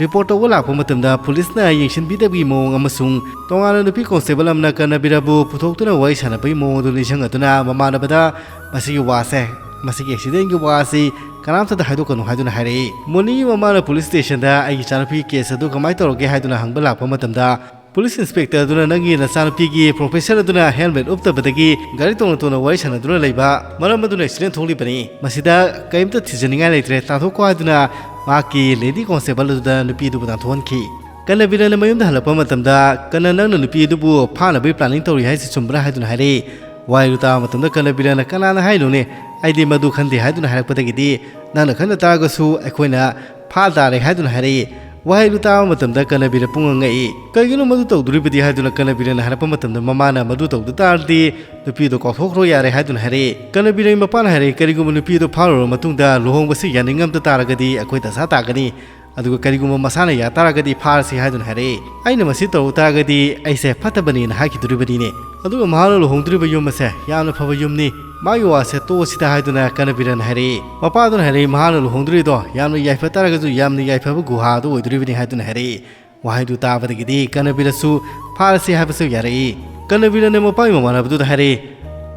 report ꯇꯧꯕ ꯂꯥꯛꯄ ꯃꯇꯝꯗ policeꯅ ꯌꯦꯡꯁꯤꯟꯕꯤꯗꯕꯒꯤ ꯃꯑꯣꯡ ꯑꯃꯁꯨꯡ ꯇꯣꯉꯥꯟꯅ ꯅꯨꯄꯤ constable ꯑꯃꯅ ꯀꯅꯕꯤꯔꯕꯨ ꯄꯨꯊꯣꯛꯇꯨꯅ ꯋꯥꯔꯤ ꯁꯥꯟꯅꯕꯒꯤ ꯃꯑꯣꯡ ꯑꯗꯨ ꯅꯤꯡꯁꯤꯡꯍꯟꯗꯨꯅ ꯃꯃꯥꯟꯅꯕꯗ ꯃꯁꯤꯒꯤ ꯋꯥꯁꯦ, ꯃꯁꯤꯒꯤ accidentꯀꯤ ꯋꯥ ꯑꯁꯤ ꯀꯅꯥꯝꯇꯗ ꯍꯥꯏꯗꯣꯛꯀꯅꯨ ꯍꯥꯏꯗꯨꯅ ꯍꯥꯏꯔꯛꯏ꯫ ꯃꯣꯅꯤꯒꯤ ꯃꯃꯥꯅ police stationꯗ ꯑꯩꯒꯤ ꯏꯆꯥꯅꯨꯄꯤꯒꯤ case ꯑꯗꯨ ꯀꯃꯥꯏꯅ ꯇꯧꯔꯒꯦ ꯍꯥꯏꯗꯨꯅ ꯍꯪꯕ ꯂꯥꯛꯄ ꯃꯇꯝꯗ, police inspector ꯑꯗꯨꯅ ꯅꯪꯒꯤ ꯅꯆꯥꯅꯨꯄꯤꯒꯤ professor ꯑꯗꯨꯅ helmet ꯎꯞꯇꯕꯗꯒꯤ ꯒꯥꯔꯤ ꯇꯣꯡꯅ ꯇꯣꯡꯅ ꯋꯥꯔꯤ ꯁꯥꯟꯅꯗꯨꯅ ꯂꯩꯕ, ꯃꯔꯝ ꯑꯗꯨꯅ accident ꯊꯣꯛꯂꯤꯕꯅꯤ, ꯃꯁꯤꯗ ꯀꯔꯤꯝꯇ ꯊꯤꯖꯅꯤꯡꯉꯥꯏ ꯂꯩꯇ꯭ꯔꯦ, ꯇꯥꯟꯊꯣꯛꯈꯣ ꯍꯥꯏꯗꯨꯅ ꯃꯍꯥꯛꯀꯤ lady constable ꯑꯗꯨꯗ ꯅꯨꯄꯤ ꯑꯗꯨꯕꯨ ꯇꯥꯟꯊꯣꯛꯍꯟꯈꯤ꯫ ꯀꯅꯕꯤꯔꯅ ꯃꯌꯨꯝꯗ ꯍꯜꯂꯛꯄ ꯃꯇꯝꯗ, ꯀꯅ ꯅꯪꯅ ꯅꯨꯄꯤ ꯑꯗꯨꯕꯨ ꯐꯥꯅꯕꯒꯤ planning ꯇꯧꯔꯤ ꯍꯥꯏꯁꯤ ꯆꯨꯝꯕ꯭ꯔꯥ ꯍꯥꯏꯗꯨꯅ ꯍꯥꯏꯔꯛꯏ꯫ ꯋꯥꯍꯩꯗꯨ ꯇꯥꯕ ꯃꯇꯝꯗ ꯀꯅꯕꯤꯔꯅ, ꯀꯅꯥꯅ ꯍꯥꯏꯅꯣꯅꯦ, ꯑꯩꯗꯤ ꯃꯗꯨ ꯈꯟꯗꯦ ꯍꯥꯏꯗꯨꯅ ꯍꯥꯏꯔꯛꯄꯗꯒꯤꯗꯤ, ꯅꯪꯅ ꯈꯟꯗ ꯇꯥꯔꯒꯁꯨ ꯑꯩꯈꯣꯏꯅ ꯐꯥ ꯇꯥꯔꯦ ꯍꯥꯏꯗꯨꯅ ꯍꯥꯏꯔꯛꯏ꯫ ꯋꯥꯍꯩꯗꯨ ꯇꯥꯕ ꯃꯇꯝꯗ ꯀꯅꯕꯤꯔ ꯄꯨꯡꯉꯛ ꯉꯛꯏ꯫ ꯀꯩꯒꯤꯅꯣ ꯃꯗꯨ ꯇꯧꯗꯣꯔꯤꯕꯗꯤ ꯍꯥꯏꯗꯨꯅ ꯀꯅꯕꯤꯔꯅ ꯍꯥꯏꯔꯛꯄ ꯃꯇꯝꯗ, ꯃꯃꯥꯅ ꯃꯗꯨ ꯇꯧꯗ ꯇꯥꯔꯗꯤ ꯅꯨꯄꯤꯗꯣ ꯀꯥꯎꯊꯣꯛꯈ꯭ꯔꯣ ꯌꯥꯔꯦ ꯍꯥꯏꯗꯨꯅ ꯍꯥꯏꯔꯛꯏ꯫ ꯀꯅꯕꯤꯔꯒꯤ ꯃꯄꯥꯅ ꯍꯥꯏꯔꯛꯏ, ꯀꯔꯤꯒꯨꯝꯕ ꯅꯨꯄꯤ ꯑꯗꯨ ꯐꯥꯔꯨꯔꯕ ꯃꯇꯨꯡꯗ ꯂꯨꯍꯣꯡꯕꯁꯤ ꯌꯥꯅꯤꯡꯉꯝꯗ ꯇꯥꯔꯒꯗꯤ ꯑꯩꯈꯣꯏ ꯗꯁꯥ ꯇꯥꯒꯅꯤ, ꯑꯗꯨꯒ ꯀꯔꯤꯒꯨꯝꯕ ꯃꯁꯥꯅ ꯌꯥ ꯇꯥꯔꯒꯗꯤ ꯐꯥꯔꯁꯤ ꯍꯥꯏꯗꯨꯅ ꯍꯥꯏꯔꯛꯏ꯫ ꯑꯩꯅ ꯃꯁꯤ ꯇꯧꯔꯨ ꯇꯥꯔꯒꯗꯤ ꯑꯩꯁꯦ ꯐꯠꯇꯕꯅꯦꯅ ꯍꯥꯏꯈꯤꯗꯣꯔꯤꯕꯅꯤꯅꯦ꯫ ꯑꯗꯨꯒ ꯃꯍꯥꯛꯅ ꯂꯨꯍꯣꯡꯗꯣꯔꯤꯕ ꯌꯨꯝ ꯑꯁꯦ ꯌꯥꯝꯅ ꯐꯕ ꯌꯨꯝꯅꯤ, ꯃꯥꯒꯤ ꯋꯥꯁꯦ ꯇꯣꯛꯑꯁꯤꯗ ꯍꯥꯏꯗꯨꯅ ꯀꯅꯕꯤꯔꯅ ꯍꯥꯏꯔꯛꯏ꯫ ꯃꯄꯥꯗꯨꯅ ꯍꯥꯏꯔꯛꯏ, ꯃꯍꯥꯛꯅ ꯂꯨꯍꯣꯡꯗꯣꯔꯤꯗꯣ ꯌꯥꯝꯅ ꯌꯥꯏꯐ ꯇꯥꯔꯒꯁꯨ ꯌꯥꯝꯅ ꯌꯥꯏꯐꯕ ꯒꯨꯍꯥꯗꯨ ꯑꯣꯏꯗꯣꯔꯤꯕꯅꯤ ꯍꯥꯏꯗꯨꯅ ꯍꯥꯏꯔꯛꯏ꯫ ꯋꯥꯍꯩꯗꯨ ꯇꯥꯕꯗꯒꯤꯗꯤ ꯀꯅꯕꯤꯔꯁꯨ ꯐꯥꯔꯁꯤ ꯍꯥꯏꯕꯁꯨ ꯌꯥꯔꯛꯏ꯫ ꯀꯅꯕꯤꯔꯅ ꯃꯄꯥꯒꯤ ꯃꯃꯥꯟꯅꯕꯗꯨꯗ ꯍꯥꯏꯔꯛꯏ,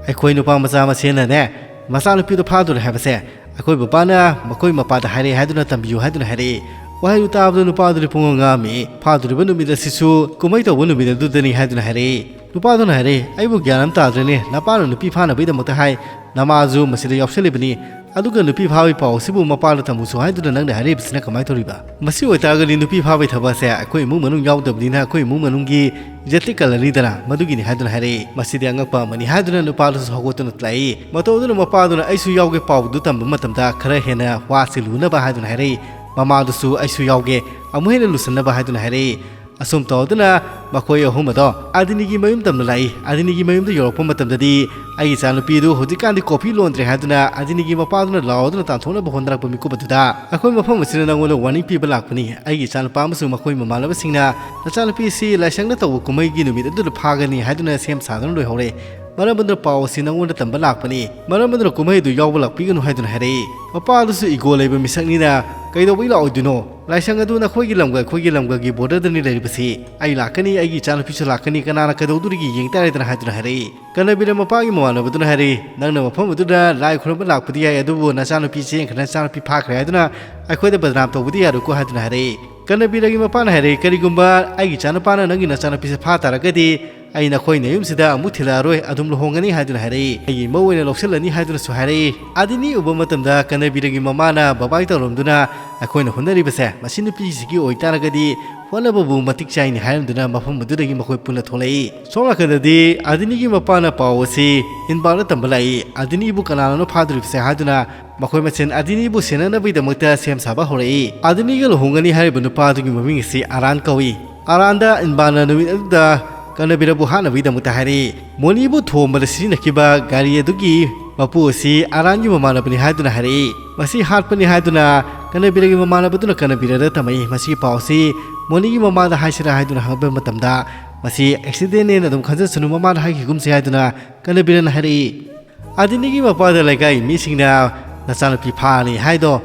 ꯑꯩꯈꯣꯏ ꯅꯨꯄꯥ ꯃꯆꯥ ꯃꯁꯦꯟꯅꯅꯦ ꯃꯆꯥꯅꯨꯄꯤꯗꯨ ꯐꯥꯗꯣꯔꯦ ꯍꯥꯏꯕꯁꯦ ꯑꯩꯈꯣꯏ ꯕꯕꯥꯅ ꯃꯈꯣꯏ ꯃꯄꯥꯗ ꯍꯥꯏꯔꯛꯑꯦ ꯍꯥꯏꯗꯨꯅ ꯇꯝꯕꯤꯌꯨ ꯍꯥꯏꯗꯨꯅ ꯍꯥꯏꯔꯛꯏ꯫ ꯋꯥꯍꯩꯗꯨ ꯇꯥꯕꯗ ꯅꯨꯄꯥꯗꯨꯗꯤ ꯄꯨꯡꯉꯥꯡ ꯉꯥꯡꯉꯝꯃꯤ꯫ ꯐꯥꯗꯣꯔꯤꯕ ꯅꯨꯃꯤꯠ ꯑꯁꯤꯁꯨ ꯀꯨꯝꯍꯩ ꯇꯧꯕ ꯅꯨꯃꯤꯠ ꯑꯗꯨꯗꯅꯤ ꯍꯥꯏꯗꯨꯅ ꯍꯥꯏꯔꯛꯏ꯫ ꯅꯨꯄꯥꯗꯨꯅ ꯍꯥꯏꯔꯛꯏ, ꯑꯩꯕꯨ ꯒ꯭ꯌꯥꯟ ꯑꯃ ꯇꯥꯗ꯭ꯔꯦꯅꯦ, ꯅꯄꯥꯅ ꯅꯨꯄꯤ ꯐꯥꯅꯕꯒꯤꯗꯃꯛꯇ ꯍꯥꯏ, ꯅꯃꯥꯁꯨ ꯃꯁꯤꯗ ꯌꯥꯎꯁꯜꯂꯤꯕꯅꯤ, ꯑꯗꯨꯒ ꯅꯨꯄꯤ ꯐꯥꯕꯒꯤ ꯄꯥꯎ ꯑꯁꯤꯕꯨ ꯃꯄꯥꯗ ꯇꯝꯃꯨꯁꯨ ꯍꯥꯏꯗꯨꯅ ꯅꯪꯅ ꯍꯥꯏꯔꯛꯏꯕꯁꯤꯅ ꯀꯃꯥꯏꯅ ꯇꯧꯔꯤꯕ? ꯃꯁꯤ ꯑꯣꯏꯇꯥꯔꯒꯗꯤ ꯅꯨꯄꯤ ꯐꯥꯕꯒꯤ ꯊꯕꯛ ꯑꯁꯦ ꯑꯩꯈꯣꯏ ꯏꯃꯨꯡ ꯃꯅꯨꯡ ꯌꯥꯎꯗꯕꯅꯤꯅ ꯑꯩꯈꯣꯏ ꯏꯃꯨꯡ ꯃꯅꯨꯡꯒꯤ ꯖꯦꯇꯤ ꯀꯜꯂꯅꯤꯗꯅ, ꯃꯗꯨꯒꯤꯅꯤ ꯍꯥꯏꯗꯨꯅ ꯍꯥꯏꯔꯛꯏ꯫ ꯃꯁꯤꯗꯤ ꯑꯉꯛꯄ ꯑꯃꯅꯤ ꯍꯥꯏꯗꯨꯅ ꯅꯨꯄꯥꯗꯨꯁꯨ ꯍꯧꯒꯠꯇꯨꯅ ꯂꯥꯛꯏ꯫ ꯃꯇꯧ ꯑꯗꯨꯅ ꯃꯄꯥꯗꯨꯅ ꯑꯩꯁꯨ ꯌꯥꯎꯒꯦ ꯄꯥꯎꯗꯨ ꯇꯝꯕ ꯃꯇꯝꯗ ꯈꯔ ꯍꯦꯟꯅ ꯋꯥꯁꯤ ꯂꯨꯅꯕ ꯍꯥꯏꯗꯨꯅ ꯍꯥꯏꯔꯛꯏ꯫ ꯃꯃꯥꯗꯨꯁꯨ ꯑꯩꯁꯨ ꯌꯥꯎꯒꯦ, ꯑꯃꯨꯛ ꯍꯦꯟꯅ ꯂꯨꯁꯟꯅꯕ ꯍꯥꯏꯗꯨꯅ ꯍꯥꯏꯔꯛꯏ꯫ ꯑꯁꯨꯝ ꯇꯧꯗꯨꯅ ꯃꯈꯣꯏ ꯑꯍꯨꯝ ꯑꯗꯣ ꯑꯗꯤꯅꯤꯒꯤ ꯃꯌꯨꯝ ꯇꯝꯅ ꯂꯥꯛꯏ꯫ ꯑꯗꯤꯅꯤꯒꯤ ꯃꯌꯨꯝꯗ ꯌꯧꯔꯛꯄ ꯃꯇꯝꯗꯗꯤ ꯑꯩꯒꯤ ꯏꯆꯥꯅꯨꯄꯤꯗꯨ ꯍꯧꯖꯤꯛꯀꯥꯟꯗꯤ ꯀꯣꯐꯤ ꯂꯣꯟꯗ꯭ꯔꯦ ꯍꯥꯏꯗꯨꯅ ꯑꯗꯤꯅꯤꯒꯤ ꯃꯄꯥꯗꯨꯅ ꯂꯥꯎꯗꯨꯅ ꯇꯥꯟꯊꯣꯛꯅꯕ ꯍꯣꯠꯅꯔꯛꯄ ꯃꯤꯀꯨꯞ ꯑꯗꯨꯗ ꯑꯩꯈꯣꯏ ꯃꯐꯝ ꯑꯁꯤꯗ ꯅꯪꯉꯣꯟꯗ ꯋꯥꯔꯅꯤꯡ ꯄꯤꯕ ꯂꯥꯛꯄꯅꯤ꯫ ꯑꯩꯒꯤ ꯏꯆꯥꯅꯨꯄꯥ ꯑꯃꯁꯨꯡ ꯃꯈꯣꯏ ꯃꯃꯥꯟꯅꯕꯁꯤꯡꯅ ꯅꯆꯥꯅꯨꯄꯤ ꯑꯁꯤ ꯂꯥꯏꯁꯪꯗ ꯇꯧꯕ ꯀꯨꯝꯍꯩꯒꯤ ꯅꯨꯃꯤꯠ ꯑꯗꯨꯗ ꯐꯥꯒꯅꯤ ꯍꯥꯏꯗꯨꯅ ꯁꯦꯝ ꯁꯥꯗꯨꯅ ꯂꯣꯏꯍꯧꯔꯦ꯫ ꯃꯔꯝ ꯑꯗꯨꯅ ꯄꯥꯎ ꯑꯁꯤ ꯅꯪꯉꯣꯟꯗ ꯇꯝꯕ ꯂꯥꯛꯄꯅꯤ꯫ ꯃꯔꯝ ꯑꯗꯨꯅ ꯀꯨꯝꯍꯩꯗꯨ ꯌꯥꯎꯕ ꯂꯥꯛꯄꯤꯒꯅꯨ ꯍꯥꯏꯗꯨꯅ ꯍꯥꯏꯔꯛꯏ꯫ ꯃꯄꯥ ꯑꯗꯨꯁꯨ ꯏꯒꯣ ꯂꯩꯕ ꯃꯤꯁꯛꯅꯤꯅ ꯀꯩꯗꯧꯕꯩ ꯂꯥꯛꯑꯣꯏꯗꯣꯏꯅꯣ? ꯂꯥꯏꯁꯪ ꯑꯗꯨ ꯅꯈꯣꯏꯒꯤ ꯂꯝꯒ ꯑꯩꯈꯣꯏꯒꯤ ꯂꯝꯒꯒꯤ ꯕꯣꯔꯗꯔꯗꯅꯤ ꯂꯩꯔꯤꯕꯁꯤ꯫ ꯑꯩ ꯂꯥꯛꯀꯅꯤ, ꯑꯩꯒꯤ ꯏꯆꯥꯅꯨꯄꯤꯁꯨ ꯂꯥꯛꯀꯅꯤ, ꯀꯅꯥꯅ ꯀꯩꯗꯧꯗꯣꯔꯤꯒꯦ ꯌꯦꯡ ꯇꯥꯔꯦꯗꯅ ꯍꯥꯏꯗꯨꯅ ꯍꯥꯏꯔꯛꯏ꯫ ꯀꯅꯕꯤꯔ ꯃꯄꯥꯒꯤ ꯃꯃꯥꯟꯅꯕꯗꯨꯅ ꯍꯥꯏꯔꯛꯏ, ꯅꯪꯅ ꯃꯐꯝ ꯑꯗꯨꯗ ꯂꯥꯏ ꯈꯨꯔꯨꯝꯕ ꯂꯥꯛꯄꯗꯤ ꯌꯥꯏ, ꯑꯗꯨꯕꯨ ꯅꯆꯥꯅꯨꯄꯤ ꯆꯦꯟꯈ꯭ꯔꯦ, ꯅꯆꯥꯅꯨꯄꯤ ꯐꯥꯈ꯭ꯔꯦ ꯍꯥꯏꯗꯨꯅ ꯑꯩꯈꯣꯏꯗ ꯕꯗꯅꯥꯝ ꯇꯧꯕꯗꯤ ꯌꯥꯔꯣꯏꯀꯣ ꯍꯥꯏꯗꯨꯅ ꯍꯥꯏꯔꯛꯏ꯫ ꯀꯅꯕꯤꯔꯒꯤ ꯃꯄꯥꯅ ꯍꯥꯏꯔꯛꯏ, ꯀꯔꯤꯒꯨꯝꯕ ꯑꯩꯒꯤ ꯏꯆꯥꯅꯨꯄꯥꯅ ꯅꯪꯒꯤ ꯅꯆꯥꯅꯨꯄꯤꯁꯦ ꯐꯥ ꯇꯥꯔꯒꯗꯤ ꯑꯩ ꯅꯈꯣꯏ ꯅꯌꯨꯝꯁꯤꯗ ꯑꯃꯨꯛ ꯊꯤꯜꯂꯛꯑꯔꯣꯏ, ꯑꯗꯨꯝ ꯂꯨꯍꯣꯡꯒꯅꯤ ꯍꯥꯏꯗꯨꯅ ꯍꯥꯏꯔꯛꯏ꯫ ꯑꯩꯒꯤ ꯏꯃꯧ ꯑꯣꯏꯅ ꯂꯧꯁꯤꯜꯂꯅꯤ ꯍꯥꯏꯗꯨꯅꯁꯨ ꯍꯥꯏꯔꯛꯏ꯫ ꯑꯗꯤꯅꯤ ꯎꯕ ꯃꯇꯝꯗ ꯀꯅꯕꯤꯔꯒꯤ ꯃꯃꯥꯅ ꯕꯕꯥꯏ ꯇꯧꯔꯝꯗꯨꯅ ꯑꯩꯈꯣꯏꯅ ꯍꯣꯠꯅꯔꯤꯕꯁꯦ ꯃꯁꯤ ꯅꯨꯄꯤꯁꯤꯒꯤ ꯑꯣꯏꯇꯥꯔꯒꯗꯤ ꯍꯣꯠꯅꯕꯕꯨ ꯃꯇꯤꯛ ꯆꯥꯏꯅꯤ ꯍꯥꯏꯔꯝꯗꯨꯅ ꯃꯐꯝ ꯑꯗꯨꯗꯒꯤ ꯃꯈꯣꯏ ꯄꯨꯟꯅ ꯊꯣꯛꯂꯛꯏ꯫ ꯁꯣꯝ ꯅꯥꯀꯟꯗꯗꯤ ꯑꯗꯤꯅꯤꯒꯤ ꯃꯄꯥꯅ ꯄꯥꯎ ꯑꯁꯤ ꯏꯝꯐꯥꯜꯗ ꯇꯝꯕ ꯂꯥꯛꯏ꯫ ꯑꯗꯤꯅꯤꯕꯨ ꯀꯅꯥꯅꯣ ꯐꯥꯗꯣꯔꯤꯕꯁꯦ ꯍꯥꯏꯗꯨꯅ ꯃꯈꯣꯏ ꯃꯁꯦꯟ ꯑꯗꯤꯅꯤꯕꯨ ꯁꯦꯟꯅꯅꯕꯒꯤꯗꯃꯛꯇ ꯁꯦꯝ ꯁꯥꯕ ꯍꯧꯔꯛꯏ꯫ ꯑꯗꯤꯅꯤꯒ ꯂꯨꯍꯣꯡꯒꯅꯤ ꯍꯥꯏꯔꯤꯕ ꯅꯨꯄꯥ ꯑꯗꯨꯒꯤ ꯃꯃꯤꯡ ꯑꯁꯤ ꯑꯔꯥꯟ ꯀꯧꯏ꯫ ꯑꯔꯥꯟꯗ ꯏꯝꯕꯥꯜꯅ ꯅꯨꯃꯤꯠ ꯑꯗꯨꯗ ꯀꯅꯕꯤꯔꯕꯨ ꯍꯥꯠꯅꯕꯒꯤꯗꯃꯛꯇ ꯍꯥꯏꯔꯛꯏ꯫ ꯃꯣꯅꯤꯕꯨ ꯊꯣꯝꯕꯗ ꯁꯤꯖꯤꯟꯅꯈꯤꯕ ꯒꯥꯔꯤ ꯑꯗꯨꯒꯤ ꯃꯄꯨ ꯑꯁꯤ ꯑꯔꯥꯟꯒꯤ ꯃꯃꯥꯟꯅꯕꯅꯤ ꯍꯥꯏꯗꯨꯅ ꯍꯥꯏꯔꯛꯏ꯫ ꯃꯁꯤ ꯍꯥꯠꯄꯅꯤ ꯍꯥꯏꯗꯨꯅ ꯀꯅꯕꯤꯔꯒꯤ ꯃꯃꯥꯟꯅꯕꯗꯨꯅ ꯀꯅꯕꯤꯔꯗ ꯇꯝꯃꯛꯏ꯫ ꯃꯁꯤꯒꯤ ꯄꯥꯎ ꯑꯁꯤ ꯃꯣꯅꯤꯒꯤ ꯃꯃꯥꯗ ꯍꯥꯏꯁꯤꯔꯥ ꯍꯥꯏꯗꯨꯅ ꯍꯪꯕ ꯃꯇꯝꯗ, ꯃꯁꯤ ꯑꯦꯛꯁꯤꯗꯦꯟꯅꯦꯅ ꯑꯗꯨꯝ ꯈꯟꯖꯁꯅꯨ, ꯃꯃꯥꯗ ꯍꯥꯏꯈꯤꯒꯨꯝꯁꯤ ꯍꯥꯏꯗꯨꯅ ꯀꯅꯕꯤꯔꯅ ꯍꯥꯏꯔꯛꯏ꯫ ꯑꯗꯤꯅꯤꯒꯤ ꯃꯄꯥꯗ ꯂꯩꯀꯥꯏ ꯃꯤꯁꯤꯡꯅ ꯅꯆꯥꯅꯨꯄꯤ ꯐꯥꯔꯅꯤ ꯍꯥꯏꯗꯣ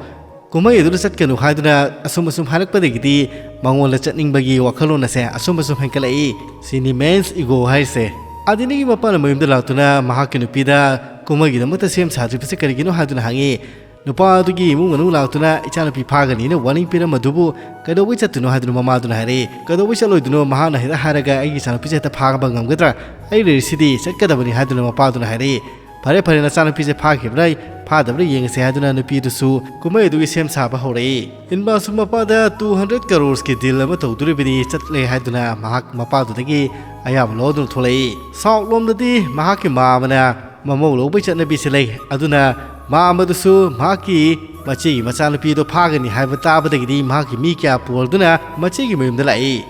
ꯀꯨꯝꯍꯩ ꯑꯗꯨꯗ ꯆꯠꯀꯅꯨ ꯍꯥꯏꯗꯨꯅ ꯑꯁꯨꯝ ꯑꯁꯨꯝ ꯍꯥꯏꯔꯛꯄꯗꯒꯤꯗꯤ ꯃꯉꯣꯟꯗ ꯆꯠꯅꯤꯡꯕꯒꯤ ꯋꯥꯈꯜꯂꯣꯟ ꯑꯁꯦ ꯑꯁꯨꯝ ꯑꯁꯨꯝ ꯍꯦꯟꯒꯠꯂꯛꯏ꯫ ꯁꯤꯅꯤ ꯃꯦꯟꯁ ꯏꯒꯣ ꯍꯥꯏꯔꯤꯁꯦ꯫ ꯑꯗꯤꯅꯤꯒꯤ ꯃꯄꯥꯅ ꯃꯌꯨꯝꯗ ꯂꯥꯛꯇꯨꯅ ꯃꯍꯥꯛꯀꯤ ꯅꯨꯄꯤꯗ ꯀꯨꯝꯍꯩꯒꯤꯗꯃꯛꯇ ꯁꯦꯝ ꯁꯥꯗ꯭ꯔꯤꯕꯁꯦ ꯀꯔꯤꯒꯤꯅꯣ ꯍꯥꯏꯗꯨꯅ ꯍꯪꯉꯤ꯫ ꯅꯨꯄꯥ ꯑꯗꯨꯒꯤ ꯏꯃꯨꯡ ꯃꯅꯨꯡ ꯂꯥꯛꯇꯨꯅ ꯏꯆꯥꯅꯨꯄꯤ ꯐꯥꯒꯅꯤꯅ ꯋꯥꯔꯅꯤꯡ ꯄꯤꯔꯝꯕꯗꯨꯕꯨ ꯀꯩꯗꯧꯕꯩ ꯆꯠꯇꯣꯏꯅꯣ ꯍꯥꯏꯗꯨꯅ ꯃꯃꯥꯗꯨꯅ ꯍꯥꯏꯔꯛꯏ꯫ ꯀꯩꯗꯧꯕꯩ ꯆꯠꯂꯣꯏꯗꯣꯏꯅꯣ? ꯃꯍꯥꯛꯅ ꯍꯦꯛꯇ ꯍꯥꯏꯔꯒ ꯑꯩꯒꯤ ꯏꯆꯥꯅꯨꯄꯤꯁꯦ ꯍꯦꯛꯇ ꯐꯥꯕ ꯉꯝꯒꯗ꯭ꯔꯥ? ꯑꯩ ꯂꯩꯔꯤꯁꯤꯗꯤ, ꯆꯠꯀꯗꯕꯅꯤ ꯍꯥꯏꯗꯨꯅ ꯃꯄꯥꯗꯨꯅ ꯍꯥꯏꯔꯛꯏ꯫ ꯐꯔꯦ ꯐꯔꯦ, ꯅꯆꯥꯅꯨꯄꯤꯁꯦ ꯐꯥꯈꯤꯕ꯭ꯔꯥ ꯐꯥꯗꯕ꯭ꯔꯥ ꯌꯦꯡꯉꯁꯦ ꯍꯥꯏꯗꯨꯅ ꯅꯨꯄꯤꯗꯨꯁꯨ ꯀꯨꯝꯍꯩ ꯑꯗꯨꯒꯤ ꯁꯦꯝ ꯁꯥꯕ ꯍꯧꯔꯛꯏ꯫ ꯏꯟꯕꯥꯁꯨ ꯃꯄꯥꯗ two hundred crores ꯀꯤ deal ꯑꯃ ꯇꯧꯗꯣꯔꯤꯕꯅꯤ, ꯆꯠꯂꯦ ꯍꯥꯏꯗꯨꯅ ꯃꯍꯥꯛ ꯃꯄꯥꯗꯨꯗꯒꯤ ꯑꯌꯥꯕ ꯂꯧꯗꯨꯅ ꯊꯣꯛꯂꯛꯏ꯫ ꯁꯥꯎꯠ ꯂꯣꯝꯗꯗꯤ ꯃꯍꯥꯛꯀꯤ ꯃꯥꯝꯃꯅ ꯃꯃꯧ ꯂꯧꯕꯒꯤ ꯆꯠꯅꯕꯤꯁꯤ ꯂꯩ꯫ ꯑꯗꯨꯅ ꯃꯥꯝꯃꯗꯨꯁꯨ ꯃꯍꯥꯛꯀꯤ ꯃꯆꯦꯒꯤ ꯃꯆꯥꯅꯨꯄꯤꯗꯣ ꯐꯥꯒꯅꯤ ꯍꯥꯏꯕ ꯇꯥꯕꯗꯒꯤꯗꯤ ꯃꯍꯥꯛꯀꯤ ꯃꯤ ꯀꯌꯥ ꯄꯨꯔꯗꯨꯅ ꯃꯆꯦꯒꯤ ꯃꯌꯨꯝꯗ ꯂꯥꯛꯏ꯫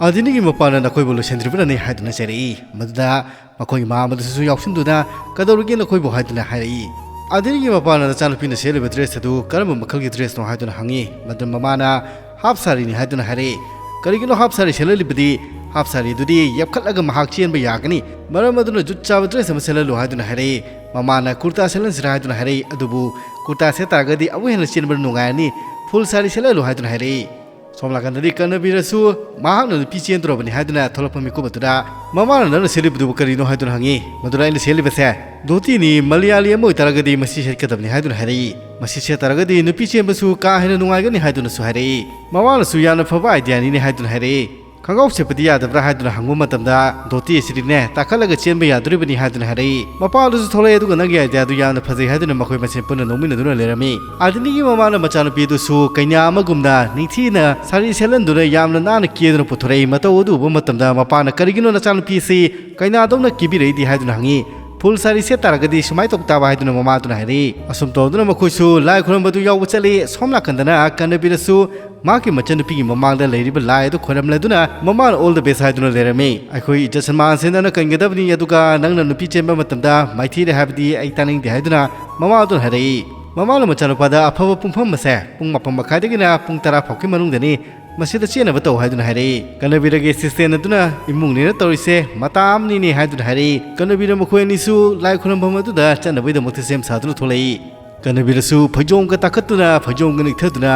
ꯑꯗꯤꯅꯤꯒꯤ ꯃꯄꯥꯅ ꯅꯈꯣꯏꯕꯨ ꯂꯣꯏꯁꯤꯟꯗ꯭ꯔꯤꯕꯅꯅꯤ ꯍꯥꯏꯗꯨꯅ ꯆꯩꯔꯛꯏ꯫ ꯃꯗꯨꯗ ꯃꯈꯣꯏꯒꯤ ꯃꯥꯝꯃꯗꯨꯁꯨ ꯌꯥꯎꯁꯤꯟꯗꯨꯅ "ꯀꯗꯧꯔꯒꯦ ꯅꯈꯣꯏꯕꯨ?" ꯍꯥꯏꯗꯨꯅ ꯍꯥꯏꯔꯛꯏ꯫ ꯑꯗꯤꯅꯤꯒꯤ ꯃꯄꯥꯅ ꯅꯆꯥꯅꯨꯄꯤꯅ ꯁꯦꯠꯂꯤꯕ dress ꯑꯗꯨ ꯀꯔꯝꯕ ꯃꯈꯜꯒꯤ dress ꯅꯣ ꯍꯥꯏꯗꯨꯅ ꯍꯪꯉꯤ꯫ ꯃꯗꯨ ꯃꯃꯥꯅ half ꯁꯥꯔꯤꯅꯤ ꯍꯥꯏꯗꯨꯅ ꯍꯥꯏꯔꯛꯏ꯫ "ꯀꯔꯤꯒꯤꯅꯣ half ꯁꯥꯔꯤ ꯁꯦꯠꯍꯜꯂꯤꯕꯗꯤ? Half ꯁꯥꯔꯤꯗꯨꯗꯤ ꯌꯦꯞꯈꯠꯂꯒ ꯃꯍꯥꯛ ꯆꯦꯟꯕ ꯌꯥꯒꯅꯤ꯫ ꯃꯔꯝ ꯑꯗꯨꯅ ꯖꯨꯠ ꯆꯥꯕ dress ꯑꯃ ꯁꯦꯠꯍꯜꯂꯨ" ꯍꯥꯏꯗꯨꯅ ꯍꯥꯏꯔꯛꯏ꯫ ꯃꯃꯥꯅ ꯀꯨꯔꯇꯥ ꯁꯦꯠꯍꯟꯁꯤꯔꯥ ꯍꯥꯏꯗꯨꯅ ꯍꯥꯏꯔꯛꯏ꯫ ꯑꯗꯨꯕꯨ ꯀꯨꯔꯇꯥ ꯁꯦꯠ ꯇꯥꯔꯒꯗꯤ ꯑꯃꯨꯛ ꯍꯦꯟꯅ ꯆꯦꯟꯕ ꯅꯨꯡꯉꯥꯏꯔꯅꯤ꯫ Full ꯁꯥꯔꯤ ꯁꯦꯠꯍꯜꯂꯨ ꯍꯥꯏꯗꯨꯅ ꯍꯥꯏꯔꯛꯏ꯫ ꯁꯣꯝ ꯅꯥꯀꯟꯗꯗꯤ ꯀꯔꯅꯕꯤꯔꯁꯨ ꯃꯍꯥꯛꯅ ꯅꯨꯄꯤ ꯆꯦꯟꯗꯣꯔꯕꯅꯤ ꯍꯥꯏꯗꯨꯅ ꯊꯣꯛꯂꯛꯄ ꯃꯤꯀꯨꯞ ꯑꯗꯨꯗ ꯃꯃꯥꯅ "ꯅꯪꯅ ꯁꯦꯠꯂꯤꯕꯗꯨꯕꯨ ꯀꯔꯤꯅꯣ?" ꯍꯥꯏꯗꯨꯅ ꯍꯪꯉꯤ꯫ "ꯃꯗꯨꯗ ꯑꯩꯅ ꯁꯦꯠꯂꯤꯕꯁꯦ ꯙꯣꯇꯤꯅꯤ, ꯃꯂꯌꯥꯂꯤ ꯑꯃ ꯑꯣꯏꯇꯥꯔꯒꯗꯤ ꯃꯁꯤ ꯁꯦꯠꯀꯗꯕꯅꯤ" ꯍꯥꯏꯗꯨꯅ ꯍꯥꯏꯔꯛꯏ꯫ "ꯃꯁꯤ ꯁꯦꯠ ꯇꯥꯔꯒꯗꯤ ꯅꯨꯄꯤ ꯆꯦꯟꯕꯁꯨ ꯀꯥ ꯍꯦꯟꯅ ꯅꯨꯡꯉꯥꯏꯒꯅꯤ" ꯍꯥꯏꯗꯨꯅꯁꯨ ꯍꯥꯏꯔꯛꯏ꯫ ꯃꯃꯥꯅꯁꯨ "ꯌꯥꯝꯅ ꯐꯕ idea ꯅꯤꯅꯦ" ꯍꯥꯏꯗꯨꯅ ꯍꯥꯏꯔꯛꯏ꯫ "ꯈꯪꯒꯥꯎ ꯁꯦꯠꯄꯗꯤ ꯌꯥꯗꯕ꯭ꯔꯥ?" ꯍꯥꯏꯗꯨꯅ ꯍꯪꯕ ꯃꯇꯝꯗ ꯙꯣꯇꯤ ꯑꯁꯤꯗꯤꯅꯦ ꯇꯥꯈꯠꯂꯒ ꯆꯦꯟꯕ ꯌꯥꯗꯣꯔꯤꯕꯅꯤ ꯍꯥꯏꯗꯨꯅ ꯍꯥꯏꯔꯛꯏ꯫ ꯃꯄꯥ ꯑꯗꯨꯁꯨ ꯊꯣꯛꯂꯛꯑꯦ, ꯑꯗꯨꯒ "ꯅꯪꯒꯤ idea ꯗꯨ ꯌꯥꯝꯅ ꯐꯖꯩ" ꯍꯥꯏꯗꯨꯅ ꯃꯈꯣꯏ ꯃꯁꯦꯟ ꯄꯨꯟꯅ ꯅꯣꯛꯃꯤꯟꯅꯗꯨꯅ ꯂꯩꯔꯝꯃꯤ꯫ ꯑꯗꯤꯅꯤꯒꯤ ꯃꯃꯥꯅ ꯃꯆꯥꯅꯨꯄꯤꯗꯨꯁꯨ ꯀꯩꯅꯥ ꯑꯃꯒꯨꯝꯅ ꯅꯤꯡꯊꯤꯅ ꯁꯥꯔꯤ ꯁꯦꯠꯍꯟꯗꯨꯅ ꯌꯥꯝꯅ ꯅꯥꯟꯅ ꯀꯦꯗꯨꯅ ꯄꯨꯊꯣꯔꯛꯏ꯫ ꯃꯇꯧ ꯑꯗꯨ ꯎꯕ ꯃꯇꯝꯗ ꯃꯄꯥꯅ "ꯀꯔꯤꯒꯤꯅꯣ ꯅꯆꯥꯅꯨꯄꯤꯁꯤ ꯀꯩꯅꯥꯗꯧꯅ ꯀꯦꯕꯤꯔꯛꯏꯗꯤ?" ꯍꯥꯏꯗꯨꯅ ꯍꯪꯉꯤ꯫ "Full ꯁꯥꯔꯤ ꯁꯦꯠ ꯇꯥꯔꯒꯗꯤ ꯁꯨꯃꯥꯏꯅ ꯇꯧ ꯇꯥꯕ" ꯍꯥꯏꯗꯨꯅ ꯃꯃꯥꯗꯨꯅ ꯍꯥꯏꯔꯛꯏ꯫ ꯑꯁꯨꯝ ꯇꯧꯗꯨꯅ ꯃꯈꯣꯏꯁꯨ ꯂꯥꯏ ꯈꯨꯔꯝꯕꯗꯨ ꯌꯥꯎꯕ ꯆꯠꯂꯤ꯫ ꯁꯣꯝ ꯅꯥꯀꯟꯗꯅ ꯀꯅꯕꯤꯔꯁꯨ ꯃꯍꯥꯛꯀꯤ ꯃꯆꯟꯅꯨꯄꯤꯒꯤ ꯃꯃꯥꯡꯗ ꯂꯩꯔꯤꯕ ꯂꯥꯏ ꯑꯗꯨ ꯈꯣꯏꯔꯝꯂꯗꯨꯅ ꯃꯃꯥꯅ "All the best" ꯍꯥꯏꯗꯨꯅ ꯂꯩꯔꯝꯃꯤ꯫ "ꯑꯩꯈꯣꯏ ꯏꯖꯠ ꯁꯟꯃꯥꯟ ꯁꯦꯟꯗꯅ ꯀꯟꯒꯗꯕꯅꯤ, ꯑꯗꯨꯒ ꯅꯪꯅ ꯅꯨꯄꯤ ꯆꯦꯟꯕ ꯃꯇꯝꯗ ꯃꯥꯏꯊꯤꯔꯦ ꯍꯥꯏꯕꯗꯤ ꯑꯩ ꯇꯥꯅꯤꯡꯗꯦ" ꯍꯥꯏꯗꯨꯅ ꯃꯃꯥ ꯑꯗꯨꯅ ꯍꯥꯏꯔꯛꯏ꯫ ꯃꯃꯥꯅ ꯃꯆꯥꯅꯨꯄꯥꯗ "ꯑꯐꯕ ꯄꯨꯡꯐꯝ ꯑꯁꯦ ꯄꯨꯡ ꯃꯥꯄꯟ ꯃꯈꯥꯏꯗꯒꯤꯅ ꯄꯨꯡ ꯇꯔꯥ ꯐꯥꯎꯒꯤ ꯃꯅꯨꯡꯗꯅꯤ, ꯃꯁꯤꯗ ꯆꯦꯟꯅꯕ ꯇꯧ" ꯍꯥꯏꯗꯨꯅ ꯍꯥꯏꯔꯛꯏ꯫ ꯀꯅꯕꯤꯔꯒꯤ assistant ꯑꯗꯨꯅ "ꯏꯃꯨꯡꯅꯤꯅ ꯇꯧꯔꯤꯁꯦ ꯃꯇꯥ ꯑꯃꯅꯤꯅꯦ" ꯍꯥꯏꯗꯨꯅ ꯍꯥꯏꯔꯛꯏ꯫ ꯀꯅꯕꯤꯔ ꯃꯈꯣꯏ ꯑꯅꯤꯁꯨ ꯂꯥꯏ ꯈꯨꯔꯝꯐꯝ ꯑꯗꯨꯗ ꯆꯠꯅꯕꯒꯤꯗꯃꯛꯇ ꯁꯦꯝ ꯁꯥꯗꯨꯅ ꯊꯣꯛꯂꯛꯏ꯫ ꯀꯅꯕꯤꯔꯁꯨ ꯐꯩꯖꯣꯝꯒ ꯇꯥꯈꯠꯇꯨꯅ, ꯐꯩꯖꯣꯝꯒ ꯅꯤꯛꯊꯗꯨꯅ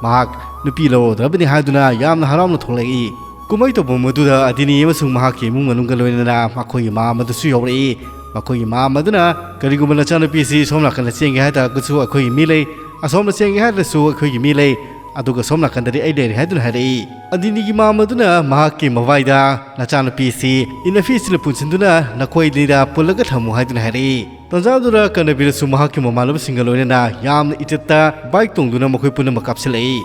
ꯃꯍꯥꯛ ꯅꯨꯄꯤ ꯂꯧꯔꯗ꯭ꯔꯕꯅꯤ ꯍꯥꯏꯗꯨꯅ ꯌꯥꯝꯅ ꯍꯔꯥꯎꯅ ꯊꯣꯛꯂꯛꯏ꯫ ꯀꯨꯝꯍꯩ ꯇꯧꯐꯝ ꯑꯗꯨꯗ ꯑꯗꯤꯅꯤ ꯑꯃꯁꯨꯡ ꯃꯍꯥꯛꯀꯤ ꯏꯃꯨꯡ ꯃꯅꯨꯡꯒ ꯂꯣꯏꯅꯅ ꯃꯈꯣꯏꯒꯤ ꯃꯥꯝ ꯑꯗꯨꯁꯨ ꯌꯧꯔꯛꯏ꯫ ꯃꯈꯣꯏꯒꯤ ꯃꯥꯝ ꯑꯗꯨꯅ "ꯀꯔꯤꯒꯨꯝꯕ ꯅꯆꯥꯅꯨꯄꯤꯁꯤ ꯁꯣꯝ ꯅꯥꯀꯟꯗ ꯆꯦꯟꯒꯦ ꯍꯥꯏ ꯇꯥꯔꯒꯁꯨ ꯑꯩꯈꯣꯏꯒꯤ ꯃꯤ ꯂꯩ, ꯑꯁꯣꯝꯗ ꯆꯦꯟꯒꯦ ꯍꯥꯏꯔꯒꯁꯨ ꯑꯩꯈꯣꯏꯒꯤ ꯃꯤ ꯂꯩ, ꯑꯗꯨꯒ ꯁꯣꯝ ꯅꯥꯀꯟꯗꯗꯤ ꯑꯩ ꯂꯩꯔꯦ ꯍꯥꯏꯗꯨꯅ ꯍꯥꯏꯔꯛꯏ꯫ ꯑꯗꯤꯅꯤꯒꯤ ꯃꯃꯥ ꯑꯗꯨꯅ ꯃꯍꯥꯛꯀꯤ ꯃꯚꯥꯏꯗ ꯅꯆꯥꯅꯨꯄꯤꯁꯤ ꯏꯅꯐꯤꯁꯤꯅ ꯄꯨꯟꯁꯤꯟꯗꯨꯅ ꯅꯈꯣꯏ ꯑꯅꯤꯗ ꯄꯨꯜꯂꯒ ꯊꯝꯃꯨ ꯍꯥꯏꯗꯨꯅ ꯍꯥꯏꯔꯛꯏ꯫ ꯇꯟꯖꯥꯗꯨꯗ ꯀꯅꯕꯤꯔꯁꯨ ꯃꯍꯥꯛꯀꯤ ꯃꯃꯥꯟꯅꯕꯁꯤꯡꯒ ꯂꯣꯏꯅꯅ ꯌꯥꯝꯅ ꯏꯖꯠꯇ ꯕꯥꯏꯛ ꯇꯣꯡꯗꯨꯅ ꯃꯈꯣꯏ ꯄꯨꯝꯅꯃꯛ ꯀꯥꯞꯁꯤꯜꯂꯛꯏ꯫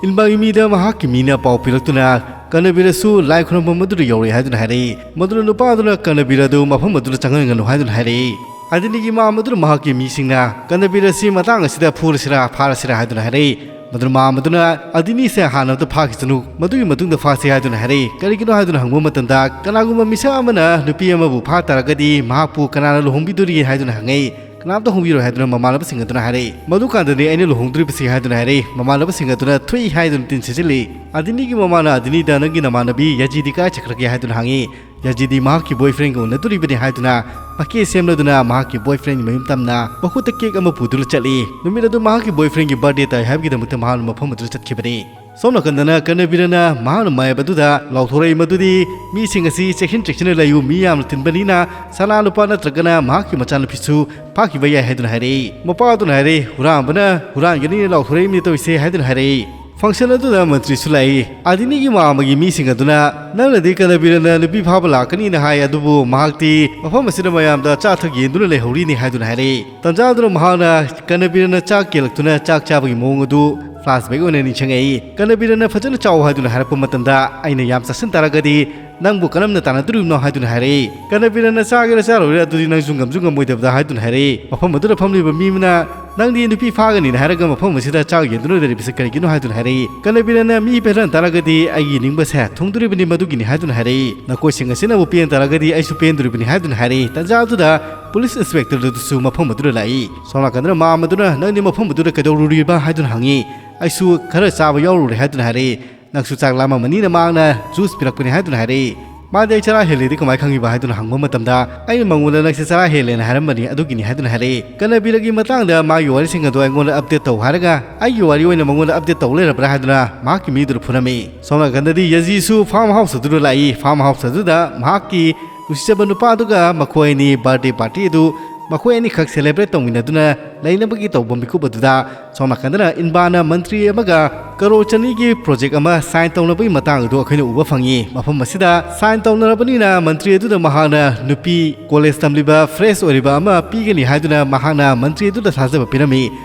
ꯏꯟꯕꯥꯒꯤ ꯃꯤꯗ ꯃꯍꯥꯛꯀꯤ ꯃꯤꯅ ꯄꯥꯎ ꯄꯤꯔꯛꯇꯨꯅ ꯀꯅꯕꯤꯔꯁꯨ ꯂꯥꯏ ꯈꯨꯔꯨꯝꯐꯝ ꯑꯗꯨꯗ ꯌꯧꯔꯛꯏ ꯍꯥꯏꯗꯨꯅ ꯍꯥꯏꯔꯛꯏ꯫ ꯃꯗꯨꯅ ꯅꯨꯄꯥ ꯑꯗꯨꯅ ꯀꯅꯕꯤꯔ ꯑꯗꯨ ꯃꯐꯝ ꯑꯗꯨꯗ ꯆꯪꯍꯟꯒꯅꯨ ꯍꯥꯏꯗꯨꯅ ꯍꯥꯏꯔꯛꯏ꯫ ꯑꯗꯤꯅꯤꯒꯤ ꯃꯃꯥ ꯑꯗꯨꯅ ꯃꯍꯥꯛꯀꯤ ꯃꯤꯁꯤꯡꯅ ꯀꯅꯕꯤꯔ ꯑꯁꯤ ꯃꯇꯥꯡ ꯑꯁꯤꯗ ꯐꯨꯔꯁꯤꯔꯥ ꯐꯥꯔꯁꯤꯔꯥ ꯍꯥꯏꯗꯨꯅ ꯍꯥꯏꯔꯛꯏ꯫ ꯃꯗꯨꯅ ꯃꯃꯥ ꯑꯗꯨꯅ ꯑꯗꯤꯅꯤꯁꯦ ꯍꯥꯟꯅ ꯑꯝꯇ ꯐꯥꯈꯤꯁꯅꯨ, ꯃꯗꯨꯒꯤ ꯃꯇꯨꯡꯗ ꯐꯥꯁꯤ ꯍꯥꯏꯗꯨꯅ ꯍꯥꯏꯔꯛꯏ꯫ ꯀꯔꯤꯒꯤꯅꯣ ꯍꯥꯏꯗꯨꯅ ꯍꯪꯕ ꯃꯇꯝꯗ ꯀꯅꯥꯒꯨꯝꯕ ꯃꯤꯁꯛ ꯑꯃꯅ ꯅꯨꯄꯤ ꯑꯃꯕꯨ ꯐꯥ ꯇꯥꯔꯒꯗꯤ ꯃꯍꯥꯛꯄꯨ ꯀꯅꯥꯅ ꯂꯨꯍꯣꯡꯕꯤꯗꯣꯔꯤ ꯍꯥꯏꯗꯨꯅ ꯍꯪꯉꯛꯏ꯫ ꯀꯅꯥꯝꯇ ꯍꯣꯡꯕꯤꯔꯣꯏ ꯍꯥꯏꯗꯨꯅ ꯃꯃꯥꯟꯅꯕꯁꯤꯡ ꯑꯗꯨꯅ ꯍꯥꯏꯔꯛꯏ꯫ ꯃꯗꯨꯀꯥꯟꯗꯗꯤ ꯑꯩꯅ ꯂꯨꯍꯣꯡꯗꯣꯔꯤꯕꯁꯤ ꯍꯥꯏꯗꯨꯅ ꯍꯥꯏꯔꯛꯏ꯫ ꯃꯃꯥꯟꯅꯕꯁꯤꯡ ꯑꯗꯨꯅ ꯊꯨꯏ ꯍꯥꯏꯗꯨꯅ ꯇꯤꯟ ꯁꯤꯠꯆꯤꯜꯂꯤ꯫ ꯑꯗꯤꯅꯤꯒꯤ ꯃꯃꯥꯅ ꯑꯗꯤꯅꯤꯗ ꯅꯪꯒꯤ ꯅꯃꯥꯟꯅꯕꯤ ꯌꯥꯖꯤꯗꯤ ꯀꯥꯏ ꯆꯠꯈ꯭ꯔꯒꯦ ꯍꯥꯏꯗꯨꯅ ꯍꯪꯉꯤ꯫ ꯌꯥꯖꯤꯗꯤ ꯃꯍꯥꯛꯀꯤ ꯕꯣꯏꯐ꯭ꯔꯦꯟꯒ ꯎꯅꯗꯣꯔꯤꯕꯅꯤ ꯍꯥꯏꯗꯨꯅ ꯃꯀꯦ ꯁꯦꯝꯂꯗꯨꯅ ꯃꯍꯥꯛꯀꯤ ꯕꯣꯏꯐ꯭ꯔꯦꯟꯒꯤ ꯃꯌꯨꯝ ꯇꯝꯅ ꯃꯈꯨꯠꯇ ꯀꯦꯛ ꯑꯃ ꯄꯨꯗꯨꯅ ꯆꯠꯂꯤ꯫ ꯅꯨꯃꯤꯠ ꯑꯗꯨ ꯃꯍꯥꯛꯀꯤ ꯕꯣꯏꯐ꯭ꯔꯦꯟꯒꯤ ꯕꯥꯔꯗꯦ ꯇꯥꯏ ꯍꯥꯏꯕꯒꯤꯗꯃꯛꯇ ꯃꯍꯥꯛꯅ ꯃꯐꯝ ꯑꯗꯨꯗ ꯆꯠꯈꯤꯕꯅꯤ꯫ ꯁꯣꯝ ꯅꯥꯀꯟꯗꯅ ꯀꯅꯕꯤꯔꯅ ꯃꯍꯥꯛꯅ ꯃꯥꯌꯦꯞ ꯑꯗꯨꯗ ꯂꯥꯎꯊꯣꯔꯛꯏ ꯃꯗꯨꯗꯤ, "ꯃꯤꯁꯤꯡ ꯑꯁꯤ ꯆꯦꯛꯁꯤꯟ ꯆꯦꯛꯁꯤꯟꯅ ꯂꯩꯌꯨ, ꯃꯤ ꯌꯥꯝꯅ ꯇꯤꯟꯕꯅꯤꯅ ꯁꯅꯥ ꯂꯨꯄꯥ ꯅꯠꯇ꯭ꯔꯒꯅ ꯃꯍꯥꯛꯀꯤ ꯃꯆꯥꯅꯨꯄꯤꯁꯨ ꯐꯥꯈꯤꯕ ꯌꯥꯏ" ꯍꯥꯏꯗꯨꯅ ꯍꯥꯏꯔꯛꯏ꯫ ꯃꯄꯥ ꯑꯗꯨꯅ ꯍꯥꯏꯔꯛꯏ, "ꯍꯨꯔꯥꯟꯕꯅ ꯍꯨꯔꯥꯟꯒꯅꯤꯅ ꯂꯥꯎꯊꯣꯔꯛꯏꯕꯅꯤ ꯇꯧꯔꯤꯁꯦ" ꯍꯥꯏꯗꯨꯅ ꯍꯥꯏꯔꯛꯏ꯫ ꯐꯪꯁꯟ ꯑꯗꯨꯗ ꯃꯟꯇ꯭ꯔꯤꯁꯨ ꯂꯥꯛꯏ꯫ ꯑꯗꯤꯅꯤꯒꯤ ꯃꯃꯥꯒꯤ ꯃꯤꯁꯤꯡ ꯑꯗꯨꯅ, "ꯅꯪꯅꯗꯤ ꯀꯅꯕꯤꯔꯅ ꯅꯨꯄꯤ ꯐꯥꯕ ꯂꯥꯛꯀꯅꯤꯅ ꯍꯥꯏ, ꯑꯗꯨꯕꯨ ꯃꯍꯥꯛꯇꯤ ꯃꯐꯝ ꯑꯁꯤꯗ ꯃꯌꯥꯝꯗ ꯑꯆꯥ ꯑꯊꯛ ꯌꯦꯟꯗꯨꯅ ꯂꯩꯍꯧꯔꯤꯅꯤ" ꯍꯥꯏꯗꯨꯅ ꯍꯥꯏꯔꯛꯏ꯫ ꯇꯟꯖꯥ ꯑꯗꯨꯗ ꯃꯍꯥꯛꯅ ꯀꯅꯕꯤꯔꯅ ꯆꯥꯛ ꯀꯦꯜꯂꯛꯇꯨꯅ ꯆꯥꯛ ꯆꯥꯕꯒꯤ ꯃꯑꯣꯡ ꯑꯗꯨ ꯐ꯭ꯂꯥꯁꯕꯦꯛ ꯑꯣꯏꯅ ꯅꯤꯡꯁꯤꯡꯉꯛꯏ꯫ ꯀꯅꯕꯤꯔꯅ ꯐꯖꯅ ꯆꯥꯎ ꯍꯥꯏꯗꯨꯅ ꯍꯥꯏꯔꯛꯄ ꯃꯇꯝꯗ, "ꯑꯩꯅ ꯌꯥꯝ ꯆꯥꯁꯤꯟ ꯇꯥꯔꯒꯗꯤ ꯅꯪꯕꯨ ꯀꯔꯝꯅ ꯇꯥꯟꯅꯗꯣꯔꯤꯕꯅꯣ?" ꯍꯥꯏꯗꯨꯅ ꯍꯥꯏꯔꯛꯏ꯫ ꯀꯅꯕꯤꯔꯅ ꯆꯥꯒꯦꯔꯥ ꯆꯥꯔꯣꯏꯔꯥ ꯑꯗꯨꯗꯤ ꯅꯪꯁꯨ ꯉꯝꯁꯨ ꯉꯝꯃꯣꯏꯗꯕꯗ ꯍꯥꯏꯗꯨꯅ ꯍꯥꯏꯔꯛꯏ꯫ ꯃꯐꯝ ꯑꯗꯨꯗ ꯐꯝꯂꯤꯕ ꯃꯤ ꯑꯃꯅ, "ꯅꯪꯗꯤ ꯅꯨꯄꯤ ꯐꯥꯒꯅꯤꯅ ꯍꯥꯏꯔꯒ ꯃꯐꯝ ꯑꯁꯤꯗ ꯆꯥꯛ ꯌꯦꯟꯗꯨꯅ ꯂꯩꯔꯤꯕꯁꯤ ꯀꯔꯤꯒꯤꯅꯣ?" ꯍꯥꯏꯗꯨꯅ ꯍꯥꯏꯔꯛꯏ꯫ ꯀꯅꯕꯤꯔꯅ, "ꯃꯤ ꯄꯦꯜꯍꯟ ꯇꯥꯔꯒꯗꯤ ꯑꯩꯒꯤ ꯅꯤꯡꯕꯁꯦ ꯊꯨꯡꯗꯣꯔꯤꯕꯅꯤ, ꯃꯗꯨꯒꯤꯅꯤ" ꯍꯥꯏꯗꯨꯅ ꯍꯥꯏꯔꯛꯏ꯫ "ꯅꯈꯣꯏꯁꯤꯡ ꯑꯁꯤꯅꯕꯨ ꯄꯦꯟ ꯇꯥꯔꯒꯗꯤ ꯑꯩꯁꯨ ꯄꯦꯟꯗꯣꯔꯤꯕꯅꯤ" ꯍꯥꯏꯗꯨꯅ ꯍꯥꯏꯔꯛꯏ꯫ ꯇꯟꯖꯥ ꯑꯗꯨꯗ ꯄꯨꯂꯤꯁ ꯏꯟꯁꯄꯦꯛꯇꯔ ꯑꯗꯨꯁꯨ ꯃꯐꯝ ꯑꯗꯨꯗ ꯂꯥꯛꯏ꯫ ꯁꯣꯝ ꯅꯥꯀꯟꯗꯅ ꯃꯥꯝ ꯑꯗꯨꯅ, "ꯅꯪꯗꯤ ꯃꯐꯝ ꯑꯗꯨꯗ ꯀꯩꯗꯧꯔꯨꯔꯤꯕ?" ꯍꯥꯏꯗꯨꯅ ꯍꯪꯉꯤ꯫ "ꯑꯩꯁꯨ ꯈꯔ ꯆꯥꯕ ꯌꯥꯎꯔꯨꯔꯦ" ꯍꯥꯏꯗꯨꯅ ꯍꯥꯏꯔꯛꯏ꯫ "ꯅꯪꯁꯨ ꯆꯥꯛ ꯂꯥꯝꯃꯝꯃꯅꯤꯅ ꯃꯍꯥꯛꯅ ꯖꯨꯁ ꯄꯤꯔꯛꯄꯅꯤ" ꯍꯥꯏꯗꯨꯅ ꯍꯥꯏꯔꯛꯏ꯫ "ꯃꯥꯗꯤ ꯑꯩ ꯆꯔꯥ ꯍꯦꯜꯂꯦꯗꯤ ꯀꯃꯥꯏ ꯈꯪꯉꯤꯕ?" ꯍꯥꯏꯗꯨꯅ ꯍꯪꯕ ꯃꯇꯝꯗ, "ꯑꯩꯅ ꯃꯉꯣꯟꯗ ꯅꯪꯁꯦ ꯆꯔꯥ ꯍꯦꯜꯂꯦꯅ ꯍꯥꯏꯔꯝꯕꯅꯤ, ꯑꯗꯨꯒꯤꯅꯤ" ꯍꯥꯏꯗꯨꯅ ꯍꯥꯏꯔꯛꯏ꯫ ꯀꯅꯕꯤꯔꯒꯤ ꯃꯇꯥꯡꯗ ꯃꯥꯒꯤ ꯋꯥꯔꯤꯁꯤꯡ ꯑꯗꯣ ꯑꯩꯉꯣꯟꯗ ꯑꯞꯗꯦꯠ ꯇꯧ ꯍꯥꯏꯔꯒ, ꯑꯩꯒꯤ ꯋꯥꯔꯤ ꯑꯣꯏꯅ ꯃꯉꯣꯟꯗ ꯑꯞꯗꯦꯠ ꯇꯧ ꯂꯩꯔꯕ꯭ꯔꯥ ꯍꯥꯏꯗꯨꯅ ꯃꯍꯥꯛꯀꯤ ꯃꯤꯗꯨꯗ ꯐꯨꯔꯝꯃꯤ꯫ ꯁꯣꯝ ꯅꯥꯀꯟꯗꯗꯤ ꯌꯥꯖꯤꯁꯨ ꯐꯥꯔꯝ ꯍꯥꯎꯁ ꯑꯗꯨꯗ ꯂꯥꯛꯏ꯫ ꯐꯥꯔꯝ ꯍꯥꯎꯁ ꯑꯗꯨꯗ ꯃꯍꯥꯛꯀꯤ ꯅꯨꯡꯁꯤꯖꯕ ꯅꯨꯄꯥꯗꯨꯒ ꯃꯈꯣꯏ ꯑꯅꯤ ꯕꯥꯔꯗꯦ ꯄꯥꯔꯇꯤ ꯑꯗꯨ ꯃꯈꯣꯏ ꯑꯅꯤꯈꯛ ꯁꯦꯂꯦꯕ꯭ꯔꯦꯠ ꯇꯧꯃꯤꯟꯅꯗꯨꯅ ꯂꯩꯅꯕꯒꯤ ꯇꯧꯕ ꯃꯤꯀꯨꯞ ꯑꯗꯨꯗ ꯁꯣꯝ ꯅꯥꯀꯟꯗꯅ ꯏꯟꯕꯥꯅ ꯃꯟꯇ꯭ꯔꯤ ꯑꯃꯒ ꯀꯔꯣꯔ ꯆꯅꯤꯒꯤ ꯄ꯭ꯔꯣꯖꯦꯛ ꯑꯃ ꯁꯥꯏꯟ ꯇꯧꯅꯕꯒꯤ ꯃꯇꯥꯡ ꯑꯗꯨ ꯑꯩꯈꯣꯏꯅ ꯎꯕ ꯐꯪꯉꯤ꯫ ꯃꯐꯝ ꯑꯁꯤꯗ ꯁꯥꯏꯟ ꯇꯧꯅꯔꯕꯅꯤꯅ ꯃꯟꯇ꯭ꯔꯤ ꯑꯗꯨꯗ ꯃꯍꯥꯛꯅ ꯅꯨꯄꯤ ꯀꯣꯂꯦꯖ ꯇꯝꯂꯤꯕ ꯐ꯭ꯔꯦꯁ ꯑꯣꯏꯔꯤꯕ ꯑꯃ ꯄꯤꯒꯅꯤ ꯍꯥꯏꯗꯨꯅ ꯃꯍꯥꯛꯅ ꯃꯟꯇ꯭ꯔꯤ ꯑꯗꯨꯗ ꯊꯥꯖꯕ ꯄꯤꯔꯝꯃꯤ꯫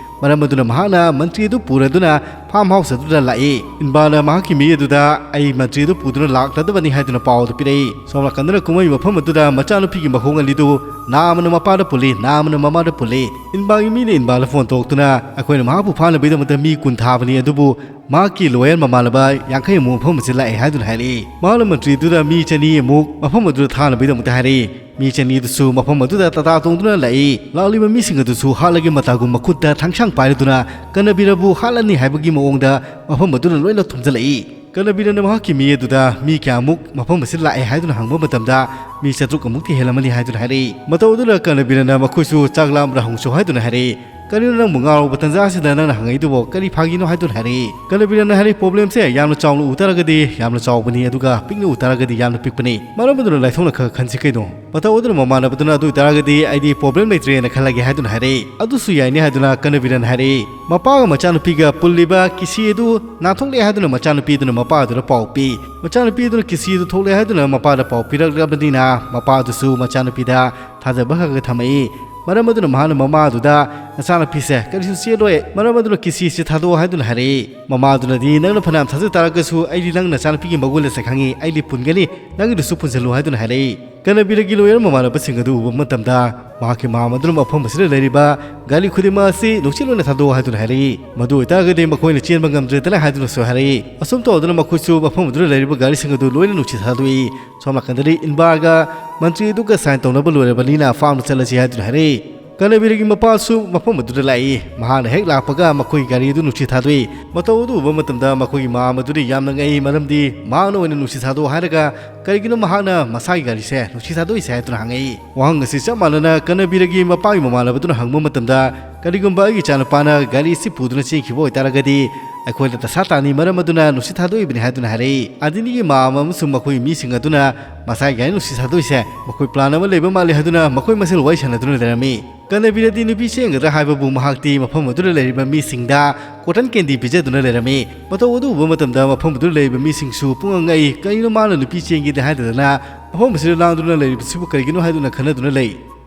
ꯃꯔꯝ ꯑꯗꯨꯅ ꯃꯍꯥꯛꯅ ꯃꯟꯇ꯭ꯔꯤ ꯑꯗꯨ ꯄꯨꯔꯗꯨꯅ ꯐꯥꯔꯝ ꯍꯥꯎꯁ ꯑꯗꯨꯗ ꯂꯥꯛꯏ꯫ ꯏꯟꯕꯥꯅ ꯃꯍꯥꯛꯀꯤ ꯃꯤ ꯑꯗꯨꯗ ꯑꯩ ꯃꯟꯇ꯭ꯔꯤ ꯑꯗꯨ ꯄꯨꯗꯨꯅ ꯂꯥꯛꯂꯗꯕꯅꯤ ꯍꯥꯏꯗꯨꯅ ꯄꯥꯎ ꯑꯗꯨ ꯄꯤꯔꯛꯏ꯫ ꯁꯣꯝ ꯅꯥꯀꯟꯗꯅ ꯀꯨꯝꯍꯩ ꯃꯐꯝ ꯑꯗꯨꯗ ꯃꯆꯥꯅꯨꯄꯤꯒꯤ ꯃꯈꯣꯡ ꯑꯅꯤꯗꯨ ꯅꯥꯝꯃꯅ ꯃꯄꯥꯗ ꯄꯨꯜꯂꯤ, ꯅꯥꯝꯃꯅ ꯃꯃꯥꯗ ꯄꯨꯜꯂꯤ꯫ ꯏꯟꯕꯥꯒꯤ ꯃꯤꯅ ꯏꯟꯕꯥꯗ ꯐꯣꯟ ꯇꯧꯔꯛꯇꯨꯅ ꯑꯩꯈꯣꯏꯅ ꯃꯍꯥꯛꯄꯨ ꯐꯥꯅꯕꯒꯤꯗꯃꯛꯇ ꯃꯤ ꯀꯨꯟ ꯊꯥꯕꯅꯤ, ꯑꯗꯨꯕꯨ ꯃꯍꯥꯛꯀꯤ ꯂꯣꯌꯔ ꯃꯃꯥꯟꯅꯕ ꯌꯥꯡꯈꯩ ꯑꯃꯨꯛ ꯃꯐꯝ ꯑꯁꯤꯗ ꯂꯥꯛꯑꯦ ꯍꯥꯏꯗꯨꯅ ꯍꯥꯏꯔꯛꯏ꯫ ꯃꯍꯥꯛꯅ ꯃꯟꯇ꯭ꯔꯤ ꯑꯗꯨꯗ ꯃꯤ ꯆꯅꯤ ꯑꯃꯨꯛ ꯃꯐꯝ ꯑꯗꯨꯗ ꯊꯥꯅꯕꯒꯤꯗꯃꯛꯇ ꯍꯥꯏꯔꯛꯏ꯫ ꯃꯤ ꯆꯅꯤ ꯑꯗꯨꯁꯨ ꯃꯐꯝ ꯑꯗꯨꯗ ꯇꯥꯇꯥ ꯇꯣꯡꯗꯨꯅ ꯂꯥꯛꯏ꯫ ꯂꯥꯛꯂꯤꯕ ꯃꯤꯁꯤꯡ ꯑꯗꯨꯁꯨ ꯍꯥꯠꯂꯒꯦ ꯃꯇꯥꯒꯨꯝ ꯃꯈꯨꯠꯇ ꯊꯥꯡꯁꯥꯡ ꯄꯥꯏꯔꯗꯨꯅ ꯀꯅꯕꯤꯔꯕꯨ ꯍꯥꯠꯂꯅꯤ ꯍꯥꯏꯕꯒꯤ ꯃꯑꯣꯡꯗ ꯃꯐꯝ ꯑꯗꯨꯗ ꯂꯣꯏꯅ ꯊꯨꯝꯖꯤꯜꯂꯛꯏ꯫ ꯀꯅꯕꯤꯔꯅ ꯃꯍꯥꯛꯀꯤ ꯃꯤ ꯑꯗꯨꯗ ꯃꯤ ꯀꯌꯥꯃꯨꯛ ꯃꯐꯝ ꯑꯁꯤꯗ ꯂꯥꯛꯑꯦ ꯍꯥꯏꯗꯨꯅ ꯍꯪꯕ ꯃꯇꯝꯗ ꯃꯤ ꯆꯥꯇ꯭ꯔꯨꯛ ꯑꯃꯨꯛꯇꯤ ꯍꯦꯜꯂꯝꯃꯅꯤ ꯍꯥꯏꯗꯨꯅ ꯍꯥꯏꯔꯛꯏ꯫ ꯃꯇꯧ ꯑꯗꯨꯅ ꯀꯅꯕꯤꯔꯅ ꯃꯈꯣꯏꯁꯨ ꯆꯥꯛ ꯂꯥꯝꯕ꯭ꯔꯥ ꯍꯪꯁꯨ ꯍꯥꯏꯗꯨꯅ ꯍꯥꯏꯔꯛꯏ꯫ "ꯀꯔꯤꯅꯣ ꯅꯪꯕꯨ ꯉꯥꯎꯔꯕ ꯇꯟꯖꯥ ꯑꯁꯤꯗ ꯅꯪꯅ ꯍꯪꯉꯛꯏꯗꯨꯕꯣ ꯀꯔꯤ ꯐꯥꯒꯤꯅꯣ?" ꯍꯥꯏꯗꯨꯅ ꯍꯥꯏꯔꯛꯏ꯫ ꯀꯅꯕꯤꯔꯅ ꯍꯥꯏꯔꯛꯏ, "ꯄ꯭ꯔꯣꯕ꯭ꯂꯦꯝꯁꯦ ꯌꯥꯝꯅ ꯆꯥꯎꯅ ꯎ ꯇꯥꯔꯒꯗꯤ ꯌꯥꯝꯅ ꯆꯥꯎꯕꯅꯤ, ꯑꯗꯨꯒ ꯄꯤꯛꯅ ꯎ ꯇꯥꯔꯒꯗꯤ ꯌꯥꯝꯅ ꯄꯤꯛꯄꯅꯤ꯫ ꯃꯔꯝ ꯑꯗꯨꯅ ꯂꯥꯏꯊꯣꯛꯅ ꯈꯔ ꯈꯟꯁꯤ ꯀꯩꯅꯣ?" ꯃꯇꯧ ꯑꯗꯨꯅ ꯃꯃꯥꯟꯅꯕꯗꯨꯅ, "ꯑꯗꯨ ꯑꯣꯏꯇꯥꯔꯒꯗꯤ ꯑꯩꯗꯤ ꯄ꯭ꯔꯣꯕ꯭ꯂꯦꯝ ꯂꯩꯇ꯭ꯔꯦꯅ ꯈꯜꯂꯒꯦ" ꯍꯥꯏꯗꯨꯅ ꯍꯥꯏꯔꯛꯏ꯫ "ꯑꯗꯨꯁꯨ ꯌꯥꯏꯅꯦ" ꯍꯥꯏꯗꯨꯅ ꯀꯅꯕꯤꯔꯅ ꯍꯥꯏꯔꯛꯏ꯫ ꯃꯄꯥꯒ ꯃꯆꯥꯅꯨꯄꯤꯒ ꯄꯨꯜꯂꯤꯕ ꯀꯤꯁꯤ ꯑꯗꯨ ꯅꯥꯟꯊꯣꯛꯂꯦ ꯍꯥꯏꯗꯨꯅ ꯃꯆꯥꯅꯨꯄꯤ ꯑꯗꯨꯅ ꯃꯄꯥ ꯑꯗꯨꯗ ꯄꯥꯎ ꯄꯤ꯫ ꯃꯆꯥꯅꯨꯄꯤ ꯑꯗꯨꯅ ꯀꯤꯁꯤ ꯑꯗꯨ ꯊꯣꯛꯂꯦ ꯍꯥꯏꯗꯨꯅ ꯃꯄꯥꯗ ꯄꯥꯎ ꯄꯤꯔꯛꯂꯕꯅꯤꯅ ꯃꯄꯥ ꯑꯗꯨꯁꯨ ꯃꯆꯥꯅꯨꯄꯤꯗ ꯊꯥꯖꯕ ꯈꯔ ꯈꯔ ꯊꯝꯃꯛꯏ꯫ ꯃꯔꯝ ꯑꯗꯨꯅ ꯃꯍꯥꯛꯅ ꯃꯃꯥ ꯑꯗꯨꯗ, "ꯅꯆꯥꯅꯨꯄꯤꯁꯦ ꯀꯔꯤꯁꯨ ꯆꯦꯜꯂꯣꯏ, ꯃꯔꯝ ꯑꯗꯨꯅ ꯀꯤꯁꯤꯁꯤ ꯊꯥꯗꯣꯛꯑꯣ" ꯍꯥꯏꯗꯨꯅ ꯍꯥꯏꯔꯛꯏ꯫ ꯃꯃꯥ ꯑꯗꯨꯅꯗꯤ, "ꯅꯪꯅ ꯐꯅꯌꯥꯝ ꯊꯥꯖ ꯇꯥꯔꯒꯁꯨ ꯑꯩꯗꯤ ꯅꯪ ꯅꯆꯥꯅꯨꯄꯤꯒꯤ ꯃꯒꯨꯟ ꯑꯁꯦ ꯈꯪꯉꯤ, ꯑꯩꯗꯤ ꯄꯨꯟꯒꯅꯤ, ꯅꯪꯒꯤꯗꯨꯁꯨ ꯄꯨꯟꯁꯤꯜꯂꯨ" ꯍꯥꯏꯗꯨꯅ ꯍꯥꯏꯔꯛꯏ꯫ ꯀꯅꯕꯤꯔꯒꯤ ꯂꯣꯌꯔ ꯃꯃꯥꯟꯅꯕꯁꯤꯡ ꯑꯗꯨ ꯎꯕ ꯃꯇꯝꯗ ꯃꯍꯥꯛꯀꯤ ꯃꯃꯥ ꯑꯗꯨꯅ ꯃꯐꯝ ꯑꯁꯤꯗ ꯂꯩꯔꯤꯕ ꯒꯥꯔꯤ ꯈꯨꯗꯤꯡꯃꯛ ꯑꯁꯤ ꯅꯨꯡꯁꯤꯠ ꯂꯣꯏꯅ ꯊꯥꯗꯣꯛꯑꯣ ꯍꯥꯏꯗꯨꯅ ꯍꯥꯏꯔꯛꯏ꯫ "ꯃꯗꯨ ꯑꯣꯏꯇꯥꯔꯒꯗꯤ ꯃꯈꯣꯏꯅ ꯆꯦꯟꯕ ꯉꯝꯗ꯭ꯔꯦꯗꯅ" ꯍꯥꯏꯗꯨꯅꯁꯨ ꯍꯥꯏꯔꯛꯏ꯫ ꯑꯁꯨꯝ ꯇꯧꯗꯅ ꯃꯈꯣꯏꯁꯨ ꯃꯐꯝ ꯑꯗꯨꯗ ꯂꯩꯔꯤꯕ ꯒꯥꯔꯤꯁꯤꯡ ꯑꯗꯨ ꯂꯣꯏꯅ ꯅꯨꯡꯁꯤꯠ ꯊꯥꯗꯣꯛꯏ꯫ ꯁꯣꯝ ꯅꯥꯀꯟꯗꯗꯤ ꯏꯟꯕꯥꯒ ꯃꯟꯇ꯭ꯔꯤ ꯑꯗꯨꯒ ꯁꯥꯏꯟ ꯇꯧꯅꯕ ꯂꯣꯏꯔꯕꯅꯤꯅ ꯐꯥꯔꯝꯗ ꯆꯠꯂꯁꯤ ꯍꯥꯏꯗꯨꯅ ꯍꯥꯏꯔꯛꯏ꯫ ꯀꯅꯕꯤꯔꯒꯤ ꯃꯄꯥꯁꯨ ꯃꯐꯝ ꯑꯗꯨꯗ ꯂꯥꯛꯏ꯫ ꯃꯍꯥꯛꯅ ꯍꯦꯛ ꯂꯥꯛꯄꯒ ꯃꯈꯣꯏꯒꯤ ꯒꯥꯔꯤ ꯑꯗꯨ ꯅꯨꯡꯁꯤꯠ ꯊꯥꯗꯣꯛꯏ꯫ ꯃꯇꯧ ꯑꯗꯨ ꯎꯕ ꯃꯇꯝꯗ ꯃꯈꯣꯏꯒꯤ ꯃꯃꯥ ꯑꯗꯨꯗꯤ ꯌꯥꯝꯅ ꯉꯛꯏ, ꯃꯔꯝꯗꯤ ꯃꯍꯥꯛꯅ ꯑꯣꯏꯅ ꯅꯨꯡꯁꯤꯠ ꯊꯥꯗꯣꯛꯑꯣ ꯍꯥꯏꯔꯒ ꯀꯔꯤꯒꯤꯅꯣ ꯃꯍꯥꯛꯅ ꯃꯁꯥꯒꯤ ꯒꯥꯔꯤꯁꯦ ꯅꯨꯡꯁꯤꯠ ꯊꯥꯗꯣꯛꯏꯁꯦ ꯍꯥꯏꯗꯨꯅ ꯍꯪꯉꯛꯏ꯫ ꯋꯥꯍꯪ ꯑꯁꯤ ꯆꯞ ꯃꯥꯟꯅꯅ ꯀꯅꯕꯤꯔꯒꯤ ꯃꯄꯥꯒꯤ ꯃꯃꯥꯟꯅꯕꯗꯨꯅ ꯍꯪꯕ ꯃꯇꯝꯗ, "ꯀꯔꯤꯒꯨꯝꯕ ꯑꯩꯒꯤ ꯏꯆꯥꯅꯨꯄꯥꯅ ꯒꯥꯔꯤ ꯑꯁꯤ ꯄꯨꯗꯨꯅ ꯆꯦꯟꯈꯤꯕ ꯑꯣꯏꯇꯥꯔꯒꯗꯤ ꯑꯩꯈꯣꯏꯗ ꯗꯁꯥ ꯇꯥꯅꯤ, ꯃꯔꯝ ꯑꯗꯨꯅ ꯅꯨꯡꯁꯤꯠ ꯊꯥꯗꯣꯛꯏꯕꯅꯤ ꯍꯥꯏꯗꯨꯅ ꯍꯥꯏꯔꯛꯏ꯫ ꯑꯗꯤꯅꯤꯒꯤ ꯃꯥꯝꯃ ꯑꯃꯁꯨꯡ ꯃꯈꯣꯏ ꯃꯤꯁꯤꯡ ꯑꯗꯨꯅ ꯃꯁꯥꯒꯤ ꯒꯥꯔꯤ ꯅꯨꯡꯁꯤꯠ ꯊꯥꯗꯣꯛꯏꯁꯦ ꯃꯈꯣꯏ plan ꯑꯃ ꯂꯩꯕ ꯃꯥꯜꯂꯤ ꯍꯥꯏꯗꯨꯅ ꯃꯈꯣꯏ ꯃꯁꯦꯜ ꯋꯥꯔꯤ ꯁꯥꯟꯅꯗꯨꯅ ꯂꯩꯔꯝꯃꯤ꯫ ꯀꯅꯕꯤꯔꯗꯤ ꯅꯨꯄꯤ ꯆꯦꯟꯒꯗ꯭ꯔꯥ ꯍꯥꯏꯕꯕꯨ ꯃꯍꯥꯛꯇꯤ ꯃꯐꯝ ꯑꯗꯨꯗ ꯂꯩꯔꯤꯕ ꯃꯤꯁꯤꯡꯗ cotton candy ꯄꯤꯖꯗꯨꯅ ꯂꯩꯔꯝꯃꯤ꯫ ꯃꯇꯧ ꯑꯗꯨ ꯎꯕ ꯃꯇꯝꯗ ꯃꯐꯝ ꯑꯗꯨꯗ ꯂꯩꯔꯤꯕ ꯃꯤꯁꯤꯡꯁꯨ ꯄꯨꯡꯉꯛ ꯉꯛꯏ꯫ ꯀꯔꯤꯅꯣ ꯃꯥꯅ ꯅꯨꯄꯤ ꯆꯦꯟꯒꯦꯗꯤ ꯍꯥꯏꯗꯗꯅ ꯃꯐꯝ ꯑꯁꯤꯗ ꯂꯥꯡꯗꯨꯅ ꯂꯩꯔꯤꯕꯁꯤꯕꯨ ꯀꯔꯤꯒꯤꯅꯣ ꯍꯥꯏꯗꯨꯅ ꯈꯟꯅꯗꯨꯅ ꯂꯩ꯫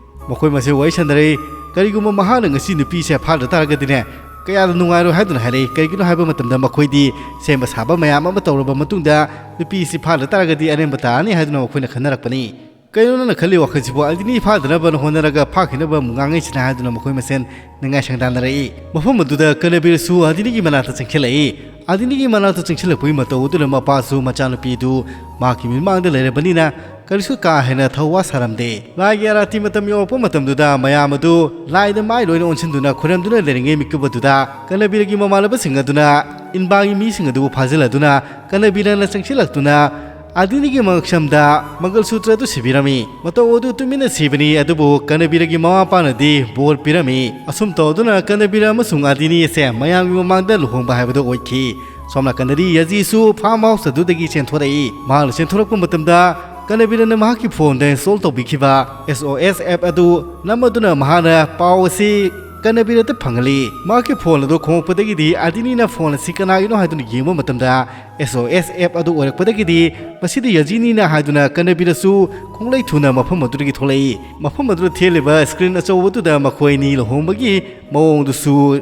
ꯃꯈꯣꯏ ꯃꯁꯦꯜ ꯋꯥꯔꯤ ꯁꯥꯟꯅꯔꯛꯏ꯫ ꯀꯔꯤꯒꯨꯝꯕ ꯃꯍꯥꯛꯅ ꯉꯁꯤ ꯅꯨꯄꯤꯁꯦ ꯐꯥꯗ ꯇꯥꯔꯒꯗꯤꯅꯦ, ꯀꯌꯥꯗ ꯅꯨꯡꯉꯥꯏꯔꯣꯏ ꯍꯥꯏꯗꯨꯅ ꯍꯥꯏꯔꯛꯏ꯫ ꯀꯔꯤꯒꯤꯅꯣ ꯍꯥꯏꯕ ꯃꯇꯝꯗ ꯃꯈꯣꯏꯗꯤ ꯁꯦꯝꯕ ꯁꯥꯕ ꯃꯌꯥꯝ ꯑꯃ ꯇꯧꯔꯕ ꯃꯇꯨꯡꯗ ꯅꯨꯄꯤꯁꯤ ꯐꯥꯗ ꯇꯥꯔꯒꯗꯤ ꯑꯔꯦꯝꯕ ꯇꯥꯔꯅꯤ ꯍꯥꯏꯗꯨꯅ ꯃꯈꯣꯏꯅ ꯈꯟꯅꯔꯛꯄꯅꯤ꯫ ꯀꯩꯅꯣ ꯅꯪꯅ ꯈꯜꯂꯤ ꯋꯥꯈꯜꯁꯤꯕꯨ? ꯑꯗꯤꯅꯤ ꯐꯥꯗꯅꯕ ꯍꯣꯠꯅꯔꯒ ꯐꯥꯈꯤꯅꯕ ꯑꯃꯨꯛ ꯉꯥꯡꯉꯩꯁꯤꯅ ꯍꯥꯏꯗꯨꯅ ꯃꯈꯣꯏ ꯃꯁꯦꯜ ꯅꯤꯡꯉꯥꯏ ꯁꯪꯗꯥꯟꯅꯔꯛꯏ꯫ ꯃꯐꯝ ꯑꯗꯨꯗ ꯀꯅꯕꯤꯔꯁꯨ ꯑꯗꯤꯅꯤꯒꯤ ꯃꯅꯥꯛꯇ ꯆꯪꯁꯤꯜꯂꯛꯏ꯫ ꯑꯗꯤꯅꯤꯒꯤ ꯃꯅꯥꯛꯇ ꯆꯪꯁꯤꯜꯂꯛꯄꯒꯤ ꯃꯇꯧ ꯑꯗꯨꯅ ꯃꯄꯥꯁꯨ ꯃꯆꯥꯅꯨꯄꯤꯗꯨ ꯃꯍꯥꯛꯀꯤ ꯃꯤꯠꯃꯥꯡꯗ ꯂꯩꯔꯕꯅꯤꯅ ꯀꯔꯤꯁꯨ ꯀꯥ ꯍꯦꯟꯅ ꯊꯧꯋꯥ ꯁꯥꯔꯝꯗꯦ꯫ ꯂꯥꯏꯒꯤ ꯑꯥꯔꯥꯇꯤ ꯃꯇꯝ ꯌꯧꯔꯛꯄ ꯃꯇꯝꯗꯨꯗ ꯃꯌꯥꯝ ꯑꯗꯨ ꯂꯥꯏꯗ ꯃꯥꯏ ꯂꯣꯏꯅ ꯑꯣꯟꯁꯤꯟꯗꯨꯅ ꯈꯨꯔꯝꯗꯨꯅ ꯂꯩꯔꯤꯉꯩ ꯃꯤꯀꯨꯞ ꯑꯗꯨꯗ ꯀꯅꯕꯤꯔꯒꯤ ꯃꯃꯥꯟꯅꯕꯁꯤꯡ ꯑꯗꯨꯅ ꯏꯟꯕꯥꯒꯤ ꯃꯤꯁꯤꯡ ꯑꯗꯨꯕꯨ ꯐꯥꯖꯤꯜꯂꯗꯨꯅ ꯀꯅꯕꯤꯔꯅ ꯆꯪꯁꯤꯜꯂꯛꯇꯨꯅ ꯑꯗꯤꯅꯤꯒꯤ ꯃꯉꯛꯁꯝꯗ ꯃꯪꯒꯜ ꯁꯨꯇ꯭ꯔ ꯑꯗꯨ ꯁꯤꯕꯤꯔꯝꯃꯤ꯫ ꯃꯇꯧ ꯑꯗꯨ ꯇꯨꯃꯤꯟꯅ ꯁꯤꯕꯅꯤ, ꯑꯗꯨꯕꯨ ꯀꯅꯕꯤꯔꯒꯤ ꯃꯃꯥ ꯃꯄꯥꯅꯗꯤ ꯕꯣꯔ ꯄꯤꯔꯝꯃꯤ꯫ ꯑꯁꯨꯝ ꯇꯧꯗꯨꯅ ꯀꯅꯕꯤꯔ ꯑꯃꯁꯨꯡ ꯑꯗꯤꯅꯤ ꯑꯁꯦ ꯃꯌꯥꯝꯒꯤ ꯃꯃꯥꯡꯗ ꯂꯨꯍꯣꯡꯕ ꯍꯥꯏꯕꯗꯨ ꯑꯣꯏꯈꯤ꯫ ꯁꯣꯝ ꯅꯥꯀꯟꯗꯗꯤ ꯌꯥꯖꯤꯁꯨ farm house ꯑꯗꯨꯗꯒꯤ ꯆꯦꯟꯊꯣꯔꯛꯏ꯫ ꯃꯍꯥꯛꯅ ꯆꯦꯟꯊꯣꯔꯛꯄ ꯃꯇꯝꯗ ꯀꯅꯕꯤꯔꯅ ꯃꯍꯥꯛꯀꯤ phoneꯗ install ꯇꯧꯕꯤꯈꯤꯕ S O S app ꯑꯗꯨ ꯅꯝꯃꯗꯨꯅ ꯃꯍꯥꯛꯅ ꯄꯥꯎ ꯑꯁꯤ ꯀꯅꯕꯤꯔꯗ ꯐꯪꯍꯜꯂꯤ꯫ ꯃꯍꯥꯛꯀꯤ phone ꯑꯗꯨ ꯈꯣꯡꯂꯛꯄꯗꯒꯤꯗꯤ ꯑꯗꯤꯅꯤꯅ phone ꯑꯁꯤ ꯀꯅꯥꯒꯤꯅꯣ ꯍꯥꯏꯗꯨꯅ ꯌꯦꯡꯕ ꯃꯇꯝꯗ S O S app ꯑꯗꯨ ꯑꯣꯏꯔꯛꯄꯗꯒꯤꯗꯤ ꯃꯁꯤꯗꯤ ꯌꯥꯖꯤꯅꯤꯅ ꯍꯥꯏꯗꯨꯅ ꯀꯅꯕꯤꯔꯁꯨ ꯈꯣꯡꯂꯩ ꯊꯨꯅ ꯃꯐꯝ ꯑꯗꯨꯗꯒꯤ ꯊꯣꯛꯂꯛꯏ꯫ ꯃꯐꯝ ꯑꯗꯨꯗ ꯊꯦꯜꯂꯤꯕ screen ꯑꯆꯧꯕꯗꯨꯗ ꯃꯈꯣꯏ ꯑꯅꯤ ꯂꯨꯍꯣꯡꯕꯒꯤ ꯃꯑꯣꯡꯗꯨꯁꯨ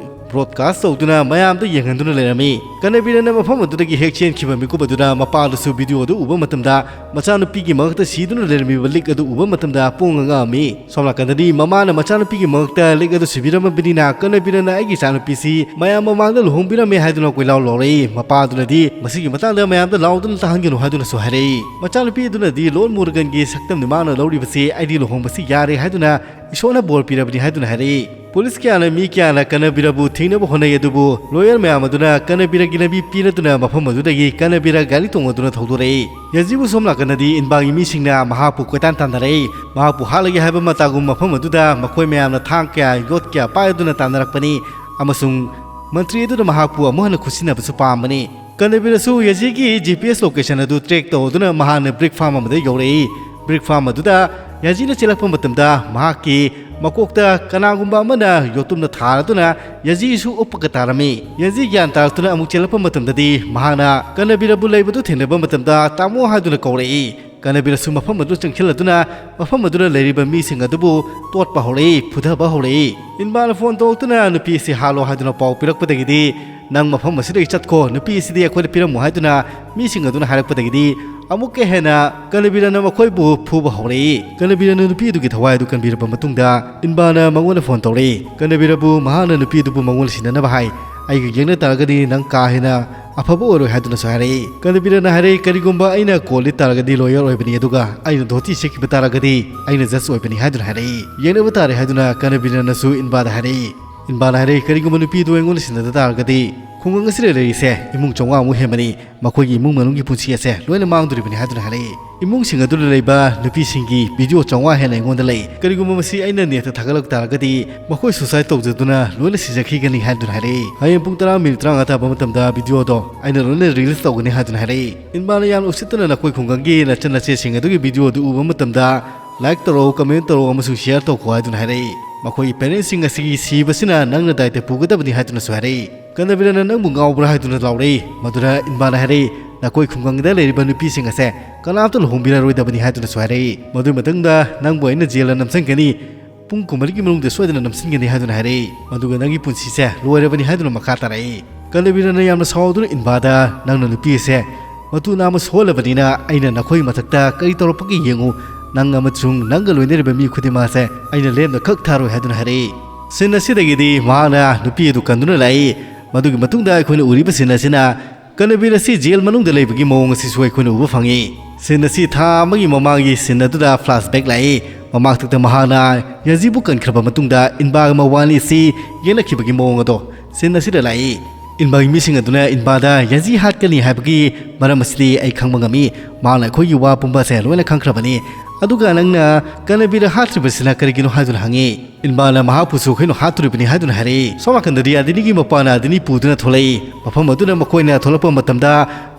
broadcast ꯇꯧꯗꯨꯅ ꯃꯌꯥꯝꯗ ꯌꯦꯡꯍꯟꯗꯨꯅ ꯂꯩꯔꯝꯃꯤ꯫ ꯀꯅꯕꯤꯔꯅ ꯃꯐꯝ ꯑꯗꯨꯗꯒꯤ ꯍꯦꯛ ꯆꯦꯟꯈꯤꯕ ꯃꯤꯀꯨꯞ ꯑꯗꯨꯗ ꯃꯄꯥꯗꯨꯁꯨ video ꯑꯗꯨ ꯎꯕ ꯃꯇꯝꯗ ꯃꯆꯥꯅꯨꯄꯤꯒꯤ ꯃꯉꯛꯇ ꯁꯤꯗꯨꯅ ꯂꯩꯔꯝꯃꯤꯕ ꯂꯤꯛ ꯑꯗꯨ ꯎꯕ ꯃꯇꯝꯗ ꯄꯨꯡꯉꯛ ꯉꯛꯑꯝꯃꯤ꯫ ꯁꯣꯝ ꯅꯥꯀꯟꯗꯗꯤ ꯃꯃꯥꯅ ꯃꯆꯥꯅꯨꯄꯤꯒꯤ ꯃꯉꯛꯇ ꯂꯤꯛ ꯑꯗꯨ ꯁꯤꯕꯤꯔꯝꯃꯕꯅꯤꯅ ꯀꯅꯕꯤꯔꯅ "ꯑꯩꯒꯤ ꯏꯆꯥꯅꯨꯄꯤꯁꯤ ꯃꯌꯥꯝ ꯃꯃꯥꯡꯗ ꯂꯨꯍꯣꯡꯕꯤꯔꯝꯃꯦ" ꯍꯥꯏꯗꯨꯅ ꯀꯣꯏꯂꯥꯎ ꯂꯥꯎꯔꯛꯏ꯫ ꯃꯄꯥꯗꯨꯅꯗꯤ ꯃꯁꯤꯒꯤ ꯃꯇꯥꯡꯗ ꯃꯌꯥꯝꯗ ꯂꯥꯎꯗꯨꯅ ꯇꯥꯍꯟꯒꯅꯨ ꯍꯥꯏꯗꯨꯅꯁꯨ ꯍꯥꯏꯔꯛꯏ꯫ ꯃꯆꯥꯅꯨꯄꯤ ꯑꯗꯨꯅꯗꯤ Lord Muruganꯒꯤ ꯁꯛꯇꯝꯅꯤ ꯃꯥꯅ ꯂꯧꯔꯤꯕꯁꯤ, "ꯑꯩꯗꯤ ꯂꯨꯍꯣꯡꯕꯁꯤ ꯌꯥꯔꯦ" ꯍꯥꯏꯗꯨꯅ ꯏꯁꯣꯔꯅ ꯕꯣꯔ ꯄꯤꯔꯕꯅꯤ ꯍꯥꯏꯗꯨꯅ ꯍꯥꯏꯔꯛꯏ꯫ ꯄꯨꯂꯤꯁ ꯀꯌꯥꯅ ꯃꯤ ꯀꯌꯥꯅ ꯀꯅꯕꯤꯔꯕꯨ ꯊꯤꯡꯅꯕ ꯍꯣꯠꯅꯩ, ꯑꯗꯨꯕꯨ lawyer ꯃꯌꯥꯝ ꯑꯗꯨꯅ ꯀꯅꯕꯤꯔꯒꯤ ꯂꯝꯕꯤ ꯄꯤꯔꯗꯨꯅ ꯃꯐꯝ ꯑꯗꯨꯗꯒꯤ ꯀꯅꯕꯤꯔ ꯒꯥꯔꯤ ꯇꯣꯡꯂꯗꯨꯅ ꯊꯧꯗꯣꯔꯛꯏ꯫ ꯌꯥꯖꯤꯕꯨ ꯁꯣꯝ ꯅꯥꯀꯟꯗꯗꯤ ꯏꯟꯕꯥꯒꯤ ꯃꯤꯁꯤꯡꯅ ꯃꯍꯥꯛꯄꯨ ꯀꯣꯏꯇꯥꯟ ꯇꯥꯟꯅꯔꯛꯏ꯫ ꯃꯍꯥꯛꯄꯨ ꯍꯥꯠꯂꯒꯦ ꯍꯥꯏꯕ ꯃꯇꯥꯒꯨꯝ ꯃꯐꯝ ꯑꯗꯨꯗ ꯃꯈꯣꯏ ꯃꯌꯥꯝꯅ ꯊꯥꯡ ꯀꯌꯥ, ꯌꯣꯠ ꯀꯌꯥ ꯄꯥꯏꯗꯨꯅ ꯇꯥꯟꯅꯔꯛꯄꯅꯤ ꯑꯃꯁꯨꯡ ꯃꯟꯇ꯭ꯔꯤ ꯑꯗꯨꯅ ꯃꯍꯥꯛꯄꯨ ꯑꯃꯨꯛ ꯍꯟꯅ ꯈꯨꯠꯁꯤꯟꯅꯕꯁꯨ ꯄꯥꯝꯕꯅꯤ꯫ ꯀꯅꯕꯤꯔꯁꯨ ꯌꯥꯖꯤꯒꯤ G P S location ꯑꯗꯨ track ꯇꯧꯗꯨꯅ ꯃꯍꯥꯛꯅ brick farm ꯑꯃꯗ ꯌꯧꯔꯛꯏ꯫ Brick farm ꯑꯗꯨꯗ ꯌꯥꯖꯤꯅ ꯆꯦꯜꯂꯛꯄ ꯃꯇꯝꯗ ꯃꯍꯥꯛꯀꯤ ꯃꯀꯣꯛꯇ ꯀꯅꯥꯒꯨꯝꯕ ꯑꯃꯅ ꯌꯣꯠꯇꯨꯝꯅ ꯊꯥꯔꯗꯨꯅ ꯌꯥꯖꯤꯁꯨ ꯎꯞꯄꯒ ꯇꯥꯔꯝꯃꯤ꯫ ꯌꯥꯖꯤ ꯒ꯭ꯌꯥꯟ ꯇꯥꯔꯛꯇꯨꯅ ꯑꯃꯨꯛ ꯆꯦꯜꯂꯛꯄ ꯃꯇꯝꯗꯗꯤ ꯃꯍꯥꯛꯅ ꯀꯅꯕꯤꯔꯕꯨ ꯂꯩꯕꯗꯨ ꯊꯦꯡꯅꯕ ꯃꯇꯝꯗ "ꯇꯥꯃꯣ" ꯍꯥꯏꯗꯨꯅ ꯀꯧꯔꯛꯏ꯫ ꯀꯅꯕꯤꯔꯁꯨ ꯃꯐꯝ ꯑꯗꯨ ꯆꯪꯁꯤꯜꯂꯗꯨꯅ ꯃꯐꯝ ꯑꯗꯨꯗ ꯂꯩꯔꯤꯕ ꯃꯤꯁꯤꯡ ꯑꯗꯨꯕꯨ ꯇꯣꯠꯄ ꯍꯧꯔꯛꯏ, ꯐꯨꯊꯕ ꯍꯧꯔꯛꯏ꯫ ꯏꯟꯕꯥꯅ phone ꯇꯧꯔꯛꯇꯨꯅ ꯅꯨꯄꯤ ꯑꯁꯤ ꯍꯥꯠꯂꯣ ꯍꯥꯏꯗꯨꯅ ꯄꯥꯎ ꯄꯤꯔꯛꯄꯗꯒꯤꯗꯤ "ꯅꯪ ꯃꯐꯝ ꯑꯁꯤꯗꯒꯤ ꯆꯠꯈꯣ, ꯅꯨꯄꯤ ꯑꯁꯤꯗꯤ ꯑꯩꯈꯣꯏꯗ ꯄꯤꯔꯝꯃꯨ" ꯍꯥꯏꯗꯨꯅ ꯃꯤꯁꯤꯡ ꯑꯗꯨꯅ ꯍꯥꯏꯔꯛꯄꯗꯒꯤꯗꯤ ꯑꯃꯨꯛꯀ ꯍꯦꯟꯅ ꯀꯅꯕꯤꯔꯅ ꯃꯈꯣꯏꯕꯨ ꯐꯨꯕ ꯍꯧꯔꯛꯏ꯫ ꯀꯅꯕꯤꯔꯅ ꯅꯨꯄꯤ ꯑꯗꯨꯒꯤ ꯊꯋꯥꯏ ꯑꯗꯨ ꯀꯟꯕꯤꯔꯕ ꯃꯇꯨꯡꯗ ꯏꯟꯕꯥꯅ ꯃꯉꯣꯟꯗ phone ꯇꯧꯔꯛꯏ꯫ ꯀꯅꯕꯤꯔꯕꯨ ꯃꯍꯥꯛꯅ ꯅꯨꯄꯤ ꯑꯗꯨꯕꯨ ꯃꯉꯣꯟꯗ ꯁꯤꯟꯅꯅꯕ ꯍꯥꯏ꯫ "ꯑꯩꯒ ꯌꯦꯡꯅ ꯇꯥꯔꯒꯗꯤ ꯅꯪ ꯀꯥ ꯍꯦꯟꯅ ꯑꯐꯕ ꯑꯣꯏꯔꯣꯏ" ꯍꯥꯏꯗꯨꯅꯁꯨ ꯍꯥꯏꯔꯛꯏ꯫ ꯀꯅꯕꯤꯔꯅ ꯍꯥꯏꯔꯛꯏ, "ꯀꯔꯤꯒꯨꯝꯕ ꯑꯩꯅ ꯀꯣꯜ ꯂꯤꯠ ꯇꯥꯔꯒꯗꯤ lawyer ꯑꯣꯏꯕꯅꯤ, ꯑꯗꯨꯒ ꯑꯩꯅ ꯙꯣꯇꯤ ꯁꯦꯠꯈꯤꯕ ꯇꯥꯔꯒꯗꯤ ꯑꯩꯅ judge ꯑꯣꯏꯕꯅꯤ" ꯍꯥꯏꯗꯨꯅ ꯍꯥꯏꯔꯛꯏ꯫ "ꯌꯦꯡꯅꯕ ꯇꯥꯔꯦ" ꯍꯥꯏꯗꯨꯅ ꯀꯅꯕꯤꯔꯅꯁꯨ ꯏꯟꯕꯥꯗ ꯍꯥꯏꯔꯛꯏ꯫ ꯏꯟꯕꯥꯅ ꯍꯥꯏꯔꯛꯏ, "ꯀꯔꯤꯒꯨꯝꯕ ꯅꯨꯄꯤꯗꯨ ꯑꯩꯉꯣꯟꯗ ꯁꯤꯟꯅꯗ ꯇꯥꯔꯒꯗꯤ ꯈꯨꯡꯒꯪ ꯑꯁꯤꯗ ꯂꯩꯔꯤꯁꯦ ꯏꯃꯨꯡ ꯆꯥꯝꯃꯉꯥꯃꯨꯛ ꯍꯦꯟꯕꯅꯤ, ꯃꯈꯣꯏꯒꯤ ꯏꯃꯨꯡ ꯃꯅꯨꯡꯒꯤ ꯄꯨꯟꯁꯤ ꯑꯁꯦ ꯂꯣꯏꯅ ꯃꯥꯡꯗꯣꯔꯤꯕꯅꯤ" ꯍꯥꯏꯗꯨꯅ ꯍꯥꯏꯔꯛꯏ꯫ "ꯏꯃꯨꯡꯁꯤꯡ ꯑꯗꯨꯗ ꯂꯩꯕ ꯅꯨꯄꯤꯁꯤꯡꯒꯤ video ꯆꯥꯝꯃꯉꯥ ꯍꯦꯟꯅ ꯑꯩꯉꯣꯟꯗ ꯂꯩ꯫ ꯀꯔꯤꯒꯨꯝꯕ ꯃꯁꯤ ꯑꯩꯅ net ꯇ ꯊꯥꯒꯠꯂꯛ ꯇꯥꯔꯒꯗꯤ ꯃꯈꯣꯏ suicide ꯇꯧꯖꯗꯨꯅ ꯂꯣꯏꯅ ꯁꯤꯖꯈꯤꯒꯅꯤ" ꯍꯥꯏꯗꯨꯅ ꯍꯥꯏꯔꯛꯏ꯫ "ꯍꯌꯦꯡ ꯄꯨꯡ ꯇꯔꯥ ꯃꯤꯅꯤꯠ ꯇꯔꯥꯃꯉꯥ ꯇꯥꯕ ꯃꯇꯝꯗ video ꯗꯣ ꯑꯩꯅ ꯂꯣꯏꯅ release ꯇꯧꯒꯅꯤ" ꯍꯥꯏꯗꯨꯅ ꯍꯥꯏꯔꯛꯏ꯫ ꯏꯟꯕꯥꯅ ꯌꯥꯝꯅ ꯎꯁꯤꯠꯇꯅ "ꯅꯈꯣꯏ ꯈꯨꯡꯒꯪꯒꯤ ꯅꯆꯟ ꯅꯆꯦꯁꯤꯡ ꯑꯗꯨꯒꯤ video ꯑꯗꯨ ꯎꯕ ꯃꯇꯝꯗ like ꯇꯧꯔꯛꯎ, comment ꯇꯧꯔꯛꯎ ꯑꯃꯁꯨꯡ share ꯇꯧꯈꯣ" ꯍꯥꯏꯗꯨꯅ ꯍꯥꯏꯔꯛꯏ꯫ "ꯃꯈꯣꯏꯒꯤ parents ꯁꯤꯡ ꯑꯁꯤꯒꯤ ꯁꯤꯕꯁꯤꯅ ꯅꯪꯅ ꯗꯥꯏꯇ ꯄꯨꯒꯗꯕꯅꯤ" ꯍꯥꯏꯗꯨꯅꯁꯨ ꯍꯥꯏꯔꯛꯏ꯫ ꯀꯅꯕꯤꯔꯅ "ꯅꯪꯕꯨ ꯉꯥꯎꯕ꯭ꯔꯥ?" ꯍꯥꯏꯗꯨꯅ ꯂꯥꯎꯔꯛꯏ꯫ ꯃꯗꯨꯗ ꯏꯟꯕꯥꯅ ꯍꯥꯏꯔꯛꯏ, "ꯅꯈꯣꯏ ꯈꯨꯡꯒꯪꯗ ꯂꯩꯔꯤꯕ ꯅꯨꯄꯤꯁꯤꯡ ꯑꯁꯦ ꯀꯅꯥꯝꯇ ꯂꯨꯍꯣꯡꯕꯤꯔꯔꯣꯏꯗꯕꯅꯤ" ꯍꯥꯏꯗꯨꯅꯁꯨ ꯍꯥꯏꯔꯛꯏ꯫ "ꯃꯗꯨꯒꯤ ꯃꯇꯨꯡꯗ ꯅꯪꯕꯨ ꯑꯩꯅ ꯖꯦꯜꯗ ꯅꯝꯁꯤꯟꯒꯅꯤ, ꯄꯨꯡ ꯀꯨꯟꯃꯔꯤꯒꯤ ꯃꯅꯨꯡꯗ ꯁꯣꯏꯗꯅ ꯅꯝꯁꯤꯟꯒꯅꯤ" ꯍꯥꯏꯗꯨꯅ ꯍꯥꯏꯔꯛꯏ꯫ "ꯃꯗꯨꯒ ꯅꯪꯒꯤ ꯄꯨꯟꯁꯤꯁꯦ ꯂꯣꯏꯔꯕꯅꯤ" ꯍꯥꯏꯗꯨꯅ ꯃꯈꯥ ꯇꯥꯔꯛꯏ꯫ ꯀꯅꯕꯤꯔꯅ ꯌꯥꯝꯅ ꯁꯥꯎꯗꯨꯅ ꯏꯟꯕꯥꯗ, "ꯅꯪꯅ ꯅꯨꯄꯤ ꯑꯁꯦ ꯃꯇꯨ ꯅꯥꯝꯃ ꯁꯣꯛꯍꯜꯂꯕꯅꯤꯅ ꯑꯩꯅ ꯅꯈꯣꯏꯒꯤ ꯃꯊꯛꯇ ꯀꯔꯤ ꯇꯧꯔꯛꯄꯒꯦ ꯌꯦꯡꯉꯨ, ꯅꯪ ꯑꯃꯁꯨꯡ ꯅꯪꯒ ꯂꯣꯏꯅꯔꯤꯕ ꯃꯤ ꯈꯨꯗꯤꯡꯃꯛ ꯑꯁꯦ ꯑꯩꯅ ꯂꯦꯝꯅ ꯈꯛ ꯊꯥꯔꯣꯏ" ꯍꯥꯏꯗꯨꯅ ꯍꯥꯏꯔꯛꯏ꯫ Scene ꯑꯁꯤꯗꯒꯤꯗꯤ ꯃꯍꯥꯛꯅ ꯅꯨꯄꯤ ꯑꯗꯨ ꯀꯟꯗꯨꯅ ꯂꯥꯛꯏ꯫ ꯃꯗꯨꯒꯤ ꯃꯇꯨꯡꯗ ꯑꯩꯈꯣꯏꯅ ꯎꯔꯤꯕ scene ꯑꯁꯤꯅ ꯀꯅꯕꯤꯔ ꯑꯁꯤ ꯖꯦꯜ ꯃꯅꯨꯡꯗ ꯂꯩꯕꯒꯤ ꯃꯑꯣꯡ ꯑꯁꯤꯁꯨ ꯑꯩꯈꯣꯏꯅ ꯎꯕ ꯐꯪꯉꯤ꯫ Scene ꯑꯁꯤ ꯊꯥ ꯑꯃꯒꯤ ꯃꯃꯥꯡꯒꯤ scene ꯑꯗꯨꯗ flashback ꯂꯥꯛꯏ꯫ ꯃꯃꯥꯡꯊꯛꯇ ꯃꯍꯥꯛꯅ ꯌꯥꯖꯤꯕꯨ ꯀꯟꯈ꯭ꯔꯕ ꯃꯇꯨꯡꯗ ꯏꯟꯕꯥꯒ ꯃꯕꯥꯅꯤ ꯑꯁꯤ ꯌꯦꯡꯅꯈꯤꯕꯒꯤ ꯃꯑꯣꯡ ꯑꯗꯣ scene ꯑꯁꯤꯗ ꯂꯥꯛꯏ꯫ ꯏꯟꯕꯥꯒꯤ ꯃꯤꯁꯤꯡ ꯑꯗꯨꯅ ꯏꯟꯕꯥꯗ ꯌꯥꯖꯤ ꯍꯥꯠꯀꯅꯤ ꯍꯥꯏꯕꯒꯤ ꯃꯔꯝ ꯑꯁꯤꯗꯤ ꯑꯩ ꯈꯪꯕ ꯉꯝꯃꯤ꯫ ꯃꯍꯥꯛꯅ ꯑꯩꯈꯣꯏꯒꯤ ꯋꯥ ꯄꯨꯝꯕ ꯑꯁꯦ ꯂꯣꯏꯅ ꯈꯪꯈ꯭ꯔꯕꯅꯤ꯫ ꯑꯗꯨꯒ ꯅꯪꯅ ꯀꯅꯕꯤꯔ ꯍꯥꯠꯇ꯭ꯔꯤꯕꯁꯤꯅ ꯀꯔꯤꯒꯤꯅꯣ ꯍꯥꯏꯗꯨꯅ ꯍꯪꯉꯤ꯫ ꯏꯟꯕꯥꯅ ꯃꯍꯥꯛꯄꯨꯁꯨ ꯑꯩꯈꯣꯏꯅ ꯍꯥꯠꯇꯣꯔꯤꯕꯅꯤ ꯍꯥꯏꯗꯨꯅ ꯍꯥꯏꯔꯛꯏ꯫ ꯁꯣꯝ ꯅꯥꯀꯟꯗꯗꯤ ꯑꯗꯤꯅꯤꯒꯤ ꯃꯄꯥꯅ ꯑꯗꯤꯅꯤ ꯄꯨꯗꯨꯅ ꯊꯣꯛꯂꯛꯏ꯫ ꯃꯐꯝ ꯑꯗꯨꯅ ꯃꯈꯣꯏꯅ ꯊꯣꯛꯂꯛꯄ ꯃꯇꯝꯗ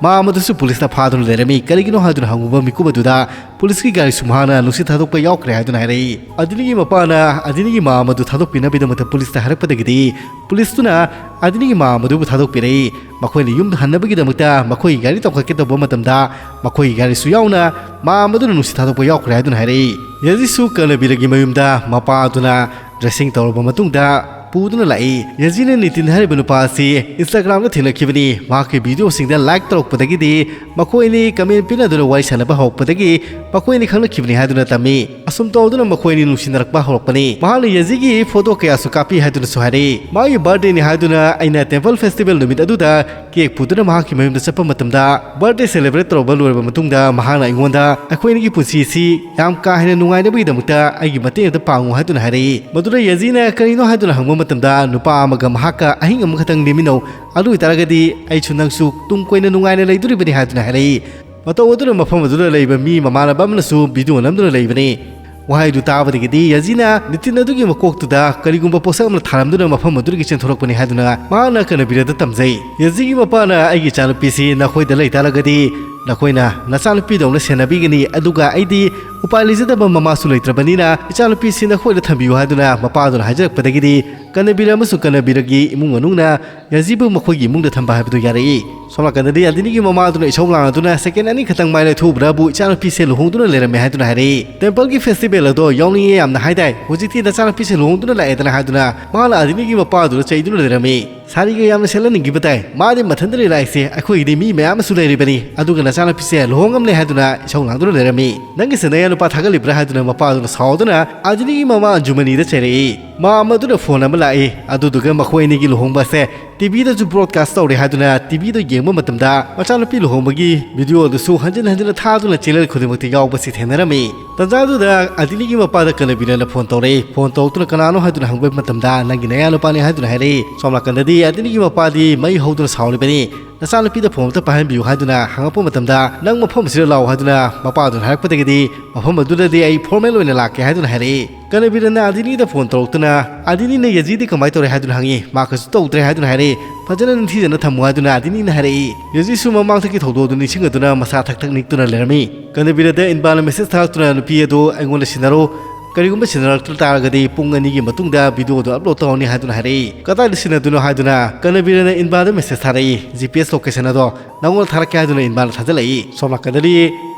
ꯃꯥ ꯑꯃꯗꯨꯁꯨ ꯄꯨꯂꯤꯁꯅ ꯐꯥꯗꯨꯅ ꯂꯩꯔꯝꯃꯤ꯫ ꯀꯔꯤꯒꯤꯅꯣ ꯍꯥꯏꯗꯨꯅ ꯍꯪꯉꯨꯕ ꯃꯤꯀꯨꯞ ꯑꯗꯨꯗ ꯄꯨꯂꯤꯁꯀꯤ ꯒꯥꯔꯤꯁꯨ ꯃꯍꯥꯛꯅ ꯅꯨꯡꯁꯤꯠ ꯊꯥꯗꯣꯛꯄ ꯌꯥꯎꯈ꯭ꯔꯦ ꯍꯥꯏꯗꯨꯅ ꯍꯥꯏꯔꯛꯏ꯫ ꯑꯗꯤꯅꯤꯒꯤ ꯃꯄꯥꯅ ꯑꯗꯤꯅꯤꯒꯤ ꯃꯥ ꯑꯃꯗꯨ ꯊꯥꯗꯣꯛꯄꯤꯅꯕꯒꯤꯗꯃꯛꯇ ꯄꯨꯂꯤꯁꯇ ꯍꯥꯏꯔꯛꯄꯗꯒꯤꯗꯤ ꯄꯨꯂꯤꯁꯇꯨꯅ ꯑꯗꯤꯅꯤꯒꯤ ꯃꯥ ꯑꯃꯗꯨꯕꯨ ꯊꯥꯗꯣꯛꯄꯤꯔꯛꯏ꯫ ꯃꯈꯣꯏꯅ ꯌꯨꯝꯗ ꯍꯟꯅꯕꯒꯤꯗꯃꯛꯇ ꯃꯈꯣꯏꯒꯤ ꯒꯥꯔꯤ ꯇꯣꯡꯈꯠꯀꯦ ꯇꯧꯕ ꯃꯇꯝꯗ ꯃꯈꯣꯏꯒꯤ ꯒꯥꯔꯤꯁꯨ ꯌꯥꯎꯅ ꯃꯥ ꯑꯃꯗꯨꯅ ꯅꯨꯡꯁꯤꯠ ꯊꯥꯗꯣꯛꯄ ꯌꯥꯎꯈ꯭ꯔꯦ ꯍꯥꯏꯗꯨꯅ ꯍꯥꯏꯔꯛꯏ꯫ ꯌꯥꯖꯤꯁꯨ ꯀꯅꯕꯤꯔꯒꯤ ꯃꯌꯨꯝꯗ ꯃꯄꯥ ꯑꯗꯨꯅ ꯗ꯭ꯔꯦꯁꯤꯡ ꯇꯧꯔꯕ ꯃꯇꯨꯡꯗ ꯄꯨꯗꯨꯅ ꯂꯥꯛꯏ꯫ ꯌꯥꯖꯤꯅ ꯅꯤꯇꯤꯟ ꯍꯥꯏꯔꯤꯕ ꯅꯨꯄꯥ ꯑꯁꯤ Instagram-ꯗ ꯊꯦꯡꯅꯈꯤꯕꯅꯤ꯫ ꯃꯍꯥꯛꯀꯤ video-ꯁꯤꯡꯗ like ꯇꯧꯔꯛꯄꯗꯒꯤꯗꯤ ꯃꯈꯣꯏ ꯑꯅꯤ comment ꯄꯤꯅꯗꯨꯅ ꯋꯥꯔꯤ ꯁꯥꯟꯅꯕ ꯍꯧꯔꯛꯄꯗꯒꯤ ꯃꯈꯣꯏ ꯑꯅꯤ ꯈꯪꯅꯈꯤꯕꯅꯤ ꯍꯥꯏꯗꯨꯅ ꯇꯝꯃꯤ꯫ ꯑꯁꯨꯝ ꯇꯧꯗꯨꯅ ꯃꯈꯣꯏ ꯑꯅꯤ ꯅꯨꯡꯁꯤꯅꯔꯛꯄ ꯍꯧꯔꯛꯄꯅꯤ꯫ ꯃꯍꯥꯛꯅ ꯌꯥꯖꯤꯒꯤ photo ꯀꯌꯥꯁꯨ ꯀꯥꯞꯄꯤ ꯍꯥꯏꯗꯨꯅꯁꯨ ꯍꯥꯏꯔꯛꯏ꯫ ꯃꯥꯒꯤ birthday-ꯅꯤ ꯍꯥꯏꯗꯨꯅ ꯑꯩꯅ temple festival ꯅꯨꯃꯤꯠ ꯑꯗꯨꯗ cake ꯄꯨꯗꯨꯅ ꯃꯍꯥꯛꯀꯤ ꯃꯌꯨꯝꯗ ꯆꯠꯄ ꯃꯇꯝꯗ, birthday celebrate ꯇꯧꯔꯕ ꯂꯣꯏꯔꯕ ꯃꯇꯨꯡꯗ ꯃꯍꯥꯛꯅ ꯑꯩꯉꯣꯟꯗ ꯑꯩꯈꯣꯏ ꯑꯅꯤꯒꯤ ꯄꯨꯟꯁꯤ ꯑꯁꯤ ꯌꯥꯝ ꯀꯥ ꯍꯦꯟꯅ ꯅꯨꯡꯉꯥꯏꯅꯕꯒꯤꯗꯃꯛꯇ ꯑꯩꯒꯤ ꯃꯇꯦꯡ ꯑꯗꯨ ꯄꯥꯡꯉꯨ ꯍꯥꯏꯗꯨꯅ ꯍꯥꯏꯔꯛꯏ꯫ ꯃꯗꯨꯗ ꯌꯥꯖꯤꯅ ꯀꯔꯤꯅꯣ ꯍꯥꯏꯗꯨꯅ ꯍꯪꯕ ꯃꯇꯝꯗ, ꯅꯨꯄꯥ ꯑꯃꯒ ꯃꯍꯥꯛꯀ ꯑꯍꯤꯡ ꯑꯃꯈꯛꯇꯪ ꯂꯦꯟꯃꯤꯟꯅꯧ, ꯑꯗꯨ ꯑꯣꯏꯇꯥꯔꯒꯗꯤ ꯑꯩꯁꯨ ꯅꯪꯁꯨ ꯇꯨꯡ ꯀꯣꯏꯅ ꯅꯨꯡꯉꯥꯏꯅ ꯂꯩꯗꯣꯔꯤꯕꯅꯤ ꯍꯥꯏꯗꯨꯅ ꯍꯥꯏꯔꯛꯏ꯫ ꯃꯇꯧ ꯑꯗꯨꯅ ꯃꯐꯝ ꯑꯗꯨꯗ ꯂꯩꯕ ꯃꯤ ꯃꯃꯥꯟꯅꯕ ꯑꯃꯅꯁꯨ video ꯅꯝꯗꯨꯅ ꯂꯩꯕꯅꯤ꯫ ꯋꯥꯍꯩꯗꯨ ꯇꯥꯕꯗꯒꯤꯗꯤ ꯌꯥꯖꯤꯅ ꯅꯤꯇꯤꯟ ꯑꯗꯨꯒꯤ ꯃꯀꯣꯛꯇꯨꯗ ꯀꯔꯤꯒꯨꯝꯕ ꯄꯣꯠꯁꯛ ꯑꯃꯅ ꯊꯥꯔꯝꯗꯨꯅ ꯃꯐꯝ ꯑꯗꯨꯗꯒꯤ ꯆꯦꯟꯊꯣꯔꯛꯄꯅꯤ ꯍꯥꯏꯗꯨꯅ ꯃꯍꯥꯛꯅ ꯀꯅꯕꯤꯔꯗ ꯇꯝꯖꯩ꯫ ꯌꯥꯖꯤꯒꯤ ꯃꯄꯥꯅ, "ꯑꯩꯒꯤ ꯏꯆꯥꯅꯨꯄꯤꯁꯤ ꯅꯈꯣꯏꯗ ꯂꯩ ꯇꯥꯔꯒꯗꯤ ꯅꯈꯣꯏꯅ ꯅꯆꯥꯅꯨꯄꯤꯗꯧꯅ ꯁꯦꯟꯅꯕꯤꯒꯅꯤ, ꯑꯗꯨꯒ ꯑꯩꯗꯤ ꯎꯄꯥꯏ ꯂꯩꯖꯗꯕ ꯃꯃꯥꯁꯨ ꯂꯩꯇ꯭ꯔꯕꯅꯤꯅ ꯏꯆꯥꯅꯨꯄꯤꯁꯤ ꯅꯈꯣꯏꯗ ꯊꯝꯕꯤꯌꯨ" ꯍꯥꯏꯗꯨꯅ ꯃꯄꯥꯗꯨꯅ ꯍꯥꯏꯖꯔꯛꯄꯗꯒꯤꯗꯤ ꯀꯅꯕꯤꯔ ꯑꯃꯁꯨꯡ ꯀꯅꯕꯤꯔꯒꯤ ꯏꯃꯨꯡ ꯃꯅꯨꯡꯅ ꯌꯥꯖꯤꯕꯨ ꯃꯈꯣꯏꯒꯤ ꯏꯃꯨꯡꯗ ꯊꯝꯕ ꯍꯥꯏꯕꯗꯨ ꯌꯥꯔꯛꯏ꯫ ꯁꯣꯝ ꯅꯥꯀꯟꯗꯗꯤ ꯑꯗꯤꯅꯤꯒꯤ ꯃꯃꯥꯗꯨꯅ ꯏꯁꯧ ꯂꯥꯡꯗꯨꯅ, "Second ꯑꯅꯤ ꯈꯛꯇꯪ ꯃꯥꯏ ꯂꯩꯊꯣꯛꯎꯕ꯭ꯔꯥꯕꯨ ꯏꯆꯥꯅꯨꯄꯤꯁꯦ ꯂꯨꯍꯣꯡꯗꯨꯅ ꯂꯩꯔꯝꯃꯦ" ꯍꯥꯏꯗꯨꯅ ꯍꯥꯏꯔꯛꯏ꯫ Temple-ꯒꯤ festival ꯑꯗꯣ ꯌꯥꯎꯅꯤꯡꯉꯦ ꯌꯥꯝꯅ ꯍꯥꯏꯗꯥꯏ, ꯍꯧꯖꯤꯛꯇꯤ ꯅꯆꯥꯅꯨꯄꯤꯁꯦ ꯂꯨꯍꯣꯡꯗꯨꯅ ꯂꯥꯛꯑꯦꯗꯅ ꯍꯥꯏꯗꯨꯅ ꯃꯍꯥꯛꯅ ꯑꯗꯤꯅꯤꯒꯤ ꯃꯄꯥꯗꯨꯗ ꯆꯩꯗꯨꯅ ꯂꯩꯔꯝꯃꯤ꯫ "ꯁꯥꯔꯤꯒ ꯌꯥꯝꯅ ꯁꯦꯠꯍꯟꯅꯤꯡꯈꯤꯕ ꯇꯥꯏ, ꯃꯥꯗꯤ ꯃꯊꯟꯇ ꯂꯩꯔꯥꯏꯁꯦ, ꯑꯩꯈꯣꯏꯒꯤꯗꯤ ꯃꯤ ꯃꯌꯥꯝ ꯑꯃꯁꯨ ꯂꯩꯔꯤꯕꯅꯤ, ꯑꯗꯨꯒ ꯅꯆꯥꯅꯨꯄꯤꯁꯦ ꯂꯨꯍꯣꯡꯉꯝꯂꯦ" ꯍꯥꯏꯗꯨꯅ ꯏꯁꯧ ꯂꯥꯡꯗꯨꯅ ꯂꯩꯔꯝꯃꯤ꯫ "ꯅꯪꯒꯤ ꯁꯦꯟꯅꯌꯥ ꯅꯨꯄꯥ ꯊꯥꯒꯠꯂꯤꯕ꯭ꯔꯥ?" ꯍꯥꯏꯗꯨꯅ ꯃꯄꯥꯗꯨꯅ ꯁꯥꯎꯗꯨꯅ ꯑꯗꯤꯅꯤꯒꯤ ꯃꯃꯥ ꯑꯟꯖꯨꯃꯅꯤꯗ ꯆꯩꯔꯛꯏ꯫ ꯃꯥ ꯑꯃꯗꯨꯅ phone ꯑꯃ ꯂꯥꯛꯏ, ꯑꯗꯨꯗꯨꯒ ꯃꯈꯣꯏ ꯑꯅꯤꯒꯤ ꯂꯨꯍꯣꯡꯕ ꯑꯁꯦ TV-ꯗꯁꯨ broadcast ꯇꯧꯔꯦ ꯍꯥꯏꯗꯨꯅ TV-ꯗ ꯌꯦꯡꯕ ꯃꯇꯝꯗ ꯃꯆꯥꯅꯨꯄꯤ ꯂꯨꯍꯣꯡꯕꯒꯤ video ꯑꯗꯨꯁꯨ ꯍꯟꯖꯤꯟ ꯍꯟꯖꯤꯟꯅ ꯊꯥꯗꯨꯅ channel ꯈꯨꯗꯤꯡꯃꯛꯇ ꯌꯥꯎꯕꯁꯤ ꯊꯦꯡꯅꯔꯝꯃꯤ꯫ ꯇꯟꯖꯥꯗꯨꯗ ꯑꯗꯤꯅꯤꯒꯤ ꯃꯄꯥꯗ ꯀꯅꯕꯤꯔꯅ phone ꯇꯧꯔꯛꯏ꯫ Phone ꯇꯧꯗꯨꯅ "ꯀꯅꯥꯅꯣ?" ꯍꯥꯏꯗꯨꯅ ꯍꯪꯕ ꯃꯇꯝꯗ "ꯅꯪꯒꯤ ꯅꯌꯥ ꯅꯨꯄꯥꯅꯤ" ꯍꯥꯏꯗꯨꯅ ꯍꯥꯏꯔꯛꯏ꯫ ꯁꯣꯝ ꯅꯥꯀꯟꯗꯗꯤ ꯑꯗꯤꯅꯤꯒꯤ ꯃꯄꯥꯗꯤ ꯃꯩ ꯍꯧꯗꯨꯅ ꯁꯥꯎꯔꯤꯕꯅꯤ꯫ "ꯅꯆꯥꯅꯨꯄꯤꯗ ꯐꯣꯟ ꯑꯝꯇ ꯄꯥꯏꯍꯟꯕꯤꯌꯨ" ꯍꯥꯏꯗꯨꯅ ꯍꯪꯉꯛꯄ ꯃꯇꯝꯗ, "ꯅꯪ ꯃꯐꯝ ꯑꯁꯤꯗ ꯂꯥꯛꯑꯣ" ꯍꯥꯏꯗꯨꯅ ꯃꯄꯥꯗꯨꯅ ꯍꯥꯏꯔꯛꯄꯗꯒꯤꯗꯤ, "ꯃꯐꯝ ꯑꯗꯨꯗꯗꯤ ꯑꯩ ꯐꯣꯔꯃꯦꯜ ꯑꯣꯏꯅ ꯂꯥꯛꯀꯦ" ꯍꯥꯏꯗꯨꯅ ꯍꯥꯏꯔꯛꯏ꯫ ꯀꯅꯕꯤꯔꯅ ꯑꯗꯤꯅꯤꯗ ꯐꯣꯟ ꯇꯧꯔꯛꯇꯨꯅ, "ꯑꯗꯤꯅꯤꯅ ꯌꯖꯤꯗꯤ ꯀꯃꯥꯏꯅ ꯇꯧꯔꯦ?" ꯍꯥꯏꯗꯨꯅ ꯍꯪꯉꯤ꯫ "ꯃꯥ ꯀꯩꯁꯨ ꯇꯧꯗ꯭ꯔꯦ" ꯍꯥꯏꯗꯨꯅ ꯍꯥꯏꯔꯛꯏ꯫ "ꯐꯖꯅ ꯅꯤꯡꯊꯤꯖꯅ ꯊꯝꯃꯨ" ꯍꯥꯏꯗꯨꯅ ꯑꯗꯤꯅꯤꯅ ꯍꯥꯏꯔꯛꯏ꯫ ꯌꯖꯤꯁꯨ ꯃꯃꯥꯡꯊꯛꯀꯤ ꯊꯧꯗꯣꯛ ꯑꯗꯨ ꯅꯤꯡꯁꯤꯡꯉꯗꯨꯅ ꯃꯁꯥ ꯊꯛ ꯊꯛ ꯅꯤꯛꯇꯨꯅ ꯂꯩꯔꯝꯃꯤ꯫ ꯀꯅꯕꯤꯔꯗ ꯏꯟꯕꯥꯅ ꯃꯦꯁꯦꯖ ꯊꯥꯔꯛꯇꯨꯅ, "ꯅꯨꯄꯤ ꯑꯗꯨ ꯑꯩꯉꯣꯟꯗ ꯁꯤꯟꯅꯔꯣ, ꯀꯔꯤꯒꯨꯝꯕ ꯁꯤꯟꯅꯔꯛꯇ ꯇꯥꯔꯒꯗꯤ ꯄꯨꯡ ꯑꯅꯤꯒꯤ ꯃꯇꯨꯡꯗ ꯚꯤꯗꯤꯑꯣ ꯑꯗꯨ ꯑꯞꯂꯣꯗ ꯇꯧꯔꯅꯤ" ꯍꯥꯏꯗꯨꯅ ꯍꯥꯏꯔꯛꯏ꯫ "ꯀꯗꯥꯏꯗ ꯁꯤꯟꯅꯗꯣꯏꯅꯣ?" ꯍꯥꯏꯗꯨꯅ ꯀꯅꯕꯤꯔꯅ ꯏꯟꯕꯥꯗ ꯃꯦꯁꯦꯖ ꯊꯥꯔꯛꯏ꯫ "ꯖꯤ ꯄꯤ ꯑꯦꯁ ꯂꯣꯀꯦꯁꯟ ꯑꯗꯣ ꯅꯪꯉꯣꯟꯗ ꯊꯥꯔꯛꯀꯦ" ꯍꯥꯏꯗꯨꯅ ꯏꯟꯕꯥꯅ ꯊꯥꯖꯤꯜꯂꯛꯏ꯫ ꯁꯣꯝ ꯅꯥꯀꯟꯗꯗꯤ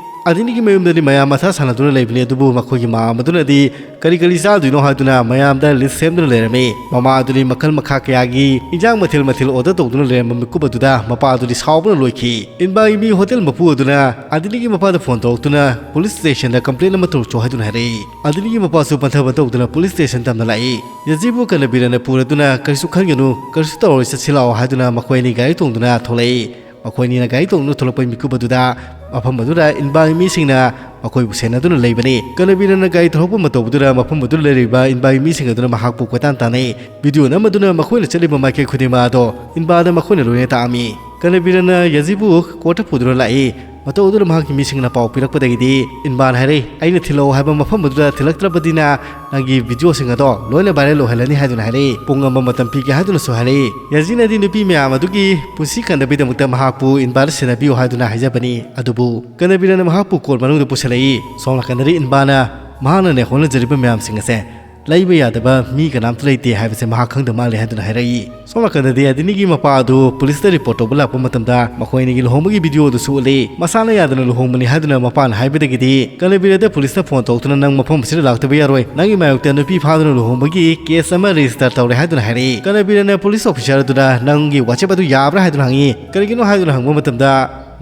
ꯑꯗꯤꯅꯤꯒꯤ ꯃꯌꯨꯝꯗꯗꯤ ꯃꯌꯥꯝ ꯃꯊꯥ ꯁꯥꯟꯅꯗꯨꯅ ꯂꯩꯕꯅꯤ, ꯑꯗꯨꯕꯨ ꯃꯈꯣꯏꯒꯤ ꯃꯃꯥ ꯑꯗꯨꯅꯗꯤ ꯀꯔꯤ ꯀꯔꯤ ꯆꯥꯗꯣꯏꯅꯣ ꯍꯥꯏꯗꯨꯅ ꯃꯌꯥꯝꯗ ꯂꯤꯁ ꯁꯦꯝꯗꯨꯅ ꯂꯩꯔꯝꯃꯤ꯫ ꯃꯃꯥ ꯑꯗꯨꯗꯤ ꯃꯈꯜ ꯃꯈꯥ ꯀꯌꯥꯒꯤ ꯏꯟꯖꯥꯡ ꯃꯊꯦꯜ ꯃꯊꯦꯜ ꯑꯣꯔꯗꯔ ꯇꯧꯗꯨꯅ ꯂꯩꯔꯝꯕ ꯃꯤꯀꯨꯞ ꯑꯗꯨꯗ ꯃꯄꯥ ꯑꯗꯨꯗꯤ ꯁꯥꯎꯕꯅ ꯂꯣꯏꯈꯤ꯫ ꯏꯟꯕꯥꯒꯤ ꯃꯤ ꯍꯣꯇꯦꯜ ꯃꯄꯨ ꯑꯗꯨꯅ ꯑꯗꯤꯅꯤꯒꯤ ꯃꯄꯥꯗ ꯐꯣꯟ ꯇꯧꯔꯛꯇꯨꯅ ꯄꯨꯂꯤꯁ ꯁ꯭ꯇꯦꯁꯟꯗ ꯀꯝꯄ꯭ꯂꯦꯟ ꯑꯃ ꯇꯧꯔꯛꯆꯣ ꯍꯥꯏꯗꯨꯅ ꯍꯥꯏꯔꯛꯏ꯫ ꯑꯗꯤꯅꯤꯒꯤ ꯃꯄꯥꯁꯨ ꯄꯟꯊꯕ ꯇꯧꯗꯨꯅ ꯄꯨꯂꯤꯁ ꯁ꯭ꯇꯦꯁꯟ ꯇꯝꯅ ꯂꯥꯛꯏ꯫ ꯌꯖꯤꯕꯨ ꯀꯅꯕꯤꯔꯅ ꯄꯨꯔꯗꯨꯅ, "ꯀꯔꯤꯁꯨ ꯈꯟꯒꯅꯨ, ꯀꯔꯤꯁꯨ ꯇꯧꯔꯣꯏ, ꯆꯠꯁꯤ ꯂꯥꯛꯑꯣ" ꯍꯥꯏꯗꯨꯅ ꯃꯈꯣꯏ ꯑꯅꯤ ꯒꯥꯔꯤ ꯇꯣꯡꯗꯨꯅ ꯊꯣꯛꯂꯛꯏ꯫ ꯃꯈꯣꯏ ꯑꯅꯤꯅ ꯒꯥꯔꯤ ꯇꯣꯡꯗꯨꯅ ꯊꯣꯛꯂꯛꯄꯒꯤ ꯃꯤꯀꯨꯞ ꯑꯗꯨꯗ ꯃꯐꯝ ꯑꯗꯨꯗ ꯏꯟꯕꯥꯒꯤ ꯃꯤꯁꯤꯡꯅ ꯃꯈꯣꯏꯕꯨ ꯁꯦꯟꯅꯗꯨꯅ ꯂꯩꯕꯅꯤ꯫ ꯀꯅꯕꯤꯔꯅ ꯒꯥꯔꯤ ꯊꯧꯔꯛꯄ ꯃꯇꯧ ꯑꯗꯨꯗ ꯃꯐꯝ ꯑꯗꯨꯗ ꯂꯩꯔꯤꯕ ꯏꯟꯕꯥꯒꯤ ꯃꯤꯁꯤꯡ ꯑꯗꯨꯅ ꯃꯍꯥꯛꯄꯨ ꯀꯣꯏꯇꯥꯟ ꯇꯥꯟꯅꯩ꯫ ꯚꯤꯗꯤꯑꯣ ꯅꯝꯕꯗꯨꯅ ꯃꯈꯣꯏꯅ ꯆꯠꯂꯤꯕ ꯃꯥꯏꯀꯩ ꯈꯨꯗꯤꯡꯃꯛ ꯑꯗꯣ ꯏꯟꯕꯥꯗ ꯃꯈꯣꯏꯅ ꯂꯣꯏꯅ ꯇꯥꯛꯑꯝꯃꯤ꯫ ꯀꯅꯕꯤꯔꯅ ꯌꯖꯤꯕꯨ ꯀꯣꯔꯠꯇ ꯄꯨꯗꯨꯅ ꯂꯥꯛꯏ꯫ ꯃꯇꯧ ꯑꯗꯨꯗ ꯃꯍꯥꯛꯀꯤ ꯃꯤꯁꯤꯡꯅ ꯄꯥꯎ ꯄꯤꯔꯛꯄꯗꯒꯤꯗꯤ ꯏꯟꯕꯥꯅ ꯍꯥꯏꯔꯛꯏ, "ꯑꯩꯅ ꯊꯤꯜꯂꯛꯑꯣ ꯍꯥꯏꯕ ꯃꯐꯝ ꯑꯗꯨꯗ ꯊꯤꯜꯂꯛꯇ꯭ꯔꯕꯗꯤꯅ ꯅꯪꯒꯤ ꯚꯤꯗꯤꯑꯣꯁꯤꯡ ꯑꯗꯣ ꯂꯣꯏꯅ ꯚꯥꯏꯔꯦꯜ ꯑꯣꯏꯍꯜꯂꯅꯤ" ꯍꯥꯏꯗꯨꯅ ꯍꯥꯏꯔꯛꯏ꯫ ꯄꯨꯡ ꯑꯃ ꯃꯇꯝ ꯄꯤꯒꯦ ꯍꯥꯏꯗꯨꯅꯁꯨ ꯍꯥꯏꯔꯛꯏ꯫ ꯌꯖꯤꯅꯗꯤ ꯅꯨꯄꯤ ꯃꯌꯥꯝ ꯑꯗꯨꯒꯤ ꯄꯨꯟꯁꯤ ꯀꯟꯗꯕꯒꯤꯗꯃꯛꯇ ꯃꯍꯥꯛꯄꯨ ꯏꯟꯕꯥꯗ ꯁꯤꯟꯅꯕꯤꯌꯨ ꯍꯥꯏꯗꯨꯅ ꯍꯥꯏꯖꯕꯅꯤ꯫ ꯑꯗꯨꯕꯨ ꯀꯅꯕꯤꯔꯅ ꯃꯍꯥꯛꯄꯨ ꯀꯣꯔꯠ ꯃꯅꯨꯡꯗ ꯄꯨꯁꯤꯜꯂꯛꯏ꯫ ꯁꯣꯝ ꯅꯥꯀꯟꯗꯗꯤ ꯏꯟꯕꯥꯅ ꯃꯍꯥꯛꯅꯅꯦ ꯍꯣꯠꯅꯖꯔꯤꯕ ꯃꯌꯥꯝꯁꯤꯡ ꯑꯁꯦ ꯂꯩꯕ ꯌꯥꯗꯕ ꯃꯤ ꯀꯅꯥꯝꯇ ꯂꯩꯇꯦ ꯍꯥꯏꯕꯁꯦ ꯃꯍꯥꯛ ꯈꯪꯗ ꯃꯥꯜꯂꯦ ꯍꯥꯏꯗꯨꯅ ꯍꯥꯏꯔꯛꯏ꯫ ꯁꯣꯝ ꯅꯥꯀꯟꯗꯗꯤ ꯑꯗꯤꯅꯤꯒꯤ ꯃꯄꯥ ꯑꯗꯨ ꯄꯨꯂꯤꯁꯇ ꯔꯤꯄꯣꯔꯠ ꯇꯧꯕ ꯂꯥꯛꯄ ꯃꯇꯝꯗ ꯃꯈꯣꯏ ꯑꯅꯤꯒꯤ ꯂꯨꯍꯣꯡꯕꯒꯤ ꯚꯤꯗꯤꯑꯣ ꯑꯗꯨꯁꯨ ꯎꯠꯂꯤ꯫ ꯃꯁꯥꯅ ꯌꯥꯗꯅ ꯂꯨꯍꯣꯡꯕꯅꯤ ꯍꯥꯏꯗꯨꯅ ꯃꯄꯥꯅ ꯍꯥꯏꯕꯗꯒꯤꯗꯤ ꯀꯅꯕꯤꯔꯗ ꯄꯨꯂꯤꯁꯇ ꯐꯣꯟ ꯇꯧꯗꯨꯅ, "ꯅꯪ ꯃꯐꯝ ꯑꯁꯤꯗ ꯂꯥꯛꯇꯕ ꯌꯥꯔꯣꯏ, ꯅꯪꯒꯤ ꯃꯥꯌꯣꯛꯇ ꯅꯨꯄꯤ ꯐꯥꯗꯨꯅ ꯂꯨꯍꯣꯡꯕꯒꯤ ꯀꯦꯁ ꯑꯃ ꯔꯦꯖꯤꯁꯇꯔ ꯇꯧꯔꯦ" ꯍꯥꯏꯗꯨꯅ ꯍꯥꯏꯔꯛꯏ꯫ ꯀꯅꯕꯤꯔꯅ ꯄꯨꯂꯤꯁ ꯑꯣꯐꯤꯁꯥꯔ ꯑꯗꯨꯗ, "ꯅꯪꯒꯤ ꯋꯥꯆꯦꯞ ꯑꯗꯨ ꯌꯥꯕ꯭ꯔꯥ?" ꯍꯥꯏꯗꯨꯅ ꯍꯪꯉꯤ꯫ ꯀꯔꯤꯒꯤꯅꯣ ꯍꯥꯏꯗꯨꯅ ꯍꯪꯕ ꯃꯇꯝꯗ,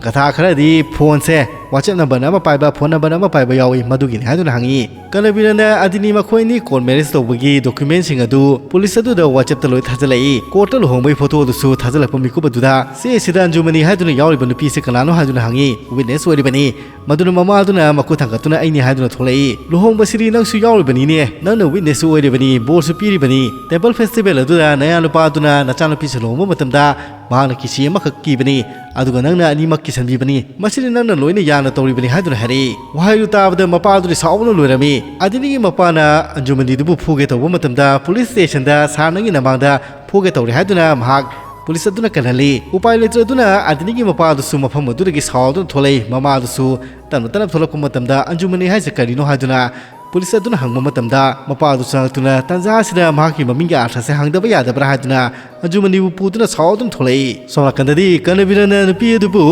"ꯒꯊꯥ ꯈꯔꯗꯤ ꯐꯣꯟꯁꯦ WhatsApp number ꯑꯃ ꯄꯥꯏꯕ, phone number ꯑꯃ ꯄꯥꯏꯕ ꯌꯥꯎꯏ, ꯃꯗꯨꯒꯤꯅꯤ ꯍꯥꯏꯗꯨꯅ ꯍꯪꯉꯤ꯫ ꯀꯅꯕꯤꯔꯅ ꯑꯗꯤꯅꯤ ꯃꯈꯣꯏ ꯑꯅꯤ court marriage ꯇꯧꯕꯒꯤ document ꯁꯤꯡ ꯑꯗꯨ police ꯑꯗꯨꯗ WhatsApp ꯇ ꯂꯣꯏ ꯊꯥꯖꯤꯜꯂꯛꯏ꯫ Court ꯇ ꯂꯨꯍꯣꯡꯕꯒꯤ photo ꯑꯗꯨꯁꯨ ꯊꯥꯖꯤꯜꯂꯛꯄ ꯃꯤꯀꯨꯞ ꯑꯗꯨꯗ ꯆꯦ ꯑꯁꯤꯗ ꯑꯟꯖꯨꯃꯅꯤ ꯍꯥꯏꯗꯨꯅ ꯌꯥꯎꯔꯤꯕ ꯅꯨꯄꯤꯁꯤ ꯀꯅꯥꯅꯣ ꯍꯥꯏꯗꯨꯅ ꯍꯪꯉꯤ꯫ Witness ꯑꯣꯏꯔꯤꯕꯅꯤ꯫ ꯃꯗꯨꯅ ꯃꯃꯥ ꯑꯗꯨꯅ ꯃꯈꯨꯠ ꯊꯥꯡꯒꯠꯇꯨꯅ "ꯑꯩꯅꯤ" ꯍꯥꯏꯗꯨꯅ ꯊꯣꯛꯂꯛꯏ꯫ "ꯂꯨꯍꯣꯡꯕꯁꯤꯗꯤ ꯅꯪꯁꯨ ꯌꯥꯎꯔꯤꯕꯅꯤꯅꯦ, ꯅꯪꯅ witness ꯁꯨ ꯑꯣꯏꯔꯤꯕꯅꯤ, ꯕꯣꯔꯁꯨ ꯄꯤꯔꯤꯕꯅꯤ꯫ Temple festival ꯑꯗꯨꯗ ꯅꯌꯥ ꯅꯨꯄꯥ ꯑꯗꯨꯅ ꯅꯆꯥꯅꯨꯄꯤꯁꯤ ꯂꯨꯍꯣꯡꯕ ꯃꯇꯝꯗ ꯃꯍꯥꯛꯅ ꯀꯤꯁꯤ ꯑꯃꯈꯛ ꯀꯤꯕꯅꯤ, ꯑꯗꯨꯒ ꯅꯪꯅ ꯑꯅꯤꯃꯛ ꯀꯤꯁꯟꯕꯤꯕꯅꯤ꯫ ꯃꯁꯤꯗꯤ ꯅꯪꯅ ꯂꯣꯏꯅ ꯌꯥꯅ ꯇꯧꯔꯤꯕꯅꯤ" ꯍꯥꯏꯗꯨꯅ ꯍꯥꯏꯔꯛꯏ꯫ ꯋꯥꯍꯩꯗꯨ ꯇꯥꯕꯗ ꯃꯄꯥ ꯑꯗꯨꯗꯤ ꯁꯥꯎꯕꯅ ꯂꯣꯏꯔꯝꯃꯤ꯫ ꯑꯗꯤꯅꯤꯒꯤ ꯃꯄꯥꯅ ꯑꯟꯖꯨꯃꯅꯤꯗꯨꯕꯨ ꯐꯨꯒꯦ ꯇꯧꯕ ꯃꯇꯝꯗ police station ꯗ "Sir, ꯅꯪꯒꯤ ꯅꯃꯥꯡꯗ ꯐꯨꯒꯦ ꯇꯧꯔꯦ" ꯍꯥꯏꯗꯨꯅ ꯃꯍꯥꯛ police ꯑꯗꯨꯅ ꯀꯜꯍꯜꯂꯤ꯫ ꯎꯄꯥꯏ ꯂꯩꯇ꯭ꯔꯗꯨꯅ ꯑꯗꯤꯅꯤꯒꯤ ꯃꯄꯥ ꯑꯗꯨꯁꯨ ꯃꯐꯝ ꯑꯗꯨꯗꯒꯤ ꯁꯥꯎꯗꯨꯅ ꯊꯣꯛꯂꯛꯏ꯫ ꯃꯃꯥ ꯑꯗꯨꯁꯨ ꯇꯞꯅ ꯇꯞꯅ ꯊꯣꯛꯂꯛꯄ ꯃꯇꯝꯗ "ꯑꯟꯖꯨꯃꯅꯤ ꯍꯥꯏꯁꯦ ꯀꯔꯤꯅꯣ?" ꯍꯥꯏꯗꯨꯅ police ꯑꯗꯨꯅ ꯍꯪꯕ ꯃꯇꯝꯗ, ꯃꯄꯥ ꯑꯗꯨ ꯆꯪꯂꯛꯇꯨꯅ ꯇꯟꯖꯥ ꯑꯁꯤꯗ ꯃꯍꯥꯛꯀꯤ ꯃꯃꯤꯡꯒꯤ ꯑꯥꯔꯊꯁꯦ ꯍꯪꯗꯕ ꯌꯥꯗꯕ꯭ꯔꯥ ꯍꯥꯏꯗꯨꯅ ꯑꯟꯖꯨꯃꯅꯤꯕꯨ ꯄꯨꯗꯨꯅ ꯁꯥꯎꯗꯨꯅ ꯊꯣꯛꯂꯛꯏ꯫ ꯁꯣꯝ ꯅꯥꯀꯟꯗꯗꯤ ꯀꯅꯕꯤꯔꯅ ꯅꯨꯄꯤ ꯑꯗꯨꯕꯨ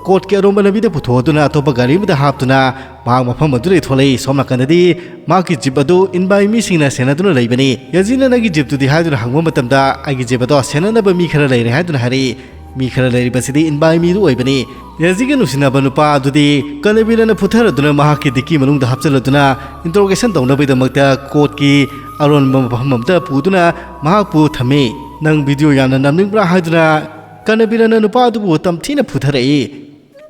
court ꯀꯤ ꯑꯔꯣꯟꯕ ꯂꯝꯕꯤꯗ ꯄꯨꯊꯣꯛꯇꯨꯅ ꯑꯇꯣꯞꯄ ꯒꯥꯔꯤ ꯑꯃꯗ ꯍꯥꯞꯇꯨꯅ ꯃꯍꯥꯛ ꯃꯐꯝ ꯑꯗꯨꯗꯒꯤ ꯊꯣꯛꯂꯛꯏ꯫ ꯁꯣꯝ ꯅꯥꯀꯟꯗꯗꯤ ꯃꯍꯥꯛꯀꯤ jeep ꯑꯗꯨ ꯏꯟꯕꯥꯏ ꯃꯤꯁꯤꯡꯅ ꯁꯦꯟꯅꯗꯨꯅ ꯂꯩꯕꯅꯤ꯫ "ꯌꯥꯖꯤꯅ ꯅꯪꯒꯤ jeep ꯇꯨꯗꯤ?" ꯍꯥꯏꯗꯨꯅ ꯍꯪꯕ ꯃꯇꯝꯗ, "ꯑꯩꯒꯤ jeep ꯑꯗꯣ ꯁꯦꯟꯅꯅꯕ ꯃꯤ ꯈꯔ ꯂꯩꯔꯦ" ꯍꯥꯏꯗꯨꯅ ꯍꯥꯏꯔꯛꯏ꯫ ꯃꯤ ꯈꯔ ꯂꯩꯔꯤꯕꯁꯤꯗꯤ ꯏꯟꯕꯥꯏ ꯃꯤꯗꯨ ꯑꯣꯏꯕꯅꯤ꯫ ꯌꯥꯖꯤꯒ ꯅꯨꯡꯁꯤꯅꯕ ꯅꯨꯄꯥ ꯑꯗꯨꯗꯤ ꯀꯅꯕꯤꯔꯅ ꯐꯨꯊꯔꯗꯨꯅ ꯃꯍꯥꯛꯀꯤ dicky ꯃꯅꯨꯡꯗ ꯍꯥꯞꯆꯤꯜꯂꯗꯨꯅ interrogation ꯇꯧꯅꯕꯒꯤꯗꯃꯛꯇ court ꯀꯤ ꯑꯔꯣꯟꯕ ꯃꯐꯝ ꯑꯃꯗ ꯄꯨꯗꯨꯅ ꯃꯍꯥꯛꯄꯨ ꯊꯝꯃꯤ꯫ "ꯅꯪ video ꯌꯥꯝꯅ ꯅꯝꯅꯤꯡꯕ꯭ꯔꯥ?" ꯍꯥꯏꯗꯨꯅ ꯀꯅꯕꯤꯔꯅ ꯅꯨꯄꯥ ꯑꯗꯨꯕꯨ ꯇꯝꯊꯤꯅ ꯐꯨꯊꯔꯛꯏ꯫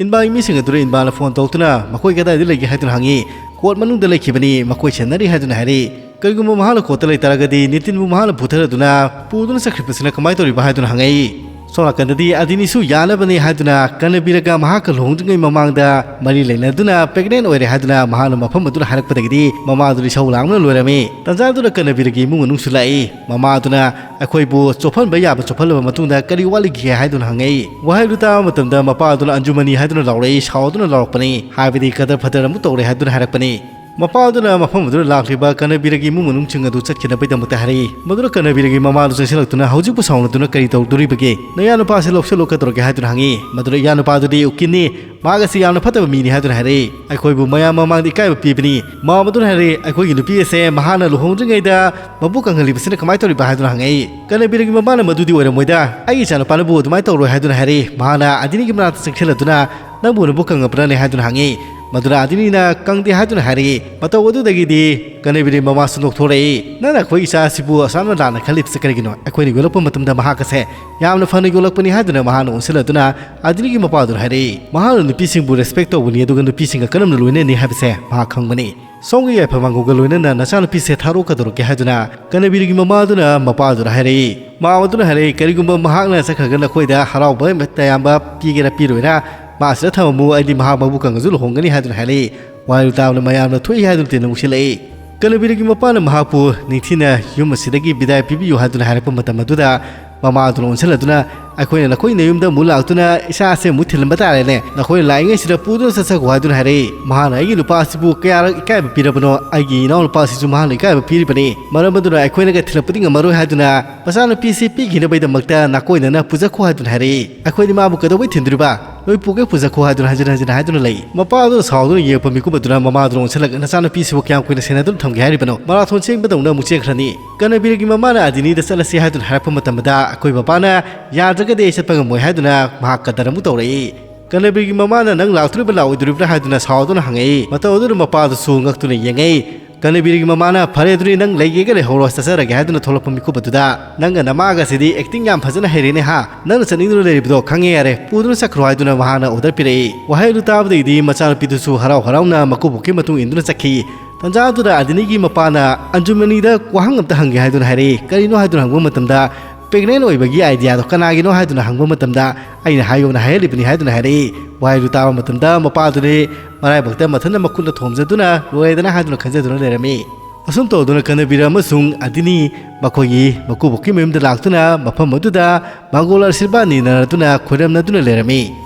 ꯏꯟꯕꯥꯏ ꯃꯤꯁꯤꯡ ꯑꯗꯨꯗ ꯏꯟꯕꯥꯅ phone ꯇꯧꯔꯛꯇꯨꯅ "ꯃꯈꯣꯏ ꯀꯗꯥꯏꯗ ꯂꯩꯒꯦ?" ꯍꯥꯏꯗꯨꯅ ꯍꯪꯉꯤ꯫ "Court ꯃꯅꯨꯡꯗ ꯂꯩꯈꯤꯕꯅꯤ, ꯃꯈꯣꯏ ꯁꯦꯟꯅꯔꯤ" ꯍꯥꯏꯗꯨꯅ ꯍꯥꯏꯔꯛꯏ꯫ "ꯀꯔꯤꯒꯨꯝꯕ ꯃꯍꯥꯛꯅ court ꯇ ꯂꯩꯇꯥꯔꯒꯗꯤ ꯅꯤꯇꯤꯟꯕꯨ ꯃꯍꯥꯛꯅ ꯐꯨꯊꯔꯗꯨꯅ ꯄꯨꯗꯨꯅ ꯆꯠꯈ꯭ꯔꯤꯕꯁꯤꯅ ꯀꯃꯥꯏꯅ ꯇꯧꯔꯤꯕ?" ꯍꯥꯏꯗꯨꯅ ꯍꯪꯉꯛꯏ꯫ ꯁꯣꯝ ꯅꯥꯀꯟꯗꯗꯤ ꯑꯗꯤꯅꯤꯁꯨ ꯌꯥꯅꯕꯅꯤ ꯍꯥꯏꯗꯨꯅ ꯀꯅꯕꯤꯔꯒ ꯃꯍꯥꯛꯀ ꯂꯨꯍꯣꯡꯗ꯭ꯔꯤꯉꯩ ꯃꯃꯥꯡꯗ ꯃꯔꯤ ꯂꯩꯅꯗꯨꯅ pregnant ꯑꯣꯏꯔꯦ ꯍꯥꯏꯗꯨꯅ ꯃꯍꯥꯛꯅ ꯃꯐꯝ ꯑꯗꯨꯗ ꯍꯥꯏꯔꯛꯄꯗꯒꯤꯗꯤ ꯃꯃꯥ ꯑꯗꯨ ꯏꯁꯧ ꯂꯥꯡꯗꯨꯅ ꯂꯣꯏꯔꯝꯃꯤ꯫ ꯇꯟꯖꯥꯗꯨꯗ ꯀꯅꯕꯤꯔꯒꯤ ꯏꯃꯨꯡ ꯃꯅꯨꯡꯁꯨ ꯂꯥꯛꯏ꯫ ꯃꯃꯥ ꯑꯗꯨꯅ "ꯑꯩꯈꯣꯏꯕꯨ ꯆꯣꯞꯍꯟꯕ ꯌꯥꯕ ꯆꯣꯞꯍꯜꯂꯕ ꯃꯇꯨꯡꯗ ꯀꯔꯤ ꯋꯥꯠꯂꯤꯒꯦ?" ꯍꯥꯏꯗꯨꯅ ꯍꯪꯉꯛꯏ꯫ ꯋꯥꯍꯩꯗꯨ ꯇꯥꯕ ꯃꯇꯝꯗ ꯃꯄꯥ ꯑꯗꯨꯅ "ꯑꯟꯖꯨꯃꯅꯤ" ꯍꯥꯏꯗꯨꯅ ꯂꯥꯎꯔꯛꯏ, ꯁꯥꯎꯗꯨꯅ ꯂꯥꯎꯔꯛꯄꯅꯤ꯫ ꯍꯥꯏꯕꯗꯤ ꯀꯗꯔ ꯐꯗꯔ ꯑꯃꯨꯛ ꯇꯧꯔꯦ ꯍꯥꯏꯗꯨꯅ ꯍꯥꯏꯔꯛꯄꯅꯤ꯫ ꯃꯄꯥ ꯑꯗꯨꯅ ꯃꯐꯝ ꯑꯗꯨꯗ ꯂꯥꯛꯂꯤꯕ ꯀꯅꯕꯤꯔꯒꯤ ꯏꯃꯨꯡ ꯃꯅꯨꯡꯁꯤꯡ ꯑꯗꯨ ꯆꯠꯈꯤꯅꯕꯒꯤꯗꯃꯛꯇ ꯍꯥꯏꯔꯛꯏ꯫ ꯃꯗꯨꯅ ꯀꯅꯕꯤꯔꯒꯤ ꯃꯃꯥ ꯑꯗꯨ ꯆꯪꯁꯤꯜꯂꯛꯇꯨꯅ "ꯍꯧꯖꯤꯛꯄꯨ ꯁꯥꯎꯅꯗꯨꯅ ꯀꯔꯤ ꯇꯧꯗꯣꯔꯤꯕꯒꯦ? ꯅꯌꯥ ꯅꯨꯄꯥꯁꯤ ꯂꯧꯁꯤꯜꯂꯨ ꯀꯩꯗꯧꯔꯒꯦ?" ꯍꯥꯏꯗꯨꯅ ꯍꯪꯉꯤ꯫ ꯃꯗꯨꯗ ꯏꯌꯥ ꯅꯨꯄꯥ ꯑꯗꯨꯗꯤ "ꯎꯀꯤꯜꯅꯤ, ꯃꯍꯥꯛ ꯑꯁꯤ ꯌꯥꯝꯅ ꯐꯠꯇꯕ ꯃꯤꯅꯤ" ꯍꯥꯏꯗꯨꯅ ꯍꯥꯏꯔꯛꯏ꯫ "ꯑꯩꯈꯣꯏꯕꯨ ꯃꯌꯥꯝ ꯃꯃꯥꯡꯗ ꯏꯀꯥꯏꯕ ꯄꯤꯕꯅꯤ꯫ ꯃꯥ ꯑꯗꯨꯅ ꯍꯥꯏꯔꯛꯏ, ꯑꯩꯈꯣꯏꯒꯤ ꯅꯨꯄꯤ ꯑꯁꯦ ꯃꯍꯥꯛꯅ ꯂꯨꯍꯣꯡꯗ꯭ꯔꯤꯉꯩꯗ ꯃꯕꯨ ꯀꯪꯍꯜꯂꯤꯕꯁꯤꯅ ꯀꯃꯥꯏꯅ ꯇꯧꯔꯤꯕ?" ꯍꯥꯏꯗꯨꯅ ꯍꯪꯉꯛꯏ꯫ ꯀꯅꯕꯤꯔꯒꯤ ꯃꯃꯥꯅ "ꯃꯗꯨꯗꯤ ꯑꯣꯏꯔꯝꯃꯣꯏꯗ, ꯑꯩꯒꯤ ꯏꯆꯥꯅꯨꯄꯥꯅꯕꯨ ꯑꯗꯨꯃꯥꯏꯅ ꯇꯧꯔꯣꯏ" ꯍꯥꯏꯗꯨꯅ ꯍꯥꯏꯔꯛꯏ꯫ ꯃꯍꯥꯛꯅ ꯑꯗꯤꯅꯤꯒꯤ ꯃꯅꯥꯛꯇ ꯆꯪꯁꯤꯜꯂꯗꯨꯅ "ꯅꯪꯕꯨ ꯅꯕꯨꯛ ꯀꯪꯉꯕ꯭ꯔꯥꯅꯦ?" ꯍꯥꯏꯗꯨꯅ ꯍꯪꯉꯤ꯫ ꯃꯗꯨꯗ ꯑꯗꯤꯅꯤꯅ "ꯀꯪꯗꯦ" ꯍꯥꯏꯗꯨꯅ ꯍꯥꯏꯔꯛꯏ꯫ ꯃꯇꯧ ꯑꯗꯨꯗꯒꯤꯗꯤ ꯀꯅꯕꯤꯔꯒꯤ ꯃꯃꯥꯁꯨ ꯅꯣꯛꯊꯣꯔꯛꯏ꯫ "ꯅꯪꯅ ꯑꯩꯈꯣꯏ ꯏꯆꯥ ꯑꯁꯤꯕꯨ ꯑꯁꯨꯛ ꯌꯥꯝꯅ ꯂꯥꯟꯅ ꯈꯜꯂꯤꯕꯁꯦ ꯀꯔꯤꯒꯤꯅꯣ? ꯑꯩꯈꯣꯏꯅ ꯌꯣꯛꯂꯛꯄ ꯃꯇꯝꯗ ꯃꯍꯥꯛ ꯑꯁꯦ ꯌꯥꯝꯅ ꯐꯅ ꯌꯣꯛꯂꯛꯄꯅꯤ" ꯍꯥꯏꯗꯨꯅ ꯃꯍꯥꯛꯅ ꯑꯣꯟꯁꯤꯜꯂꯗꯨꯅ ꯑꯗꯤꯅꯤꯒꯤ ꯃꯄꯥꯗꯨꯗ ꯍꯥꯏꯔꯛꯏ꯫ ꯃꯍꯥꯛꯅ ꯅꯨꯄꯤꯁꯤꯡꯕꯨ ꯔꯦꯁꯄꯦꯛ ꯇꯧꯕꯅꯤ, ꯑꯗꯨꯒ ꯅꯨꯄꯤꯁꯤꯡꯒ ꯀꯔꯝꯅ ꯂꯣꯏꯅꯅꯤ ꯍꯥꯏꯕꯁꯦ ꯃꯍꯥꯛ ꯈꯪꯕꯅꯤ꯫ ꯁꯣꯝꯒꯤ ꯌꯥꯏꯐ ꯃꯪꯒꯣꯜꯒ ꯂꯣꯏꯅꯅ ꯅꯆꯥꯅꯨꯄꯤꯁꯦ ꯊꯥꯔꯛꯑꯣ ꯀꯩꯗꯧꯔꯒꯦ ꯍꯥꯏꯗꯨꯅ ꯀꯅꯕꯤꯔꯒꯤ ꯃꯃꯥꯗꯨꯅ ꯃꯄꯥꯗꯨꯗ ꯍꯥꯏꯔꯛꯏ꯫ ꯃꯃꯥꯗꯨꯅ ꯍꯥꯏꯔꯛꯏ, "ꯀꯔꯤꯒꯨꯝꯕ ꯃꯍꯥꯛꯅ ꯆꯠꯈ꯭ꯔꯒ ꯅꯈꯣꯏꯗ ꯍꯔꯥꯎꯕ ꯇꯌꯥꯝꯕ ꯄꯤꯒꯦꯔꯥ ꯄꯤꯔꯣꯏꯔꯥ, ꯃꯥ ꯑꯁꯤꯗ ꯊꯝꯃꯝꯃꯨ, ꯑꯩꯗꯤ ꯃꯍꯥꯛ ꯃꯕꯨ ꯀꯪꯉꯁꯨ ꯂꯨꯍꯣꯡꯒꯅꯤ" ꯍꯥꯏꯗꯨꯅ ꯍꯥꯏꯔꯛꯏ꯫ ꯋꯥꯍꯩꯗꯨ ꯇꯥꯕꯗ ꯃꯌꯥꯝꯅ ꯊꯣꯛꯏ ꯍꯥꯏꯗꯨꯅ ꯇꯦꯟꯅ ꯎꯁꯤꯜꯂꯛꯏ꯫ ꯀꯅꯕꯤꯔꯒꯤ ꯃꯄꯥꯅ ꯃꯍꯥꯛꯄꯨ ꯅꯤꯡꯊꯤꯅ ꯌꯨꯝ ꯑꯁꯤꯗꯒꯤ ꯕꯤꯗꯥꯏ ꯄꯤꯕꯤꯌꯨ ꯍꯥꯏꯗꯨꯅ ꯍꯥꯏꯔꯛꯄ ꯃꯇꯝ ꯑꯗꯨꯗ ꯃꯃꯥꯗꯨꯅ ꯑꯣꯟꯁꯤꯜꯂꯗꯨꯅ, "ꯑꯩꯈꯣꯏꯅ ꯅꯈꯣꯏ ꯅꯌꯨꯝꯗ ꯑꯃꯨꯛ ꯂꯥꯛꯇꯨꯅ ꯏꯆꯥ ꯑꯁꯦ ꯑꯃꯨꯛ ꯊꯤꯜꯂꯝꯕ ꯇꯥꯔꯦꯅꯦ꯫ ꯅꯈꯣꯏꯅ ꯂꯥꯛꯏꯉꯩꯁꯤꯗ ꯄꯨꯗꯨꯅ ꯆꯠꯆꯈꯣ" ꯍꯥꯏꯗꯨꯅ ꯍꯥꯏꯔꯛꯏ꯫ ꯃꯍꯥꯛꯅ, "ꯑꯩꯒꯤ ꯅꯨꯄꯥ ꯑꯁꯤꯕꯨ ꯀꯌꯥꯔꯛ ꯏꯀꯥꯏꯕ ꯄꯤꯔꯕꯅꯣ? ꯑꯩꯒꯤ ꯏꯅꯥꯎꯅꯨꯄꯥ ꯑꯁꯤꯁꯨ ꯃꯍꯥꯛꯅ ꯏꯀꯥꯏꯕ ꯄꯤꯔꯤꯕꯅꯤ꯫ ꯃꯔꯝ ꯑꯗꯨꯅ ꯑꯩꯈꯣꯏꯅꯒ ꯊꯤꯜꯂꯛꯄꯗꯤ ꯉꯝꯃꯔꯣꯏ" ꯍꯥꯏꯗꯨꯅ ꯃꯆꯥꯅꯨꯄꯤꯁꯤ ꯄꯤꯈꯤꯅꯕꯒꯤꯗꯃꯛꯇ ꯅꯥꯀꯣꯏꯅꯅ ꯄꯨꯖꯈꯣ ꯍꯥꯏꯗꯨꯅ ꯍꯥꯏꯔꯛꯏ꯫ "ꯑꯩꯈꯣꯏꯗꯤ ꯃꯥꯕꯨ ꯀꯩꯗꯧꯕꯩ ꯊꯤꯟꯗꯣꯔꯤꯕ? ꯅꯣꯏ ꯄꯨꯒꯦ ꯄꯨꯖꯈꯣ" ꯍꯥꯏꯗꯨꯅ ꯍꯟꯖꯤꯟ ꯍꯟꯖꯤꯟ ꯍꯥꯏꯗꯨꯅ ꯂꯩ꯫ ꯃꯄꯥ ꯑꯗꯨꯅ ꯁꯥꯎꯗꯨꯅ ꯌꯦꯡꯉꯛꯄ ꯃꯤꯀꯨꯞ ꯑꯗꯨꯅ ꯃꯃꯥꯗꯨꯅ ꯑꯣꯟꯁꯤꯜꯂꯒ, "ꯅꯆꯥꯅꯨꯄꯤꯁꯤꯕꯨ ꯀꯌꯥꯝ ꯀꯨꯏꯅ ꯁꯦꯟꯅꯗꯨꯅ ꯊꯝꯒꯦ ꯍꯥꯏꯔꯤꯕꯅꯣ? ꯃꯔꯥꯊꯣꯟ ꯆꯦꯟꯕꯗꯧꯅ ꯑꯃꯨꯛ ꯆꯦꯟꯈ꯭ꯔꯅꯤ"꯫ ꯀꯅꯕꯤꯔꯒꯤ ꯃꯃꯥꯅ ꯑꯗꯤꯅꯤꯗ ꯆꯠꯂꯁꯤ ꯍꯥꯏꯗꯨꯅ ꯍꯥꯏꯔꯛꯄ ꯃꯇꯝꯗ ꯑꯩꯈꯣꯏ ꯕꯕꯥꯅ "ꯌꯥꯗ꯭ꯔꯒꯗꯤ ꯑꯩ ꯆꯠꯄ ꯉꯝꯃꯣꯏ" ꯍꯥꯏꯗꯨꯅ ꯃꯍꯥꯛ ꯀꯗꯔ ꯑꯃꯨꯛ ꯇꯧꯔꯛꯏ꯫ ꯀꯅꯕꯤꯔꯒꯤ ꯃꯃꯥꯅ "ꯅꯪ ꯂꯥꯛꯇꯣꯔꯤꯕ꯭ꯔꯥ ꯂꯥꯛꯑꯣꯏꯗꯣꯔꯤꯕ꯭ꯔꯥ?" ꯍꯥꯏꯗꯨꯅ ꯁꯥꯎꯗꯨꯅ ꯍꯪꯉꯛꯏ꯫ ꯃꯇꯧ ꯑꯗꯨꯅ ꯃꯄꯥꯗꯨꯁꯨ ꯉꯛꯇꯨꯅ ꯌꯦꯡꯉꯛꯏ꯫ ꯀꯅꯕꯤꯔꯒꯤ ꯃꯃꯥꯅ "ꯐꯔꯦ, ꯑꯗꯨꯗꯤ ꯅꯪ ꯂꯩꯒꯦꯒ ꯂꯩꯍꯧꯔꯣ, ꯆꯠꯆꯔꯒꯦ" ꯍꯥꯏꯗꯨꯅ ꯊꯣꯛꯂꯛꯄ ꯃꯤꯀꯨꯞ ꯑꯗꯨꯗ, "ꯅꯪꯒ ꯅꯃꯥꯒꯁꯤꯗꯤ ꯑꯦꯛꯇꯤꯡ ꯌꯥꯝ ꯐꯖꯅ ꯍꯩꯔꯦꯅꯦ ꯍꯥ? ꯅꯪꯅ ꯆꯠꯅꯤꯡꯗꯨꯅ ꯂꯩꯔꯤꯕꯗꯣ ꯈꯪꯉꯦ, ꯌꯥꯔꯦ, ꯄꯨꯗꯨꯅ ꯆꯠꯈ꯭ꯔꯣ" ꯍꯥꯏꯗꯨꯅ ꯃꯍꯥꯛꯅ ꯑꯣꯔꯗꯔ ꯄꯤꯔꯛꯏ꯫ ꯋꯥꯍꯩ ꯑꯗꯨ ꯇꯥꯕꯗꯒꯤꯗꯤ ꯃꯆꯥꯅꯨꯄꯤꯗꯨꯁꯨ ꯍꯔꯥꯎ ꯍꯔꯥꯎꯅ ꯃꯀꯨꯕꯣꯛꯀꯤ ꯃꯇꯨꯡ ꯏꯟꯗꯨꯅ ꯆꯠꯈꯤ꯫ ꯇꯟꯖꯥ ꯑꯗꯨꯗ ꯑꯗꯤꯅꯤꯒꯤ ꯃꯄꯥꯅ "ꯑꯟꯖꯨꯃꯅꯤꯗ ꯋꯥꯍꯪ ꯑꯝꯇ ꯍꯪꯒꯦ" ꯍꯥꯏꯗꯨꯅ ꯍꯥꯏꯔꯛꯏ꯫ "ꯀꯔꯤꯅꯣ?" ꯍꯥꯏꯗꯨꯅ ꯍꯪꯕ ꯃꯇꯝꯗ, "ꯄ꯭ꯔꯦꯒꯅꯦꯟ ꯑꯣꯏꯕꯒꯤ ꯑꯥꯏꯗꯤꯌꯥꯗꯣ ꯀꯅꯥꯒꯤꯅꯣ?" ꯍꯥꯏꯗꯨꯅ ꯍꯪꯕ ꯃꯇꯝꯗ, "ꯑꯩꯅ ꯍꯥꯏꯌꯣꯅ ꯍꯥꯏꯍꯜꯂꯤꯕꯅꯤ" ꯍꯥꯏꯗꯨꯅ ꯍꯥꯏꯔꯛꯏ꯫ ꯋꯥꯍꯩꯗꯨ ꯇꯥꯕ ꯃꯇꯝꯗ ꯃꯄꯥꯗꯨꯗꯤ ꯃꯔꯥꯏꯕꯛꯇ ꯃꯊꯟꯇ ꯃꯈꯨꯠꯅ ꯊꯣꯝꯖꯗꯨꯅ ꯂꯣꯏꯔꯦꯗꯅ ꯍꯥꯏꯗꯨꯅ ꯈꯟꯖꯗꯨꯅ ꯂꯩꯔꯝꯃꯤ꯫ ꯑꯁꯨꯝ ꯇꯧꯗꯨꯅ ꯀꯅꯕꯤꯔ ꯑꯃꯁꯨꯡ ꯑꯗꯤꯅꯤ ꯃꯈꯣꯏꯒꯤ ꯃꯀꯨꯕꯣꯛꯀꯤ ꯃꯌꯨꯝꯗ ꯂꯥꯛꯇꯨꯅ ꯃꯐꯝ ꯑꯗꯨꯗ ꯃꯪꯒꯣꯜ ꯑꯥꯁꯤꯔꯕꯥꯗ ꯅꯤꯅꯗꯨꯅ ꯈꯣꯏꯔꯝꯅꯗꯨꯅ ꯂꯩꯔꯝꯃꯤ꯫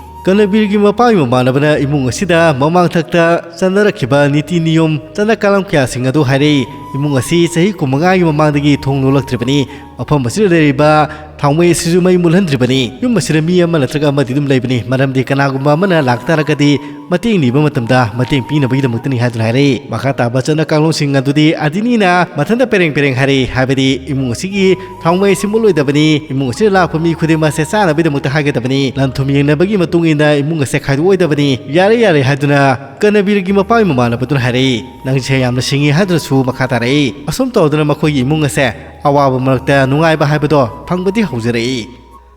ꯀꯅꯕꯤꯔꯒꯤ ꯃꯄꯥꯒꯤ ꯃꯃꯥꯟꯅꯕꯅ ꯏꯃꯨꯡ ꯑꯁꯤꯗ ꯃꯃꯥꯡꯊꯛꯇ ꯆꯠꯅꯔꯛꯈꯤꯕ ꯅꯤꯇꯤ ꯅꯤꯌꯣꯝ ꯆꯠꯅ ꯀꯥꯡꯂꯣꯟ ꯀꯌꯥꯁꯤꯡ ꯑꯗꯨ ꯍꯥꯏꯔꯛꯏ꯫ ꯏꯃꯨꯡ ꯑꯁꯤ ꯆꯍꯤ ꯀꯨꯟꯃꯉꯥꯒꯤ ꯃꯃꯥꯡꯗꯒꯤ ꯊꯣꯡ ꯂꯣꯜꯂꯛꯇ꯭ꯔꯤꯕꯅꯤ꯫ ꯃꯐꯝ ꯑꯁꯤꯗ ꯂꯩꯔꯤꯕ ꯊꯥꯎꯃꯩ ꯑꯁꯤꯁꯨ ꯃꯩ ꯃꯨꯠꯍꯟꯗ꯭ꯔꯤꯕꯅꯤ꯫ ꯌꯨꯝ ꯑꯁꯤꯗ ꯃꯤ ꯑꯃ ꯅꯠꯇ꯭ꯔꯒ ꯑꯃꯗꯤ ꯑꯗꯨꯝ ꯂꯩꯕꯅꯤ, ꯃꯔꯝꯗꯤ ꯀꯅꯥꯒꯨꯝꯕ ꯑꯃꯅ ꯂꯥꯛꯇꯥꯔꯒꯗꯤ ꯃꯇꯦꯡ ꯅꯤꯕ ꯃꯇꯝꯗ ꯃꯇꯦꯡ ꯄꯤꯅꯕꯒꯤꯗꯃꯛꯇꯅꯤ ꯍꯥꯏꯗꯨꯅ ꯍꯥꯏꯔꯛꯏ꯫ ꯃꯈꯥ ꯇꯥꯕ ꯆꯠꯅ ꯀꯥꯡꯂꯣꯟꯁꯤꯡ ꯑꯗꯨꯗꯤ ꯑꯗꯤꯅꯤꯅ ꯃꯊꯟꯇ ꯄꯦꯔꯦꯡ ꯄꯦꯔꯦꯡ ꯍꯥꯏꯔꯛꯏ, ꯍꯥꯏꯕꯗꯤ ꯏꯃꯨꯡ ꯑꯁꯤꯒꯤ ꯊꯥꯎꯃꯩ ꯑꯁꯤ ꯃꯨꯠꯂꯣꯏꯗꯕꯅꯤ, ꯏꯃꯨꯡ ꯑꯁꯤꯗ ꯂꯥꯛꯄ ꯃꯤ ꯈꯨꯗꯤꯡꯃꯛ ꯑꯁꯦ ꯆꯥꯅꯕꯒꯤꯗꯃꯛꯇ ꯍꯥꯏꯒꯗꯕꯅꯤ, ꯂꯟ ꯊꯨꯝ ꯌꯦꯡꯅꯕꯒꯤ ꯃꯇꯨꯡ ꯏꯟꯅ ꯏꯃꯨꯡ ꯑꯁꯦ ꯈꯥꯏꯗꯣꯛꯑꯣꯏꯗꯕꯅꯤ, ꯌꯥꯔꯦ ꯌꯥꯔꯦ ꯍꯥꯏꯗꯨꯅ ꯀꯅꯕꯤꯔꯒꯤ ꯃꯄꯥꯒꯤ ꯃꯃꯥꯟꯅꯕꯗꯨꯅ ꯍꯥꯏꯔꯛꯏ꯫ ꯅꯪꯁꯦ ꯌꯥꯝꯅ ꯁꯤꯡꯉꯤ ꯍꯥꯏꯗꯨꯅꯁꯨ ꯃꯈꯥ ꯇꯥꯔꯛꯏ꯫ ꯑꯁꯨꯝ ꯇꯧꯗꯨꯅ ꯃꯈꯣꯏꯒꯤ ꯏꯃꯨꯡ ꯑꯁꯦ ꯑꯋꯥꯕ ꯃꯔꯛꯇ ꯅꯨꯡꯉꯥꯏꯕ ꯍꯥꯏꯕꯗꯣ ꯐꯪꯕꯗꯤ ꯍꯧꯖꯔꯛꯏ꯫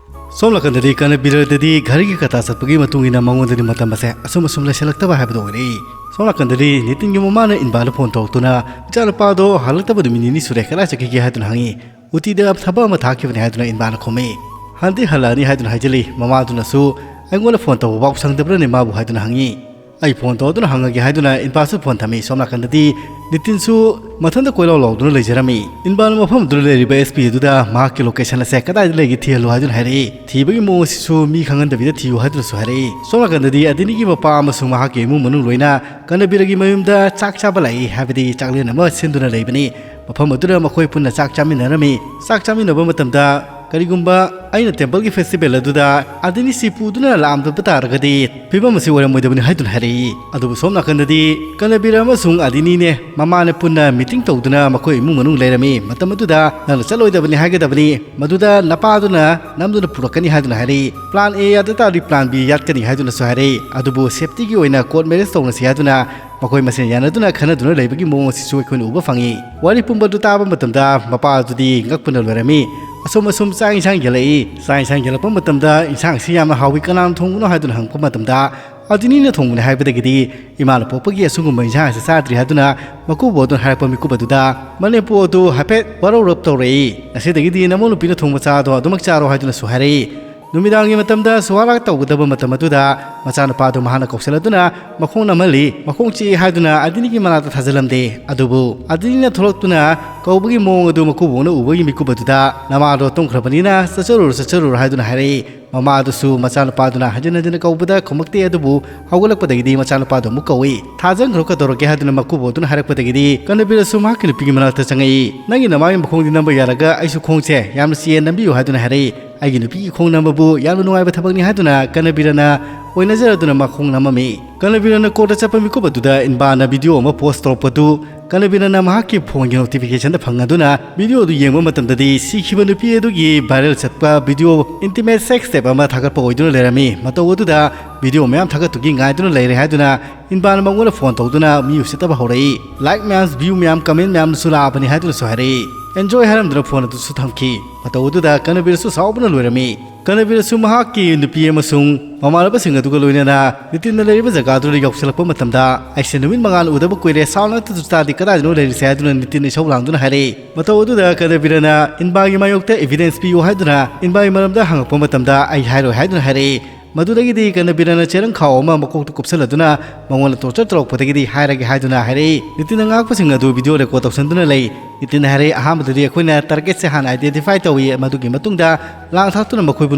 ꯁꯣꯝ ꯅꯥꯀꯟꯗꯗꯤ ꯀꯅꯕꯤꯔꯗꯗꯤ ꯘꯔꯤꯒꯤ ꯀꯇꯥ ꯆꯠꯄꯒꯤ ꯃꯇꯨꯡ ꯏꯟꯅ ꯃꯉꯣꯟꯗꯗꯤ ꯃꯇꯝ ꯑꯁꯦ ꯑꯁꯨꯝ ꯑꯁꯨꯝ ꯂꯩꯁꯤꯜꯂꯛꯇꯕ ꯍꯥꯏꯕꯗꯨ ꯑꯣꯏꯔꯛꯏ꯫ ꯁꯣꯝ ꯅꯥꯀꯟꯗꯗꯤ ꯅꯤꯇꯤꯟꯒꯤ ꯃꯃꯥꯅ ꯏꯟꯕꯥꯗ ꯐꯣꯟ ꯇꯧꯔꯛꯇꯨꯅ, "ꯏꯆꯥꯅꯨꯄꯥꯗꯣ ꯍꯜꯂꯛꯇꯕ ꯅꯨꯃꯤꯠ ꯅꯤꯅꯤ ꯁꯨꯔꯦ, ꯀꯗꯥꯏ ꯆꯠꯈꯤꯒꯦ?" ꯍꯥꯏꯗꯨꯅ ꯍꯪꯉꯤ꯫ "ꯎꯇꯤꯗ ꯊꯕꯛ ꯑꯃ ꯊꯥꯈꯤꯕꯅꯦ" ꯍꯥꯏꯗꯨꯅ ꯏꯟꯕꯥꯅ ꯈꯨꯝꯃꯤ꯫ "ꯍꯟꯗꯤ ꯍꯜꯂꯛꯑꯅꯤ" ꯍꯥꯏꯗꯨꯅ ꯍꯥꯏꯖꯤꯜꯂꯤ꯫ ꯃꯃꯥꯗꯨꯅꯁꯨ, "ꯑꯩꯉꯣꯟꯗ ꯐꯣꯟ ꯇꯧꯕ ꯐꯥꯎ ꯁꯪꯗꯕ꯭ꯔꯅꯦ ꯃꯥꯕꯨ?" ꯍꯥꯏꯗꯨꯅ ꯍꯪꯉꯤ꯫ "ꯑꯩ ꯐꯣꯟ ꯇꯧꯗꯨꯅ ꯍꯪꯉꯒꯦ" ꯍꯥꯏꯗꯨꯅ ꯏꯟꯕꯥꯁꯨ ꯐꯣꯟ ꯊꯝꯃꯤ꯫ ꯁꯣꯝ ꯅꯥꯀꯟꯗꯗꯤ ꯅꯤꯇꯤꯟꯁꯨ ꯃꯊꯟꯇ ꯀꯣꯏꯂꯥꯎ ꯂꯥꯎꯗꯨꯅ ꯂꯩꯖꯔꯝꯃꯤ꯫ ꯏꯟꯕꯥꯅ ꯃꯐꯝ ꯑꯗꯨꯗ ꯂꯩꯔꯤꯕ ꯑꯦꯁ ꯄꯤ ꯑꯗꯨꯗ ꯃꯍꯥꯛꯀꯤ ꯂꯣꯀꯦꯁꯟ ꯑꯁꯦ ꯀꯗꯥꯏꯗ ꯂꯩꯒꯦ ꯊꯤꯍꯜꯂꯨ ꯍꯥꯏꯗꯨꯅ ꯍꯥꯏꯔꯛꯏ꯫ ꯊꯤꯕꯒꯤ ꯃꯑꯣꯡ ꯑꯁꯤꯁꯨ ꯃꯤ ꯈꯪꯍꯟꯗꯕꯤꯗ ꯊꯤꯌꯨ ꯍꯥꯏꯗꯨꯅꯁꯨ ꯍꯥꯏꯔꯛꯏ꯫ ꯁꯣꯝ ꯅꯥꯀꯟꯗꯗꯤ ꯑꯗꯤꯅꯤꯒꯤ ꯃꯄꯥ ꯑꯃꯁꯨꯡ ꯃꯍꯥꯛꯀꯤ ꯏꯃꯨꯡ ꯃꯅꯨꯡ ꯂꯣꯏꯅ ꯀꯅꯕꯤꯔꯒꯤ ꯃꯌꯨꯝꯗ ꯆꯥꯛ ꯆꯥꯕ ꯂꯥꯛꯏ, ꯍꯥꯏꯕꯗꯤ ꯆꯥꯛꯂꯦꯟ ꯑꯃ ꯁꯤꯟꯗꯨꯅ ꯂꯩꯕꯅꯤ꯫ ꯃꯐꯝ ꯑꯗꯨꯗ ꯃꯈꯣꯏ ꯄꯨꯟꯅ ꯆꯥꯛ ꯆꯥꯃꯤꯟꯅꯔꯝꯃꯤ꯫ ꯆꯥꯛ ꯆꯥꯃꯤꯟꯅꯕ ꯃꯇꯝꯗ, "ꯀꯔꯤꯒꯨꯝꯕ ꯑꯩꯅ ꯇꯦꯝꯄꯜꯒꯤ ꯐꯦꯁꯇꯤꯚꯦꯜ ꯑꯗꯨꯗ ꯑꯗꯤꯅꯤꯁꯤ ꯄꯨꯗꯨꯅ ꯂꯥꯛꯑꯝꯗꯕ ꯇꯥꯔꯒꯗꯤ ꯐꯤꯕꯝ ꯑꯁꯤ ꯑꯣꯏꯔꯝꯃꯣꯏꯗꯕꯅꯤ" ꯍꯥꯏꯗꯨꯅ ꯍꯥꯏꯔꯛꯏ꯫ ꯑꯗꯨꯕꯨ ꯁꯣꯝ ꯅꯥꯀꯟꯗꯗꯤ ꯀꯅꯕꯤꯔ ꯑꯃꯁꯨꯡ ꯑꯗꯤꯅꯤꯅꯦ ꯃꯃꯥꯅ ꯄꯨꯟꯅ ꯃꯤꯇꯤꯡ ꯇꯧꯗꯨꯅ ꯃꯈꯣꯏ ꯏꯃꯨꯡ ꯃꯅꯨꯡ ꯂꯩꯔꯝꯃꯤ꯫ ꯃꯇꯝ ꯑꯗꯨꯗ "ꯅꯪꯅ ꯆꯠꯂꯣꯏꯗꯕꯅꯤ ꯍꯥꯏꯒꯗꯕꯅꯤ, ꯃꯗꯨꯗ ꯅꯄꯥꯗꯨꯅ ꯅꯝꯗꯨꯅ ꯄꯨꯔꯛꯀꯅꯤ" ꯍꯥꯏꯗꯨꯅ ꯍꯥꯏꯔꯛꯏ꯫ "ꯄ꯭ꯂꯥꯟ ꯑꯦ ꯌꯥꯗ ꯇꯥꯔꯗꯤ ꯄ꯭ꯂꯥꯟ ꯕꯤ ꯌꯥꯠꯀꯅꯤ" ꯍꯥꯏꯗꯨꯅꯁꯨ ꯍꯥꯏꯔꯛꯏ꯫ ꯑꯗꯨꯕꯨ ꯁꯦꯐꯇꯤꯒꯤ ꯑꯣꯏꯅ ꯀꯣꯔꯠ ꯃꯦꯔꯦꯖ ꯇꯧꯅꯁꯤ ꯍꯥꯏꯗꯨꯅ ꯃꯈꯣꯏ ꯃꯁꯦꯟ ꯌꯥꯅꯗꯨꯅ ꯈꯟꯅꯗꯨꯅ ꯂꯩꯕꯒꯤ ꯃꯑꯣꯡ ꯑꯁꯤꯁꯨ ꯑꯩꯈꯣꯏꯅ ꯎꯕ ꯐꯪꯉꯤ꯫ ꯋꯥꯔꯤ ꯄꯨꯝꯕ ꯑꯗꯨ ꯇꯥꯕ ꯃꯇꯝꯗ ꯃꯄꯥ ꯑꯗꯨꯗꯤ ꯉꯛꯄꯅ ꯂꯣꯏꯔꯝꯃꯤ꯫ ꯑꯁꯨꯝ ꯑꯁꯨꯝ ꯆꯥꯛ ꯏꯟꯁꯥꯡ ꯌꯦꯜꯂꯛꯏ꯫ ꯆꯥꯛ ꯏꯟꯁꯥꯡ ꯌꯦꯜꯂꯛꯄ ꯃꯇꯝꯗ ꯏꯟꯁꯥꯡ ꯑꯁꯤ ꯌꯥꯝꯅ ꯍꯥꯎꯏ, ꯀꯅꯥꯅ ꯊꯣꯡꯕꯅꯣ ꯍꯥꯏꯗꯨꯅ ꯍꯪꯉꯛꯄ ꯃꯇꯝꯗ, "ꯑꯗꯤꯅꯤꯅ ꯊꯣꯡꯕꯅꯤ" ꯍꯥꯏꯕꯗꯒꯤꯗꯤ ꯏꯃꯥꯅ ꯄꯣꯛꯄꯒꯤ ꯑꯁꯤꯒꯨꯝꯕ ꯏꯟꯁꯥꯡ ꯑꯁꯤ ꯆꯥꯗ꯭ꯔꯤ ꯍꯥꯏꯗꯨꯅ ꯃꯀꯨꯕꯣꯛ ꯑꯗꯨꯅ ꯍꯥꯏꯔꯛꯄ ꯃꯤꯀꯨꯞ ꯑꯗꯨꯗ ꯃꯅꯦꯝꯄꯣꯛ ꯑꯗꯨ ꯍꯥꯏꯐꯦꯠ ꯋꯥꯔꯧꯔꯞ ꯇꯧꯔꯛꯏ꯫ "ꯉꯁꯤꯗꯒꯤꯗꯤ ꯅꯃꯧ ꯅꯨꯄꯤꯅ ꯊꯣꯡꯕ ꯆꯥꯗꯣ ꯑꯗꯨꯃꯛ ꯆꯥꯔꯣ" ꯍꯥꯏꯗꯨꯅꯁꯨ ꯍꯥꯏꯔꯛꯏ꯫ ꯅꯨꯃꯤꯗꯥꯡꯒꯤ ꯃꯇꯝꯗ ꯁꯨꯍꯥꯔꯥ ꯇꯧꯒꯗꯕ ꯃꯇꯝ ꯑꯗꯨꯗ ꯃꯆꯥꯅꯨꯄꯥꯗꯨ ꯃꯍꯥꯛꯅ ꯀꯧꯁꯤꯜꯂꯗꯨꯅ ꯃꯈꯣꯡ ꯅꯝꯍꯜꯂꯤ꯫ ꯃꯈꯣꯡ ꯆꯤꯛꯏ ꯍꯥꯏꯗꯨꯅ ꯑꯗꯤꯅꯤꯒꯤ ꯃꯅꯥꯛꯇ ꯊꯥꯖꯤꯜꯂꯝꯗꯦ꯫ ꯑꯗꯨꯕꯨ ꯑꯗꯤꯅꯤꯅ ꯊꯣꯛꯂꯛꯇꯨꯅ ꯇꯧꯕꯒꯤ ꯃꯑꯣꯡ ꯑꯗꯨ ꯃꯀꯨꯕꯣꯛꯅ ꯎꯕꯒꯤ ꯃꯤꯀꯨꯞ ꯑꯗꯨꯗ, "ꯅꯃꯥꯗꯣ ꯇꯨꯝꯈ꯭ꯔꯕꯅꯤꯅ ꯆꯠꯆꯔꯨꯔꯣ, ꯆꯠꯆꯔꯨꯔꯣ" ꯍꯥꯏꯗꯨꯅ ꯍꯥꯏꯔꯛꯏ꯫ ꯃꯃꯥ ꯑꯗꯨꯁꯨ ꯃꯆꯥꯅꯨꯄꯥꯗꯨꯅ ꯍꯟꯖꯤꯟ ꯍꯟꯖꯤꯟꯅ ꯀꯧꯕꯗ ꯈꯨꯝꯃꯛꯇꯦ, ꯑꯗꯨꯕꯨ ꯍꯧꯒꯠꯂꯛꯄꯗꯒꯤꯗꯤ ꯃꯆꯥꯅꯨꯄꯥꯗꯣ ꯑꯃꯨꯛ ꯀꯧꯏ꯫ "ꯊꯥꯖꯟꯈ꯭ꯔꯣ, ꯀꯩꯗꯧꯔꯒꯦ?" ꯍꯥꯏꯗꯨꯅ ꯃꯀꯨꯕꯣꯛ ꯑꯗꯨꯅ ꯍꯥꯏꯔꯛꯄꯗꯒꯤꯗꯤ ꯀꯅꯕꯤꯔꯁꯨ ꯃꯍꯥꯛꯀꯤ ꯅꯨꯄꯤꯒꯤ ꯃꯅꯥꯛꯇ ꯆꯪꯉꯛꯏ꯫ "ꯅꯪꯒꯤ ꯅꯃꯥꯒꯤ ꯃꯈꯣꯡꯗꯤ ꯅꯝꯕ ꯌꯥꯔꯒ ꯑꯩꯁꯨ ꯈꯣꯡꯁꯦ ꯌꯥꯝꯅ ꯆꯤꯛꯑꯦ, ꯅꯝꯕꯤꯌꯨ" ꯍꯥꯏꯗꯨꯅ ꯍꯥꯏꯔꯛꯏ꯫ "ꯑꯩꯒꯤ ꯅꯨꯄꯤꯒꯤ ꯈꯣꯡ ꯅꯝꯕꯕꯨ ꯌꯥꯝꯅ ꯅꯨꯡꯉꯥꯏꯕ ꯊꯕꯛꯅꯤ" ꯍꯥꯏꯗꯨꯅ ꯀꯅꯕꯤꯔꯅ ꯑꯣꯏꯅꯖꯔꯗꯨꯅ ꯃꯈꯣꯡ ꯅꯝꯃꯝꯃꯤ꯫ ꯀꯅꯕꯤꯔꯅ ꯀꯣꯔꯠꯇ ꯆꯠꯄ ꯃꯤꯀꯨꯞ ꯑꯗꯨꯗ ꯏꯟꯕꯥꯅ ꯚꯤꯗꯤꯑꯣ ꯑꯃ ꯄꯣꯁ ꯇꯧꯔꯛꯄꯗꯨ ꯀꯅꯕꯤꯔꯅ ꯃꯍꯥꯛꯀꯤ ꯐꯣꯟꯒꯤ ꯅꯣꯇꯤꯐꯤꯀꯦꯁꯟꯗ ꯐꯪꯂꯗꯨꯅ ꯚꯤꯗꯤꯑꯣ ꯑꯗꯨ ꯌꯦꯡꯕ ꯃꯇꯝꯗꯗꯤ ꯁꯤꯈꯤꯕ ꯅꯨꯄꯤ ꯑꯗꯨꯒꯤ ꯚꯥꯏꯔꯦꯜ ꯆꯠꯄ ꯚꯤꯗꯤꯑꯣ ꯏꯟꯇꯤꯃꯦꯠ ꯁꯦꯛꯁ ꯇꯦꯞ ꯑꯃ ꯊꯥꯒꯠꯄ ꯑꯣꯏꯗꯨꯅ ꯂꯩꯔꯝꯃꯤ꯫ ꯃꯇꯧ ꯑꯗꯨꯗ ꯚꯤꯗꯤꯑꯣ ꯃꯌꯥꯝ ꯊꯥꯒꯠꯇꯨꯒꯤ ꯉꯥꯏꯗꯨꯅ ꯂꯩꯔꯦ ꯍꯥꯏꯗꯨꯅ ꯏꯟꯕꯥꯅ ꯃꯉꯣꯟꯗ ꯐꯣꯟ ꯇꯧꯗꯨꯅ ꯃꯤ ꯎꯁꯤꯠꯇꯕ ꯍꯧꯔꯛꯏ꯫ ꯂꯥꯏꯛ ꯃꯌꯥꯝ, ꯚ꯭ꯌꯨ ꯃꯌꯥꯝ, ꯀꯃꯦꯟ ꯃꯌꯥꯝꯁꯨ ꯂꯥꯛꯑꯕꯅꯤ ꯍꯥꯏꯗꯨꯅꯁꯨ ꯍꯥꯏꯔꯛꯏ꯫ ꯑꯦꯟꯖꯣꯏ ꯍꯥꯏꯔꯝꯗꯨꯅ ꯐꯣꯟ ꯑꯗꯨꯁꯨ ꯊꯝꯈꯤ꯫ ꯃꯇꯧ ꯑꯗꯨꯗ ꯀꯅꯕꯤꯔꯁꯨ ꯁꯥꯎꯕꯅ ꯂꯣꯏꯔꯝꯃꯤ꯫ ꯀꯅꯕꯤꯔꯁꯨ ꯃꯍꯥꯛꯀꯤ ꯅꯨꯄꯤ ꯑꯃꯁꯨꯡ ꯃꯃꯥꯟꯅꯕꯁꯤꯡ ꯑꯗꯨꯒ ꯂꯣꯏꯅꯅ ꯅꯤꯇꯤꯟꯅ ꯂꯩꯔꯤꯕ ꯖꯒꯥꯗꯨꯗ ꯌꯧꯁꯤꯜꯂꯛꯄ ꯃꯇꯝꯗ, "ꯑꯩꯁꯦ ꯅꯨꯃꯤꯠ ꯃꯉꯥꯅꯤ ꯎꯗꯕ ꯀꯨꯏꯔꯦ, ꯁꯥꯎ ꯅꯠꯇ꯭ꯔꯁꯨ ꯇꯥꯗꯦ, ꯀꯗꯥꯏꯗꯅꯣ ꯂꯩꯔꯤꯁꯦ?" ꯍꯥꯏꯗꯨꯅ ꯅꯤꯇꯤꯟꯅ ꯏꯁꯧ ꯂꯥꯡꯗꯨꯅ ꯍꯥꯏꯔꯛꯏ꯫ ꯃꯇꯧ ꯑꯗꯨꯗ ꯀꯅꯕꯤꯔꯅ ꯏꯟꯕꯥꯒꯤ ꯃꯥꯌꯣꯛꯇ ꯏꯚꯤꯗꯦꯟꯁ ꯄꯤꯌꯨ ꯍꯥꯏꯗꯨꯅ ꯏꯟꯕꯥꯒꯤ ꯃꯔꯝꯗ ꯍꯪꯉꯛꯄ ꯃꯇꯝꯗ, "ꯑꯩ ꯍꯥꯏꯔꯣꯏ" ꯍꯥꯏꯗꯨꯅ ꯍꯥꯏꯔꯛꯏ꯫ ꯃꯗꯨꯗꯒꯤꯗꯤ ꯀꯅꯕꯤꯔꯅ ꯆꯦꯔꯪ ꯈꯥꯎ ꯑꯃ ꯃꯀꯣꯛꯇ ꯀꯨꯞꯁꯜꯂꯗꯨꯅ ꯃꯉꯣꯟꯗ ꯇꯣꯔꯆꯔ ꯇꯧꯔꯛꯄꯗꯒꯤꯗꯤ ꯍꯥꯏꯔꯒꯦ ꯍꯥꯏꯗꯨꯅ ꯍꯥꯏꯔꯛꯏ꯫ ꯅꯤꯇꯤꯟꯅ ꯉꯥꯡꯉꯛꯄꯁꯤꯡ ꯑꯗꯨ ꯚꯤꯗꯤꯑꯣ ꯔꯦꯀꯣꯔꯗ ꯇꯧꯁꯟꯗꯨꯅ ꯂꯩ꯫ ꯅꯤꯇꯤꯟꯅ ꯍꯥꯏꯔꯛꯏ, "ꯑꯍꯥꯟꯕꯗꯗꯤ ꯑꯩꯈꯣꯏꯅ ꯇꯥꯔꯒꯦꯠꯁꯦ ꯍꯥꯟꯅ ꯑꯥꯏꯗꯦꯟꯇꯤꯐꯥꯏ ꯇꯧꯏ, ꯃꯗꯨꯒꯤ ꯃꯇꯨꯡꯗ ꯂꯥꯡ ꯊꯥꯛꯇꯨꯅ ꯃꯈꯣꯏꯕꯨ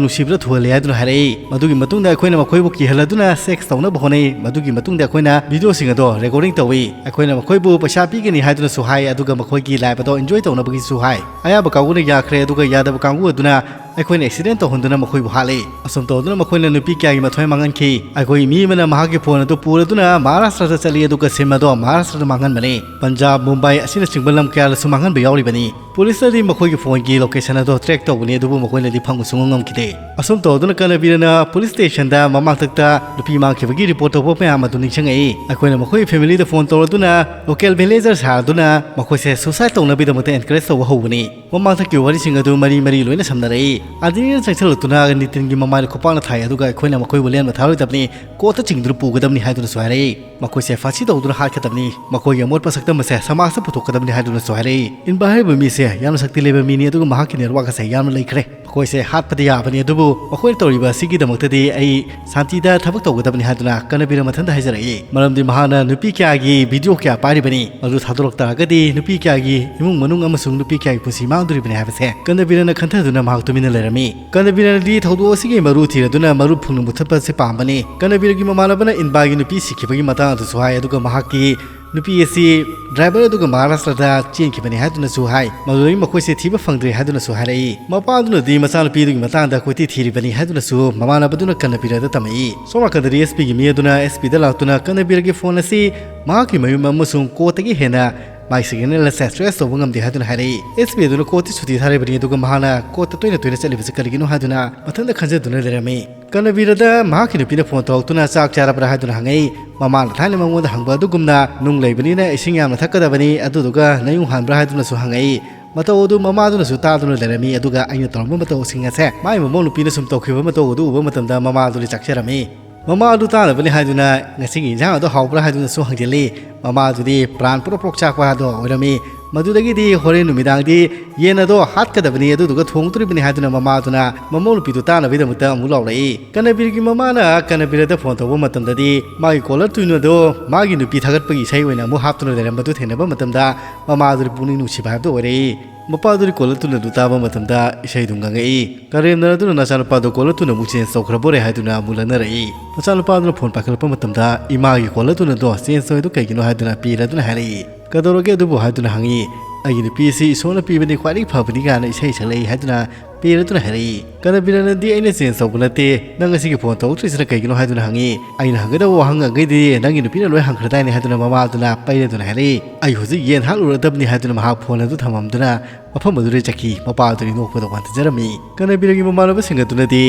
ꯅꯨꯡꯁꯤꯕꯗ ꯊꯨꯍꯜꯂꯤ" ꯍꯥꯏꯗꯨꯅ ꯍꯥꯏꯔꯛꯏ꯫ ꯃꯗꯨꯒꯤ ꯃꯇꯨꯡꯗ ꯑꯩꯈꯣꯏꯅ ꯃꯈꯣꯏꯕꯨ ꯀꯤꯍꯜꯂꯗꯨꯅ ꯁꯦꯛꯁ ꯇꯧꯅꯕ ꯍꯣꯠꯅꯩ꯫ ꯃꯗꯨꯒꯤ ꯃꯇꯨꯡꯗ ꯑꯩꯈꯣꯏꯅ ꯚꯤꯗꯤꯑꯣꯁꯤꯡ ꯑꯗꯣ ꯔꯦꯀꯣꯔꯗꯤꯡ ꯇꯧꯏ꯫ ꯑꯩꯈꯣꯏꯅ ꯃꯈꯣꯏꯕꯨ ꯄꯩꯁꯥ ꯄꯤꯒꯅꯤ ꯍꯥꯏꯗꯨꯅꯁꯨ ꯍꯥꯏ, ꯑꯗꯨꯒ ꯃꯈꯣꯏꯒꯤ ꯂꯥꯏꯐ ꯑꯗꯣ ꯑꯦꯟꯖꯣꯏ ꯇꯧꯅꯕꯒꯤꯁꯨ ꯍꯥꯏ꯫ ꯑꯌꯥꯕ ꯀꯥꯡꯕꯨꯅ ꯌꯥꯈ꯭ꯔꯦ, ꯑꯗꯨꯒ ꯌꯥꯗꯕ ꯀꯥꯡꯕꯨ ꯑꯗꯨꯅ ꯑꯩꯈꯣꯏꯅ ꯑꯦꯛꯁꯤꯗꯦꯟ ꯇꯧꯍꯟꯗꯨꯅ ꯃꯈꯣꯏꯕꯨ ꯍꯥꯠꯂꯤ꯫ ꯑꯁꯨꯝ ꯇꯧꯗꯨꯅ ꯃꯈꯣꯏꯅ ꯅꯨꯄꯤ ꯀꯌꯥꯒꯤ ꯃꯊ꯭ꯋꯥꯏ ꯃꯥꯡꯍꯟꯈꯤ꯫ ꯑꯩꯈꯣꯏ ꯃꯤ ꯑꯃꯅ ꯃꯍꯥꯛꯀꯤ ꯐꯣꯟ ꯑꯗꯨ ꯄꯨꯔꯗꯨꯅ ꯃꯍꯥꯔꯥꯁꯇ꯭ꯔꯗ ꯆꯠꯂꯤ, ꯑꯗꯨꯒ ꯁꯤꯝ ꯑꯗꯣ ꯃꯍꯥꯔꯥꯁꯇ꯭ꯔꯗ ꯃꯥꯡꯍꯟꯕꯅꯤ꯫ ꯄꯟꯖꯥꯕ, ꯃꯨꯝꯕꯥꯏ ꯑꯁꯤꯅꯆꯤꯡꯕ ꯂꯝ ꯀꯌꯥꯗꯁꯨ ꯃꯥꯡꯍꯟꯕ ꯌꯥꯎꯔꯤꯕꯅꯤ꯫ ꯄꯨꯂꯤꯁꯅꯗꯤ ꯃꯈꯣꯏꯒꯤ ꯐꯣꯟꯒꯤ ꯂꯣꯀꯦꯁꯟ ꯑꯗꯣ ꯇ꯭ꯔꯦꯛ ꯇꯧꯕꯅꯤ, ꯑꯗꯨꯕꯨ ꯃꯈꯣꯏꯅꯗꯤ ꯐꯪꯕ ꯁꯨꯡꯉꯝ ꯉꯝꯈꯤꯗꯦ꯫ ꯑꯁꯨꯝ ꯇꯧꯗꯨꯅ ꯀꯅꯕꯤꯔꯅ ꯄꯨꯂꯤꯁ ꯁ꯭ꯇꯦꯁꯟꯗ ꯃꯃꯥꯡꯊꯛꯇ ꯅꯨꯄꯤ ꯃꯥꯡꯈꯤꯕꯒꯤ ꯔꯤꯄꯣꯔꯠ ꯇꯧꯕ ꯃꯌꯥꯝ ꯑꯗꯨ ꯅꯤꯡꯁꯤꯡꯉꯛꯏ꯫ ꯑꯩꯈꯣꯏꯅ ꯃꯈꯣꯏꯒꯤ ꯐꯦꯃꯤꯂꯤꯗ ꯐꯣꯟ ꯇꯧꯔꯗꯨꯅ ꯂꯣꯀꯦꯜ ꯚꯤꯂꯦꯖꯔ ꯁꯥꯔꯗꯨꯅ ꯃꯈꯣꯏꯁꯦ ꯁꯨꯁꯥꯏꯗ ꯇꯧꯅꯕꯒꯤꯗꯃꯛꯇ ꯑꯦꯟꯀꯔꯦꯖ ꯇꯧꯕ ꯍꯧꯕꯅꯤ꯫ ꯃꯃꯥꯡꯊꯛꯀꯤ ꯋꯥꯔꯤꯁꯤꯡ ꯑꯗꯨ ꯃꯔꯤ ꯃꯔꯤ ꯂꯣꯏꯅ ꯁꯝꯅꯔꯛꯏ꯫ ꯑꯥꯗꯤꯅꯤꯅ ꯆꯪꯁꯤꯜꯂꯛꯇꯨꯅ ꯅꯤꯇꯤꯟꯒꯤ ꯃꯃꯥꯏꯗ ꯈꯨꯄꯥꯛꯅ ꯊꯥꯏ, ꯑꯗꯨꯒ "ꯑꯩꯈꯣꯏꯅ ꯃꯈꯣꯏꯕꯨ ꯂꯦꯟꯕ ꯊꯥꯔꯣꯏꯗꯕꯅꯤ, ꯀꯣꯔꯠꯇ ꯆꯤꯡꯗꯨꯅ ꯄꯨꯒꯗꯕꯅꯤ" ꯍꯥꯏꯗꯨꯅꯁꯨ ꯍꯥꯏꯔꯛꯏ꯫ "ꯃꯈꯣꯏꯁꯦ ꯐꯥꯁꯤ ꯇꯧꯗꯨꯅ ꯍꯥꯠꯀꯗꯕꯅꯤ, ꯃꯈꯣꯏꯒꯤ ꯑꯃꯣꯠꯄ ꯁꯛꯇꯝ ꯑꯁꯦ ꯁꯃꯥꯖꯇ ꯄꯨꯊꯣꯛꯀꯗꯕꯅꯤ" ꯍꯥꯏꯗꯨꯅꯁꯨ ꯍꯥꯏꯔꯛꯏ꯫ ꯏꯟꯕꯥ ꯍꯥꯏꯔꯤꯕ ꯃꯤꯁꯦ ꯌꯥꯝꯅ ꯁꯛꯇꯤ ꯂꯩꯕ ꯃꯤꯅꯤ, ꯑꯗꯨꯒ ꯃꯍꯥꯛꯀꯤ ꯅꯦꯠꯋꯥꯛ ꯑꯁꯦ ꯌꯥꯝꯅ ꯂꯩꯈ꯭ꯔꯦ꯫ ꯃꯈꯣꯏꯁꯦ ꯍꯥꯠꯄꯗꯤ ꯌꯥꯕꯅꯤ, ꯑꯗꯨꯕꯨ ꯃꯈꯣꯏꯅ ꯇꯧꯔꯤꯕ ꯑꯁꯤꯒꯤꯗꯃꯛꯇꯗꯤ ꯑꯩ ꯁꯥꯟꯇꯤꯗ ꯊꯕꯛ ꯇꯧꯒꯗꯕꯅꯤ ꯍꯥꯏꯗꯨꯅ ꯀꯅꯕꯤꯔ ꯃꯊꯟꯇ ꯍꯥꯏꯖꯔꯛꯏ꯫ ꯃꯔꯝꯗꯤ ꯃꯍꯥꯛꯅ ꯅꯨꯄꯤ ꯀꯌꯥꯒꯤ ꯚꯤꯗꯤꯑꯣ ꯀꯌꯥ ꯄꯥꯏꯔꯤꯕꯅꯤ, ꯃꯗꯨ ꯊꯥꯗꯣꯔꯛ ꯇꯥꯔꯒꯗꯤ ꯅꯨꯄꯤ ꯀꯌꯥꯒꯤ ꯏꯃꯨꯡ ꯃꯅꯨꯡ ꯑꯃꯁꯨꯡ ꯅꯨꯄꯤ ꯀꯌꯥꯒꯤ ꯄꯨꯟꯁꯤ ꯃꯥꯡꯗꯣꯔꯤꯕꯅꯤ ꯍꯥꯏꯕꯁꯦ ꯀꯅꯕꯤꯔꯅ ꯈꯟꯊꯗꯨꯅ ꯃꯍꯥꯛ ꯇꯨꯃꯤꯟꯅ ꯂꯩꯔꯝꯃꯤ꯫ ꯀꯅꯕꯤꯔꯅꯗꯤ ꯊꯧꯗꯣꯛ ꯑꯁꯤꯒꯤ ꯃꯔꯨ ꯊꯤꯔꯗꯨꯅ ꯃꯔꯨꯞ ꯐꯨꯡꯅ ꯃꯨꯊꯠꯄ ꯑꯁꯤ ꯄꯥꯝꯕꯅꯤ꯫ ꯀꯅꯕꯤꯔꯒꯤ ꯃꯃꯥꯟꯅꯕꯅ ꯏꯟꯕꯥꯒꯤ ꯅꯨꯄꯤ ꯁꯤꯈꯤꯕꯒꯤ ꯃꯇꯥꯡ ꯑꯗꯨꯁꯨ ꯍꯥꯏ, ꯑꯗꯨꯒ ꯃꯍꯥꯛꯀꯤ ꯅꯨꯄꯤ ꯑꯁꯤ ꯗ꯭ꯔꯥꯏꯚꯔ ꯑꯗꯨꯒ ꯃꯍꯥꯔꯥꯁꯇ꯭ꯔꯗ ꯆꯦꯟꯈꯤꯕꯅꯤ ꯍꯥꯏꯗꯨꯅꯁꯨ ꯍꯥꯏ꯫ ꯃꯗꯨꯗꯒꯤ ꯃꯈꯣꯏꯁꯦ ꯊꯤꯕ ꯐꯪꯗ꯭ꯔꯦ ꯍꯥꯏꯗꯨꯅꯁꯨ ꯍꯥꯏꯔꯛꯏ꯫ ꯃꯄꯥꯗꯨꯅꯗꯤ ꯃꯆꯥꯅꯨꯄꯤꯗꯨꯒꯤ ꯃꯇꯥꯡꯗ ꯀꯣꯏꯊꯤ ꯊꯤꯔꯤꯕꯅꯤ ꯍꯥꯏꯗꯨꯅꯁꯨ ꯃꯃꯥꯟꯅꯕꯗꯨꯅ ꯀꯅꯕꯤꯔꯗ ꯇꯝꯃꯛꯏ꯫ ꯁꯣꯝ ꯅꯥꯀꯟꯗꯗꯤ ꯑꯦꯁ ꯄꯤꯒꯤ ꯃꯤ ꯑꯗꯨꯅ ꯑꯦꯁ ꯄꯤꯗ ꯂꯥꯛꯇꯨꯅ ꯀꯅꯕꯤꯔꯒꯤ ꯐꯣꯟ ꯑꯁꯤ ꯃꯍꯥꯛꯀꯤ ꯃꯌꯨꯝ ꯑꯃꯁꯨꯡ ꯀꯣꯔꯠꯇꯒꯤ ꯍꯦꯟꯅ ꯃꯥꯒꯤ ꯁꯤꯒꯅꯦꯜ ꯑꯁꯦ ꯇ꯭ꯔꯦꯁ ꯇꯧꯕ ꯉꯝꯗꯦ ꯍꯥꯏꯗꯨꯅ ꯍꯥꯏꯔꯛꯏ꯫ ꯑꯦꯁ ꯄꯤ ꯑꯗꯨꯅ ꯀꯣꯔꯠꯇꯤ ꯁꯨꯇꯤ ꯊꯥꯔꯤꯕꯅꯤ, ꯑꯗꯨꯒ ꯃꯍꯥꯛꯅ ꯀꯣꯔꯠꯇ ꯇꯣꯏꯅ ꯇꯣꯏꯅ ꯆꯠꯂꯤꯕꯁꯤ ꯀꯔꯤꯒꯤꯅꯣ ꯍꯥꯏꯗꯨꯅ ꯃꯊꯟꯇ ꯈꯟꯖꯗꯨꯅ ꯂꯩꯔꯝꯃꯤ꯫ ꯀꯅꯕꯤꯔꯗ ꯃꯍꯥꯛꯀꯤ ꯅꯨꯄꯤꯅ ꯐꯣꯟ ꯇꯧꯔꯛꯇꯨꯅ ꯆꯥꯛ ꯆꯥꯔꯕ꯭ꯔꯥ ꯍꯥꯏꯗꯨꯅ ꯍꯪꯉꯛꯏ꯫ ꯃꯃꯥꯅ ꯊꯥꯏꯅ ꯃꯉꯣꯟꯗ ꯍꯪꯕ ꯑꯗꯨꯒꯨꯝꯅ ꯅꯨꯡ ꯂꯩꯕꯅꯤꯅ ꯏꯁꯤꯡ ꯌꯥꯝꯅ ꯊꯛꯀꯗꯕꯅꯤ, ꯑꯗꯨꯗꯨꯒ ꯅꯌꯨꯡ ꯍꯥꯟꯕ꯭ꯔꯥ ꯍꯥꯏꯗꯨꯅꯁꯨ ꯍꯪꯉꯛꯏ꯫ ꯃꯇꯧ ꯑꯗꯨ ꯃꯃꯥꯗꯨꯅꯁꯨ ꯇꯥꯗꯨꯅ ꯂꯩꯔꯝꯃꯤ, ꯑꯗꯨꯒ ꯑꯩꯅ ꯇꯧꯔꯝꯕ ꯃꯇꯧꯁꯤꯡ ꯑꯁꯦ ꯃꯥꯏ ꯃꯃꯧ ꯅꯨꯄꯤꯅ ꯁꯨꯝ ꯇꯧꯈꯤꯕ ꯃꯇꯧ ꯑꯗꯨ ꯎꯕ ꯃꯇꯝꯗ ꯃꯃꯥꯗꯨꯗꯤ ꯆꯥꯛꯆꯔꯝꯃꯤ꯫ ꯃꯃꯥ ꯑꯗꯨ ꯇꯥꯅꯕꯅꯤ ꯍꯥꯏꯗꯨꯅ ꯉꯁꯤꯒꯤ ꯏꯟꯁꯥꯡ ꯑꯗꯨ ꯍꯥꯎꯕ꯭ꯔꯥ ꯍꯥꯏꯗꯨꯅꯁꯨ ꯍꯪꯖꯤꯜꯂꯤ꯫ ꯃꯃꯥ ꯑꯗꯨꯗꯤ ꯄ꯭ꯔꯥꯟ ꯄ꯭ꯔꯣꯛ ꯄ꯭ꯔꯣꯛ ꯆꯥꯛꯄ ꯑꯗꯣ ꯑꯣꯏꯔꯝꯃꯤ꯫ ꯃꯗꯨꯗꯒꯤꯗꯤ ꯍꯣꯔꯦꯟ ꯅꯨꯃꯤꯗꯥꯡꯗꯤ ꯌꯦꯟ ꯑꯗꯣ ꯍꯥꯠꯀꯗꯕꯅꯤ, ꯑꯗꯨꯗꯨꯒ ꯊꯣꯡꯗꯣꯔꯤꯕꯅꯤ ꯍꯥꯏꯗꯨꯅ ꯃꯃꯥ ꯑꯗꯨꯅ ꯃꯃꯧ ꯅꯨꯄꯤꯗꯨ ꯇꯥꯅꯕꯒꯤꯗꯃꯛꯇ ꯑꯃꯨꯛ ꯂꯥꯎꯔꯛꯏ꯫ ꯀꯅꯕꯤꯔꯒꯤ ꯃꯃꯥꯅ ꯀꯅꯕꯤꯔꯗ ꯐꯣꯟ ꯇꯧꯕ ꯃꯇꯝꯗꯗꯤ ꯃꯥꯒꯤ ꯀꯣꯂꯔ ꯇ꯭ꯌꯨꯟ ꯑꯗꯣ ꯃꯥꯒꯤ ꯅꯨꯄꯤ ꯊꯥꯒꯠꯄꯒꯤ ꯏꯁꯩ ꯑꯣꯏꯅ ꯑꯃꯨꯛ ꯍꯥꯞꯇꯨꯅ ꯂꯩꯔꯝꯕꯗꯨ ꯊꯦꯡꯅꯕ ꯃꯇꯝꯗ ꯃꯃꯥ ꯑꯗꯨꯗꯤ ꯄꯨꯛꯅꯤꯡ ꯅꯨꯡꯁꯤꯕ ꯍꯥꯏꯕꯗꯨ ꯑꯣꯏꯔꯛꯏ꯫ ꯃꯄꯥꯗꯨꯗꯤ ꯀꯣꯂꯔ ꯇ꯭ꯌꯨꯟ ꯑꯗꯨ ꯇꯥꯕ ꯃꯇꯝꯗ ꯏꯁꯩꯗꯨ ꯉꯪꯉꯛꯏ꯫ ꯀꯔꯦꯝꯅ ꯑꯗꯨꯅ ꯅꯆꯥꯅꯨꯄꯥꯗꯣ ꯀꯣꯂꯔ ꯇ꯭ꯌꯨꯟ ꯑꯃꯨꯛ ꯆꯦꯟꯖ ꯇꯧꯈ꯭ꯔꯕꯣꯔꯦ ꯍꯥꯏꯗꯨꯅ ꯑꯃꯨꯛ ꯂꯛꯅꯔꯛꯏ꯫ ꯃꯆꯥꯅꯨꯄꯥꯗꯨꯅ ꯐꯣꯟ ꯄꯥꯏꯈꯠꯂꯛꯄ ꯃꯇꯝꯗ ꯏꯃꯥꯒꯤ ꯀꯣꯂꯔ ꯇ꯭ꯌꯨꯟ ꯑꯗꯣ ꯆꯦꯟꯖ ꯇꯧꯔꯤꯗꯨ ꯀꯩꯒꯤꯅꯣ ꯍꯥꯏꯗꯨꯅ ꯄꯤꯔꯗꯨꯅ ꯍꯥꯏꯔꯛꯏ꯫ "ꯀꯩꯗꯧꯔꯒꯦ ꯑꯗꯨꯕꯨ?" ꯍꯥꯏꯗꯨꯅ ꯍꯪꯉꯤ꯫ "ꯑꯩꯒꯤ ꯅꯨꯄꯤ ꯑꯁꯤ ꯏꯁꯣꯔꯅ ꯄꯤꯕꯅꯤ, ꯈ꯭ꯋꯥꯏꯗꯒꯤ ꯐꯕꯅꯤ" ꯀꯥꯏꯅ ꯏꯁꯩ ꯁꯛꯂꯛꯏ ꯍꯥꯏꯗꯨꯅ ꯄꯤꯔꯗꯨꯅ ꯍꯥꯏꯔꯛꯏ꯫ ꯀꯅꯕꯤꯔꯅꯗꯤ "ꯑꯩꯅ ꯆꯦꯟꯖ ꯇꯧꯕ ꯅꯠꯇꯦ, ꯅꯪ ꯉꯁꯤꯒꯤ ꯐꯣꯟ ꯇꯧꯔꯛꯇ꯭ꯔꯤꯁꯤꯅ ꯀꯩꯒꯤꯅꯣ?" ꯍꯥꯏꯗꯨꯅ ꯍꯪꯉꯤ꯫ "ꯑꯩꯅ ꯍꯪꯒꯗꯕ ꯋꯥꯍꯪ ꯑꯈꯩꯗꯤ ꯅꯪꯒꯤ ꯅꯨꯄꯤꯅ ꯂꯣꯏ ꯍꯪꯈ꯭ꯔꯗꯥꯏꯅꯦ?" ꯍꯥꯏꯗꯨꯅ ꯃꯃꯥꯗꯨꯅ ꯄꯩꯔꯗꯨꯅ ꯍꯥꯏꯔꯛꯏ꯫ "ꯑꯩ ꯍꯧꯖꯤꯛ ꯌꯦꯟ ꯍꯥꯠꯂꯨꯔꯗꯕꯅꯤ" ꯍꯥꯏꯗꯨꯅ ꯃꯍꯥꯛ ꯐꯣꯟ ꯑꯗꯨ ꯊꯝꯃꯝꯗꯨꯅ ꯃꯐꯝ ꯑꯗꯨꯗ ꯆꯠꯈꯤ꯫ ꯃꯄꯥ ꯑꯗꯨꯗꯤ ꯅꯣꯛꯄꯗ ꯋꯥꯟꯊꯖꯔꯝꯃꯤ꯫ ꯀꯅꯕꯤꯔꯒꯤ ꯃꯃꯥꯟꯅꯕꯁꯤꯡ ꯑꯗꯨꯅꯗꯤ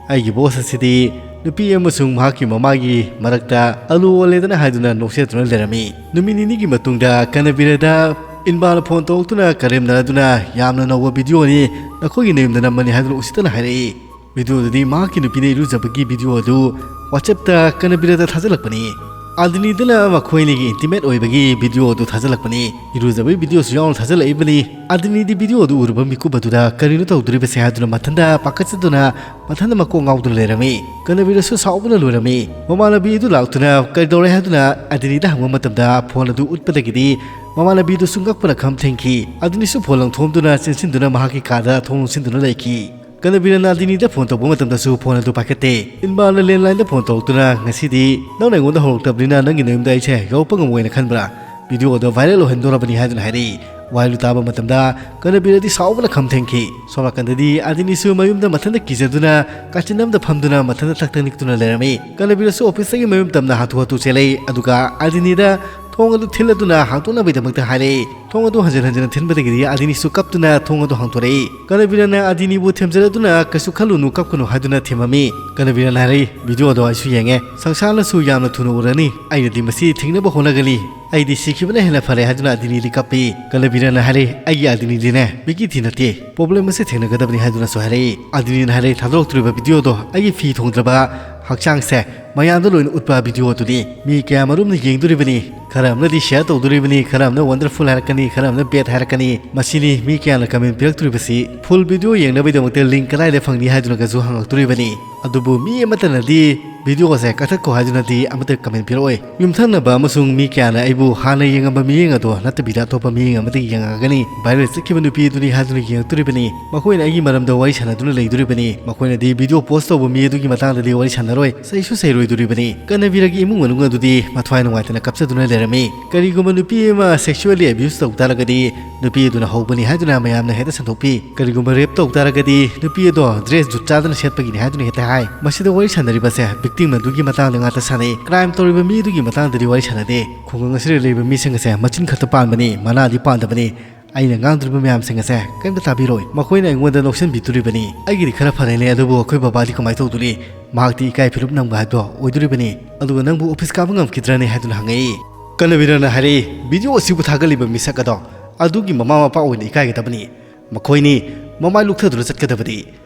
"ꯑꯩꯒꯤ ꯕꯣꯁ ꯑꯁꯤꯗꯤ ꯅꯨꯄꯤ ꯑꯃꯁꯨꯡ ꯃꯍꯥꯛꯀꯤ ꯃꯃꯥꯒꯤ ꯃꯔꯛꯇ ꯑꯂꯨ ꯑꯣꯜꯂꯦꯗꯅ" ꯍꯥꯏꯗꯨꯅ ꯅꯣꯛꯆꯗꯨꯅ ꯂꯩꯔꯝꯃꯤ꯫ ꯅꯨꯃꯤꯠ ꯅꯤꯅꯤꯒꯤ ꯃꯇꯨꯡꯗ ꯀꯅꯕꯤꯔꯗ ꯏꯟꯕꯥꯅ ꯐꯣꯟ ꯇꯧꯔꯛꯇꯨꯅ ꯀꯔꯦꯝꯅꯗꯨꯅ "ꯌꯥꯝꯅ ꯅꯧꯕ ꯚꯤꯗꯤꯑꯣꯅꯤ, ꯅꯈꯣꯏꯒꯤ ꯅꯌꯨꯝꯗ ꯅꯝꯕꯅꯤ" ꯍꯥꯏꯗꯨꯅ ꯎꯁꯤꯠꯇꯅ ꯍꯥꯏꯔꯛꯏ꯫ ꯚꯤꯗꯤꯑꯣꯗꯨꯗꯤ ꯃꯍꯥꯛꯀꯤ ꯅꯨꯄꯤꯅ ꯏꯔꯨꯖꯕꯒꯤ ꯚꯤꯗꯤꯑꯣ ꯑꯗꯨ WhatsApp-ꯇ ꯀꯅꯕꯤꯔꯗ ꯊꯥꯖꯤꯜꯂꯛꯄꯅꯤ꯫ ꯑꯗꯤꯅꯤꯗꯨꯅ ꯃꯈꯣꯏ ꯑꯅꯤꯒꯤ ꯏꯟꯇꯤꯃꯦꯠ ꯑꯣꯏꯕꯒꯤ ꯚꯤꯗꯤꯑꯣ ꯑꯗꯨ ꯊꯥꯖꯤꯜꯂꯛꯄꯅꯤ꯫ ꯏꯔꯨꯖꯕꯒꯤ ꯚꯤꯗꯤꯑꯣꯁꯨ ꯌꯥꯎꯅ ꯊꯥꯖꯤꯜꯂꯛꯏꯕꯅꯤ꯫ ꯑꯗꯤꯅꯤꯗꯤ ꯚꯤꯗꯤꯑꯣ ꯑꯗꯨ ꯎꯔꯨꯕ ꯃꯤꯀꯨꯞ ꯑꯗꯨꯗ ꯀꯔꯤꯅꯣ ꯇꯧꯗꯣꯔꯤꯕꯁꯦ ꯍꯥꯏꯗꯨꯅ ꯃꯊꯟꯇ ꯄꯥꯈꯠꯆꯗꯨꯅ ꯃꯊꯟꯇ ꯃꯀꯣꯛ ꯉꯥꯎꯗꯨꯅ ꯂꯩꯔꯝꯃꯤ꯫ ꯀꯅꯕꯤꯔꯁꯨ ꯁꯥꯎꯕꯅ ꯂꯣꯏꯔꯝꯃꯤ꯫ ꯃꯃꯥꯟꯅꯕꯤ ꯑꯗꯨ ꯂꯥꯛꯇꯨꯅ ꯀꯩꯗꯧꯔꯦ ꯍꯥꯏꯗꯨꯅ ꯑꯗꯤꯅꯤꯗ ꯍꯪꯕ ꯃꯇꯝꯗ ꯐꯣꯟ ꯑꯗꯨ ꯎꯠꯄꯗꯒꯤꯗꯤ ꯃꯃꯥꯟꯅꯕꯤꯗꯨꯁꯨ ꯉꯛꯄꯅ ꯈꯝ ꯊꯦꯡꯈꯤ꯫ ꯑꯗꯤꯅꯤꯁꯨ ꯐꯣꯟ ꯂꯪꯊꯣꯛꯑꯝꯗꯨꯅ ꯆꯦꯟꯁꯤꯟꯗꯨꯅ ꯃꯍꯥꯛꯀꯤ ꯀꯥꯗ ꯊꯣꯡ ꯂꯣꯟꯁꯤꯟꯗꯨꯅ ꯂꯩꯈꯤ꯫ ꯀꯅꯕꯤꯔꯅ ꯑꯗꯤꯅꯤꯗ ꯐꯣꯟ ꯇꯧꯕ ꯃꯇꯝꯗꯁꯨ ꯐꯣꯟ ꯑꯗꯨ ꯄꯥꯏꯈꯠꯇꯦ꯫ ꯏꯟꯕꯥꯅ ꯂꯦꯟꯂꯥꯏꯟꯗ ꯐꯣꯟ ꯇꯧꯔꯛꯇꯨꯅ, "ꯉꯁꯤꯗꯤ ꯅꯪꯅ ꯑꯩꯉꯣꯟꯗ ꯍꯧꯔꯛꯇꯕꯅꯤꯅ ꯅꯪꯒꯤ ꯅꯌꯨꯝꯗ ꯑꯩꯁꯦ ꯌꯧꯔꯛꯄ ꯉꯝꯃꯣꯏꯅ ꯈꯟꯕ꯭ꯔꯥ? ꯚꯤꯗꯤꯑꯣ ꯑꯗꯣ ꯚꯥꯏꯔꯦꯜ ꯑꯣꯏꯍꯟꯗꯣꯔꯕꯅꯤ" ꯍꯥꯏꯗꯨꯅ ꯍꯥꯏꯔꯛꯏ꯫ ꯋꯥꯍꯩꯗꯨ ꯇꯥꯕ ꯃꯇꯝꯗ ꯀꯅꯕꯤꯔꯗꯤ ꯁꯥꯎꯕꯅ ꯈꯝ ꯊꯦꯡꯈꯤ꯫ ꯁꯣꯝ ꯅꯥꯀꯟꯗꯗꯤ ꯑꯗꯤꯅꯤꯁꯨ ꯃꯌꯨꯝꯗ ꯃꯊꯟꯇ ꯀꯤꯖꯗꯨꯅ ꯀꯥꯆꯤꯟ ꯑꯃꯗ ꯐꯝꯗꯨꯅ ꯃꯊꯟꯇ ꯊꯛ ꯊꯛ ꯅꯤꯛꯇꯨꯅ ꯂꯩꯔꯝꯃꯤ꯫ ꯀꯅꯕꯤꯔꯁꯨ ꯑꯣꯐꯤꯁꯇꯒꯤ ꯃꯌꯨꯝ ꯇꯝꯅ ꯍꯥꯊꯨ ꯍꯥꯊꯨ ꯆꯦꯜꯂꯛꯏ, ꯑꯗꯨꯒ ꯑꯗꯤꯅꯤꯗ ꯊꯣꯡ ꯑꯗꯨ ꯊꯤꯜꯂꯗꯨꯅ ꯍꯥꯡꯗꯣꯛꯅꯕꯒꯤꯗꯃꯛꯇ ꯍꯥꯏꯔꯛꯏ꯫ ꯊꯣꯡ ꯑꯗꯨ ꯍꯟꯖꯤꯟ ꯍꯟꯖꯤꯟꯅ ꯊꯤꯟꯕꯗꯒꯤꯗꯤ ꯑꯗꯤꯅꯤꯁꯨ ꯀꯞꯇꯨꯅ ꯊꯣꯡ ꯑꯗꯨ ꯍꯥꯡꯗꯣꯔꯛꯏ꯫ ꯀꯅꯕꯤꯔꯅ ꯑꯗꯤꯅꯤꯕꯨ ꯊꯦꯝꯖꯔꯗꯨꯅ, "ꯀꯩꯁꯨ ꯈꯜꯂꯨꯅꯨ, ꯀꯞꯀꯅꯨ" ꯍꯥꯏꯗꯨꯅ ꯊꯦꯝꯃꯝꯃꯤ꯫ ꯀꯅꯕꯤꯔꯅ ꯍꯥꯏꯔꯛꯏ, "ꯚꯤꯗꯤꯑꯣꯗꯣ ꯑꯩꯁꯨ ꯌꯦꯡꯉꯦ, ꯁꯪꯁꯥꯔꯅꯁꯨ ꯌꯥꯝꯅ ꯊꯨꯅ ꯎꯔꯅꯤ, ꯑꯩꯅꯗꯤ ꯃꯁꯤ ꯊꯤꯡꯅꯕ ꯍꯣꯠꯅꯒꯅꯤ, ꯑꯩꯗꯤ ꯁꯤꯈꯤꯕꯅ ꯍꯦꯟꯅ ꯐꯔꯦ" ꯍꯥꯏꯗꯨꯅ ꯑꯗꯤꯅꯤꯗꯤ ꯀꯞꯄꯤ꯫ ꯀꯅꯕꯤꯔꯅ ꯍꯥꯏꯔꯛꯏ, "ꯑꯩꯒꯤ ꯑꯗꯤꯅꯤꯗꯤꯅꯦ ꯃꯤꯀꯤ ꯊꯤ ꯅꯠꯇꯦ, ꯄ꯭ꯔꯣꯕ꯭ꯂꯦꯝ ꯑꯁꯤ ꯊꯦꯡꯅꯒꯗꯕꯅꯤ" ꯍꯥꯏꯗꯨꯅꯁꯨ ꯍꯥꯏꯔꯛꯏ꯫ ꯑꯗꯤꯅꯤꯅ ꯍꯥꯏꯔꯛꯏ, "ꯊꯥꯗꯣꯔꯛꯇꯣꯔꯤꯕ ꯚꯤꯗꯤꯑꯣꯗꯣ ꯑꯩꯒꯤ ꯐꯤ ꯊꯣꯡꯗ꯭ꯔꯕ ꯍꯛꯆꯥꯡꯁꯦ ꯃꯌꯥꯝꯗ ꯂꯣꯏꯅ ꯎꯠꯄ ꯚꯤꯗꯤꯑꯣ ꯑꯗꯨꯅꯤ꯫ ꯃꯤ ꯀꯌꯥꯃꯔꯨꯝꯅ ꯌꯦꯡꯗꯣꯔꯤꯕꯅꯤ꯫ ꯈꯔ ꯑꯃꯅꯗꯤ ꯁꯤꯌꯔ ꯇꯧꯗꯣꯔꯤꯕꯅꯤ, ꯈꯔ ꯑꯃꯅ ꯋꯟꯗꯔꯐꯨꯜ ꯍꯥꯏꯔꯛꯀꯅꯤ, ꯈꯔ ꯑꯃꯅ ꯕꯦꯠ ꯍꯥꯏꯔꯛꯀꯅꯤ꯫ ꯃꯁꯤꯅꯤ ꯃꯤ ꯀꯌꯥꯅ ꯀꯃꯦꯟ ꯄꯤꯔꯛꯇꯣꯔꯤꯕꯁꯤ꯫ ꯐꯨꯜ ꯚꯤꯗꯤꯑꯣ ꯌꯦꯡꯅꯕꯒꯤꯗꯃꯛꯇ ꯂꯤꯡ ꯀꯗꯥꯏꯗ ꯐꯪꯅꯤ ꯍꯥꯏꯗꯨꯅꯒꯁꯨ ꯍꯪꯉꯛꯇꯣꯔꯤꯕꯅꯤ꯫ ꯑꯗꯨꯕꯨ ꯃꯤ ꯑꯃꯠꯇꯅꯗꯤ ꯚꯤꯗꯤꯑꯣꯁꯦ ꯀꯛꯊꯠꯈꯣ ꯍꯥꯏꯗꯨꯅꯗꯤ ꯑꯃꯠꯇ ꯀꯃꯦꯟ ꯄꯤꯔꯛꯑꯣꯏ꯫ ꯌꯨꯝꯊꯪꯅꯕ ꯑꯃꯁꯨꯡ ꯃꯤ ꯀꯌꯥꯅ ꯑꯩꯕꯨ ꯍꯥꯟꯅ ꯌꯦꯡꯉꯝꯕ ꯃꯤꯠꯌꯦꯡ ꯑꯗꯣ ꯅꯠꯇꯕꯤꯗ ꯑꯇꯣꯞꯄ ꯃꯤꯠꯌꯦꯡ ꯑꯃꯗꯒꯤ ꯌꯦꯡꯉꯛꯑꯒꯅꯤ꯫ ꯚꯥꯏꯔꯦꯜ ꯆꯠꯈꯤꯕ ꯅꯨꯄꯤ ꯑꯗꯨꯅꯤ ꯍꯥꯏꯗꯨꯅ ꯌꯦꯡꯉꯛꯇꯣꯔꯤꯕꯅꯤ꯫ ꯃꯈꯣꯏꯅ ꯑꯩꯒꯤ ꯃꯔꯝꯗ ꯋꯥꯔꯤ ꯁꯥꯟꯅꯗꯨꯅ ꯂꯩꯗꯣꯔꯤꯕꯅꯤ꯫ ꯃꯈꯣꯏꯅꯗꯤ ꯚꯤꯗꯤꯑꯣ ꯄꯣꯁ ꯇꯧꯕ ꯃꯤ ꯑꯗꯨꯒꯤ ꯃꯇꯥꯡꯗꯗꯤ ꯋꯥꯔꯤ ꯁꯥꯟꯅꯔꯣꯏ, ꯆꯩꯁꯨ ꯆꯩꯔꯣꯏꯗꯣꯔꯤꯕꯅꯤ꯫ ꯀꯅꯕꯤꯔꯒꯤ ꯏꯃꯨꯡ ꯃꯅꯨꯡ ꯑꯗꯨꯗꯤ ꯃꯊ꯭ꯋꯥꯏ ꯅꯨꯡꯉꯥꯏꯇꯅ ꯀꯞꯆꯗꯨꯅ ꯂꯩꯔꯝꯃꯤ꯫ ꯀꯔꯤꯒꯨꯝꯕ ꯅꯨꯄꯤ ꯑꯃ ꯁꯦꯛꯁꯨꯑꯦꯜꯂꯤ ꯑꯦꯕ꯭ꯌꯨꯁ ꯇꯧ ꯇꯥꯔꯒꯗꯤ ꯅꯨꯄꯤ ꯑꯗꯨꯅ ꯍꯧꯕꯅꯤ ꯍꯥꯏꯗꯨꯅ ꯃꯌꯥꯝꯅ ꯍꯦꯛꯇ ꯁꯟꯗꯣꯛꯄꯤ꯫ ꯀꯔꯤꯒꯨꯝꯕ ꯔꯦꯞ ꯇꯧ ꯇꯥꯔꯒꯗꯤ ꯅꯨꯄꯤ ꯑꯗꯣ ꯗ꯭ꯔꯦꯁ ꯖꯨꯠ ꯆꯥꯗꯅ ꯁꯦꯠꯄꯒꯤꯅꯤ ꯍꯥꯏꯗꯨꯅ ꯍꯦꯛꯇ ꯍꯥꯏ꯫ ꯃꯁꯤꯗ ꯋꯥꯔꯤ ꯁꯥꯟꯅꯔꯤꯕꯁꯦ ꯚꯤꯛꯇꯤꯝ ꯑꯗꯨꯒꯤ ꯃꯇꯥꯡꯗ ꯉꯥꯛꯇ ꯁꯥꯟꯅꯩ꯫ ꯀ꯭ꯔꯥꯏꯝ ꯇꯧꯔꯤꯕ ꯃꯤ ꯑꯗꯨꯒꯤ ꯃꯇꯥꯡꯗꯗꯤ ꯋꯥꯔꯤ ꯁꯥꯟꯅꯗꯦ꯫ ꯈꯨꯡꯒꯪ ꯑꯁꯤꯗ ꯂꯩꯕ ꯃꯤꯁꯤꯡ ꯑꯁꯦ ꯃꯆꯤꯟ ꯈꯛꯇ ꯄꯥꯟꯕꯅꯤ, ꯃꯅꯥꯗꯤ ꯄꯥꯟꯗꯕꯅꯤ꯫ ꯑꯩꯅ ꯉꯥꯡꯗ꯭ꯔꯤꯕ ꯃꯌꯥꯝꯁꯤꯡ ꯑꯁꯦ ꯀꯔꯤꯝꯇ ꯇꯥꯕꯤꯔꯣꯏ꯫ ꯃꯈꯣꯏꯅ ꯑꯩꯉꯣꯟꯗ ꯅꯣꯛꯁꯤꯟꯕꯤꯗꯣꯔꯤꯕꯅꯤ꯫ ꯑꯩꯒꯤꯗꯤ ꯈꯔ ꯐꯔꯦꯅꯦ, ꯑꯗꯨꯕꯨ ꯑꯩꯈꯣꯏ ꯕꯕꯥꯗꯤ ꯀꯃꯥꯏꯅ ꯇꯧꯗꯣꯔꯤ? ꯃꯍꯥꯛꯇꯤ ꯏꯀꯥꯏ ꯐꯤꯔꯨꯞ ꯅꯝꯕ ꯍꯥꯏꯕꯗꯣ ꯑꯣꯏꯗꯣꯔꯤꯕꯅꯤ꯫ ꯑꯗꯨꯒ ꯅꯪꯕꯨ ꯑꯣꯐꯤꯁ ꯀꯥꯕ ꯉꯝꯈꯤꯗ꯭ꯔꯅꯤ ꯍꯥꯏꯗꯨꯅ ꯍꯪꯉꯛꯏ꯫ ꯀꯅꯕꯤꯔꯅ ꯍꯥꯏꯔꯛꯏ, "ꯚꯤꯗꯤꯑꯣ ꯑꯁꯤꯕꯨ ꯊꯥꯒꯠꯂꯤꯕ ꯃꯤꯁꯛ ꯑꯗꯣ ꯑꯗꯨꯒꯤ ꯃꯃꯥ ꯃꯄꯥ ꯑꯣꯏꯅ ꯏꯀꯥꯏꯒꯗꯕꯅꯤ꯫ ꯃꯈꯣꯏꯅꯤ ꯃꯃꯥꯏ ꯂꯨꯛꯊꯗꯨꯅ ꯆꯠꯀꯗꯕꯅꯤ꯫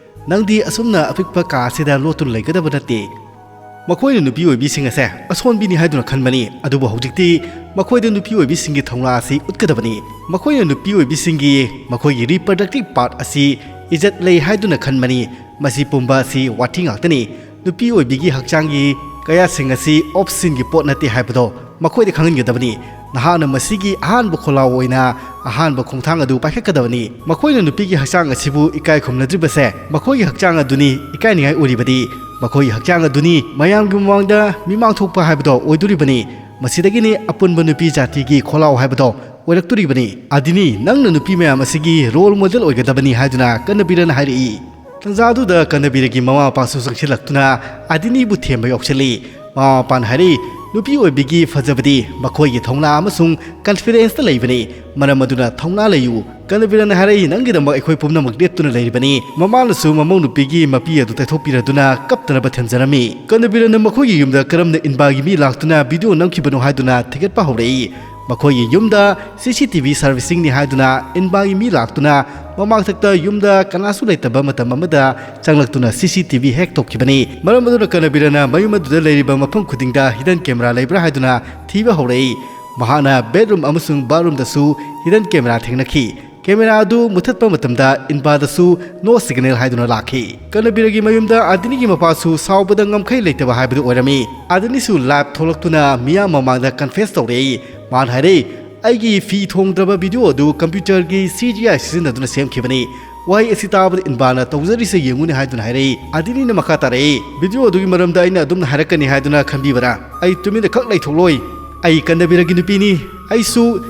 ꯅꯪꯗꯤ ꯑꯁꯨꯝꯅ ꯑꯄꯤꯛꯄ ꯀꯥ ꯑꯁꯤꯗ ꯂꯣꯠꯇꯨꯅ ꯂꯩꯒꯗꯕ ꯅꯠꯇꯦ"꯫ ꯃꯈꯣꯏꯅ ꯅꯨꯄꯤ ꯑꯣꯏꯕꯤꯁꯤꯡ ꯑꯁꯦ ꯑꯁꯣꯟꯕꯤꯅꯤ ꯍꯥꯏꯗꯨꯅ ꯈꯟꯕꯅꯤ꯫ ꯑꯗꯨꯕꯨ ꯍꯧꯖꯤꯛꯇꯤ ꯃꯈꯣꯏꯗ ꯅꯨꯄꯤ ꯑꯣꯏꯕꯤꯁꯤꯡꯒꯤ ꯊꯧꯅꯥ ꯑꯁꯤ ꯎꯠꯀꯗꯕꯅꯤ꯫ ꯃꯈꯣꯏꯅ ꯅꯨꯄꯤ ꯑꯣꯏꯕꯤꯁꯤꯡꯒꯤ ꯃꯈꯣꯏꯒꯤ reproductive part ꯑꯁꯤ ꯏꯖꯠ ꯂꯩ ꯍꯥꯏꯗꯨꯅ ꯈꯟꯕꯅꯤ꯫ ꯃꯁꯤ ꯄꯨꯝꯕ ꯑꯁꯤ ꯋꯥꯊꯤ ꯉꯥꯛꯇꯅꯤ꯫ ꯅꯨꯄꯤ ꯑꯣꯏꯕꯤꯒꯤ ꯍꯛꯆꯥꯡꯒꯤ ꯀꯌꯥꯁꯤꯡ ꯑꯁꯤ optionꯒꯤ ꯄꯣꯠ ꯅꯠꯇꯦ ꯍꯥꯏꯕꯗꯣ ꯃꯈꯣꯏꯗ ꯈꯪꯍꯟꯒꯗꯕꯅꯤ꯫ ꯅꯍꯥꯛꯅ ꯃꯁꯤꯒꯤ ꯑꯍꯥꯟꯕ ꯈꯣꯜꯂꯥꯎ ꯑꯣꯏꯅ ꯑꯍꯥꯟꯕ ꯈꯣꯡꯊꯥꯡ ꯑꯗꯨ ꯄꯥꯏꯈꯠꯀꯗꯕꯅꯤ꯫ ꯃꯈꯣꯏꯅ ꯅꯨꯄꯤꯒꯤ ꯍꯛꯆꯥꯡ ꯑꯁꯤꯕꯨ ꯏꯀꯥꯏ ꯈꯨꯝꯅꯗ꯭ꯔꯤꯕꯁꯦ ꯃꯈꯣꯏꯒꯤ ꯍꯛꯆꯥꯡ ꯑꯗꯨꯅꯤ ꯏꯀꯥꯏꯅꯤꯡꯉꯥꯏ ꯑꯣꯏꯔꯤꯕꯗꯤ꯫ ꯃꯈꯣꯏꯒꯤ ꯍꯛꯆꯥꯡ ꯑꯗꯨꯅꯤ ꯃꯌꯥꯝꯒꯤ ꯃꯃꯥꯡꯗ ꯃꯤꯃꯥꯡ ꯊꯣꯛꯄ ꯍꯥꯏꯕꯗꯣ ꯑꯣꯏꯗꯣꯔꯤꯕꯅꯤ꯫ ꯃꯁꯤꯗꯒꯤꯅꯤ ꯑꯄꯨꯟꯕ ꯅꯨꯄꯤ ꯖꯥꯇꯤꯒꯤ ꯈꯣꯜꯂꯥꯎ ꯍꯥꯏꯕꯗꯣ ꯑꯣꯏꯔꯛꯇꯣꯔꯤꯕꯅꯤ꯫ ꯑꯗꯤꯅꯤ, ꯅꯪꯅ ꯅꯨꯄꯤ ꯃꯌꯥꯝ ꯑꯁꯤꯒꯤ role model ꯑꯣꯏꯒꯗꯕꯅꯤ ꯍꯥꯏꯗꯨꯅ ꯀꯟꯅꯕꯤꯔꯅ ꯍꯥꯏꯔꯛꯏ꯫ ꯇꯟꯖꯥꯗꯨꯗ ꯀꯟꯅꯕꯤꯔꯒꯤ ꯃꯃꯥ ꯃꯄꯥꯁꯨ ꯆꯪꯁꯤꯜꯂꯛꯇꯨꯅ ꯑꯗꯤꯅꯤꯕꯨ ꯊꯦꯝꯕ ꯌꯥꯎꯁꯤꯜꯂꯤ꯫ ꯃꯃꯥ ꯃꯄꯥꯅ ꯍꯥꯏꯔꯛꯏ, "ꯅꯨꯄꯤ ꯑꯣꯏꯕꯤꯒꯤ ꯐꯖꯕꯗꯤ ꯃꯈꯣꯏꯒꯤ ꯊꯧꯅꯥ ꯑꯃꯁꯨꯡ confidenceꯇ ꯂꯩꯕꯅꯤ꯫ ꯃꯔꯝ ꯑꯗꯨꯅ ꯊꯧꯅꯥ ꯂꯩꯌꯨ꯫" ꯀꯟꯅꯕꯤꯔꯅ ꯍꯥꯏꯔꯛꯏ, "ꯅꯪꯒꯤꯗꯃꯛ ꯑꯩꯈꯣꯏ ꯄꯨꯝꯅꯃꯛ ꯂꯦꯞꯇꯨꯅ ꯂꯩꯔꯤꯕꯅꯤ꯫" ꯃꯃꯥꯅꯁꯨ ꯃꯃꯧ ꯅꯨꯄꯤꯒꯤ ꯃꯄꯤ ꯑꯗꯨ ꯇꯩꯊꯣꯛꯄꯤꯔꯗꯨꯅ ꯀꯞꯇꯅꯕ ꯊꯦꯝꯖꯔꯝꯃꯤ꯫ ꯀꯟꯅꯕꯤꯔꯅ ꯃꯈꯣꯏꯒꯤ ꯌꯨꯝꯗ ꯀꯔꯝꯅ ꯏꯟꯕꯥꯒꯤ ꯃꯤ ꯂꯥꯛꯇꯨꯅ video ꯅꯝꯈꯤꯕꯅꯣ ꯍꯥꯏꯗꯨꯅ ꯊꯤꯒꯠꯄ ꯍꯧꯔꯛꯏ꯫ ꯃꯈꯣꯏꯒꯤ ꯌꯨꯝꯗ CCTV servicingꯅꯤ ꯍꯥꯏꯗꯨꯅ ꯏꯟꯕꯥꯒꯤ ꯃꯤ ꯂꯥꯛꯇꯨꯅ ꯃꯃꯥꯡꯊꯛꯇ ꯌꯨꯝꯗ ꯀꯅꯥꯁꯨ ꯂꯩꯇꯕ ꯃꯇꯝ ꯑꯃꯗ ꯆꯪꯂꯛꯇꯨꯅ CCTV hack ꯇꯧꯈꯤꯕꯅꯤ꯫ ꯃꯔꯝ ꯑꯗꯨꯅ ꯀꯟꯅꯕꯤꯔꯅ ꯃꯌꯨꯝ ꯑꯗꯨꯗ ꯂꯩꯔꯤꯕ ꯃꯐꯝ ꯈꯨꯗꯤꯡꯗ hidden camera ꯂꯩꯕ꯭ꯔꯥ ꯍꯥꯏꯗꯨꯅ ꯊꯤꯕ ꯍꯧꯔꯛꯏ꯫ ꯃꯍꯥꯛꯅ bedroom ꯑꯃꯁꯨꯡ bathroomꯗꯁꯨ hidden camera ꯊꯦꯡꯅꯈꯤ꯫ Camera ꯑꯗꯨ ꯃꯨꯊꯠꯄ ꯃꯇꯝꯗ ꯏꯟꯕꯥꯗꯁꯨ no signal ꯍꯥꯏꯗꯨꯅ ꯂꯥꯛꯈꯤ꯫ ꯀꯟꯅꯕꯤꯔꯒꯤ ꯃꯌꯨꯝꯗ ꯑꯗꯤꯅꯤꯒꯤ ꯃꯄꯥꯁꯨ ꯁꯥꯎꯕꯗ ꯉꯝꯈꯩ ꯂꯩꯇꯕ ꯍꯥꯏꯕꯗꯨ ꯑꯣꯏꯔꯝꯃꯤ꯫ ꯑꯗꯤꯅꯤꯁꯨ live ꯊꯣꯛꯂꯛꯇꯨꯅ ꯃꯤꯌꯥꯝ ꯃꯃꯥꯡꯗ confess ꯇꯧꯔꯛꯏ꯫ ꯃꯥꯅ ꯍꯥꯏꯔꯛꯏ, "ꯑꯩꯒꯤ ꯐꯤ ꯊꯣꯡꯗ꯭ꯔꯕ video ꯑꯗꯨ computerꯒꯤ CGI ꯁꯤꯖꯤꯟꯅꯗꯨꯅ ꯁꯦꯝꯈꯤꯕꯅꯤ꯫" ꯋꯥꯍꯩ ꯑꯁꯤ ꯇꯥꯕꯗ ꯏꯟꯕꯥꯅ "ꯇꯧꯖꯔꯤꯁꯦ ꯌꯦꯡꯉꯨꯅꯦ" ꯍꯥꯏꯗꯨꯅ ꯍꯥꯏꯔꯛꯏ꯫ ꯑꯗꯤꯅꯤꯅ ꯃꯈꯥ ꯇꯥꯔꯛꯏ, "Video ꯑꯗꯨꯒꯤ ꯃꯔꯝꯗ ꯑꯩꯅ ꯑꯗꯨꯝꯅ ꯍꯥꯏꯔꯛꯀꯅꯤ ꯍꯥꯏꯗꯨꯅ ꯈꯟꯕꯤꯕ꯭ꯔꯥ? ꯑꯩ ꯇꯨꯃꯤꯟꯅ ꯈꯛ ꯂꯩꯊꯣꯛꯂꯣꯏ꯫ ꯑꯩ ꯀꯟꯅꯕꯤꯔꯒꯤ ꯅꯨꯄꯤꯅꯤ꯫ ꯑꯩꯁꯨ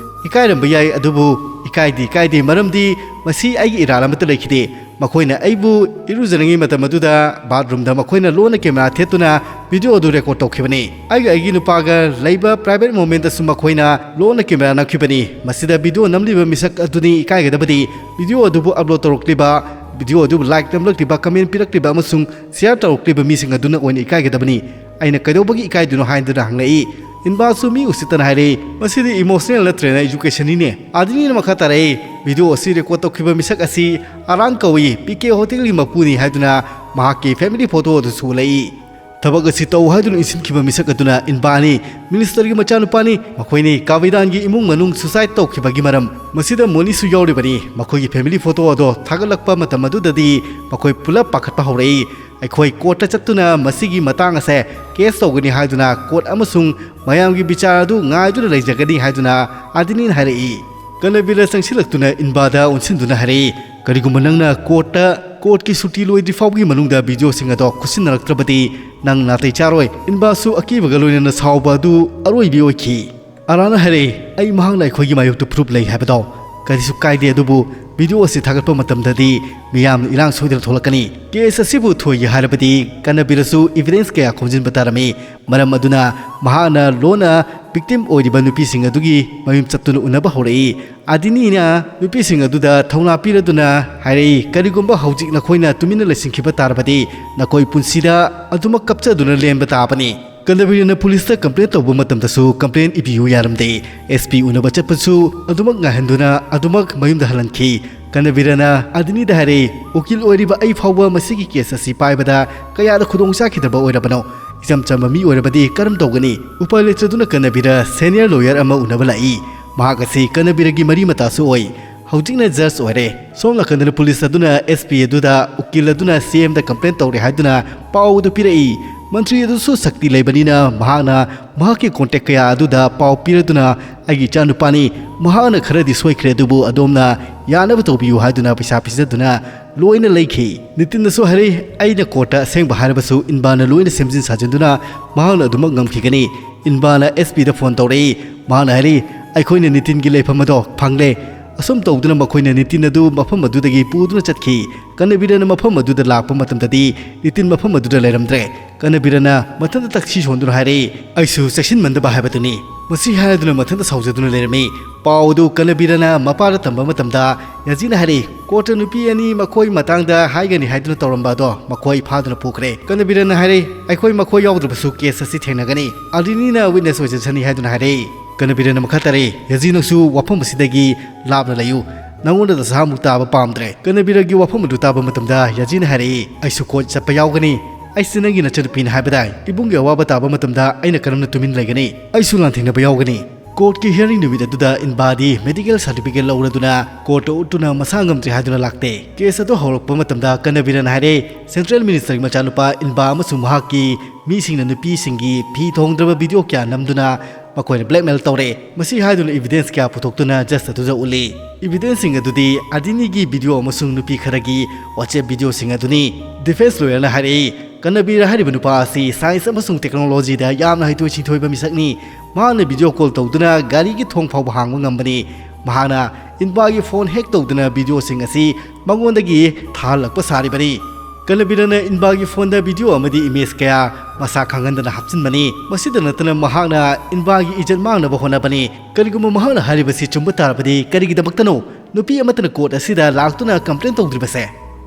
ꯏꯀꯥꯏꯔꯝꯕ ꯌꯥꯏ, ꯑꯗꯨꯕꯨ ꯏꯀꯥꯏꯗꯦ, ꯏꯀꯥꯏꯗꯦ, ꯃꯔꯝꯗꯤ ꯃꯁꯤ ꯑꯩꯒꯤ ꯏꯔꯥꯜ ꯑꯃꯠꯇ ꯂꯩꯈꯤꯗꯦ꯫ ꯃꯈꯣꯏꯅ ꯑꯩꯕꯨ ꯏꯔꯨꯖꯔꯤꯉꯩ ꯃꯇꯝ ꯑꯗꯨꯗ bathroomꯗ ꯃꯈꯣꯏꯅ ꯂꯣꯟꯅ camera ꯊꯦꯠꯇꯨꯅ video ꯑꯗꯨ record ꯇꯧꯈꯤꯕꯅꯤ꯫ ꯑꯩꯒ ꯑꯩꯒꯤ ꯅꯨꯄꯥꯒ ꯂꯩꯕ private momentꯇꯁꯨ ꯃꯈꯣꯏꯅ ꯂꯣꯟꯅ camera ꯅꯝꯈꯤꯕꯅꯤ꯫ ꯃꯁꯤꯗ video ꯅꯝꯂꯤꯕ ꯃꯤꯁꯛ ꯑꯗꯨꯅꯤ ꯏꯀꯥꯏꯒꯗꯕꯗꯤ꯫ Video ꯑꯗꯨꯕꯨ upload ꯇꯧꯔꯛꯂꯤꯕ, video ꯑꯗꯨꯕꯨ like ꯅꯝꯂꯛꯂꯤꯕ, comment ꯄꯤꯔꯛꯂꯤꯕ ꯑꯃꯁꯨꯡ share ꯇꯧꯔꯛꯂꯤꯕ ꯃꯤꯁꯤꯡ ꯑꯗꯨꯅ ꯑꯣꯏꯅ ꯏꯀꯥꯏꯒꯗꯕꯅꯤ꯫ ꯑꯩꯅ ꯀꯩꯗꯧꯕꯒꯤ ꯏꯀꯥꯏꯗꯣꯏꯅꯣ?" ꯍꯥꯏꯗꯨꯅ ꯍꯪꯂꯛꯏ꯫ ꯏꯟꯕꯥꯁꯨ ꯃꯤ ꯎꯁꯤꯠꯇꯅ ꯍꯥꯏꯔꯛꯏ, "ꯃꯁꯤꯗꯤ emotional ꯅꯠꯇ꯭ꯔꯦꯅ educationꯅꯤꯅꯦ꯫" ꯑꯗꯤꯅꯤꯅ ꯃꯈꯥ ꯇꯥꯔꯛꯏ, "Video ꯑꯁꯤ record ꯇꯧꯈꯤꯕ ꯃꯤꯁꯛ ꯑꯁꯤ ꯑꯔꯥꯟ ꯀꯧꯏ, PK Hotelꯒꯤ ꯃꯄꯨꯅꯤ" ꯍꯥꯏꯗꯨꯅ ꯃꯍꯥꯛꯀꯤ family photo ꯑꯗꯨꯁꯨ ꯎꯠꯂꯛꯏ꯫ ꯊꯕꯛ ꯑꯁꯤ ꯇꯧ ꯍꯥꯏꯗꯨꯅ ꯏꯟꯁꯤꯟꯈꯤꯕ ꯃꯤꯁꯛ ꯑꯗꯨꯅ ꯏꯟꯕꯥꯅꯤ, ꯃꯤꯅꯤꯁꯇꯔꯒꯤ ꯃꯆꯥꯅꯨꯄꯥꯅꯤ꯫ ꯃꯈꯣꯏꯅꯤ ꯀꯥꯕꯤꯗꯥꯟꯒꯤ ꯏꯃꯨꯡ ꯃꯅꯨꯡ ꯁꯨꯁꯥꯏꯗ ꯇꯧꯈꯤꯕꯒꯤ ꯃꯔꯝ꯫ ꯃꯁꯤꯗ ꯃꯣꯅꯤꯁꯨ ꯌꯥꯎꯔꯤꯕꯅꯤ꯫ ꯃꯈꯣꯏꯒꯤ ꯐꯦꯃꯤꯂꯤ ꯐꯣꯇꯣ ꯑꯗꯣ ꯊꯥꯒꯠꯂꯛꯄ ꯃꯇꯝ ꯑꯗꯨꯗꯗꯤ ꯃꯈꯣꯏ ꯄꯨꯂꯞ ꯄꯥꯈꯠꯄ ꯍꯧꯔꯛꯏ꯫ "ꯑꯩꯈꯣꯏ ꯀꯣꯔꯠꯇ ꯆꯠꯇꯨꯅ ꯃꯁꯤꯒꯤ ꯃꯇꯥꯡ ꯑꯁꯦ ꯀꯦꯁ ꯇꯧꯒꯅꯤ ꯍꯥꯏꯗꯨꯅ ꯀꯣꯔꯠ ꯑꯃꯁꯨꯡ ꯃꯌꯥꯝꯒꯤ ꯕꯤꯆꯥꯔ ꯑꯗꯨ ꯉꯥꯏꯗꯨꯅ ꯂꯩꯖꯒꯅꯤ" ꯍꯥꯏꯗꯨꯅ ꯑꯥꯗꯤꯅꯤꯅ ꯍꯥꯏꯔꯛꯏ꯫ ꯀꯅꯕꯤꯔ ꯆꯪꯁꯤꯜꯂꯛꯇꯨꯅ ꯏꯟꯕꯥꯗ ꯑꯣꯟꯁꯤꯟꯗꯨꯅ ꯍꯥꯏꯔꯛꯏ, "ꯀꯔꯤꯒꯨꯝꯕ ꯅꯪꯅ ꯀꯣꯔꯠꯇ, ꯀꯣꯔꯠꯀꯤ ꯁꯨꯇꯤ ꯂꯣꯏꯗ꯭ꯔꯤ ꯐꯥꯎꯕꯒꯤ ꯃꯅꯨꯡꯗ ꯚꯤꯗꯤꯑꯣꯁꯤꯡ ꯑꯗꯣ ꯈꯨꯠꯁꯤꯟꯅꯔꯛꯇ꯭ꯔꯕꯗꯤ ꯅꯪ ꯅꯥꯇꯩ ꯆꯥꯔꯣꯏ꯫" ꯏꯟꯕꯥꯁꯨ ꯑꯀꯤꯕꯒ ꯂꯣꯏꯅꯅ ꯁꯥꯎꯕ ꯑꯗꯨ ꯑꯔꯣꯏꯕꯤ ꯑꯣꯏꯈꯤ꯫ ꯑꯔꯥꯅ ꯍꯥꯏꯔꯛꯏ, "ꯑꯩ ꯃꯍꯥꯛꯅ ꯑꯩꯈꯣꯏꯒꯤ ꯃꯥꯌꯣꯛꯇ ꯄ꯭ꯔꯨꯐ ꯂꯩ ꯍꯥꯏꯕꯗꯣ ꯀꯔꯤꯁꯨ ꯀꯥꯏꯗꯦ, ꯑꯗꯨꯕꯨ ꯚꯤꯗꯤꯑꯣ ꯑꯁꯤ ꯊꯥꯒꯠꯄ ꯃꯇꯝꯗꯗꯤ ꯃꯤꯌꯥꯝꯅ ꯏꯔꯥꯡ ꯁꯣꯏꯗꯅ ꯊꯣꯛꯂꯛꯀꯅꯤ꯫ ꯀꯦꯁ ꯑꯁꯤꯕꯨ ꯊꯣꯏꯒꯦ ꯍꯥꯏꯔꯕꯗꯤ ꯀꯅꯕꯤꯔꯁꯨ ꯏꯚꯤꯗꯦꯟꯁ ꯀꯌꯥ ꯈꯣꯝꯖꯤꯟꯕ ꯇꯥꯔꯝꯃꯤ꯫ ꯃꯔꯝ ꯑꯗꯨꯅ ꯃꯍꯥꯛꯅ ꯂꯣꯟꯅ ꯚꯤꯛꯇꯤꯝ ꯑꯣꯏꯔꯤꯕ ꯅꯨꯄꯤꯁꯤꯡ ꯑꯗꯨꯒꯤ ꯃꯌꯨꯝ ꯆꯠꯇꯨꯅ ꯎꯅꯕ ꯍꯧꯔꯛꯏ꯫ ꯑꯥꯗꯤꯅꯤꯅ ꯅꯨꯄꯤꯁꯤꯡ ꯑꯗꯨꯗ ꯊꯧꯅꯥ ꯄꯤꯔꯗꯨꯅ ꯍꯥꯏꯔꯛꯏ, "ꯀꯔꯤꯒꯨꯝꯕ ꯍꯧꯖꯤꯛ ꯅꯈꯣꯏꯅ ꯇꯨꯃꯤꯟꯅ ꯂꯩꯁꯤꯟꯈꯤꯕ ꯇꯥꯔꯕꯗꯤ ꯅꯈꯣꯏ ꯄꯨꯟꯁꯤꯗ ꯑꯗꯨꯃꯛ ꯀꯞꯆꯗꯨꯅ ꯂꯦꯟꯕ ꯇꯥꯕꯅꯤ꯫" ꯀꯅꯕꯤꯔꯅ ꯄꯨꯂꯤꯁꯇ ꯀꯝꯄ꯭ꯂꯦꯟ ꯇꯧꯕ ꯃꯇꯝꯗꯁꯨ ꯀꯝꯄ꯭ꯂꯦꯟ ꯏꯕꯤꯌꯨ ꯌꯥꯔꯝꯗꯦ꯫ ꯑꯦꯁ ꯄꯤ ꯎꯅꯕ ꯆꯠꯄꯁꯨ ꯑꯗꯨꯃꯛ ꯉꯥꯏꯍꯟꯗꯨꯅ ꯑꯗꯨꯃꯛ ꯃꯌꯨꯝꯗ ꯍꯜꯍꯟꯈꯤ꯫ ꯀꯅꯕꯤꯔꯅ ꯑꯥꯗꯤꯅꯤꯗ ꯍꯥꯏꯔꯛꯏ, "ꯎꯀꯤꯜ ꯑꯣꯏꯔꯤꯕ ꯑꯩ ꯐꯥꯎꯕ ꯃꯁꯤꯒꯤ ꯀꯦꯁ ꯑꯁꯤ ꯄꯥꯏꯕꯗ ꯀꯌꯥꯗ ꯈꯨꯗꯣꯡ ꯆꯥꯈꯤꯗ꯭ꯔꯕ ꯑꯣꯏꯔꯕꯅꯣ? ꯏꯆꯝ ꯆꯝꯕ ꯃꯤ ꯑꯣꯏꯔꯕꯗꯤ ꯀꯔꯝ ꯇꯧꯒꯅꯤ?" ꯎꯄꯥꯏ ꯂꯩꯇ꯭ꯔꯗꯨꯅ ꯀꯅꯕꯤꯔ ꯁꯦꯅꯤꯌꯔ ꯂꯣꯌꯔ ꯑꯃ ꯎꯅꯕ ꯂꯥꯛꯏ꯫ ꯃꯍꯥꯛ ꯑꯁꯤ ꯀꯅꯕꯤꯔꯒꯤ ꯃꯔꯤ ꯃꯇꯥꯁꯨ ꯑꯣꯏ꯫ ꯍꯧꯖꯤꯛꯅ ꯖꯖ ꯑꯣꯏꯔꯦ꯫ ꯁꯣꯝ ꯅꯥꯀꯟꯗꯅ ꯄꯨꯂꯤꯁ ꯑꯗꯨꯅ ꯑꯦꯁ ꯄꯤ ꯑꯗꯨꯗ ꯎꯀꯤꯜ ꯑꯗꯨꯅ ꯁꯤ ꯑꯦꯝꯗ ꯀꯝꯄ꯭ꯂꯦꯟ ꯇꯧꯔꯦ ꯍꯥꯏꯗꯨꯅ ꯄꯥꯎ ꯑꯗꯨ ꯄꯤꯔꯛꯏ꯫ ꯃꯟꯇ꯭ꯔꯤ ꯑꯗꯨꯁꯨ ꯁꯛꯇꯤ ꯂꯩꯕꯅꯤꯅ ꯃꯍꯥꯛꯅ ꯃꯍꯥꯛꯀꯤ ꯀꯣꯟꯇꯦꯛ ꯀꯌꯥ ꯑꯗꯨꯗ ꯄꯥꯎ ꯄꯤꯔꯗꯨꯅ, "ꯑꯩꯒꯤ ꯏꯆꯥꯅꯨꯄꯥꯅꯤ, ꯃꯍꯥꯛꯅ ꯈꯔꯗꯤ ꯁꯣꯏꯈ꯭ꯔꯦ, ꯑꯗꯨꯕꯨ ꯑꯗꯣꯝꯅ ꯌꯥꯅꯕ ꯇꯧꯕꯤꯌꯨ" ꯍꯥꯏꯗꯨꯅ ꯄꯩꯁꯥ ꯄꯤꯖꯗꯨꯅ ꯂꯣꯏꯅ ꯂꯩꯈꯤ꯫ ꯅꯤꯇꯤꯟꯅꯁꯨ ꯍꯥꯏꯔꯛꯏ, "ꯑꯩꯅ ꯀꯣꯔꯠꯇ ꯑꯁꯦꯡꯕ ꯍꯥꯏꯔꯕꯁꯨ ꯏꯟꯕꯥꯅ ꯂꯣꯏꯅ ꯁꯦꯝꯖꯤꯟ ꯁꯥꯖꯤꯟꯗꯨꯅ ꯃꯍꯥꯛꯅ ꯑꯗꯨꯃꯛ ꯉꯝꯈꯤꯒꯅꯤ꯫" ꯏꯟꯕꯥꯅ ꯑꯦꯁ ꯄꯤꯗ ꯐꯣꯟ ꯇꯧꯔꯛꯏ꯫ ꯃꯍꯥꯛꯅ ꯍꯥꯏꯔꯛꯏ, "ꯑꯩꯈꯣꯏꯅ ꯅꯤꯇꯤꯟꯒꯤ ꯂꯩꯐꯝ ꯑꯗꯣ ꯐꯪꯂꯦ꯫" ꯑꯁꯨꯝ ꯇꯧꯗꯨꯅ ꯃꯈꯣꯏꯅ ꯅꯤꯇꯤꯟ ꯑꯗꯨ ꯃꯐꯝ ꯑꯗꯨꯗꯒꯤ ꯄꯨꯗꯨꯅ ꯆꯠꯈꯤ꯫ ꯀꯅꯕꯤꯔꯅ ꯃꯐꯝ ꯑꯗꯨꯗ ꯂꯥꯛꯄ ꯃꯇꯝꯗꯗꯤ ꯅꯤꯇꯤꯟ ꯃꯐꯝ ꯑꯗꯨꯗ ꯂꯩꯔꯝꯗ꯭ꯔꯦ꯫ ꯀꯅꯕꯤꯔꯅ ꯃꯊꯟꯇ ꯇꯛꯁꯤ ꯁꯣꯟꯗꯨꯅ ꯍꯥꯏꯔꯛꯏ, "ꯑꯩꯁꯨ ꯆꯦꯛꯁꯤꯟꯃꯟꯗꯕ ꯍꯥꯏꯕꯗꯨꯅꯤ꯫" ꯃꯁꯤ ꯍꯥꯏꯔꯗꯨꯅ ꯃꯊꯟꯇ ꯁꯥꯎꯖꯗꯨꯅ ꯂꯩꯔꯝꯃꯤ꯫ ꯄꯥꯎ ꯑꯗꯨ ꯀꯅꯕꯤꯔꯅ ꯃꯄꯥꯗ ꯇꯝꯕ ꯃꯇꯝꯗ ꯌꯥꯖꯤꯅ ꯍꯥꯏꯔꯛꯏ, "ꯀꯣꯔꯠꯇ ꯅꯨꯄꯤ ꯑꯅꯤ ꯃꯈꯣꯏ ꯃꯇꯥꯡꯗ ꯍꯥꯏꯒꯅꯤ ꯍꯥꯏꯗꯨꯅ ꯇꯧꯔꯝꯕ ꯑꯗꯣ ꯃꯈꯣꯏ ꯐꯥꯗꯨꯅ ꯄꯨꯈ꯭ꯔꯦ꯫" ꯀꯅꯕꯤꯔꯅ ꯍꯥꯏꯔꯛꯏ, "ꯑꯩꯈꯣꯏ ꯃꯈꯣꯏ ꯌꯥꯎꯗ꯭ꯔꯕꯁꯨ ꯀꯦꯁ ꯑꯁꯤ ꯊꯦꯡꯅꯒꯅꯤ꯫ ꯑꯥꯗꯤꯅꯤꯅ ꯋꯤꯠꯅꯦꯁ ꯑꯣꯏꯖꯁꯅꯤ" ꯍꯥꯏꯗꯨꯅ ꯍꯥꯏꯔꯛꯏ꯫ ꯀꯅꯕꯤꯔꯅ ꯃꯈꯥ ꯇꯥꯔꯛꯏ, "ꯌꯥꯖꯤ, ꯅꯪꯁꯨ ꯋꯥꯐꯝ ꯑꯁꯤꯗꯒꯤ ꯂꯥꯞꯅ ꯂꯩꯌꯨ꯫ ꯅꯉꯣꯟꯗ ꯗꯁꯥꯃꯨꯛ ꯇꯥꯕ ꯄꯥꯝꯗ꯭ꯔꯦ꯫" ꯀꯅꯕꯤꯔꯒꯤ ꯋꯥꯐꯝ ꯑꯗꯨ ꯇꯥꯕ ꯃꯇꯝꯗ ꯌꯥꯖꯤꯅ ꯍꯥꯏꯔꯛꯏ, "ꯑꯩꯁꯨ ꯀꯣꯔꯠ ꯆꯠꯄ ꯌꯥꯎꯒꯅꯤ꯫ "ꯑꯩꯁꯦ ꯅꯪꯒꯤ ꯅꯆꯟꯅꯨꯄꯤꯅꯤ ꯍꯥꯏꯕ ꯇꯥꯏ꯫ ꯏꯕꯨꯡꯒꯤ ꯑꯋꯥꯕ ꯇꯥꯕ ꯃꯇꯝꯗ ꯑꯩꯅ ꯀꯔꯝꯅ ꯇꯨꯃꯤꯟ ꯂꯩꯒꯅꯤ? ꯑꯩꯁꯨ ꯂꯥꯟꯊꯦꯡꯅꯕ ꯌꯥꯎꯒꯅꯤ"꯫ ꯀꯣꯔꯠꯀꯤ hearing ꯅꯨꯃꯤꯠ ꯑꯗꯨꯗ ꯏꯟꯕꯥꯗꯤ medical certificate ꯂꯧꯔꯗꯨꯅ ꯀꯣꯔꯠꯇ ꯎꯠꯇꯨꯅ ꯃꯁꯥ ꯉꯝꯗ꯭ꯔꯦ ꯍꯥꯏꯗꯨꯅ ꯂꯥꯛꯇꯦ꯫ ꯀꯦꯁ ꯑꯗꯨ ꯍꯧꯔꯛꯄ ꯃꯇꯝꯗ ꯀꯅꯕꯤꯔꯅ ꯍꯥꯏꯔꯦ, ꯁꯦꯟꯇ꯭ꯔꯦꯜ ꯃꯤꯅꯤꯁꯇꯔꯒꯤ ꯃꯆꯥꯅꯨꯄꯥ ꯏꯟꯕꯥ ꯑꯃꯁꯨꯡ ꯃꯍꯥꯛꯀꯤ ꯃꯤꯁꯤꯡꯅ ꯅꯨꯄꯤꯁꯤꯡꯒꯤ ꯐꯤ ꯊꯣꯡꯗ꯭ꯔꯕ ꯚꯤꯗꯤꯑꯣ ꯀꯌꯥ ꯅꯝꯗꯨꯅ ꯃꯈꯣꯏꯅ blackmail ꯇꯧꯔꯦ꯫ ꯃꯁꯤ ꯍꯥꯏꯗꯨꯅ evidence ꯀꯌꯥ ꯄꯨꯊꯣꯛꯇꯨꯅ ꯖꯁ ꯑꯗꯨꯗ ꯎꯠꯂꯤ꯫ Evidence ꯁꯤꯡ ꯑꯗꯨꯗꯤ ꯑꯗꯤꯅꯤꯒꯤ ꯚꯤꯗꯤꯑꯣ ꯑꯃꯁꯨꯡ ꯅꯨꯄꯤ ꯈꯔꯒꯤ WhatsApp ꯚꯤꯗꯤꯑꯣꯁꯤꯡ ꯑꯗꯨꯅꯤ꯫ Defence lawyer ꯅ ꯍꯥꯏꯔꯛꯏ, "ꯀꯅꯕꯤꯔ ꯍꯥꯏꯔꯤꯕ ꯅꯨꯄꯥ ꯑꯁꯤ science ꯑꯃꯁꯨꯡ technology ꯗ ꯌꯥꯝꯅ ꯍꯩꯊꯣꯏ ꯁꯤꯡꯊꯣꯏꯕ ꯃꯤꯁꯛꯅꯤ꯫ ꯃꯍꯥꯛꯅ ꯚꯤꯗꯤꯑꯣ ꯀꯣꯜ ꯇꯧꯗꯨꯅ ꯒꯥꯔꯤꯒꯤ ꯊꯣꯡ ꯐꯥꯎꯕ ꯍꯥꯡꯕ ꯉꯝꯕꯅꯤ꯫ ꯃꯍꯥꯛꯅ ꯏꯟꯕꯥꯒꯤ ꯐꯣꯟ ꯍꯦꯛ ꯇꯧꯗꯨꯅ ꯚꯤꯗꯤꯑꯣꯁꯤꯡ ꯑꯁꯤ ꯃꯉꯣꯟꯗꯒꯤ ꯊꯥꯍꯜꯂꯛꯄ ꯁꯥꯔꯤꯕꯅꯤ"꯫ ꯀꯅꯕꯤꯔꯅ ꯏꯟꯕꯥꯒꯤ ꯐꯣꯟꯗ ꯚꯤꯗꯤꯑꯣ ꯑꯃꯗꯤ ꯏꯃꯦꯖ ꯀꯌꯥ ꯃꯁꯥ ꯈꯪꯍꯟꯗꯅ ꯍꯥꯞꯆꯤꯟꯕꯅꯤ꯫ ꯃꯁꯤꯗ ꯅꯠꯇꯅ ꯃꯍꯥꯛꯅ ꯏꯟꯕꯥꯒꯤ ꯏꯖꯠ ꯃꯥꯡꯅꯕ ꯍꯣꯠꯅꯕꯅꯤ꯫ ꯀꯔꯤꯒꯨꯝꯕ ꯃꯍꯥꯛꯅ ꯍꯥꯏꯔꯤꯕꯁꯤ ꯆꯨꯝꯕ ꯇꯥꯔꯕꯗꯤ ꯀꯔꯤꯒꯤꯗꯃꯛꯇꯅꯣ ꯅꯨꯄꯤ ꯑꯃꯠꯇꯅ ꯀꯣꯔꯠ ꯑꯁꯤꯗ ꯂꯥꯛꯇꯨꯅ ꯀꯝꯄ꯭ꯂꯦꯟ ꯇꯧꯗ꯭ꯔꯤꯕꯁꯦ?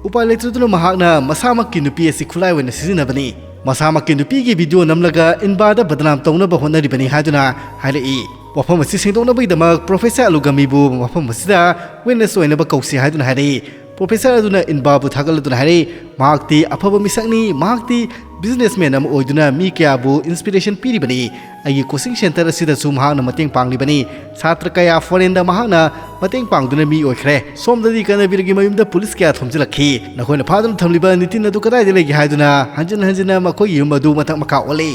ꯎꯄꯥꯏ ꯂꯩꯇ꯭ꯔꯗꯨꯅ ꯃꯍꯥꯛꯅ ꯃꯁꯥꯃꯛꯀꯤ ꯅꯨꯄꯤ ꯑꯁꯤ ꯈꯨꯠꯂꯥꯏ ꯑꯣꯏꯅ ꯁꯤꯖꯤꯟꯅꯕꯅꯤ꯫ ꯃꯁꯥꯃꯛꯀꯤ ꯅꯨꯄꯤꯒꯤ ꯚꯤꯗꯤꯑꯣ ꯅꯝꯂꯒ ꯏꯟꯕꯥꯗ ꯕꯗꯅꯥꯝ ꯇꯧꯅꯕ ꯍꯣꯠꯅꯔꯤꯕꯅꯤ ꯍꯥꯏꯗꯨꯅ ꯍꯥꯏꯔꯛꯏ꯫ ꯋꯥꯐꯝ ꯑꯁꯤ ꯁꯦꯡꯗꯣꯛꯅꯕꯒꯤꯗꯃꯛ ꯄ꯭ꯔꯣꯐꯦꯁꯔ ꯑꯂꯨꯒꯃꯤꯕꯨ ꯃꯐꯝ ꯑꯁꯤꯗ ꯋꯤꯠꯅꯦꯁ ꯑꯣꯏꯅꯕ ꯀꯧꯁꯤ ꯍꯥꯏꯗꯨꯅ ꯍꯥꯏꯔꯛꯏ꯫ ꯄ꯭ꯔꯣꯐꯦꯁꯔ ꯑꯗꯨꯅ ꯏꯟꯕꯥꯕꯨ ꯊꯥꯒꯠꯂꯗꯨꯅ ꯍꯥꯏꯔꯛꯏ, "ꯃꯍꯥꯛꯇꯤ ꯑꯐꯕ ꯃꯤꯁꯛꯅꯤ, ꯃꯍꯥꯛꯇꯤ businessman ꯑꯃ ꯑꯣꯏꯗꯨꯅ ꯃꯤ ꯀꯌꯥꯕꯨ inspiration ꯄꯤꯔꯤꯕꯅꯤ꯫ ꯑꯩꯒꯤ coaching centre ꯑꯁꯤꯗꯁꯨ ꯃꯍꯥꯛꯅ ꯃꯇꯦꯡ ꯄꯥꯡꯂꯤꯕꯅꯤ꯫ ꯁꯥꯇ꯭ꯔ ꯀꯌꯥ foreign ꯗ ꯃꯍꯥꯛꯅ ꯃꯇꯦꯡ ꯄꯥꯡꯗꯨꯅ ꯃꯤ ꯑꯣꯏꯈ꯭ꯔꯦ꯫ ꯁꯣꯝꯗꯗꯤ ꯀꯅꯕꯤꯔꯒꯤ ꯃꯌꯨꯝꯗ ꯄꯨꯂꯤꯁ ꯀꯌꯥ ꯊꯣꯝꯖꯤꯜꯂꯛꯈꯤ꯫ ꯅꯈꯣꯏꯅ ꯐꯥꯗꯨꯅ ꯊꯝꯂꯤꯕ ꯅꯤꯇꯤꯟ ꯑꯗꯨ ꯀꯗꯥꯏꯗ ꯂꯩꯒꯦ?" ꯍꯥꯏꯗꯨꯅ ꯍꯟꯖꯤꯟ ꯍꯟꯖꯤꯟꯅ ꯃꯈꯣꯏꯒꯤ ꯌꯨꯝ ꯑꯗꯨ ꯃꯊꯛ ꯃꯈꯥ ꯑꯣꯜꯂꯤ꯫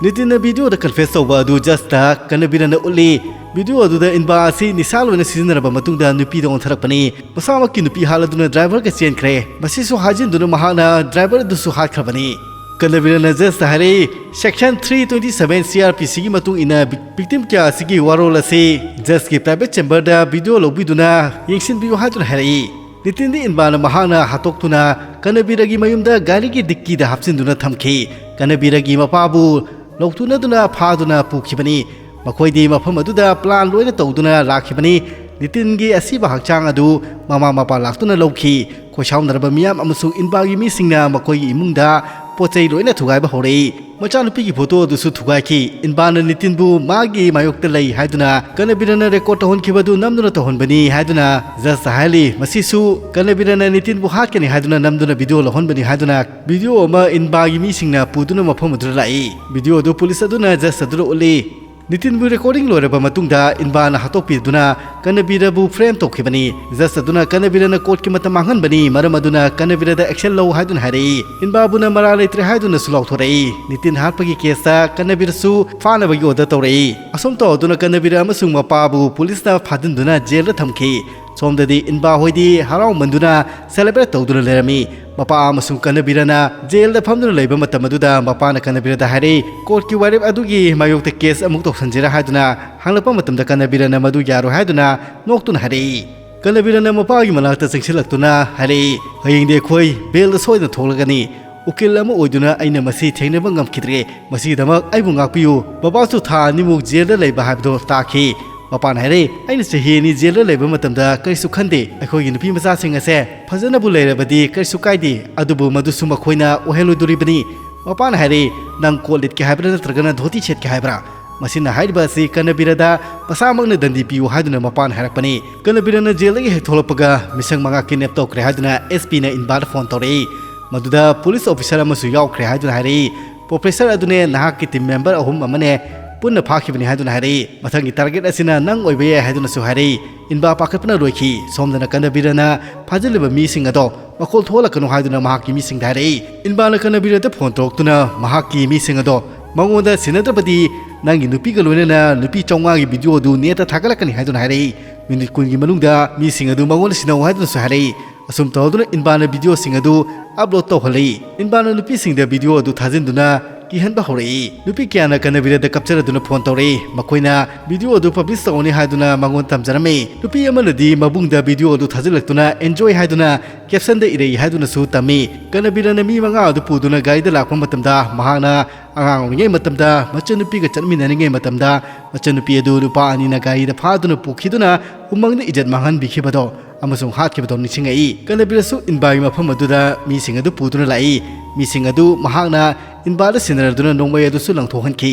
ꯅꯤꯇꯤꯟꯅ ꯚꯤꯗꯤꯑꯣꯗ confess ꯇꯧꯕ ꯑꯗꯨ ꯖꯁꯇ ꯀꯅꯕꯤꯔꯅ ꯎꯠꯂꯤ꯫ ꯚꯤꯗꯤꯑꯣ ꯑꯗꯨꯗ ꯏꯟꯕꯥ ꯑꯁꯤ ꯅꯤꯁꯥ ꯂꯣꯏꯅ ꯁꯤꯖꯤꯟꯅꯔꯕ ꯃꯇꯨꯡꯗ ꯅꯨꯄꯤꯗ ꯑꯣꯟꯊꯔꯛꯄꯅꯤ꯫ ꯃꯁꯥꯃꯛꯀꯤ ꯅꯨꯄꯤ ꯍꯥꯠꯂꯗꯨꯅ ꯗ꯭ꯔꯥꯏꯚꯔꯒ ꯆꯦꯟꯈ꯭ꯔꯦ꯫ ꯃꯁꯤꯁꯨ ꯍꯥꯏꯖꯤꯟꯗꯨꯅ ꯃꯍꯥꯛꯅ ꯗ꯭ꯔꯥꯏꯚꯔ ꯑꯗꯨꯁꯨ ꯍꯥꯠꯈ꯭ꯔꯕꯅꯤ꯫ ꯀꯅꯕꯤꯔꯅ ꯖꯁꯇ ꯍꯥꯏꯔꯛꯏ, "Section three twenty seven C R P C ꯒꯤ ꯃꯇꯨꯡ ꯏꯟꯅ victim ꯀꯌꯥ ꯑꯁꯤꯒꯤ ꯋꯥꯔꯣꯜ ꯑꯁꯤ ꯖꯁꯀꯤ private chamber ꯗ ꯚꯤꯗꯤꯑꯣ ꯂꯧꯕꯤꯗꯨꯅ ꯌꯦꯡꯁꯤꯟꯕꯤꯌꯨ" ꯍꯥꯏꯗꯨꯅ ꯍꯥꯏꯔꯛꯏ꯫ ꯅꯤꯇꯤꯟꯗꯤ ꯏꯟꯕꯥꯅ ꯃꯍꯥꯛꯅ ꯍꯥꯠꯇꯣꯛꯇꯨꯅ ꯀꯅꯕꯤꯔꯒꯤ ꯃꯌꯨꯝꯗ ꯒꯥꯔꯤꯒꯤ ꯗꯤꯛꯀꯤꯗ ꯍꯥꯞꯆꯤꯟꯗꯨꯅ ꯊꯝꯈꯤ꯫ ꯀꯅꯕꯤꯔꯒꯤ ꯃꯄꯥꯕꯨ ꯂꯧꯊꯨꯅꯗꯨꯅ ꯐꯥꯗꯨꯅ ꯄꯨꯈꯤꯕꯅꯤ꯫ ꯃꯈꯣꯏꯗꯤ ꯃꯐꯝ ꯑꯗꯨꯗ plan ꯂꯣꯏꯅ ꯇꯧꯗꯨꯅ ꯂꯥꯛꯈꯤꯕꯅꯤ꯫ ꯅꯤꯇꯤꯟꯒꯤ ꯑꯁꯤꯕ ꯍꯛꯆꯥꯡ ꯑꯗꯨ ꯃꯃꯥ ꯃꯄꯥ ꯂꯥꯛꯇꯨꯅ ꯂꯧꯈꯤ꯫ ꯈꯣꯏꯁꯥꯎꯅꯔꯕ ꯃꯤꯌꯥꯝ ꯑꯃꯁꯨꯡ ꯏꯟꯕꯥꯒꯤ ꯃꯤꯁꯤꯡꯅ ꯃꯈꯣꯏꯒꯤ ꯏꯃꯨꯡꯗ ꯄꯣꯠ ꯆꯩ ꯂꯣꯏꯅ ꯊꯨꯒꯥꯏꯕ ꯍꯧꯔꯛꯏ꯫ ꯃꯆꯥꯅꯨꯄꯤꯒꯤ ꯐꯣꯇꯣ ꯑꯗꯨꯁꯨ ꯊꯨꯒꯥꯏꯈꯤ꯫ ꯏꯟꯕꯥꯅ ꯅꯤꯇꯤꯟꯕꯨ ꯃꯥꯒꯤ ꯃꯥꯌꯣꯛꯇ ꯂꯩ ꯍꯥꯏꯗꯨꯅ ꯀꯅꯕꯤꯔꯅ ꯔꯦꯀꯣꯔꯗ ꯇꯧꯍꯟꯈꯤꯕ ꯑꯗꯨ ꯅꯝꯗꯨꯅ ꯇꯧꯍꯟꯕꯅꯤ ꯍꯥꯏꯗꯨꯅ ꯖꯖꯇ ꯍꯥꯏꯍꯜꯂꯤ꯫ ꯃꯁꯤꯁꯨ ꯀꯅꯕꯤꯔꯅ ꯅꯤꯇꯤꯟꯕꯨ ꯍꯥꯠꯀꯅꯤ ꯍꯥꯏꯗꯨꯅ ꯅꯝꯗꯨꯅ ꯚꯤꯗꯤꯑꯣ ꯂꯧꯍꯟꯕꯅꯤ ꯍꯥꯏꯗꯨꯅ ꯚꯤꯗꯤꯑꯣ ꯑꯃ ꯏꯟꯕꯥꯒꯤ ꯃꯤꯁꯤꯡꯅ ꯄꯨꯗꯨꯅ ꯃꯐꯝ ꯑꯗꯨꯗ ꯂꯥꯛꯏ꯫ ꯚꯤꯗꯤꯑꯣ ꯑꯗꯨ ꯄꯨꯂꯤꯁ ꯑꯗꯨꯅ ꯖꯖ ꯑꯗꯨꯗ ꯎꯠꯂꯤ꯫ ꯅꯤꯇꯤꯟꯕꯨ ꯔꯦꯀꯣꯔꯗꯤꯡ ꯂꯣꯏꯔꯕ ꯃꯇꯨꯡꯗ ꯏꯟꯕꯥꯅ ꯍꯥꯠꯇꯣꯛꯄꯤꯗꯨꯅ ꯀꯅꯕꯤꯔꯕꯨ ꯐ꯭ꯔꯦꯝ ꯇꯧꯈꯤꯕꯅꯤ꯫ ꯖꯖ ꯑꯗꯨꯅ ꯀꯅꯕꯤꯔꯅ ꯀꯣꯔꯠꯀꯤ ꯃꯇꯝ ꯃꯥꯡꯍꯟꯕꯅꯤ, ꯃꯔꯝ ꯑꯗꯨꯅ ꯀꯅꯕꯤꯔꯗ ꯑꯦꯛꯁꯟ ꯂꯧ ꯍꯥꯏꯗꯨꯅ ꯍꯥꯏꯔꯛꯏ꯫ ꯏꯟꯕꯥꯕꯨꯅ ꯃꯔꯥꯜ ꯂꯩꯇ꯭ꯔꯦ ꯍꯥꯏꯗꯨꯅꯁꯨ ꯂꯥꯎꯊꯣꯔꯛꯏ꯫ ꯅꯤꯇꯤꯟ ꯍꯥꯠꯄꯒꯤ ꯀꯦꯁꯇ ꯀꯅꯕꯤꯔꯁꯨ ꯐꯥꯅꯕꯒꯤ ꯑꯣꯔꯗꯔ ꯇꯧꯔꯛꯏ꯫ ꯑꯁꯨꯝ ꯇꯧꯗꯨꯅ ꯀꯅꯕꯤꯔ ꯑꯃꯁꯨꯡ ꯃꯄꯥꯕꯨ ꯄꯨꯂꯤꯁꯅ ꯐꯥꯖꯤꯟꯗꯨꯅ ꯖꯦꯜꯗ ꯊꯝꯈꯤ꯫ ꯁꯣꯝꯗꯗꯤ ꯏꯟꯕꯥ ꯍꯣꯏꯗꯤ ꯍꯔꯥꯎꯃꯟꯗꯨꯅ ꯁꯦꯂꯦꯕ꯭ꯔꯦꯠ ꯇꯧꯗꯨꯅ ꯂꯩꯔꯝꯃꯤ꯫ ꯃꯄꯥ ꯑꯃꯁꯨꯡ ꯀꯅꯕꯤꯔꯅ ꯖꯦꯜꯗ ꯐꯝꯗꯨꯅ ꯂꯩꯕ ꯃꯇꯝ ꯑꯗꯨꯗ ꯃꯄꯥꯅ ꯀꯅꯕꯤꯔꯗ ꯍꯥꯏꯔꯛꯏ, "ꯀꯣꯔꯠꯀꯤ ꯋꯥꯔꯦꯞ ꯑꯗꯨꯒꯤ ꯃꯥꯌꯣꯛꯇ ꯀꯦꯁ ꯑꯃꯨꯛ ꯇꯧꯁꯟꯁꯤꯔꯥ?" ꯍꯥꯏꯗꯨꯅ ꯍꯪꯂꯛꯄ ꯃꯇꯝꯗ ꯀꯅꯕꯤꯔꯅ ꯃꯗꯨ ꯌꯥꯔꯣꯏ ꯍꯥꯏꯗꯨꯅ ꯅꯣꯛꯇꯨꯅ ꯍꯥꯏꯔꯛꯏ꯫ ꯀꯅꯕꯤꯔꯅ ꯃꯄꯥꯒꯤ ꯃꯅꯥꯛꯇ ꯆꯪꯁꯤꯜꯂꯛꯇꯨꯅ ꯍꯥꯏꯔꯛꯏ, "ꯍꯌꯦꯡꯗꯤ ꯑꯩꯈꯣꯏ ꯕꯦꯜꯗ ꯁꯣꯏꯗꯅ ꯊꯣꯛꯂꯒꯅꯤ꯫ ꯎꯀꯤꯜ ꯑꯃ ꯑꯣꯏꯗꯨꯅ ꯑꯩꯅ ꯃꯁꯤ ꯊꯦꯡꯅꯕ ꯉꯝꯈꯤꯗ꯭ꯔꯦ꯫ ꯃꯁꯤꯒꯤꯗꯃꯛ ꯑꯩꯕꯨ ꯉꯥꯛꯄꯤꯌꯨ꯫" ꯃꯄꯥꯁꯨ ꯊꯥ ꯑꯅꯤꯃꯨꯛ ꯖꯦꯜꯗ ꯂꯩꯕ ꯍꯥꯏꯕꯗꯨ ꯇꯥꯈꯤ꯫ ꯃꯄꯥꯅ ꯍꯥꯏꯔꯛꯏ, "ꯑꯩꯅ ꯆꯍꯤ ꯑꯅꯤ ꯖꯦꯜꯗ ꯂꯩꯕ ꯃꯇꯝꯗ ꯀꯔꯤꯁꯨ ꯈꯟꯗꯦ꯫ ꯑꯩꯈꯣꯏꯒꯤ ꯅꯨꯄꯤ ꯃꯆꯥꯁꯤꯡ ꯑꯁꯦ ꯐꯖꯅꯕꯨ ꯂꯩꯔꯕꯗꯤ ꯀꯔꯤꯁꯨ ꯀꯥꯏꯗꯦ, ꯑꯗꯨꯕꯨ ꯃꯗꯨꯁꯨ ꯃꯈꯣꯏꯅ ꯑꯣꯏꯍꯜꯂꯣꯏꯗꯣꯔꯤꯕꯅꯤ꯫" ꯃꯄꯥꯅ ꯍꯥꯏꯔꯛꯏ, "ꯅꯪ ꯀꯣꯠ ꯂꯤꯠꯀꯦ ꯍꯥꯏꯕ꯭ꯔꯥ ꯅꯠꯇ꯭ꯔꯒꯅ ꯙꯣꯇꯤ ꯁꯦꯠꯀꯦ ꯍꯥꯏꯕ꯭ꯔꯥ?" ꯃꯁꯤꯅ ꯍꯥꯏꯔꯤꯕ ꯑꯁꯤ ꯀꯅꯕꯤꯔꯗ ꯃꯁꯥꯃꯛꯅ ꯗꯟꯗꯤ ꯄꯤꯌꯨ ꯍꯥꯏꯗꯨꯅ ꯃꯄꯥꯅ ꯍꯥꯏꯔꯛꯄꯅꯤ꯫ ꯀꯅꯕꯤꯔꯅ ꯖꯦꯜꯗꯒꯤ ꯍꯦꯛ ꯊꯣꯛꯂꯛꯄꯒ ꯃꯤꯁꯪ ꯃꯉꯥ ꯀꯤꯗꯅꯦꯞ ꯇꯧꯈ꯭ꯔꯦ ꯍꯥꯏꯗꯨꯅ ꯑꯦꯁ ꯄꯤꯅ ꯏꯟꯕꯥꯗ ꯐꯣꯟ ꯇꯧꯔꯛꯏ꯫ ꯃꯗꯨꯗ ꯄꯨꯂꯤꯁ ꯑꯣꯐꯤꯁꯔ ꯑꯃꯁꯨ ꯌꯥꯎꯈ꯭ꯔꯦ ꯍꯥꯏꯗꯨꯅ ꯍꯥꯏꯔꯛꯏ꯫ "ꯄ꯭ꯔꯣꯐꯦꯁꯔ ꯑꯗꯨꯅꯦ ꯅꯍꯥꯛꯀꯤ ꯇꯤꯝ ꯃꯦꯝꯕꯔ ꯑꯍꯨꯝ ꯑꯃꯅꯦ ꯄꯨꯟꯅ ꯐꯥꯈꯤꯕꯅꯤ" ꯍꯥꯏꯗꯨꯅ ꯍꯥꯏꯔꯛꯏ꯫ "ꯃꯊꯪꯒꯤ ꯇꯥꯔꯒꯦꯠ ꯑꯁꯤꯅ ꯅꯪ ꯑꯣꯏꯕ ꯌꯥꯏ" ꯍꯥꯏꯗꯨꯅꯁꯨ ꯍꯥꯏꯔꯛꯏ꯫ ꯏꯟꯕꯥ ꯄꯥꯈꯠꯄꯅ ꯂꯣꯏꯈꯤ꯫ ꯁꯣꯝꯗꯅ ꯀꯅꯕꯤꯔꯅ ꯐꯥꯖꯤꯜꯂꯤꯕ ꯃꯤꯁꯤꯡ ꯑꯗꯣ ꯃꯈꯣꯜ ꯊꯣꯛꯍꯜꯂꯛꯀꯅꯨ ꯍꯥꯏꯗꯨꯅ ꯃꯍꯥꯛꯀꯤ ꯃꯤꯁꯤꯡꯗ ꯍꯥꯏꯔꯛꯏ꯫ ꯏꯟꯕꯥꯅ ꯀꯅꯕꯤꯔꯗ ꯐꯣꯟ ꯇꯧꯔꯛꯇꯨꯅ ꯃꯍꯥꯛꯀꯤ ꯃꯤꯁꯤꯡ ꯑꯗꯣ ꯃꯉꯣꯟꯗ ꯁꯤꯟꯅꯗ꯭ꯔꯕꯗꯤ ꯅꯪꯒꯤ ꯅꯨꯄꯤꯒ ꯂꯣꯏꯅꯅ ꯅꯨꯄꯤ ꯆꯥꯝꯃꯉꯥꯒꯤ ꯚꯤꯗꯤꯑꯣ ꯑꯗꯨ ꯅꯦꯠꯇ ꯊꯥꯒꯠꯂꯛꯀꯅꯤ ꯍꯥꯏꯗꯨꯅ ꯍꯥꯏꯔꯛꯏ꯫ ꯃꯤꯅꯤꯠ ꯀꯨꯟꯒꯤ ꯃꯅꯨꯡꯗ ꯃꯤꯁꯤꯡ ꯑꯗꯨ ꯃꯉꯣꯟꯗ ꯁꯤꯟꯅꯧ ꯍꯥꯏꯗꯨꯅꯁꯨ ꯍꯥꯏꯔꯛꯏ꯫ ꯑꯁꯨꯝ ꯇꯧꯗꯨꯅ ꯏꯟꯕꯥꯅ ꯚꯤꯗꯤꯑꯣꯁꯤꯡ ꯑꯗꯨ ꯑꯞꯂꯣꯗ ꯇꯧꯍꯜꯂꯛꯏ꯫ ꯏꯟꯕꯥꯅ ꯅꯨꯄꯤꯁꯤꯡꯗ ꯚꯤꯗꯤꯑꯣ ꯑꯗꯨ ꯊꯥꯖꯤꯟꯗꯨꯅ ꯀꯤꯍꯟꯕ ꯍꯧꯔꯛꯏ꯫ ꯅꯨꯄꯤ ꯀꯌꯥꯅ ꯀꯅꯕꯤꯔꯗ ꯀꯞꯆꯔꯗꯨꯅ ꯐꯣꯟ ꯇꯧꯔꯛꯏ꯫ ꯃꯈꯣꯏꯅ ꯚꯤꯗꯤꯑꯣ ꯑꯗꯨ ꯄꯕ꯭ꯂꯤꯁ ꯇꯧꯒꯅꯤ ꯍꯥꯏꯗꯨꯅ ꯃꯉꯣꯟꯗ ꯇꯝꯖꯔꯝꯃꯤ꯫ ꯅꯨꯄꯤ ꯑꯃꯅꯗꯤ ꯃꯕꯨꯡꯗ ꯚꯤꯗꯤꯑꯣ ꯑꯗꯨ ꯊꯥꯖꯤꯜꯂꯛꯇꯨꯅ ꯑꯦꯟꯖꯣꯏ ꯍꯥꯏꯗꯨꯅ ꯀꯦꯞꯁꯟꯗ ꯏꯔꯛꯏ ꯍꯥꯏꯗꯨꯅꯁꯨ ꯇꯝꯃꯤ꯫ ꯀꯅꯕꯤꯔꯅ ꯃꯤ ꯃꯉꯥ ꯑꯗꯨ ꯄꯨꯗꯨꯅ ꯒꯥꯔꯤꯗ ꯂꯥꯛꯄ ꯃꯇꯝꯗ ꯃꯍꯥꯛꯅ ꯑꯉꯥꯡ ꯑꯣꯏꯔꯤꯉꯩ ꯃꯇꯝꯗ ꯃꯆꯟꯅꯨꯄꯤꯒ ꯆꯠꯃꯤꯟꯅꯔꯤꯉꯩ ꯃꯇꯝꯗ ꯃꯆꯟꯅꯨꯄꯤ ꯑꯗꯨ ꯅꯨꯄꯥ ꯑꯅꯤꯅ ꯒꯥꯔꯤꯗ ꯐꯥꯗꯨꯅ ꯄꯨꯈꯤꯗꯨꯅ ꯎꯃꯪꯗ ꯏꯖꯠ ꯃꯥꯡꯍꯟꯕꯤꯈꯤꯕꯗꯣ ꯑꯃꯁꯨꯡ ꯍꯥꯠꯈꯤꯕꯗꯣ ꯅꯤꯡꯁꯤꯡꯉꯛꯏ꯫ ꯀꯅꯕꯤꯔꯁꯨ ꯏꯟꯕꯥꯒꯤ ꯃꯐꯝ ꯑꯗꯨꯗ ꯃꯤꯁꯤꯡ ꯑꯗꯨ ꯄꯨꯗꯨꯅ ꯂꯥꯛꯏ꯫ ꯃꯤꯁꯤꯡ ꯑꯗꯨ ꯃꯍꯥꯛꯅ ꯏꯟꯕꯥꯗ ꯁꯤꯟꯅꯔꯗꯨꯅ ꯅꯣꯡꯃꯩ ꯑꯗꯨꯁꯨ ꯂꯪꯊꯣꯛꯍꯟꯈꯤ꯫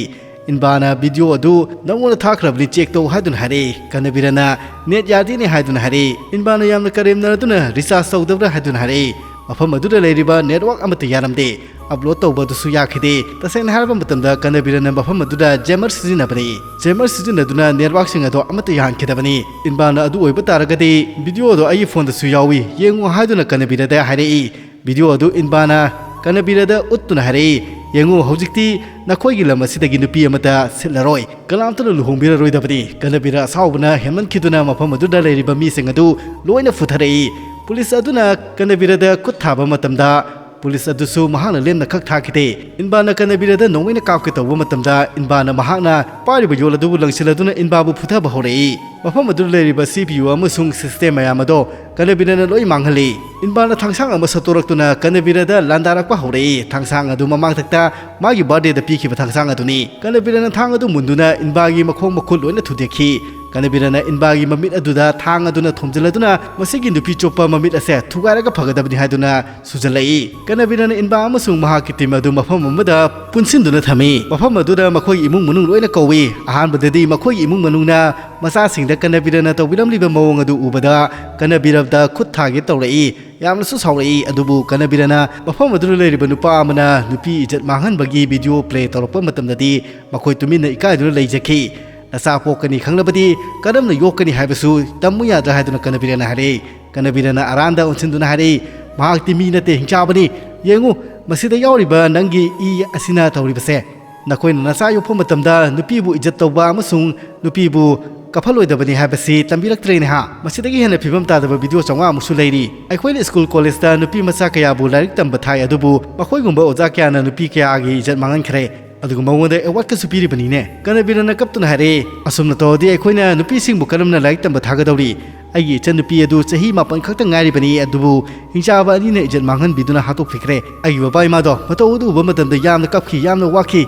ꯏꯟꯕꯥꯅ ꯚꯤꯗꯤꯑꯣ ꯑꯗꯨ ꯅꯪꯉꯣꯟꯗ ꯊꯥꯈ꯭ꯔꯕꯅꯤ, ꯆꯦꯛ ꯇꯧ ꯍꯥꯏꯗꯨꯅ ꯍꯥꯏꯔꯛꯏ꯫ ꯀꯅꯕꯤꯔꯅ ꯅꯦꯠ ꯌꯥꯗꯦꯅꯦ ꯍꯥꯏꯗꯨꯅ ꯍꯥꯏꯔꯛꯏ꯫ ꯏꯟꯕꯥꯅ ꯌꯥꯝꯅ ꯀꯔꯦꯝꯅꯔꯗꯨꯅ ꯔꯤꯆꯥꯔꯖ ꯇꯧꯗꯕ꯭ꯔꯥ ꯍꯥꯏꯗꯨꯅ ꯍꯥꯏꯔꯛꯏ꯫ ꯃꯐꯝ ꯑꯗꯨꯗ ꯂꯩꯔꯤꯕ ꯅꯦꯠꯋꯥꯛ ꯑꯃꯠꯇ ꯌꯥꯔꯝꯗꯦ꯫ ꯑꯞꯂꯣꯗ ꯇꯧꯕ ꯑꯗꯨꯁꯨ ꯌꯥꯈꯤꯗꯦ꯫ ꯇꯁꯦꯡꯅ ꯍꯥꯏꯔꯕ ꯃꯇꯝꯗ ꯀꯅꯕꯤꯔꯅ ꯃꯐꯝ ꯑꯗꯨꯗ ꯖꯦꯃꯔ ꯁꯤꯖꯤꯟꯅꯕꯅꯤ꯫ ꯖꯦꯃꯔ ꯁꯤꯖꯤꯟꯅꯗꯨꯅ ꯅꯦꯠꯋꯥꯛꯁꯤꯡ ꯑꯗꯣ ꯑꯃꯠꯇ ꯌꯥꯍꯟꯈꯤꯗꯕꯅꯤ꯫ ꯏꯟꯕꯥꯅ ꯑꯗꯨ ꯑꯣꯏꯕ ꯇꯥꯔꯒꯗꯤ ꯚꯤꯗꯤꯑꯣ ꯑꯗꯣ ꯑꯩꯒꯤ ꯐꯣꯟꯗꯁꯨ ꯌꯥꯎꯏ, ꯌꯦꯡꯉꯨ ꯍꯥꯏꯗꯨꯅ ꯀꯅꯕꯤꯔꯗ ꯍꯥꯏꯔꯛꯏ꯫ ꯚꯤꯗꯤꯑꯣ ꯑꯗꯨ ꯏꯟꯕꯥꯅ ꯀꯅꯕꯤꯔꯗ ꯎꯠꯇꯨꯅ ꯍꯥꯏꯔꯛꯏ, "ꯌꯦꯡꯉꯨ, ꯍꯧꯖꯤꯛꯇꯤ ꯅꯈꯣꯏꯒꯤ ꯂꯝ ꯑꯁꯤꯗꯒꯤ ꯅꯨꯄꯤ ꯑꯃꯠꯇ ꯁꯤꯠꯂꯔꯣꯏ, ꯀꯅꯥꯝꯇꯅ ꯂꯨꯍꯣꯡꯕꯤꯔꯔꯣꯏꯗꯕꯅꯤ"꯫ ꯀꯅꯕꯤꯔ ꯑꯁꯥꯎꯕꯅ ꯍꯦꯟꯃꯟꯈꯤꯗꯨꯅ ꯃꯐꯝ ꯑꯗꯨꯗ ꯂꯩꯔꯤꯕ ꯃꯤꯁꯤꯡ ꯑꯗꯨ ꯂꯣꯏꯅ ꯐꯨꯊꯔꯛꯏ꯫ ꯄꯨꯂꯤꯁ ꯑꯗꯨꯅ ꯀꯅꯕꯤꯔꯗ ꯈꯨꯠ ꯊꯥꯕ ꯃꯇꯝꯗ ꯄꯨꯂꯤꯁ ꯑꯗꯨꯁꯨ ꯃꯍꯥꯛꯅ ꯂꯦꯝꯅ ꯈꯛ ꯊꯥꯈꯤꯗꯦ꯫ ꯏꯟꯕꯥꯅ ꯀꯅꯕꯤꯔꯗ ꯅꯣꯡꯃꯩꯅ ꯀꯥꯞꯀꯦ ꯇꯧꯕ ꯃꯇꯝꯗ ꯏꯟꯕꯥꯅ ꯃꯍꯥꯛꯅ ꯄꯥꯏꯔꯤꯕ ꯌꯣꯜ ꯑꯗꯨꯕꯨ ꯂꯪꯁꯤꯜꯂꯗꯨꯅ ꯏꯟꯕꯥꯕꯨ ꯐꯨꯊꯕ ꯍꯧꯔꯛꯏ꯫ ꯃꯐꯝ ꯑꯗꯨꯗ ꯂꯩꯔꯤꯕ ꯁꯤ ꯄꯤ ꯌꯨ ꯑꯃꯁꯨꯡ ꯁꯤꯁꯇꯦꯝ ꯃꯌꯥꯝ ꯑꯗꯣ ꯀꯅꯕꯤꯔꯅ ꯂꯣꯏ ꯃꯥꯡꯍꯜꯂꯤ꯫ ꯏꯟꯕꯥꯅ ꯊꯥꯡꯁꯥꯡ ꯑꯃ ꯁꯠꯇꯣꯔꯛꯇꯨꯅ ꯀꯅꯕꯤꯔꯗ ꯂꯥꯟꯗꯥꯔꯛꯄ ꯍꯧꯔꯛꯏ꯫ ꯊꯥꯡꯁꯥꯡ ꯑꯗꯨ ꯃꯃꯥꯡꯊꯛꯇ ꯃꯥꯒꯤ ꯕꯥꯔꯗꯦꯗ ꯄꯤꯈꯤꯕ ꯊꯥꯡꯁꯥꯡ ꯑꯗꯨꯅꯤ꯫ ꯀꯅꯕꯤꯔꯅ ꯊꯥꯡ ꯑꯗꯨ ꯃꯨꯟꯗꯨꯅ ꯏꯟꯕꯥꯒꯤ ꯃꯈꯣꯡ ꯃꯈꯨꯠ ꯂꯣꯏꯅ ꯊꯨꯗꯦꯛꯈꯤ꯫ ꯀꯅꯕꯤꯔꯅ ꯏꯟꯕꯥꯒꯤ ꯃꯃꯤꯠ ꯑꯗꯨꯗ ꯊꯥꯡ ꯑꯗꯨꯅ ꯊꯣꯝꯖꯤꯜꯂꯗꯨꯅ ꯃꯁꯤꯒꯤ ꯅꯨꯄꯤ ꯆꯨꯞꯄ ꯃꯃꯤꯠ ꯑꯁꯦ ꯊꯨꯒꯥꯏꯔꯒ ꯐꯒꯗꯕꯅꯤ ꯍꯥꯏꯗꯨꯅ ꯁꯨꯖꯜꯂꯛꯏ꯫ ꯀꯅꯕꯤꯔꯅ ꯏꯟꯕꯥ ꯑꯃꯁꯨꯡ ꯃꯍꯥꯛꯀꯤ ꯇꯤꯝ ꯑꯗꯨ ꯃꯐꯝ ꯑꯃꯗ ꯄꯨꯟꯁꯤꯟꯗꯨꯅ ꯊꯝꯃꯤ꯫ ꯃꯐꯝ ꯑꯗꯨꯗ ꯃꯈꯣꯏꯒꯤ ꯏꯃꯨꯡ ꯃꯅꯨꯡ ꯂꯣꯏꯅ ꯀꯧꯏ꯫ ꯑꯍꯥꯟꯕꯗꯗꯤ ꯃꯈꯣꯏꯒꯤ ꯏꯃꯨꯡ ꯃꯅꯨꯡꯅ ꯃꯆꯥꯁꯤꯡꯗ ꯀꯅꯕꯤꯔꯅ ꯇꯧꯕꯤꯔꯝꯂꯤꯕ ꯃꯑꯣꯡ ꯑꯗꯨ ꯎꯕꯗ ꯀꯅꯕꯤꯔꯕꯗ ꯈꯨꯠ ꯊꯥꯒꯦ ꯇꯧꯔꯛꯏ꯫ ꯌꯥꯝꯅꯁꯨ ꯁꯥꯎꯔꯛꯏ꯫ ꯑꯗꯨꯕꯨ ꯀꯅꯕꯤꯔꯅ ꯃꯐꯝ ꯑꯗꯨꯗ ꯂꯩꯔꯤꯕ ꯅꯨꯄꯥ ꯑꯃꯅ ꯅꯨꯄꯤ ꯏꯖꯠ ꯃꯥꯡꯍꯟꯕꯒꯤ ꯚꯤꯗꯤꯑꯣ ꯄ꯭ꯂꯦ ꯇꯧꯔꯛꯄ ꯃꯇꯝꯗꯗꯤ ꯃꯈꯣꯏ ꯇꯨꯃꯤꯟꯅ ꯏꯀꯥꯏꯗꯨꯅ ꯂꯩꯖꯈꯤ꯫ "ꯅꯆꯥ ꯄꯣꯛꯀꯅꯤ ꯈꯪꯂꯕꯗꯤ ꯀꯔꯝꯅ ꯌꯣꯛꯀꯅꯤ ꯍꯥꯏꯕꯁꯨ ꯇꯝꯃꯨ ꯌꯥꯗ꯭ꯔꯥ?" ꯍꯥꯏꯗꯨꯅ ꯀꯅꯕꯤꯔꯅ ꯍꯥꯏꯔꯛꯏ꯫ ꯀꯅꯕꯤꯔꯅ ꯑꯔꯥꯟꯗ ꯑꯣꯟꯁꯤꯟꯗꯨꯅ ꯍꯥꯏꯔꯛꯏ, "ꯃꯍꯥꯛꯇꯤ ꯃꯤ ꯅꯠꯇꯦ, ꯍꯤꯡꯆꯥꯕꯅꯤ꯫ ꯌꯦꯡꯉꯨ, ꯃꯁꯤꯗ ꯌꯥꯎꯔꯤꯕ ꯅꯪꯒꯤ ꯏ ꯑꯁꯤꯅ ꯇꯧꯔꯤꯕꯁꯦ꯫ ꯅꯈꯣꯏꯅ ꯅꯆꯥ ꯌꯣꯛꯄ ꯃꯇꯝꯗ ꯅꯨꯄꯤꯕꯨ ꯏꯖꯠ ꯇꯧꯕ ꯑꯃꯁꯨꯡ ꯅꯨꯄꯤꯕꯨ ꯀꯞꯍꯜꯂꯣꯏꯗꯕꯅꯤ ꯍꯥꯏꯕꯁꯤ ꯇꯝꯕꯤꯔꯛꯇ꯭ꯔꯦꯅꯦ ꯍꯥ꯫ ꯃꯁꯤꯗꯒꯤ ꯍꯦꯟꯅ ꯐꯤꯕꯝ ꯇꯥꯗꯕ ꯚꯤꯗꯤꯑꯣ ꯆꯥꯝꯃꯉꯥꯃꯨꯛꯁꯨ ꯂꯩꯔꯤ꯫ ꯑꯩꯈꯣꯏꯅ ꯁ꯭ꯀꯨꯜ ꯀꯣꯂꯦꯖꯇ ꯅꯨꯄꯤ ꯃꯆꯥ ꯀꯌꯥꯕꯨ ꯂꯥꯏꯔꯤꯛ ꯇꯝꯕ ꯊꯥꯏ, ꯑꯗꯨꯕꯨ ꯃꯈꯣꯏꯒꯨꯝꯕ ꯑꯣꯖꯥ ꯀꯌꯥꯅ ꯅꯨꯄꯤ ꯀꯌꯥꯒꯤ ꯏꯖꯠ ꯃꯥꯡꯍꯟꯈ꯭ꯔꯦ꯫ ꯑꯗꯨꯒ ꯃꯉꯣꯟꯗ ꯑꯦꯋꯥꯔꯗꯀꯁꯨ ꯄꯤꯔꯤꯕꯅꯤꯅꯦ꯫ ꯀꯅꯕꯤꯔꯅ ꯀꯞꯇꯨꯅ ꯍꯥꯏꯔꯛꯑꯦ, "ꯑꯁꯨꯝꯅ ꯇꯧꯔꯗꯤ ꯑꯩꯈꯣꯏꯅ ꯅꯨꯄꯤꯁꯤꯡꯕꯨ ꯀꯔꯝꯅ ꯂꯥꯏꯔꯤꯛ ꯇꯝꯕ ꯊꯥꯒꯗꯧꯔꯤ? ꯑꯩꯒꯤ ꯏꯆꯟꯅꯨꯄꯤ ꯑꯗꯨ ꯆꯍꯤ ꯃꯥꯄꯟ ꯈꯛꯇ ꯉꯥꯏꯔꯤꯕꯅꯤ, ꯑꯗꯨꯕꯨ ꯍꯤꯡꯆꯥꯕ ꯑꯅꯤꯅ ꯏꯖꯠ ꯃꯥꯡꯍꯟꯕꯤꯗꯨꯅ ꯍꯥꯠꯇꯣꯛꯄꯤꯈ꯭ꯔꯦ꯫ ꯑꯩꯒꯤ ꯕꯕꯥ ꯏꯃꯥꯗꯣ ꯃꯇꯧ ꯑꯗꯨ ꯎꯕ ꯃꯇꯝꯗ ꯌꯥꯝꯅ ꯀꯞꯈꯤ, ꯌꯥꯝꯅ ꯋꯥꯈꯤ꯫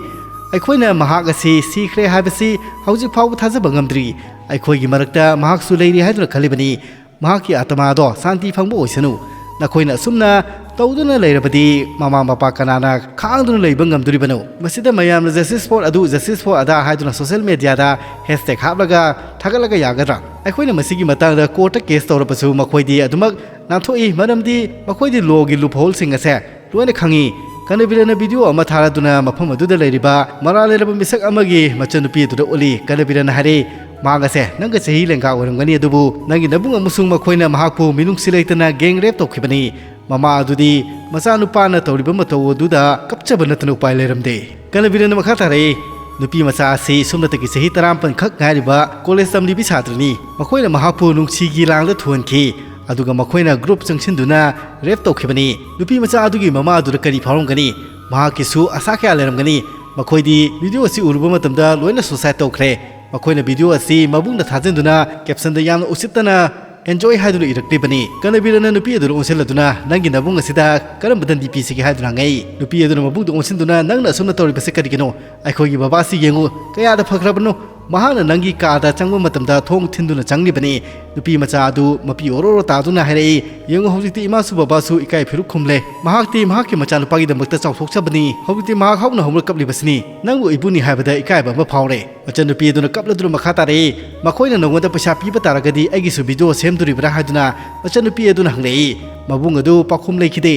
ꯑꯩꯈꯣꯏꯅ ꯃꯍꯥꯛ ꯑꯁꯤ ꯁꯤꯈ꯭ꯔꯦ ꯍꯥꯏꯕꯁꯤ ꯍꯧꯖꯤꯛ ꯐꯥꯎꯕ ꯊꯥꯖꯕ ꯉꯝꯗ꯭ꯔꯤ꯫ ꯑꯩꯈꯣꯏꯒꯤ ꯃꯔꯛꯇ ꯃꯍꯥꯛꯁꯨ ꯂꯩꯔꯤ ꯍꯥꯏꯗꯨꯅ ꯈꯜꯂꯤꯕꯅꯤ꯫ ꯃꯍꯥꯛꯀꯤ ꯑꯥꯇꯃꯥꯗꯣ ꯁꯥꯟꯇꯤ ꯐꯪꯕ ꯑꯣꯏꯁꯅꯨ꯫ ꯅꯈꯣꯏꯅ ꯑꯁꯨꯝꯅ ꯇꯧꯗꯨꯅ ꯂꯩꯔꯕꯗꯤ ꯃꯃꯥ ꯃꯄꯥ ꯀꯅꯥꯅ ꯈꯥꯡꯗꯨꯅ ꯂꯩꯕ ꯉꯝꯗꯣꯔꯤꯕꯅꯣ?" ꯃꯁꯤꯗ ꯃꯌꯥꯝꯅ "Justice for ꯑꯗꯨ, Justice for ꯑꯗꯥ" ꯍꯥꯏꯗꯨꯅ ꯁꯣꯁꯤꯌꯦꯜ ꯃꯦꯗꯤꯌꯥꯗ ꯍꯦꯁꯇꯦꯒ ꯍꯥꯞꯂꯒ ꯊꯥꯒꯠꯂꯒ ꯌꯥꯒꯗ꯭ꯔꯥ? ꯑꯩꯈꯣꯏꯅ ꯃꯁꯤꯒꯤ ꯃꯇꯥꯡꯗ ꯀꯣꯔꯠꯇ ꯀꯦꯁ ꯇꯧꯔꯕꯁꯨ ꯃꯈꯣꯏꯗꯤ ꯑꯗꯨꯃꯛ ꯅꯥꯟꯊꯣꯛꯏ, ꯃꯔꯝꯗꯤ ꯃꯈꯣꯏꯗꯤ ꯂꯣꯒꯤ ꯂꯨꯞꯍꯣꯜꯁꯤꯡ ꯑꯁꯦ ꯂꯣꯏꯅ ꯈꯪꯏ꯫ ꯀꯅꯕꯤꯔꯅ ꯚꯤꯗꯤꯑꯣ ꯑꯃ ꯊꯥꯔꯗꯨꯅ ꯃꯐꯝ ꯑꯗꯨꯗ ꯂꯩꯔꯤꯕ ꯃꯔꯥꯜ ꯂꯩꯔꯕ ꯃꯤꯁꯛ ꯑꯃꯒꯤ ꯃꯆꯟꯅꯨꯄꯤ ꯑꯗꯨꯗ ꯎꯠꯂꯤ꯫ ꯀꯅꯕꯤꯔꯅ ꯍꯥꯏꯔꯛꯏ, "ꯃꯍꯥꯛ ꯑꯁꯦ ꯅꯪꯒ ꯆꯍꯤ ꯂꯦꯡꯒꯥ ꯑꯣꯏꯔꯝꯒꯅꯤ, ꯑꯗꯨꯕꯨ ꯅꯪꯒꯤ ꯅꯕꯨꯡ ꯑꯃꯁꯨꯡ ꯃꯈꯣꯏꯅ ꯃꯍꯥꯛꯄꯨ ꯃꯤꯅꯨꯡꯁꯤ ꯂꯩꯇꯅ ꯒꯦꯡ ꯔꯦꯞ ꯇꯧꯈꯤꯕꯅꯤ꯫" ꯃꯃꯥ ꯑꯗꯨꯗꯤ ꯃꯆꯥꯅꯨꯄꯥꯅ ꯇꯧꯔꯤꯕ ꯃꯇꯧ ꯑꯗꯨꯗ ꯀꯞꯆꯕ ꯅꯠꯇꯅ ꯎꯄꯥꯏ ꯂꯩꯔꯝꯗꯦ꯫ ꯀꯅꯕꯤꯔꯅ ꯃꯈꯥ ꯇꯥꯔꯛꯏ, ꯅꯨꯄꯤ ꯃꯆꯥ ꯑꯁꯤ ꯁꯨꯞꯅꯇꯒꯤ ꯆꯍꯤ ꯇꯔꯥꯃꯥꯄꯟ ꯈꯛ ꯉꯥꯏꯔꯤꯕ ꯀꯣꯂꯦꯖ ꯇꯝꯂꯤꯕꯤ ꯁꯥꯇ꯭ꯔꯅꯤ꯫ ꯃꯈꯣꯏꯅ ꯃꯍꯥꯛꯄꯨ ꯅꯨꯡꯁꯤꯒꯤ ꯂꯥꯡꯗ ꯊꯨꯍꯟꯈꯤ꯫ ꯑꯗꯨꯒ ꯃꯈꯣꯏꯅ ꯒ꯭ꯔꯨꯞ ꯆꯪꯁꯤꯟꯗꯨꯅ ꯔꯦꯞ ꯇꯧꯈꯤꯕꯅꯤ꯫ ꯅꯨꯄꯤ ꯃꯆꯥ ꯑꯗꯨꯒꯤ ꯃꯃꯥ ꯑꯗꯨꯗ ꯀꯔꯤ ꯐꯥꯎꯔꯝꯒꯅꯤ? ꯃꯍꯥꯛꯀꯤꯁꯨ ꯑꯁꯥ ꯀꯌꯥ ꯂꯩꯔꯝꯒꯅꯤ꯫ ꯃꯈꯣꯏꯗꯤ ꯚꯤꯗꯤꯑꯣ ꯑꯁꯤ ꯎꯔꯨꯕ ꯃꯇꯝꯗ ꯂꯣꯏꯅ ꯁꯨꯁꯥꯏꯗ ꯇꯧꯈ꯭ꯔꯦ꯫ ꯃꯈꯣꯏꯅ ꯚꯤꯗꯤꯑꯣ ꯑꯁꯤ ꯃꯕꯨꯡꯗ ꯊꯥꯖꯤꯟꯗꯨꯅ ꯀꯦꯞꯁꯟꯗ ꯌꯥꯝꯅ ꯎꯁꯤꯠꯇꯅ "ꯑꯦꯟꯖꯣꯏ" ꯍꯥꯏꯗꯨꯅ ꯏꯔꯛꯂꯤꯕꯅꯤ꯫ ꯀꯅꯕꯤꯔꯅ ꯅꯨꯄꯤ ꯑꯗꯨꯗ ꯑꯣꯟꯁꯤꯜꯂꯗꯨꯅ, "ꯅꯪꯒꯤ ꯅꯕꯨꯡ ꯑꯁꯤꯗ ꯀꯔꯝꯕ ꯗꯟꯗꯤ ꯄꯤꯁꯤꯒꯦ?" ꯍꯥꯏꯗꯨꯅ ꯍꯪꯉꯛꯏ꯫ ꯅꯨꯄꯤ ꯑꯗꯨꯅ ꯃꯕꯨꯡꯗ ꯑꯣꯟꯁꯤꯟꯗꯨꯅ, "ꯅꯪꯅ ꯑꯁꯨꯝꯅ ꯇꯧꯔꯤꯕꯁꯤ ꯀꯔꯤꯒꯤꯅꯣ? ꯑꯩꯈꯣꯏꯒꯤ ꯕꯕꯥꯁꯤ ꯌꯦꯡꯉꯨ, ꯀꯌꯥꯗ ꯐꯈ꯭ꯔꯕꯅꯣ꯫ ꯃꯍꯥꯛꯅ ꯅꯪꯒꯤ ꯀꯥꯗ ꯆꯪꯕ ꯃꯇꯝꯗ ꯊꯣꯡ ꯊꯤꯟꯗꯨꯅ ꯆꯪꯂꯤꯕꯅꯤ꯫" ꯅꯨꯄꯤ ꯃꯆꯥ ꯑꯗꯨ ꯃꯄꯤ ꯑꯣꯔꯣ ꯑꯣꯔꯣ ꯇꯥꯗꯨꯅ ꯍꯥꯏꯔꯛꯏ, "ꯌꯦꯡꯉꯨ, ꯍꯧꯖꯤꯛꯇꯤ ꯏꯃꯥꯁꯨ ꯕꯕꯥꯁꯨ ꯏꯀꯥꯏ ꯐꯤꯔꯨꯛ ꯈꯨꯝꯂꯦ꯫ ꯃꯍꯥꯛꯇꯤ ꯃꯍꯥꯛꯀꯤ ꯃꯆꯥꯅꯨꯄꯥꯒꯤꯗꯃꯛꯇ ꯆꯥꯎꯊꯣꯛꯆꯕꯅꯤ꯫ ꯍꯧꯖꯤꯛꯇꯤ ꯃꯍꯥꯛ ꯍꯧꯅ ꯍꯧꯅ ꯀꯞꯂꯤꯕꯁꯤꯅꯤ꯫ ꯅꯪꯕꯨ ꯏꯕꯨꯡꯅꯤ ꯍꯥꯏꯕꯗ ꯏꯀꯥꯏꯕ ꯑꯃ ꯐꯥꯎꯔꯦ꯫" ꯃꯆꯟꯅꯨꯄꯤ ꯑꯗꯨꯅ ꯀꯞꯂꯗꯨꯅ ꯃꯈꯥ ꯇꯥꯔꯛꯏ, "ꯃꯈꯣꯏꯅ ꯅꯉꯣꯟꯗ ꯄꯩꯁꯥ ꯄꯤꯕ ꯇꯥꯔꯒꯗꯤ ꯑꯩꯒꯤꯁꯨ ꯚꯤꯗꯤꯑꯣ ꯁꯦꯝꯗꯣꯔꯤꯕ꯭ꯔꯥ?" ꯍꯥꯏꯗꯨꯅ ꯃꯆꯟꯅꯨꯄꯤ ꯑꯗꯨꯅ ꯍꯪꯂꯛꯏ꯫ ꯃꯕꯨꯡ ꯑꯗꯨ ꯄꯥꯎꯈꯨꯝ ꯂꯩꯈꯤꯗꯦ꯫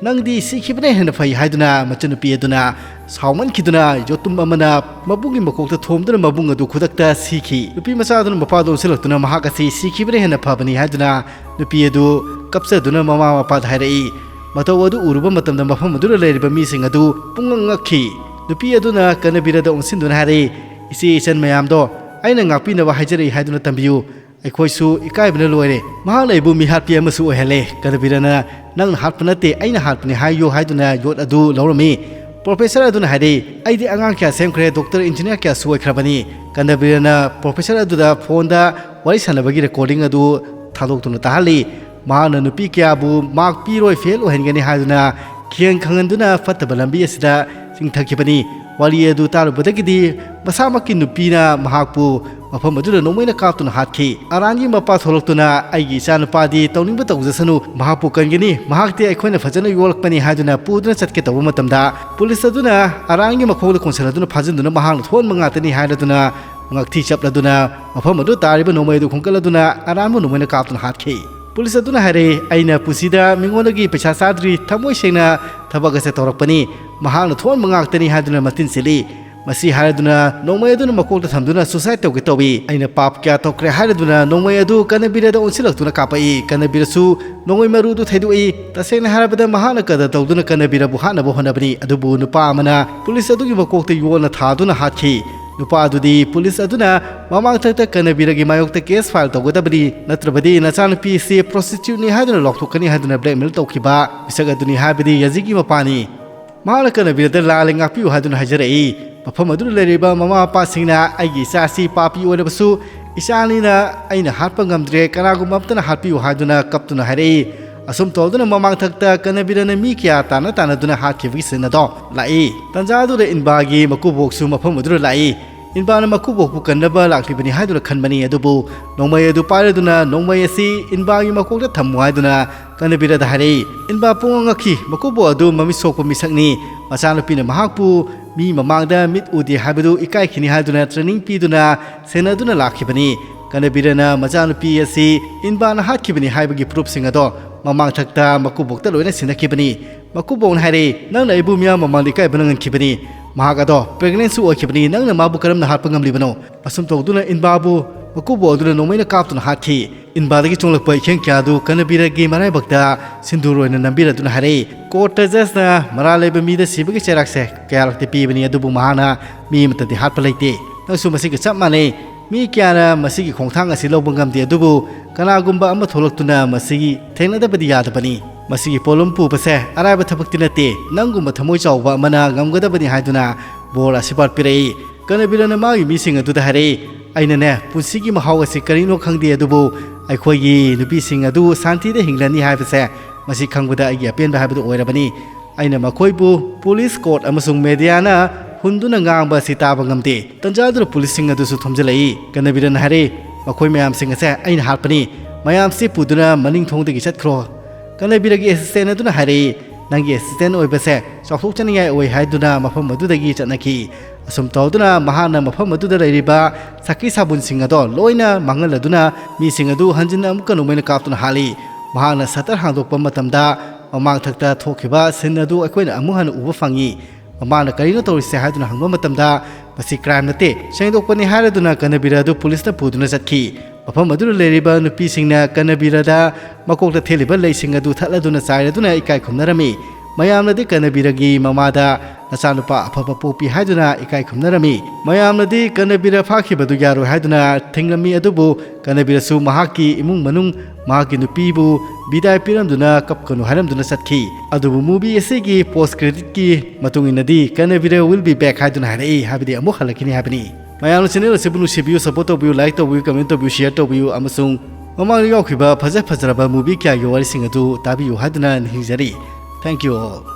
"ꯅꯪꯗꯤ ꯁꯤꯈꯤꯕꯅ ꯍꯦꯟꯅ ꯐꯩ" ꯍꯥꯏꯗꯨꯅ ꯃꯆꯟꯅꯨꯄꯤ ꯑꯗꯨꯅ ꯁꯥꯎꯃꯟꯈꯤꯗꯨꯅ ꯌꯣꯇꯨꯝ ꯑꯃꯅ ꯃꯕꯨꯡꯒꯤ ꯃꯀꯣꯛꯇ ꯊꯣꯝꯗꯨꯅ ꯃꯕꯨꯡ ꯑꯗꯨ ꯈꯨꯗꯛꯇ ꯁꯤꯈꯤ꯫ ꯅꯨꯄꯤ ꯃꯆꯥ ꯑꯗꯨꯅ ꯃꯄꯥꯗ ꯑꯣꯟꯁꯤꯜꯂꯛꯇꯨꯅ ꯃꯍꯥꯛ ꯑꯁꯤ ꯁꯤꯈꯤꯕꯅ ꯍꯦꯟꯅ ꯐꯕꯅꯤ ꯍꯥꯏꯗꯨꯅ ꯅꯨꯄꯤ ꯑꯗꯨ ꯀꯞꯆꯗꯨꯅ ꯃꯃꯥ ꯃꯄꯥꯗ ꯍꯥꯏꯔꯛꯏ꯫ ꯃꯇꯧ ꯑꯗꯨ ꯎꯔꯨꯕ ꯃꯇꯝꯗ ꯃꯐꯝ ꯑꯗꯨꯗ ꯂꯩꯔꯤꯕ ꯃꯤꯁꯤꯡ ꯑꯗꯨ ꯄꯨꯡꯉꯛ ꯉꯛꯈꯤ꯫ ꯅꯨꯄꯤ ꯑꯗꯨꯅ ꯀꯅꯕꯤꯔꯗ ꯑꯣꯟꯁꯤꯟꯗꯨꯅ ꯍꯥꯏꯔꯛꯏ, "ꯏꯆꯦ ꯏꯆꯟ ꯃꯌꯥꯝꯗꯣ, ꯑꯩꯅ ꯉꯥꯛꯄꯤꯅꯕ ꯍꯥꯏꯖꯔꯛꯏ ꯍꯥꯏꯗꯨꯅ ꯇꯝꯕꯤꯌꯨ꯫ ꯑꯩꯈꯣꯏꯁꯨ ꯏꯀꯥꯏꯕꯅ ꯂꯣꯏꯔꯦ꯫ ꯃꯍꯥꯛꯅ ꯑꯩꯕꯨ ꯃꯤꯍꯥꯠꯄꯤ ꯑꯃꯁꯨ ꯑꯣꯏꯍꯜꯂꯦ꯫ ꯀꯅꯕꯤꯔꯅ, "ꯅꯪꯅ ꯍꯥꯠꯄ ꯅꯠꯇꯦ, ꯑꯩꯅ ꯍꯥꯠꯄꯅꯤ ꯍꯥꯏꯌꯨ" ꯍꯥꯏꯗꯨꯅ ꯌꯣꯠ ꯑꯗꯨ ꯂꯧꯔꯝꯃꯤ꯫ ꯄ꯭ꯔꯣꯐꯦꯁꯔ ꯑꯗꯨꯅ ꯍꯥꯏꯔꯛꯏ, "ꯑꯩꯗꯤ ꯑꯉꯥꯡ ꯀꯌꯥ ꯁꯦꯝꯈ꯭ꯔꯦ, ꯗꯣꯛꯇꯔ, ꯏꯟꯖꯤꯅꯤꯌꯥꯔ ꯀꯌꯥꯁꯨ ꯑꯣꯏꯈ꯭ꯔꯕꯅꯤ"꯫ ꯀꯅꯕꯤꯔꯅ ꯄ꯭ꯔꯣꯐꯦꯁꯔ ꯑꯗꯨꯗ ꯐꯣꯟꯗ ꯋꯥꯔꯤ ꯁꯥꯟꯅꯕꯒꯤ ꯔꯦꯀꯣꯔꯗꯤꯡ ꯑꯗꯨ ꯊꯥꯗꯣꯛꯇꯨꯅ ꯇꯥꯍꯜꯂꯤ꯫ ꯃꯍꯥꯛꯅ ꯅꯨꯄꯤ ꯀꯌꯥꯕꯨ ꯃꯥꯔꯛ ꯄꯤꯔꯣꯏ, ꯐꯦꯜ ꯑꯣꯏꯍꯟꯒꯅꯤ ꯍꯥꯏꯗꯨꯅ ꯈꯦꯡ ꯈꯪꯍꯟꯗꯨꯅ ꯐꯠꯇꯕ ꯂꯝꯕꯤ ꯑꯁꯤꯗ ꯆꯤꯡꯊꯈꯤꯕꯅꯤ꯫ ꯋꯥꯔꯤ ꯑꯗꯨ ꯇꯥꯔꯨꯕꯗꯒꯤꯗꯤ ꯃꯁꯥꯃꯛꯀꯤ ꯅꯨꯄꯤꯅ ꯃꯍꯥꯛꯄꯨ ꯃꯐꯝ ꯑꯗꯨꯗ ꯅꯣꯡꯃꯩꯅ ꯀꯥꯞꯇꯨꯅ ꯍꯥꯠꯈꯤ꯫ ꯑꯔꯥꯟꯒꯤ ꯃꯄꯥ ꯊꯣꯛꯂꯛꯇꯨꯅ, "ꯑꯩꯒꯤ ꯏꯆꯥꯅꯨꯄꯥꯗꯤ ꯇꯧꯅꯤꯡꯕ ꯇꯧꯖꯁꯅꯨ, ꯃꯍꯥꯛꯄꯨ ꯀꯟꯒꯅꯤ, ꯃꯍꯥꯛꯇꯤ ꯑꯩꯈꯣꯏꯅ ꯐꯖꯅ ꯌꯣꯛꯂꯛꯄꯅꯤ" ꯍꯥꯏꯗꯨꯅ ꯄꯨꯗꯨꯅ ꯆꯠꯀꯦ ꯇꯧꯕ ꯃꯇꯝꯗ, ꯄꯨꯂꯤꯁ ꯑꯗꯨꯅ ꯑꯔꯥꯟꯒꯤ ꯃꯈꯣꯡꯗ ꯀꯣꯟꯁꯤꯜꯂꯗꯨꯅ ꯐꯥꯖꯤꯟꯗꯨꯅ ꯃꯍꯥꯛꯅ ꯊꯣꯛꯍꯟꯕ ꯉꯥꯛꯇꯅꯤ ꯍꯥꯏꯔꯗꯨꯅ ꯉꯛꯊꯤ ꯆꯞꯂꯗꯨꯅ ꯃꯐꯝ ꯑꯗꯨ ꯇꯥꯔꯤꯕ ꯅꯣꯡꯃꯩ ꯑꯗꯨ ꯈꯣꯡꯀꯠꯂꯗꯨꯅ ꯑꯔꯥꯟꯕ ꯅꯣꯡꯃꯩꯅ ꯀꯥꯞꯇꯨꯅ ꯍꯥꯠꯈꯤ꯫ ꯄꯨꯂꯤꯁ ꯑꯗꯨꯅ ꯍꯥꯏꯔꯛꯏ, "ꯑꯩꯅ ꯄꯨꯟꯁꯤꯗ ꯃꯤꯉꯣꯟꯗꯒꯤ ꯄꯩꯁꯥ ꯆꯥꯗ꯭ꯔꯤ, ꯊꯃꯣꯏ ꯁꯦꯡꯅ ꯊꯕꯛ ꯑꯁꯦ ꯇꯧꯔꯛꯄꯅꯤ, ꯃꯍꯥꯛꯅ ꯊꯣꯛꯍꯟꯕ ꯉꯥꯛꯇꯅꯤ" ꯍꯥꯏꯗꯨꯅ ꯃꯇꯤꯟ ꯁꯤꯠꯂꯤ꯫ ꯃꯁꯤ ꯍꯥꯏꯔꯗꯨꯅ ꯅꯣꯡꯃꯩ ꯑꯗꯨꯅ ꯃꯀꯣꯛꯇ ꯊꯝꯗꯨꯅ ꯁꯨꯁꯥꯏꯗ ꯇꯧꯒꯦ ꯇꯧꯏ꯫ "ꯑꯩꯅ ꯄꯥꯞ ꯀꯌꯥ ꯇꯧꯈ꯭ꯔꯦ" ꯍꯥꯏꯔꯗꯨꯅ ꯅꯣꯡꯃꯩ ꯑꯗꯨ ꯀꯅꯕꯤꯔꯗ ꯑꯣꯟꯁꯤꯜꯂꯛꯇꯨꯅ ꯀꯥꯞꯄꯛꯏ꯫ ꯀꯅꯕꯤꯔꯁꯨ ꯅꯣꯡꯃꯩ ꯃꯔꯨꯗꯨ ꯊꯩꯗꯣꯛꯏ꯫ ꯇꯁꯦꯡꯅ ꯍꯥꯏꯔꯕꯗ ꯃꯍꯥꯛꯅ ꯀꯗꯔ ꯇꯧꯗꯨꯅ ꯀꯅꯕꯤꯔꯕꯨ ꯍꯥꯠꯅꯕ ꯍꯣꯠꯅꯕꯅꯤ, ꯑꯗꯨꯕꯨ ꯅꯨꯄꯥ ꯑꯃꯅ ꯄꯨꯂꯤꯁ ꯑꯗꯨꯒꯤ ꯃꯀꯣꯛꯇ ꯌꯣꯠꯅ ꯊꯥꯗꯨꯅ ꯍꯥꯠꯈꯤ꯫ ꯅꯨꯄꯥ ꯑꯗꯨꯗꯤ ꯄꯨꯂꯤꯁ ꯑꯗꯨꯅ ꯃꯃꯥꯡꯊꯛꯇ ꯀꯅꯕꯤꯔꯒꯤ ꯃꯥꯌꯣꯛꯇ ꯀꯦꯁ ꯐꯥꯏꯜ ꯇꯧꯒꯗꯕꯅꯤ, ꯅꯠꯇ꯭ꯔꯕꯗꯤ ꯅꯆꯥꯅꯨꯄꯤ ꯑꯁꯤ ꯄ꯭ꯔꯣꯁꯇꯤꯇ꯭ꯌꯨꯠꯅꯤ ꯍꯥꯏꯗꯨꯅ ꯂꯥꯎꯊꯣꯛꯀꯅꯤ ꯍꯥꯏꯗꯨꯅ ꯕ꯭ꯂꯦꯛꯃꯦꯜ ꯇꯧꯈꯤꯕ ꯃꯤꯁꯛ ꯑꯗꯨꯅꯤ ꯍꯥꯏꯕꯗꯤ ꯌꯥꯖꯤꯒꯤ ꯃꯄꯥꯅꯤ꯫ ꯃꯍꯥꯛꯅ ꯀꯅꯕꯤꯔꯗ ꯂꯥꯜꯂꯦ, ꯉꯥꯛꯄꯤꯌꯨ ꯍꯥꯏꯗꯨꯅ ꯍꯥꯏꯖꯔꯛꯏ꯫ ꯃꯐꯝ ꯑꯗꯨꯗ ꯂꯩꯔꯤꯕ ꯃꯃꯥ ꯃꯄꯥꯁꯤꯡꯅ "ꯑꯩꯒꯤ ꯏꯆꯥ ꯑꯁꯤ ꯄꯥꯄꯤ ꯑꯣꯏꯔꯕꯁꯨ ꯏꯆꯥꯅꯤꯅ ꯑꯩꯅ ꯍꯥꯠꯄ ꯉꯝꯗ꯭ꯔꯦ, ꯀꯅꯥꯒꯨꯝꯕ ꯑꯃꯠꯇꯅ ꯍꯥꯠꯄꯤꯌꯨ" ꯍꯥꯏꯗꯨꯅ ꯀꯞꯇꯨꯅ ꯍꯥꯏꯔꯛꯏ꯫ ꯑꯁꯨꯝ ꯇꯧꯗꯨꯅ ꯃꯃꯥꯡꯊꯛꯇ ꯀꯅꯕꯤꯔꯅ ꯃꯤ ꯀꯌꯥ ꯇꯥꯟꯅ ꯇꯥꯟꯅꯗꯨꯅ ꯍꯥꯠꯈꯤꯕꯒꯤ ꯁꯤꯟ ꯑꯗꯣ ꯂꯥꯛꯏ꯫ ꯇꯟꯖꯥ ꯑꯗꯨꯗ ꯏꯟꯕꯥꯒꯤ ꯃꯀꯨꯕꯣꯛꯁꯨ ꯃꯐꯝ ꯑꯗꯨꯗ ꯂꯥꯛꯏ꯫ ꯏꯟꯕꯥꯅ ꯃꯀꯨꯕꯣꯛꯄꯨ ꯀꯟꯅꯕ ꯂꯥꯛꯂꯤꯕꯅꯤ ꯍꯥꯏꯗꯨꯅ ꯈꯟꯕꯅꯤ, ꯑꯗꯨꯕꯨ ꯅꯣꯡꯃꯩ ꯑꯗꯨ ꯄꯥꯏꯔꯗꯨꯅ ꯅꯣꯡꯃꯩ ꯑꯁꯤ ꯏꯟꯕꯥꯒꯤ ꯃꯀꯣꯛꯇ ꯊꯝꯃꯨ ꯍꯥꯏꯗꯨꯅ ꯀꯅꯕꯤꯔꯗ ꯍꯥꯏꯔꯛꯏ꯫ ꯏꯟꯕꯥ ꯄꯨꯡꯉꯛ ꯉꯛꯈꯤ꯫ ꯃꯀꯨꯕꯣꯛ ꯑꯗꯨ ꯃꯃꯤꯠ ꯁꯣꯛꯄ ꯃꯤꯁꯛꯅꯤ꯫ ꯃꯆꯥꯅꯨꯄꯤꯅ ꯃꯍꯥꯛꯄꯨ ꯃꯤ ꯃꯃꯥꯡꯗ ꯃꯤꯠ ꯎꯗꯦ ꯍꯥꯏꯕꯗꯨ ꯏꯀꯥꯏꯈꯤꯅꯤ ꯍꯥꯏꯗꯨꯅ ꯇ꯭ꯔꯦꯅꯤꯡ ꯄꯤꯗꯨꯅ ꯁꯦꯟꯅꯗꯨꯅ ꯂꯥꯛꯈꯤꯕꯅꯤ꯫ ꯀꯅꯕꯤꯔꯅ ꯃꯆꯥꯅꯨꯄꯤ ꯑꯁꯤ ꯏꯟꯕꯥꯅ ꯍꯥꯠꯈꯤꯕꯅꯤ ꯍꯥꯏꯕꯒꯤ ꯄ꯭ꯔꯨꯐꯁꯤꯡ ꯑꯗꯣ ꯃꯃꯥꯡꯊꯛꯇ ꯃꯀꯨꯕꯣꯛꯇ ꯂꯣꯏꯅ ꯁꯤꯟꯅꯈꯤꯕꯅꯤ꯫ ꯃꯀꯨꯕꯣꯛꯅ ꯍꯥꯏꯔꯛꯏ, "ꯅꯪꯅ ꯑꯩꯕꯨ ꯃꯤꯌꯥꯝ ꯃꯃꯥꯡꯗ ꯏꯀꯥꯏꯕ ꯅꯪꯍꯟꯈꯤꯕꯅꯤ꯫ ꯃꯍꯥꯛ ꯑꯗꯣ ꯄ꯭ꯔꯦꯒꯅꯦꯟꯁꯨ ꯑꯣꯏꯈꯤꯕꯅꯤ꯫ ꯅꯪꯅ ꯃꯥꯕꯨ ꯀꯔꯝꯅ ꯍꯥꯠꯄ ꯉꯝꯂꯤꯕꯅꯣ?" ꯑꯁꯨꯝ ꯇꯧꯗꯨꯅ ꯏꯟꯕꯥꯕꯨ ꯃꯀꯨꯕꯣꯛ ꯑꯗꯨꯅ ꯅꯣꯡꯃꯩꯅ ꯀꯥꯞꯇꯨꯅ ꯍꯥꯠꯈꯤ꯫ ꯏꯟꯕꯥꯗꯒꯤ ꯆꯣꯡꯂꯛꯄ ꯏꯈꯦꯡ ꯀꯌꯥ ꯑꯗꯨ ꯀꯅꯕꯤꯔꯒꯤ ꯃꯔꯥꯏꯕꯛꯇ ꯁꯤꯟꯗꯨꯔ ꯑꯣꯏꯅ ꯅꯝꯕꯤꯔꯗꯨꯅ ꯍꯥꯏꯔꯛꯏ, "ꯀꯣꯔꯠꯇ ꯖꯁꯅ ꯃꯔꯥꯜ ꯂꯩꯕ ꯃꯤꯗ ꯁꯤꯕꯒꯤ ꯆꯩꯔꯥꯛꯁꯦ ꯀꯌꯥꯔꯛꯇꯤ ꯄꯤꯕꯅꯤ, ꯑꯗꯨꯕꯨ ꯃꯍꯥꯛꯅ ꯃꯤ ꯑꯃꯠꯇꯗꯤ ꯍꯥꯠꯄ ꯂꯩꯇꯦ꯫ ꯅꯪꯁꯨ ꯃꯁꯤꯒ ꯆꯞ ꯃꯥꯟꯅꯩ꯫ ꯃꯤ ꯀꯌꯥꯅ ꯃꯁꯤꯒꯤ ꯈꯣꯡꯊꯥꯡ ꯑꯁꯤ ꯂꯧꯕ ꯉꯝꯗꯦ, ꯑꯗꯨꯕꯨ ꯀꯅꯥꯒꯨꯝꯕ ꯑꯃ ꯊꯣꯛꯂꯛꯇꯨꯅ ꯃꯁꯤꯒꯤ ꯊꯦꯡꯅꯗꯕꯗꯤ ꯌꯥꯗꯕꯅꯤ꯫ ꯃꯁꯤꯒꯤ ꯄꯣꯠꯂꯨꯝ ꯄꯨꯕꯁꯦ ꯑꯔꯥꯏꯕ ꯊꯕꯛꯇꯤ ꯅꯠꯇꯦ꯫ ꯅꯪꯒꯨꯝꯕ ꯊꯃꯣꯏ ꯆꯥꯎꯕ ꯑꯃꯅ ꯉꯝꯒꯗꯕꯅꯤ ꯍꯥꯏꯗꯨꯅ ꯕꯣꯔ ꯑꯁꯤꯔꯕꯥꯗ ꯄꯤꯔꯛꯏ꯫ ꯀꯅꯕꯤꯔꯅ ꯃꯥꯒꯤ ꯃꯤꯁꯤꯡ ꯑꯗꯨꯗ ꯍꯥꯏꯔꯛꯏ, "ꯑꯩꯅꯅꯦ, ꯄꯨꯟꯁꯤꯒꯤ ꯃꯍꯥꯎ ꯑꯁꯤ ꯀꯔꯤꯅꯣ ꯈꯪꯗꯦ, ꯑꯗꯨꯕꯨ ꯑꯩꯈꯣꯏꯒꯤ ꯅꯨꯄꯤꯁꯤꯡ ꯑꯗꯨ ꯁꯥꯟꯇꯤꯗ ꯍꯤꯡꯂꯅꯤ ꯍꯥꯏꯕꯁꯦ, ꯃꯁꯤ ꯈꯪꯕꯗ ꯑꯩꯒꯤ ꯑꯄꯦꯟꯕ ꯍꯥꯏꯕꯗꯨ ꯑꯣꯏꯔꯕꯅꯤ꯫ ꯑꯩꯅ ꯃꯈꯣꯏꯕꯨ ꯄꯨꯂꯤꯁ ꯀꯣꯔꯠ ꯑꯃꯁꯨꯡ ꯃꯦꯗꯤꯌꯥꯅ ꯍꯨꯟꯗꯨꯅ ꯉꯥꯡꯕ ꯑꯁꯤ ꯇꯥꯕ ꯉꯝꯗꯦ꯫" ꯇꯟꯖꯥꯗꯨꯗ ꯄꯨꯂꯤꯁꯁꯤꯡ ꯑꯗꯨꯁꯨ ꯊꯣꯝꯖꯤꯜꯂꯛꯏ꯫ ꯀꯅꯕꯤꯔꯅ ꯍꯥꯏꯔꯛꯏ, "ꯃꯈꯣꯏ ꯃꯌꯥꯝꯁꯤꯡ ꯑꯁꯦ ꯑꯩꯅ ꯍꯥꯠꯄꯅꯤ꯫ ꯃꯌꯥꯝꯁꯤ ꯄꯨꯗꯨꯅ ꯃꯅꯤꯡ ꯊꯣꯡꯗꯒꯤ ꯆꯠꯈ꯭ꯔꯣ꯫" ꯀꯅꯕꯤꯔꯒꯤ ꯑꯦꯁꯤꯁꯇꯦꯟ ꯑꯗꯨꯅ ꯍꯥꯏꯔꯛꯏ, "ꯅꯪꯒꯤ ꯑꯦꯁꯤꯁꯇꯦꯟ ꯑꯣꯏꯕꯁꯦ ꯆꯥꯎꯊꯣꯛꯆꯅꯤꯡꯉꯥꯏ ꯑꯣꯏ" ꯍꯥꯏꯗꯨꯅ ꯃꯐꯝ ꯑꯗꯨꯗꯒꯤ ꯆꯠꯅꯈꯤ꯫ ꯑꯁꯨꯝ ꯇꯧꯗꯨꯅ ꯃꯍꯥꯛꯅ ꯃꯐꯝ ꯑꯗꯨꯗ ꯂꯩꯔꯤꯕ ꯁꯥꯈꯤ ꯁꯥꯕꯨꯟꯁꯤꯡ ꯑꯗꯣ ꯂꯣꯏꯅ ꯃꯥꯡꯍꯜꯂꯗꯨꯅ ꯃꯤꯁꯤꯡ ꯑꯗꯨ ꯍꯟꯖꯤꯟꯅ ꯑꯃꯨꯛꯀ ꯅꯧꯅ ꯀꯥꯞꯇꯨꯅ ꯍꯥꯠꯂꯤ꯫ ꯃꯍꯥꯛꯅ ꯁꯇꯔ ꯍꯥꯡꯗꯣꯛꯄ ꯃꯇꯝꯗ ꯃꯃꯥꯡꯊꯛꯇ ꯊꯣꯛꯈꯤꯕ ꯁꯤꯟ ꯑꯗꯨ ꯑꯩꯈꯣꯏꯅ ꯑꯃꯨꯛ ꯍꯟꯅ ꯎꯕ ꯐꯪꯉꯤ꯫ ꯃꯃꯥꯅ "ꯀꯔꯤꯅꯣ ꯇꯧꯔꯤꯁꯦ?" ꯍꯥꯏꯗꯨꯅ ꯍꯪꯕ ꯃꯇꯝꯗ, "ꯃꯁꯤ ꯀ꯭ꯔꯥꯏꯝ ꯅꯠꯇꯦ, ꯁꯦꯡꯗꯣꯛꯄꯅꯤ" ꯍꯥꯏꯔꯗꯨꯅ ꯀꯅꯕꯤꯔ ꯑꯗꯨ ꯄꯨꯂꯤꯁꯅ ꯄꯨꯗꯨꯅ ꯆꯠꯈꯤ꯫ ꯃꯐꯝ ꯑꯗꯨꯗ ꯂꯩꯔꯤꯕ ꯅꯨꯄꯤꯁꯤꯡꯅ ꯀꯅꯕꯤꯔꯗ ꯃꯀꯣꯛꯇ ꯊꯦꯠꯂꯤꯕ ꯂꯩꯁꯤꯡ ꯑꯗꯨ ꯊꯠꯂꯗꯨꯅ ꯆꯥꯏꯔꯗꯨꯅ ꯏꯀꯥꯏ ꯈꯨꯝꯅꯔꯝꯃꯤ꯫ ꯃꯌꯥꯝꯅꯗꯤ ꯀꯅꯕꯤꯔꯒꯤ ꯃꯃꯥꯗ "ꯅꯆꯥꯅꯨꯄꯥ ꯑꯐꯕ ꯄꯣꯛꯄꯤ" ꯍꯥꯏꯗꯨꯅ ꯏꯀꯥꯏ ꯈꯨꯝꯅꯔꯝꯃꯤ꯫ ꯃꯌꯥꯝꯅꯗꯤ ꯀꯅꯕꯤꯔ ꯐꯥꯈꯤꯕꯗꯨ ꯌꯥꯔꯣꯏ ꯍꯥꯏꯗꯨꯅ ꯊꯤꯡꯂꯝꯃꯤ, ꯑꯗꯨꯕꯨ ꯀꯅꯕꯤꯔꯁꯨ ꯃꯍꯥꯛꯀꯤ ꯏꯃꯨꯡ ꯃꯅꯨꯡ, ꯃꯍꯥꯛꯀꯤ ꯅꯨꯄꯤꯕꯨ ꯕꯤꯗꯥꯏ ꯄꯤꯔꯝꯗꯨꯅ ꯀꯞꯀꯅꯨ ꯍꯥꯏꯔꯝꯗꯨꯅ ꯆꯠꯈꯤ꯫ ꯑꯗꯨꯕꯨ movie ꯑꯁꯤꯒꯤ post creditꯀꯤ ꯃꯇꯨꯡ ꯏꯟꯅꯗꯤ "Kanabira will be back" ꯍꯥꯏꯗꯨꯅ ꯍꯥꯏꯔꯛꯏ, ꯍꯥꯏꯕꯗꯤ ꯑꯃꯨꯛ ꯍꯜꯂꯛꯈꯤꯅꯤ ꯍꯥꯏꯕꯅꯤ꯫ ꯃꯌꯥꯝꯅ channel ꯑꯁꯤꯕꯨ ꯅꯨꯡꯁꯤꯕꯤꯌꯨ, support ꯇꯧꯕꯤꯌꯨ, like ꯇꯧꯕꯤꯌꯨ, comment ꯇꯧꯕꯤꯌꯨ, share ꯇꯧꯕꯤꯌꯨ, ꯑꯃꯁꯨꯡ ꯃꯃꯥꯡꯗ ꯌꯥꯎꯈꯤꯕ ꯐꯖ ꯐꯖꯔꯕ movie ꯀꯌꯥꯒꯤ ꯋꯥꯔꯤꯁꯤꯡ ꯑꯗꯨ ꯇꯥꯕꯤꯌꯨ ꯍꯥꯏꯗꯨꯅ ꯅꯤꯡꯁꯤꯡꯖꯔꯤ꯫ Thank you all.